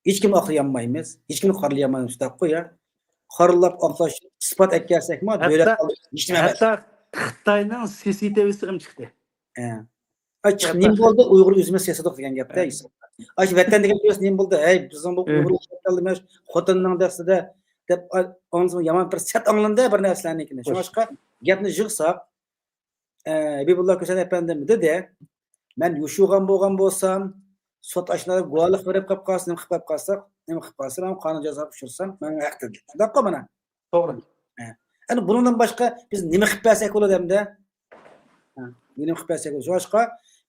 ھېچكىمنى ئاقلىيالمايمىز، ھېچكىمنى قارىلىيالمايمىز، شۇنداققۇ يا. قارىلىپ ئاقلاش، ئىسپات ئەكەلسەكمۇ، دۆلەت ھەتتا، ھېچ نېمە ئەمەس. ھەتتا خىتاينىڭ سىسىتىۋىسىغىمۇ چىقتى. ئە. ئاي، چىق، ھەتتا نېمە بولدى؟ ئۇيغۇر ئۆزىمىز سېسىدۇق دېگەن گەپتە، ئە. ئىسا. ئاي، ۋەتەن دېگەن سۆز نېمە بولدى؟ ھەي، بىزنىڭ بۇ ئە. ئۇيغۇر ۋەتەنلىرىمىز خوتۇننىڭ دەستىدە دەپ، ئاي، ئاڭلىسىمۇ يامان بىر سەت ئاڭلىنىدۇ بىر نەرسىلەرنىڭكىنى. خوش. شۇڭلاشقا گەپنى يىغساق، ئە، ھەبىبۇللا كۆسەن ئەپەندىمۇ دېدى، مەن يوشۇرغان بولغان بولسام، سوت ئاشۇنداق گۇۋاھلىق بېرىپ قېلىپ قالسا، نېمە قىلىپ قېلىپ قالساق، نېمە قىلىپ قالسا، مەن قانۇن جازاسىغا ئۇچرىسام، مەن ھەق دېدى. شۇنداققۇ مانا؟ توغرا. ھە. ئەنە بۇنىڭدىن باشقا بىز نېمە قىلىپ بەرسەك بولىدۇ ئەمدى؟ ھە. نېمە قىلىپ بەرسەك بولىدۇ؟ شۇڭلاشقا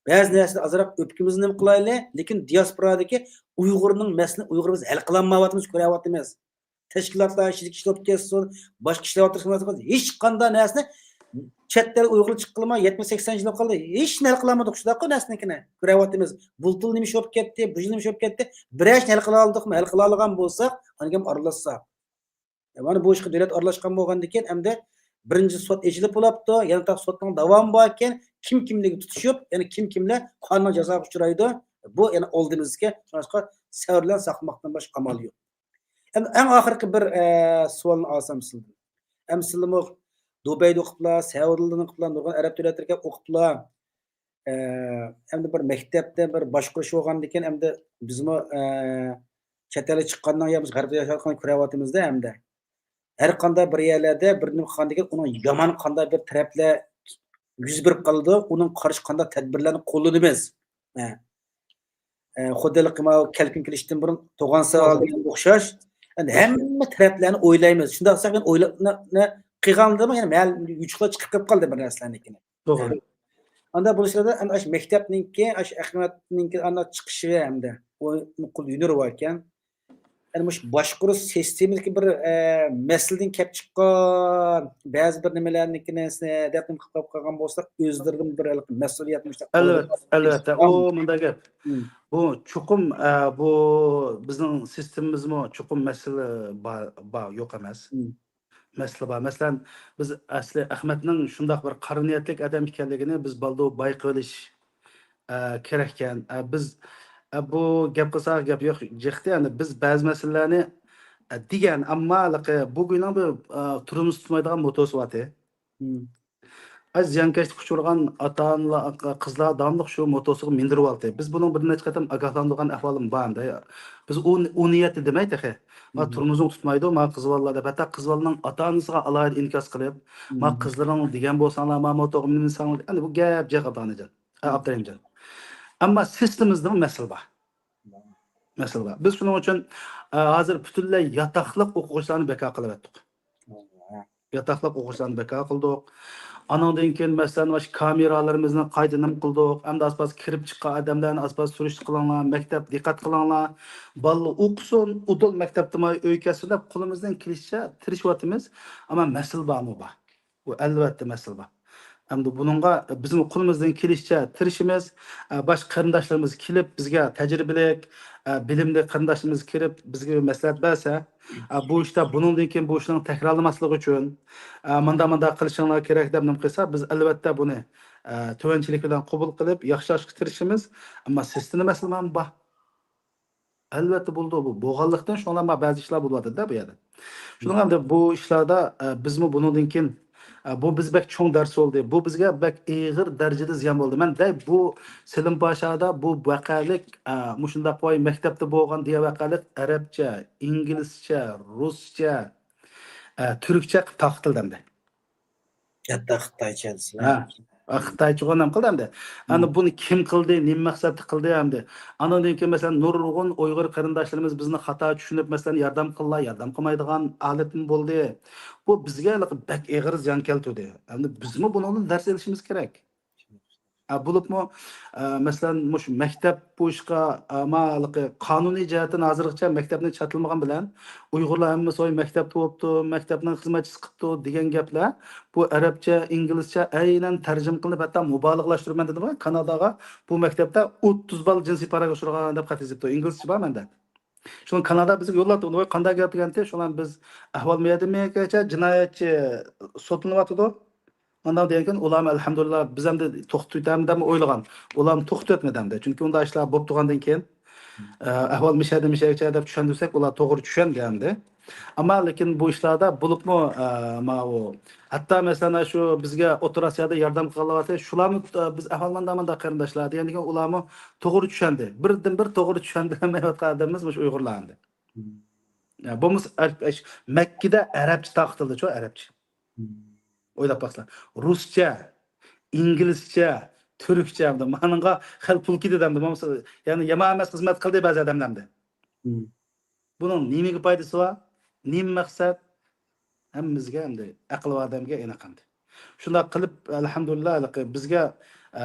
بەزى نەرسىدە ئازراق ئۆپكىمىزنى نېمە قىلايلى، لېكىن دىياسپورادىكى ئۇيغۇرنىڭ مەسىلىنى ئۇيغۇر بىز ھەل قىلالمايۋاتىمىز، كۆرۈۋاتىمىز. تەشكىلاتلار ئىچىدىكى ئىشلەپ كەتسۇن، باشقا ئىشلەۋاتىدىغان ھېچقانداق نەرسىنى چەت ئەل ئۇيغۇرلار چىققىلىما يەتمىش سەكسەن يىل قالدى، ھېچ نەرسە قىلالمىدۇق، شۇنداققۇ نەرسىنىڭكىنى كۆرۈۋاتىمىز. بۇلتۇر نېمە ئىش بولۇپ كەتتى، بۇ يىل نېمە ئىش بولۇپ كەتتى، بىرەر ئىشنى ھەل قىلالىدۇقمۇ؟ ھەل قىلالىغان بولساق، ئاندىن كېيىن ئارىلاشساق. مانا بۇ ئىشقا دۆلەت ئارىلاشقان بولغاندىن كېيىن ئەمدى بىرىنچى سوت ئېچىلىپ بولاپتۇ، يەنە تاق سوتنىڭ داۋامى باركەن، كىم كىملىكى تۇتۇشۇپ، يەنە كىم كىملەر قانۇن جازاغا ئۇچرايدۇ، بۇ يەنە ئالدىمىزدىكى، شۇڭلاشقا سەۋر بىلەن ساقلىماقتىن باشقا ئامال يوق. ئەمدى ئەڭ ئاخىرقى بىر، ئە، سوئالنى ئالسام سىزدىن. ئەمدى سىلىمۇ دۇبەيدە ئوقۇپلا، سەئۇدىلاردا ئوقۇپلا، نۇرغۇن ئەرەب دۆلەتلىرىگە ئوقۇپلا، ئە، ئەمدى بىر مەكتەپتە بىر باشقۇرۇش بولغاندىكىن، ئەمدى بىزمۇ، ئە، چەت ئەلگە چىققاندىن يا بىز غەربتە ياشاۋاتقاندا كۆرۈۋاتىمىزدە ئەمدى. ھەر قانداق بىر يەرلەردە بىر نېمە قىلغاندىكىن، ئۇنىڭ يامان قانداق بىر تەرەپلەر يۈز بېرىپ قالىدۇ، ئۇنىڭ قارشى قانداق تەدبىرلەرنى قوللىنىمىز. ھە. ئە، خۇددى ھېلىقى ماۋۇ كەلكۈن كېلىشتىن بۇرۇن توغان ساۋال دېگەنگە ئوخشاش. ئەمدى ھەممە تەرەپلەرنى ئويلايمىز. شۇنداق قىلساق، يەنە ئويلاپ، نە، نە قىلغاندا يەنە مەن يوچۇقلار چىقىپ قېلىپ قالدى بىر نەرسىلەرنىڭكىنى. توغرا. ئاندا بۇ ئىشلاردا ئەنە ئاشۇ مەكتەپنىڭكى، ئاشۇ ئەخمەتنىڭكى ئانداق چىقىشى ھەمدە ئۇ نۇقۇل يۈنۈر باركەن. ئەنە مۇشۇ باشقۇرۇش سىستېمىدىكى بىر، ئە، مەسىلىدىن كەپ چىققان بەزى بىر نېمىلەرنىڭكى نەرسىنى دەپ نېمە قىلىپ قالغان بولسا، ئۆزلىرىدىن بىر ھېلىقى مەسئۇلىيەت مۇشۇنداق ئەلۋەتتە، ئالدىن ئەلۋەتتە. ئۇ مۇنداق گەپ. مم. بۇ چوقۇم، ئە، بۇ بىزنىڭ سىستېمىمىزمۇ چوقۇم مەسىلە بار، بار، يوق ئەمەس. مم. مەسىلە بار. مەسىلەن، بىز ئەسلى ئەخمەتنىڭ شۇنداق بىر قارا نىيەتلىك ئادەم ئىكەنلىكىنى بىز بالدۇر بايقىۋېلىش، ئە، كېرەككەن. ئە، بىز، ئە، بۇ گەپ قىلساق گەپ يوق، جىقتى. يەنى بىز بەزى مەسىلىلەرنى، ئە، دېگەن، ئەمما ھېلىقى بۇ گۇينىڭ بىر، ئە، تۇرمۇس تۇتمايدىغان موتوسى بارتى. مم. ئاي زىيانكەشلىككە ئۇچرىغان ئاتا-ئانىلار، قىزلار داۋاملىق شۇ موتوسىغا مىندۈرۈۋالدى. بىز بۇنىڭ بىر نەچچە قېتىم ئاگاھلاندۇرغان ئەھۋالىمۇ بار ئەمدى. بىز ئۇ، ئۇ نىيەتتە دېمەي تېخى. ما مم. تۇرمۇسۇڭ تۇتمايدۇ، ما قىز بالىلار دەپ. ھەتتا قىز بالىنىڭ ئاتا-ئانىسىغا ئالاھىدە ئىنكاس قىلىپ، ما مم. قىزلىرىڭ دېگەن بولساڭلار، ما موتوغا مىنساڭلار. ئەمدى بۇ گەپ جىق ئابدۇغانىجان. ئە، مم. ئابدۇرېھىمجان. ئەمما سىستېمىمىزدىمۇ مەسىلە بار. مەسىلە بار. بىز شۇنىڭ ئۈچۈن، ئە، ھازىر پۈتۈنلەي ياتاقلىق ئوقۇغۇچىلارنى بىكار قىلىۋەتتۇق. ياتاقلىق ئوقۇغۇچىلارنى بىكار قىلدۇق. ئانىڭدىن كېيىن، مەسىلەن، مۇشۇ كامېرالىرىمىزنى قايتا نېمە قىلدۇق. ئەمدى ئاسپاس كىرىپ چىققان ئادەملەرنى ئاسپاس سۈرۈشتە قىلىڭلار، مەكتەپ دىققەت قىلىڭلار. بالىلار ئوقۇسۇن، ئۇدۇل مەكتەپتىن ئۆيگە كەلسۇن دەپ قولىمىزدىن كېلىشىچە تىرىشىۋاتىمىز. ئەمما مەسىلە بارمۇ بار؟ بۇ ئەلۋەتتە مەسىلە بار. ئەمدى بۇنىڭغا بىزمۇ قولىمىزدىن كېلىشىچە تىرىشىمىز. ئە، باشقا قېرىنداشلىرىمىز كېلىپ بىزگە تەجرىبىلىك، ئە، بىلىملىك قېرىنداشلىرىمىز كىرىپ بىزگە مەسلىھەت بەرسە، ئە، بۇ ئىشتا بۇنىڭدىن كېيىن بۇ ئىشنىڭ تەكرارلىماسلىقى ئۈچۈن، ئە، مۇنداق، مۇنداق قىلىشىڭلار كېرەك دەپ نېمە قىلسا، بىز ئەلۋەتتە بۇنى، ئە، تۆۋەنچىلىك بىلەن قوبۇل قىلىپ ياخشىلاشقا تىرىشىمىز. ئەمما سىستېما مەسىلىمۇ بار. ئەلۋەتتە بولىدۇ بۇ. بولغانلىقتىن شۇڭلار ما بەزى ئىشلار بولۇۋاتىدۇ-دە بۇ يەردە. شۇنىڭ ئەمدى بۇ ئىشلاردا، ئە، بىزمۇ بۇنىڭدىن كېيىن، ئە، بۇ بىز بەك چوڭ دەرس بولدى. بۇ بىزگە بەك ئېغىر دەرىجىدە زىيان بولدى. مەن دەي بۇ سېلىم پاشادا بۇ ۋەقەلىك، ئە، مۇشۇنداق ۋاي مەكتەپتە بولغان دېگەن ۋەقەلىك ئەرەبچە، ئىنگلىزچە، رۇسچە، ئە، تۈركچە قىلىپ تارقىتىلدى ئەمدى. ھەتتا خىتايچە دېسىلە. ھە. خىتايچىغۇ نېمە قىلدى ئەمدى؟ ئەنە بۇنى كىم قىلدى، نېمە مەقسەتتە قىلدى ئەمدى؟ ئانىڭدىن كېيىن، مەسىلەن، نۇرغۇن ئۇيغۇر قېرىنداشلىرىمىز بىزنى خاتا چۈشىنىپ، مەسىلەن، ياردەم قىللا، ياردەم قىلمايدىغان ھالەتمۇ بولدى. بۇ بىزگە بەك ئېغىر زىيان كەلتۈردى. ئەمدى بىزمۇ بۇنىڭدىن دەرس ئېلىشىمىز كېرەك. ئە، بولۇپمۇ، ئە، مەسىلەن، مۇشۇ مەكتەپ بۇ ئىشقا، ئە، ما ھېلىقى قانۇنىي جەھەتتىن ھازىرغىچە مەكتەپنى چاتلىمىغان بىلەن، ئۇيغۇرلار ھەممىسى ۋاي مەكتەپتە بوپتۇ، مەكتەپنىڭ خىزمەتچىسى قىپتۇ دېگەن گەپلەر، بۇ ئەرەبچە، ئىنگلىزچە ئەينەن تەرجىمە قىلىنىپ، ھەتتا مۇبالىغىلەشتۈرۈپ، مەن دېدىم، كاناداغا بۇ مەكتەپتە ئوتتۇز بالا جىنسىي پاراگە ئۇچرىغان دەپ خەت يېزىپتۇ. ئىنگلىزچە بار مەندە. شۇڭا كانادا بىزگە يوللاپتۇ. ۋاي قانداق گەپ دېگەنتى، شۇڭا بىز ئەھۋال مۇيەدىمىگىچە جىنايەتچى سوتلىنىۋاتىدۇ. ئانداق دېگەنكىن ئۇلارمۇ ئەلھەمدۇلىللا بىز ئەمدى توختىتىۋېتەمدۇ دەپ ئويلىغان. ئۇلارمۇ توختىتىۋەتمىدى ئەمدى. چۈنكى ئۇنداق ئىشلار بولۇپ تۇرغاندىن كېيىن، ئە، ئەھۋال مىشەدە مىشەگىچە دەپ چۈشەندۈرسەك، ئۇلار توغرا چۈشەندى ئەمدى. ئەمما لېكىن بۇ ئىشلاردا بولۇپمۇ، ئە، ماۋۇ، ھەتتا مەسىلەن، شۇ بىزگە ئوتتۇرا ئاسىيادا ياردەم قىلغانلار، شۇلارمۇ، ئە، بىز ئەھۋال مانداق مانداق قېرىنداشلار دېگەندىكىن ئۇلارمۇ توغرا چۈشەندى. بىردىن بىر توغرا چۈشەندۈرەلمەيۋاتقان ئادەمىمىز مۇشۇ ئۇيغۇرلار ئەمدى. يا، بولمىسا ئەر-، ئەش-، مەككىدە ئەرەبچە تارقىتىلدىچۇ، ئەرەبچە. ئويلاپ باقسىلا. رۇسچە، ئىنگلىزچە، تۈركچە ئەمدى. مانىڭغا خېلى پۇل كېتىدۇ ئەمدى. بولمىسا، يەنى يامان ئەمەس خىزمەت قىلدى بەزى ئادەملەر ئەمدى. بۇنىڭ نېمىگە پايدىسى بار؟ نېمە مەقسەت؟ ھەممىمىزگە ئەمدى، ئەقلى بار ئادەمگە ئېنىق ئەمدى. شۇنداق قىلىپ، ئەلھەمدۇلىللا، ھېلىقى بىزگە، ئە،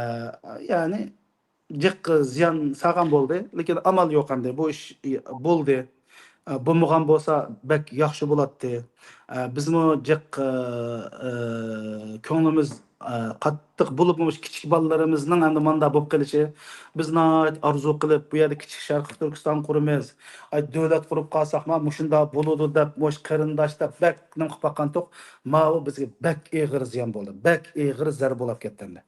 يەنى، جىق زىيان سالغان بولدى. لېكىن ئامال يوق ئەمدى. بۇ ئىش بولدى. ئە، بولمىغان بولسا بەك ياخشى بولاتتى. ئە، بىزمۇ جىق، ئە، ئە، كۆڭلىمىز، ئە، قاتتىق بولۇپمۇ مۇشۇ كىچىك بالىلىرىمىزنىڭ ئەمدى مانداق بولۇپ قېلىشى. بىز ناھايىتى ئارزۇ قىلىپ، بۇ يەردە كىچىك شەرقىي تۈركىستان قۇرىمىز. ئاي، دۆلەت قۇرۇپ قالساقما مۇشۇنداق بولىدۇ دەپ، مۇشۇ قېرىنداش دەپ بەك نېمە قىلىپ باققانتۇق. ماۋۇ بىزگە بەك ئېغىر زىيان بولدى. بەك ئېغىر زەربە بولاپ كەتتى ئەمدى.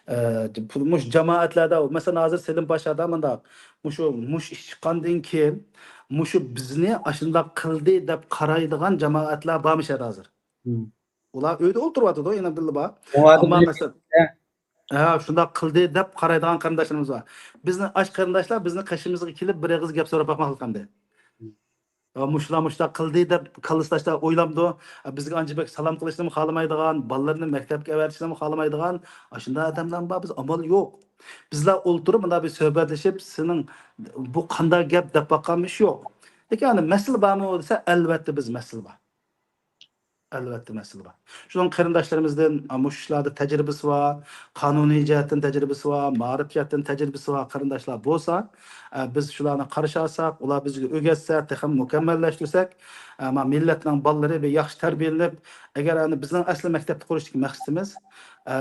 ئە، مۇشۇ جامائەتلەردە، مەسىلەن، ھازىر سېلىم پاشادا مۇنداق، مۇشۇ، مۇشۇ ئىش چىققاندىن كېيىن، مۇشۇ بىزنى ئاشۇنداق قىلدى دەپ قارايدىغان جامائەتلەر بار مۇشۇ يەردە ھازىر. ئۇلار ئۆيدە ئولتۇرۇۋاتىدۇ، يەنە بىللە بار. ئەمما مەسىلەن، ھە، شۇنداق قىلدى دەپ قارايدىغان قېرىنداشلىرىمىز بار. بىزنى ئاش قېرىنداشلار بىزنى قېشىمىزغا كېلىپ بىر ئېغىز گەپ سوراپ باقماقلىق ئەمدى. ئا، مۇشۇلار مۇشۇنداق قىلدى دەپ كاللىسى تاشلاپ ئويلامدۇ؟ ئا، بىزگە ئانچە بەك سالام قىلىشنىمۇ خالىمايدىغان، بالىلىرىنى مەكتەپكە ئەۋەتىشنىمۇ خالىمايدىغان، ئاشۇنداق ئادەملەرمۇ بار. بىز ئامال يوق. بىزلەر ئولتۇرۇپ مۇنداق بىر سۆھبەتلىشىپ، سېنىڭ بۇ قانداق گەپ دەپ باققان ئىش يوق. لېكىن ئەنە مەسىلە بارمۇ دېسە، ئەلۋەتتە بىز مەسىلە بار. ئەلۋەتتە مەسىلە بار. شۇنىڭ قېرىنداشلىرىمىزدىن، ئا، مۇشۇ ئىشلاردا تەجرىبىسى بار، قانۇنىي جەھەتتىن تەجرىبىسى بار، مائارىپ جەھەتتىن تەجرىبىسى بار قېرىنداشلار بولسا، ئە، بىز شۇلارنى قارشى ئالساق، ئۇلار بىزگە ئۆگەتسە، تېخىمۇ مۇكەممەللەشتۈرسەك، ئە، ما مىللەتنىڭ بالىلىرى بىر ياخشى تەربىيەلىنىپ، ئەگەر ئەنە بىزنىڭ ئەسلى مەكتەپتە قۇرۇشتىكى مەقسىتىمىز، ئە،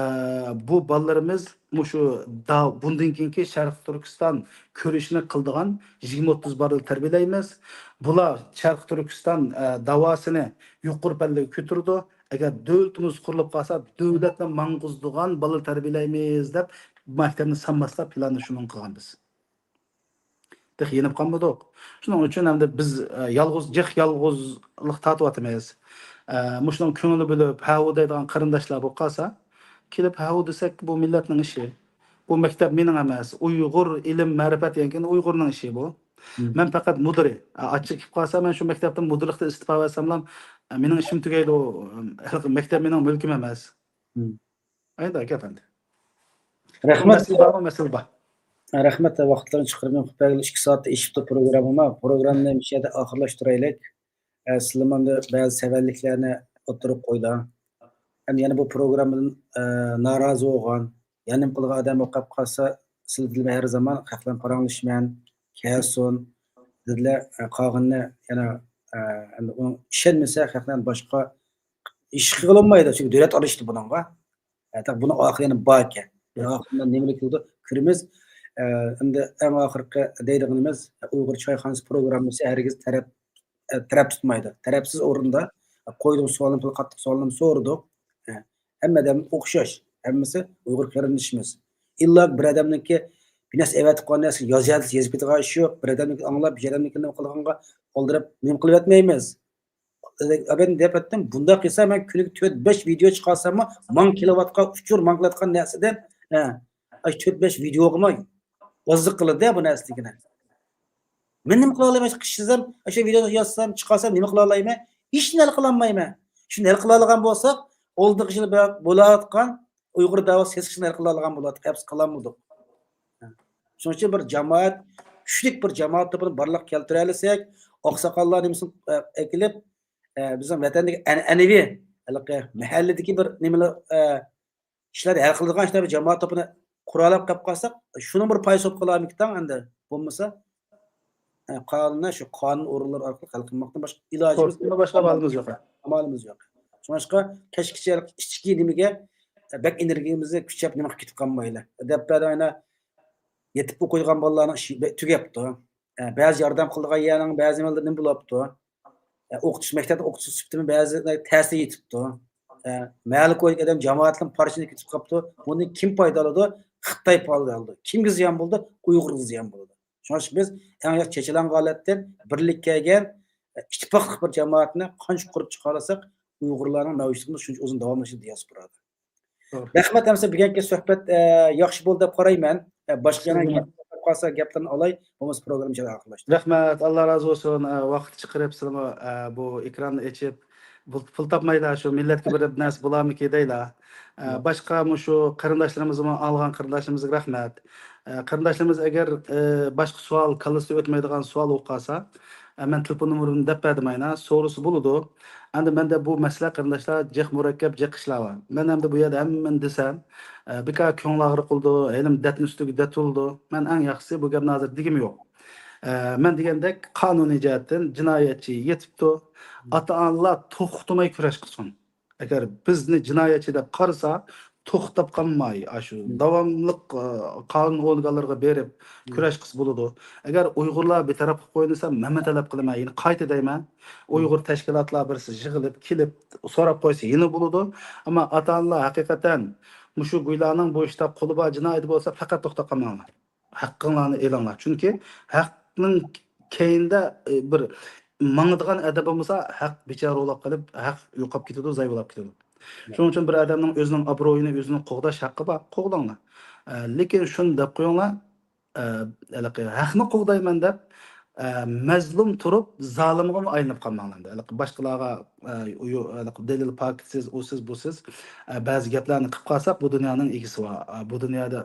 بۇ بالىلىرىمىز مۇشۇ دا-، بۇندىن كېيىنكى شەرقىي تۈركىستان كۈرىشىنى قىلىدىغان يىگىرمە ئوتتۇز بالىنى تەربىيەلەيمىز. بۇلار شەرقىي تۈركىستان، ئە، داۋاسىنى يۇقىرى پەللىگە كۆتۈرىدۇ. ئەگەر دۆلىتىمىز قۇرۇلۇپ قالسا، دۆلەتنى ماڭغۇزىدىغان بالا تەربىيەلەيمىز دەپ مەكتەپنى سانماسلىق پىلانىنى شۇنىڭغا قىلغان بىز. تېخى يېنىپ قالمىدۇق. شۇنىڭ ئۈچۈن ئەمدى بىز، ئە، يالغۇز، جىق يالغۇزلۇق تارتىۋاتىمىز. ئە، مۇشۇنىڭ كۆڭلى بۆلۈپ، ھەۋۇ دەيدىغان قېرىنداشلار بولۇپ قالسا، كېلىپ ھەۋۇ دېسەك، بۇ مىللەتنىڭ ئىشى. بۇ مەكتەپ مېنىڭ ئەمەس. ئۇيغۇر ئىلىم، مەرىپەت دېگەن ئۇيغۇرنىڭ ئىشى بۇ. مەن پەقەت مۇدىرى. ئاچچىق كېلىپ قالسا، مەن شۇ مەكتەپتىن مۇدىرلىقتىن ئىستېپا بەرسەملا، مېنىڭ ئىشىم تۈگەيدۇ. مەكتەپ مېنىڭ مۈلكۈم ئەمەس. ئايدا ئەپەندى. رەھمەت. مەسىلە بارمۇ؟ مەسىلە بار. رەھمەت، ۋاقىتلارنى چىقىرىپ، بەلكى ئىككى سائەتتە ئېشىپتۇ پروگرامما. پروگراممىنى مۇشۇ يەردە ئاخىرلاشتۇرايلى. ئە، سىلەرمۇ بەزى سەۋەنلىكلەرنى ئوتتۇرىغا قويدى. ھەم يەنە بۇ پروگراممىدىن، ئە، نارازى بولغان، يەنە نېمە قىلغان ئادەم بولۇپ قالسا، سىلەر بىلەن ھەر زامان خەق بىلەن پاراڭلىشىمەن، كەلسۇن. دېدىلەر، ئە، قالغىنىنى يەنە، ئە، ئەمدى ئۇنىڭ ئىشەنمىسە، خەقلەر باشقا ئىش قىلالمايدۇ، چۈنكى دۆلەت ئارىلىشىدۇ بۇنىڭغا. ئەتە بۇنىڭ ئاخىرى يەنە بار ئىكەن. ئاخىرىدا نېمىلىك بولىدۇ كۆرىمىز. ئە، ئەمدى ئەڭ ئاخىرقى دەيدىغىنىمىز، ئۇيغۇر چايخانىسى پروگراممىسى ھەرگىز تەرەپ، ئە، تەرەپ تۇتمايدۇ. تەرەپسىز ئورۇندا، ئە، قويدۇم سوئالنى، قاتتىق سوئالنى سورىدۇق. ئە، ھەممە ئادەم ئوخشاش، ھەممىسى ئۇيغۇر قېرىندىشىمىز. ئىللا بىر ئادەمنىڭكى بىر نەرسە ئەۋەتىپ قالغان نەرسە يازىدە يېزىپ كېتىدىغان ئىش يوق. بىر ئادەمنىڭكى ئاڭلاپ، بىر ئادەمنىڭكى نېمە قىلغانغا ئالدىراپ نېمە قىلىۋەتمەيمىز. ئەمدى دەپ ئۆتتۈم، بۇنداق قىلسا مەن كۈنىگە تۆت، بەش ۋىدېئو چىقارساممۇ، ماڭا كېلىۋاتقان ئۇچۇر، ماڭا كېلىۋاتقان نەرسىدىن، ھە، ئاشۇ تۆت، بەش ۋىدېئوغىمۇ ئازلىق قىلىدۇ بۇ نەرسە دېگىنە. مەن نېمە قىلالايمەن؟ ئىشلىسەم، ئاشۇ ۋىدېئو يازسام، چىقارسام نېمە قىلالايمەن؟ ھېچنى ھەل قىلالمايمەن. شۇنى ھەل قىلالىغان بولساق، ئالدىنقى يىل بولاۋاتقان ئۇيغۇر دەۋاسى سېسىقچىلىقىنى ھەل قىلالايدىغان بولاتتۇق، ھەل قىلالمىدۇق. شۇنىڭ ئۈچۈن بىر جامائەت، كۈچلۈك بىر جامائەت توپىنى بارلىققا كەلتۈرەلىسەك، ئاقساقاللار نېمىسىنى، ئە، ئەكېلىپ، ئە، بىزنىڭ ۋەتەندىكى ئەنئەنىۋى، ھېلىقى مەھەللىدىكى بىر نېمىلەر، ئە، ئىشلارنى ھەل قىلىدىغان شۇنداق بىر جامائەت توپىنى قورالىغا قېلىپ قالساق، شۇنىڭ بىر پايدىسى بولۇپ قالارمىكىن ئەمدى؟ بولمىسا، ئە، قانۇننى شۇ قانۇن ئورۇنلىرى ئارقىلىق ھەل قىلماقتىن باشقا ئىلاجىمىز، قورقۇشتىن باشقا ئامالىمىز يوق. ئامالىمىز يوق. شۇڭلاشقا كەچكىچە ئىچكى نېمىگە بەك ئېنېرگىيەمىزنى كۈچەپ نېمە قىلىپ كېتىپ قالمايلى. دەپ بەردى ئاينا يېتىپ ئوقۇيدىغان بالىلارنىڭ ئىشى بە-، تۈگەپتۇ. ئە، بەزى ياردەم قىلىدىغان يەرنىڭ بەزى نېمىلىرى نېمە بولۇپتۇ. ئە، ئوقۇتۇش، مەكتەپتە ئوقۇتۇش سۈپىتىمۇ بەزى تەستە يېتىپتۇ. ئە، مەھەللە كويىدىكى ئادەم جامائەتلىرىمۇ پارچىلىنىپ كېتىپ قاپتۇ. بۇندىن كىم پايدا ئالىدۇ؟ خىتاي پايدا ئالىدۇ. كىمگە زىيان بولىدۇ؟ ئۇيغۇرغا زىيان بولىدۇ. شۇڭا بىز ئەڭ ياخشى چېچىلانغان ھالەتتىن بىرلىككە كەلگەن، ئە، ئىتتىپاقلىق بىر جامائەتنى قانچە قۇرۇپ چىقارساق، ئۇيغۇرلارنىڭ مەۋجۇتلۇقىمىز شۇنچە ئۇزۇن داۋاملىشىدۇ دىياسپورادا. توغرا. رەھمەت، ھەمسە بۈگۈنكى سۆھبەت، ئە، ياخشى بولدى دەپ قارايمەن. ئە، باشقا يەنە سىزمۇ. گەپ قالسا گەپلەرنى ئالاي، بولمىسا پروگراممىنى ئاخىرلاشتۇراي. رەھمەت، ئاللا رازى بولسۇن. ئە، ۋاقىت چىقىرىپ سىلىمۇ، ئە، بۇ ئېكراننى ئېچىپ، بۇ پۇل تاپمايلا، شۇ مىللەتكە بىر نەرسە بولارمىكى دەيلا. ئە، ياق. باشقا مۇشۇ قېرىنداشلىرىمىزمۇ، ئاڭلىغان قېرىنداشلىرىمىزغا رەھمەت. ئە، قېرىنداشلىرىمىز ئەگەر، ئە، باشقا سوئال، كاللىسى ئۆتمەيدىغان سوئال بولۇپ قالسا، ئە، مەن تېلېفون نومۇرۇمنى دەپ بەردىم ئاينا، سورىسا بولىدۇ. ئەمدى مەندە بۇ مەسىلە قېرىنداشلار جىق مۇرەككەپ، جىق ئىشلار بار. مەن ئەمدى بۇ يەردە ھەممىنى دېسەم، ئە، بىكار كۆڭۈل ئاغرىق قىلىدۇ، ھېلىمۇ دەتنىڭ ئۈستىگە دەت تولىدۇ. مەن ئەڭ ياخشىسى بۇ گەپنى ھازىر دېگۈم يوق. ئە، مەن دېگەندەك قانۇنىي جەھەتتىن جىنايەتچى يېتىپتۇ. ئاتا-ئانىلار توختىماي كۈرەش قىلسۇن. ئەگەر بىزنى جىنايەتچى دەپ قارىسا، توختاپ قالماي، ئاشۇ داۋاملىق، ئە، قانۇن ئورگانلىرىغا بېرىپ كۈرەش قىلسا بولىدۇ. ئەگەر ئۇيغۇرلار بىتەرەپ قىلىپ قويۇلسا، مەنمۇ تەلەپ قىلىمەن، يەنە قايتا دەيمەن، ئۇيغۇر تەشكىلاتلار بىرسى يىغىلىپ كېلىپ سوراپ قويسا يەنە بولىدۇ. ئەمما ئاتا-ئانىلار ھەقىقەتەن مۇشۇ گۇيلارنىڭ بۇ ئىشتا قولى بار، جىنايىتى بولسا، پەقەت توختاپ قالماڭلار. ھەققىڭلارنى ئېلىڭلار. چۈنكى ھەقنىڭ كەينىدە، ئى، بىر ماڭىدىغان ئادەم بولمىسا، ھەق بىچارە بولاپ قېلىپ، ھەق يوقاپ كېتىدۇ، زايە بولاپ كېتىدۇ. شۇنىڭ ئۈچۈن بىر ئادەمنىڭ ئۆزىنىڭ ئابرۇيىنى ئۆزىنىڭ قوغداش ھەققى بار، قوغداڭلار. ئە، لېكىن شۇنى دەپ قويۇڭلار، ئە، ھېلىقى ھەقنى قوغدايمەن دەپ، ئە، مەزلۇم تۇرۇپ زالىمغىمۇ ئايلىنىپ قالماڭلار. ھېلىقى باشقىلارغا، ئە، يو-، ھېلىقى دەلىل پاكىتسىز، ئۇسىز، بۇسىز، ئە، بەزى گەپلەرنى قىلىپ قالساق، بۇ دۇنيانىڭ ئىگىسى بار. ئە، بۇ دۇنيادا،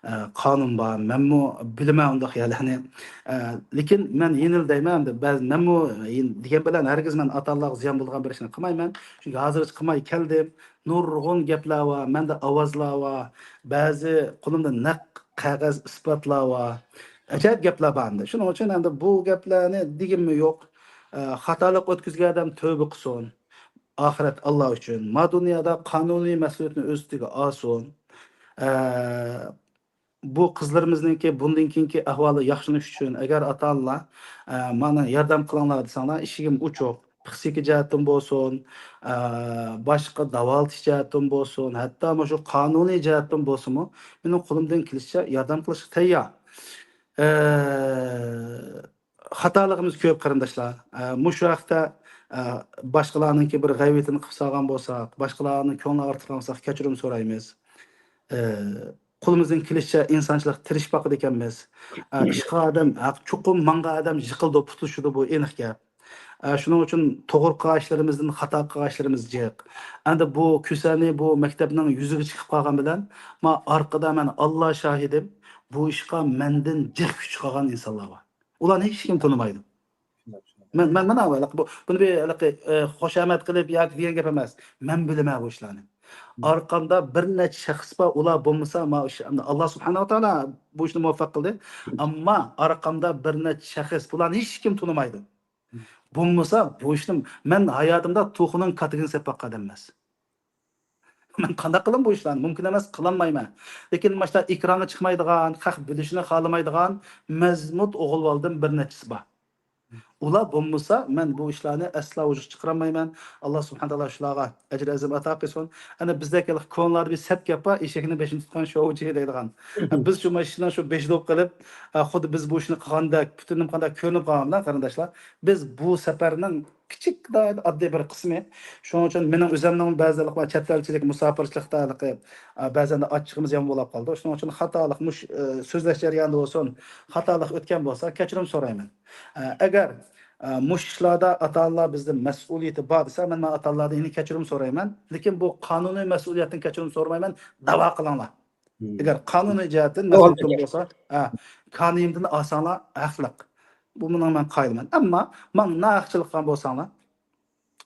ئە، قانۇن بار. مەنمۇ بىلىمەن ئۇنداق يەرلەرنى. ئە، لېكىن مەن يەنىلا دەيمەن، بەزى مەنمۇ دېگەن بىلەن ھەرگىز مەن ئاتا-ئانىلارغا زىيان بولىدىغان بىر ئىشنى قىلمايمەن. چۈنكى ھازىرغىچە قىلماي كەلدىم. نۇرغۇن گەپلەر بار، مەندە ئاۋازلار بار، بەزى قولۇمدا نەق قەغەز ئىسپاتلار بار. ئاجايىپ گەپلەر بار ئەمدى. شۇنىڭ ئۈچۈن ئەمدى بۇ گەپلەرنى دېگۈممۇ يوق. ئە، خاتالىق ئۆتكۈزگەن ئادەم تۆبە قىلسۇن. ئاخىرەت ئاللا ئۈچۈن. ما دۇنيادا قانۇنىي مەسئۇلىيەتنى ئۆز ئۈستىگە ئالسۇن. ئە، بۇ قىزلىرىمىزنىڭكى بۇندىن كېيىنكى ئەھۋالى ياخشىلىنىش ئۈچۈن، ئەگەر ئاتا-ئانىلار، ئە، مانا ياردەم قىلىڭلار دېسەڭلار، ئىشىكىم ئوچۇق. پىسخىكا جەھەتتىن بولسۇن، ئە، باشقا داۋالىتىش جەھەتتىن بولسۇن، ھەتتا مۇشۇ قانۇنىي جەھەتتىن بولسىمۇ، مېنىڭ قولۇمدىن كېلىشىچە ياردەم قىلىشقا تەييار. ئە، خاتالىقىمىز كۆپ، قېرىنداشلار. ئە، مۇشۇ ھەقتە، ئە، باشقىلارنىڭكى بىر غەيۋىتىنى قىلىپ سالغان بولساق، باشقىلارنىڭ كۆڭلىنى ئاغرىتىپ قالغان بولساق، كەچۈرۈم سورايمىز. ئە، قولىمىزدىن كېلىشىچە ئىنسانچىلىق تىرىشىپ باقىدىكەنمىز. ئە، ئىش قىلغان ئادەم، ھەق، چوقۇم ماڭغان ئادەم يىقىلىدۇ، پۇتلىشىدۇ، بۇ ئېنىق گەپ. ئە، شۇنىڭ ئۈچۈن توغرا قىلغان ئىشلىرىمىزدىن خاتا قىلغان ئىشلىرىمىز جىق. ئەمدى بۇ كۈسەنى بۇ مەكتەپنىڭ يۈزىگە چىقىپ قالغان بىلەن، ما ئارقىدا مەن ئاللا شاھىدىم، بۇ ئىشقا مەندىن جىق كۈچ قىلغان ئىنسانلار بار. ئۇلارنى ھېچكىم تونۇمايدۇ. مەن، مەن مانا ھېلىقى بۇ، بۇنى بىر ھېلىقى، ئە، خۇشامەت قىلىپ ياكى دېگەن گەپ ئەمەس. مەن بىلىمەن بۇ ئىشلارنى. ئارقامدا بىر نەچچە شەخس بار، ئۇلار بولمىسا، ما ئىش، ئاللا سۇبھانەھۇ ۋە تائالا بۇ ئىشنى مۇۋەپپەق قىلدى. ئەمما ئارقامدا بىر نەچچە شەخس، بۇلارنى ھېچكىم تونۇمايدۇ. بولمىسا، بۇ ئىشنى مەن ھاياتىمدا توخۇنىڭ كاتىكىنى سېلىپ باققان ئادەم ئەمەس. مەن قانداق قىلىمەن بۇ ئىشلارنى؟ مۇمكىن ئەمەس، قىلالمايمەن. لېكىن ماشۇنداق ئېكرانغا چىقمايدىغان، خەق بىلىشىنى خالىمايدىغان مەزمۇت ئوغۇل بالىدىن بىر نەچچىسى بار. ئۇلار بولمىسا، مەن بۇ ئىشلارنى ئەسلا ۋۇجۇدقا چىقىرالمايمەن. ئاللا سۇبھانەھۇ ۋە تائالا شۇلارغا ئەجرى ئەزىم ئاتا قىلسۇن. ئەنە بىزدەك ھېلىقى كونىلاردا بىر سەت گەپ بار، «ئېشەكنى بېشىدىن تۇتقان شوۋىچى» دەيدىغان. بىز شۇ ماشىنىنىڭ شۇ بېشىدا بولۇپ قېلىپ، ئە، خۇددى بىز بۇ ئىشنى قىلغاندەك، پۈتۈن نېمە قانداق كۆرۈنۈپ قالغان بىلەن، قېرىنداشلار، بىز بۇ سەپەرنىڭ كىچىك، ئاددىي بىر قىسمى. شۇنىڭ ئۈچۈن مېنىڭ ئۆزۈمنىڭ بەزى ھېلىقى چەت ئەلچىلىك، مۇساپىرچىلىقتا ھېلىقى، ئە، بەزەن ئاچچىقىمىز يەنە بولاپ قالىدۇ. شۇنىڭ ئۈچۈن خاتالىق مۇش-، ئە، سۆزلەش جەريانىدا بولسۇن، خاتالىق ئۆتكەن بولسا، كەچۈرۈم سورايمەن. ئە، ئەگەر، ئە، مۇشۇ ئىشلاردا ئاتا-ئانىلار بىزدىن مەسئۇلىيىتى بار دېسە، مەن، مەن ئاتا-ئانىلاردىن يەنە كەچۈرۈم سورايمەن. لېكىن بۇ قانۇنىي مەسئۇلىيەتتىن كەچۈرۈم سورىمايمەن، داۋا قىلىڭلار. ئەگەر قانۇنىي جەھەتتىن مەسئۇلىيىتىڭ بولسا، ھە، كانىيىمدىن ئالساڭلار ھەقلىق. بۇ مېنىڭ مەن قائىدىمەن. ئەمما ماڭا ناھەقچىلىق قىلغان بولساڭلار،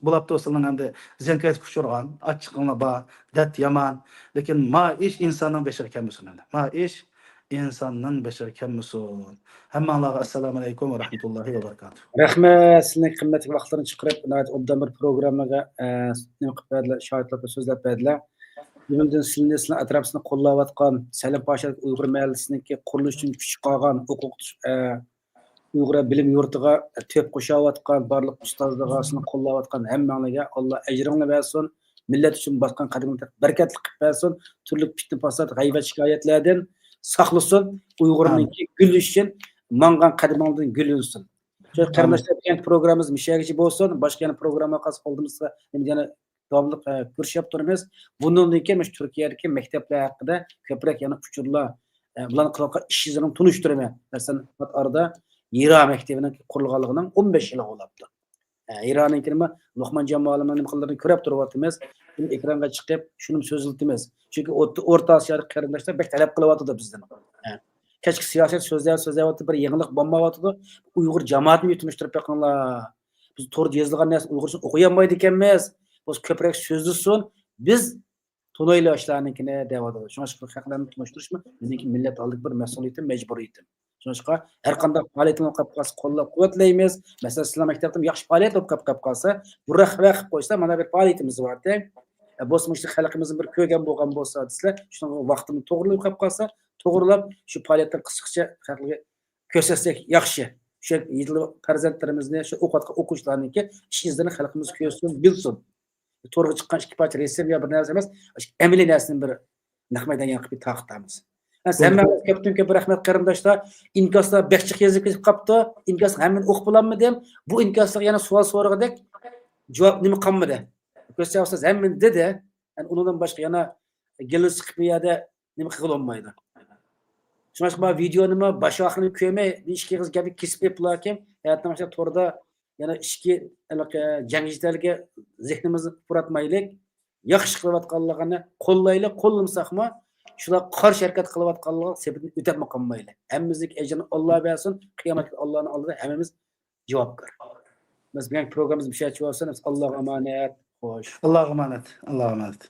بولاپتۇ، سىلىنىڭ ئەمدى زىيانكەشلىككە ئۇچرىغان، ئاچچىقىڭلار بار، دەرد يامان. لېكىن ما ئىش ئىنساننىڭ بېشىغا كەلمىسۇن ئەمدى. ما ئىش ئىنساننىڭ بېشىغا كەلمىسۇن. ھەممەڭلارغا ئەسسالامۇ ئەلەيكۇم ۋە رەھمەتۇللاھى ۋە بەرىكاتۇھ. رەھمەت، سىلىنىڭ قىممەتلىك ۋاقىتلىرىنى چىقىرىپ، ناھايىتى ئوبدان بىر پروگراممىغا، ئە، نېمە قىلىپ بەردىلەر، شاھىتلىق قىلىپ سۆزلەپ بەردىلەر. بۇنىڭدىن سىلىنى، سىلىنىڭ ئەتراپىسىنى قوللاۋاتقان، سەلىم پاشادىكى ئۇيغۇر مەھەللىسىنىڭكى قۇرۇلۇشى ئۈچۈن كۈچ چىقارغان، ئوقۇتۇش، ئە، ئۇيغۇر بىلىم يۇرتىغا تۆھپە قوشۇۋاتقان بارلىق ئۇستازلارغا، سىلىنى قوللاۋاتقان ھەممەڭلارگە ئاللا ئەجرىڭلارنى بەرسۇن. مىللەت ئۈچۈن باسقان قەدىمىڭلارنى بەرىكەتلىك قىلىپ بەرسۇن. تۈرلۈك پىتنە-پاسات، غەيۋەت-شىكايەتلەردىن ساقلىسۇن. ئۇيغۇرنىڭكى گۈللىشىشى ئۈچۈن ماڭغان قەدىمىڭلاردىن گۈللىنسۇن. شۇ قېرىنداشلار، بۈگۈنكى پروگراممىمىز مۇشۇ يەرگىچە بولسۇن. باشقا يەنە پروگرامما قالسا ئالدىمىزدا يەنە داۋاملىق، ئە، كۆرۈشۈپ تۇرىمىز. بۇنىڭدىن كېيىن مۇشۇ تۈركىيەدىكى مەكتەپلەر ھەققىدە كۆپرەك يەنە ئۇچۇرلار، ئە، بۇلارنىڭ قىلىۋاتقان ئىش ئىزلىرىنى تونۇشتۇرىمەن. مەسىلەن، پات ئارىدا ھىرا مەكتىپىنىڭ قۇرۇلغانلىقىنىڭ ئون بەش يىلى بولاپتۇ. ئە، ھىرانىڭكى نېمە، لوقمانجان مۇئەللىمنىڭ نېمە قىلغانلىرىنى كۆرۈپ تۇرۇۋاتىمىز. بۇنى ئېكرانغا چىقىپ، شۇنى سۆزلىتىمىز. چۈنكى ئوت-، ئورتا ئاسىيادىكى قېرىنداشلار بەك تەلەپ قىلىۋاتىدۇ بىزدىن. ئە، كەچكى سىياسەت سۆزلەپ، سۆزلەۋاتىدۇ، بىر يېڭىلىق بولمايۋاتىدۇ. ئۇيغۇر جامائىتىنى يېتىلمىشتۈرۈپ بېقىڭلار. بىز توردا يېزىلغان نەرسە ئۇيغۇرچە ئوقۇيالمايدىكەنمىز. بولسا كۆپرەك سۆزلىسۇن. بىز تونۇيلى ئاشۇلارنىڭكىنى دەۋاتىدۇ. شۇڭا شۇ خەقلەرنى تونۇشتۇرۇشمۇ مېنىڭكى مىللەت ئالدىدىكى بىر مەسئۇلىيىتىم، مەجبۇرىيىتىم. شۇڭا ھەر قانداق پائالىيىتىڭلار بولۇپ قالسا قوللاپ قۇۋۋەتلەيمىز. مەسىلەن، سىلەر مەكتەپتىمۇ ياخشى پائالىيەت بولۇپ قاپ، قاپ قالسا، بۇ رەخۋە قىلىپ قويسا، مانا بىر پائالىيىتىمىز بار دەڭ. ئە، بولسا مۇشۇ خەلقىمىزنى بىر كۆرگەن بولغان بولسا دېسىلەر، شۇنىڭغا ۋاقتىمىز توغرىلىپ قاپ قالسا، توغرىلاپ شۇ پائالىيەتنى قىسقىچە خەقلەرگە كۆرسەتسەك ياخشى. شۇ يەردە پەرزەنتلىرىمىزنى، شۇ ئوقۇۋاتقان ئوقۇغۇچىلارنىڭكى ئىش ئىزلىرىنى خەلقىمىز كۆرسۇن، بىلسۇن. تورغا چىققان ئىككى پارچە رەسىم يا بىر نەرسە ئەمەس، ئەمەلىي نەرسىنى بىر نەق مەيدانغا قىلىپ تارقىتىمىز. ھەممىڭلارغا كۆپتىن كۆپ رەھمەت قېرىنداشلار. ئىنكاسلار بەك جىق يېزىپ كېتىپ قاپتۇ. ئىنكاسنىڭ ھەممىنى ئوقۇپ بولالمىدىم. بۇ ئىنكاسلارغا يەنە سوئال سورىغۇدەك جاۋاب نېمە قالمىدى. كۆرسەتسىڭىز ھەممىنى دېدى. يەنى ئۇنىڭدىن باشقا يەنە گېلىن سىقىپ بۇ يەردە نېمە قىلغىلى بولمايدۇ. شۇڭلاشقا مانا ۋىدېونىمۇ باش ئاخىرىنى كۆرمەي، بىر ئىككى ئېغىز گەپنى كېسىپ ئېلىپلا كېيىن، ھاياتنىڭ ئىچىدە توردا يەنە ئىچكى، ھېلىقى، جەڭ-جېدەلگە زېھنىمىزنى ئۇپراتمايلى. ياخشى قىلىۋاتقانلىقىنى قوللايلى، قوللىمىساقمۇ، شۇلار قارشى ھەرىكەت قىلىۋاتقانلىقى سېپىدىن ئۆتەپمۇ قالمايلى. ھەممىمىزنىڭكى ئەجرىنى ئاللا بەرسۇن، قىيامەت كۈنى ئاللانىڭ ئالدىدا ھەممىمىز جاۋابكار. بىز بۈگۈنكى پروگراممىمىز مۇشۇ يەرگىچە بولسۇن. ئاللاغا ئامانەت. خوش. ئاللاغا ئامانەت. ئاللاغا ئامانەت.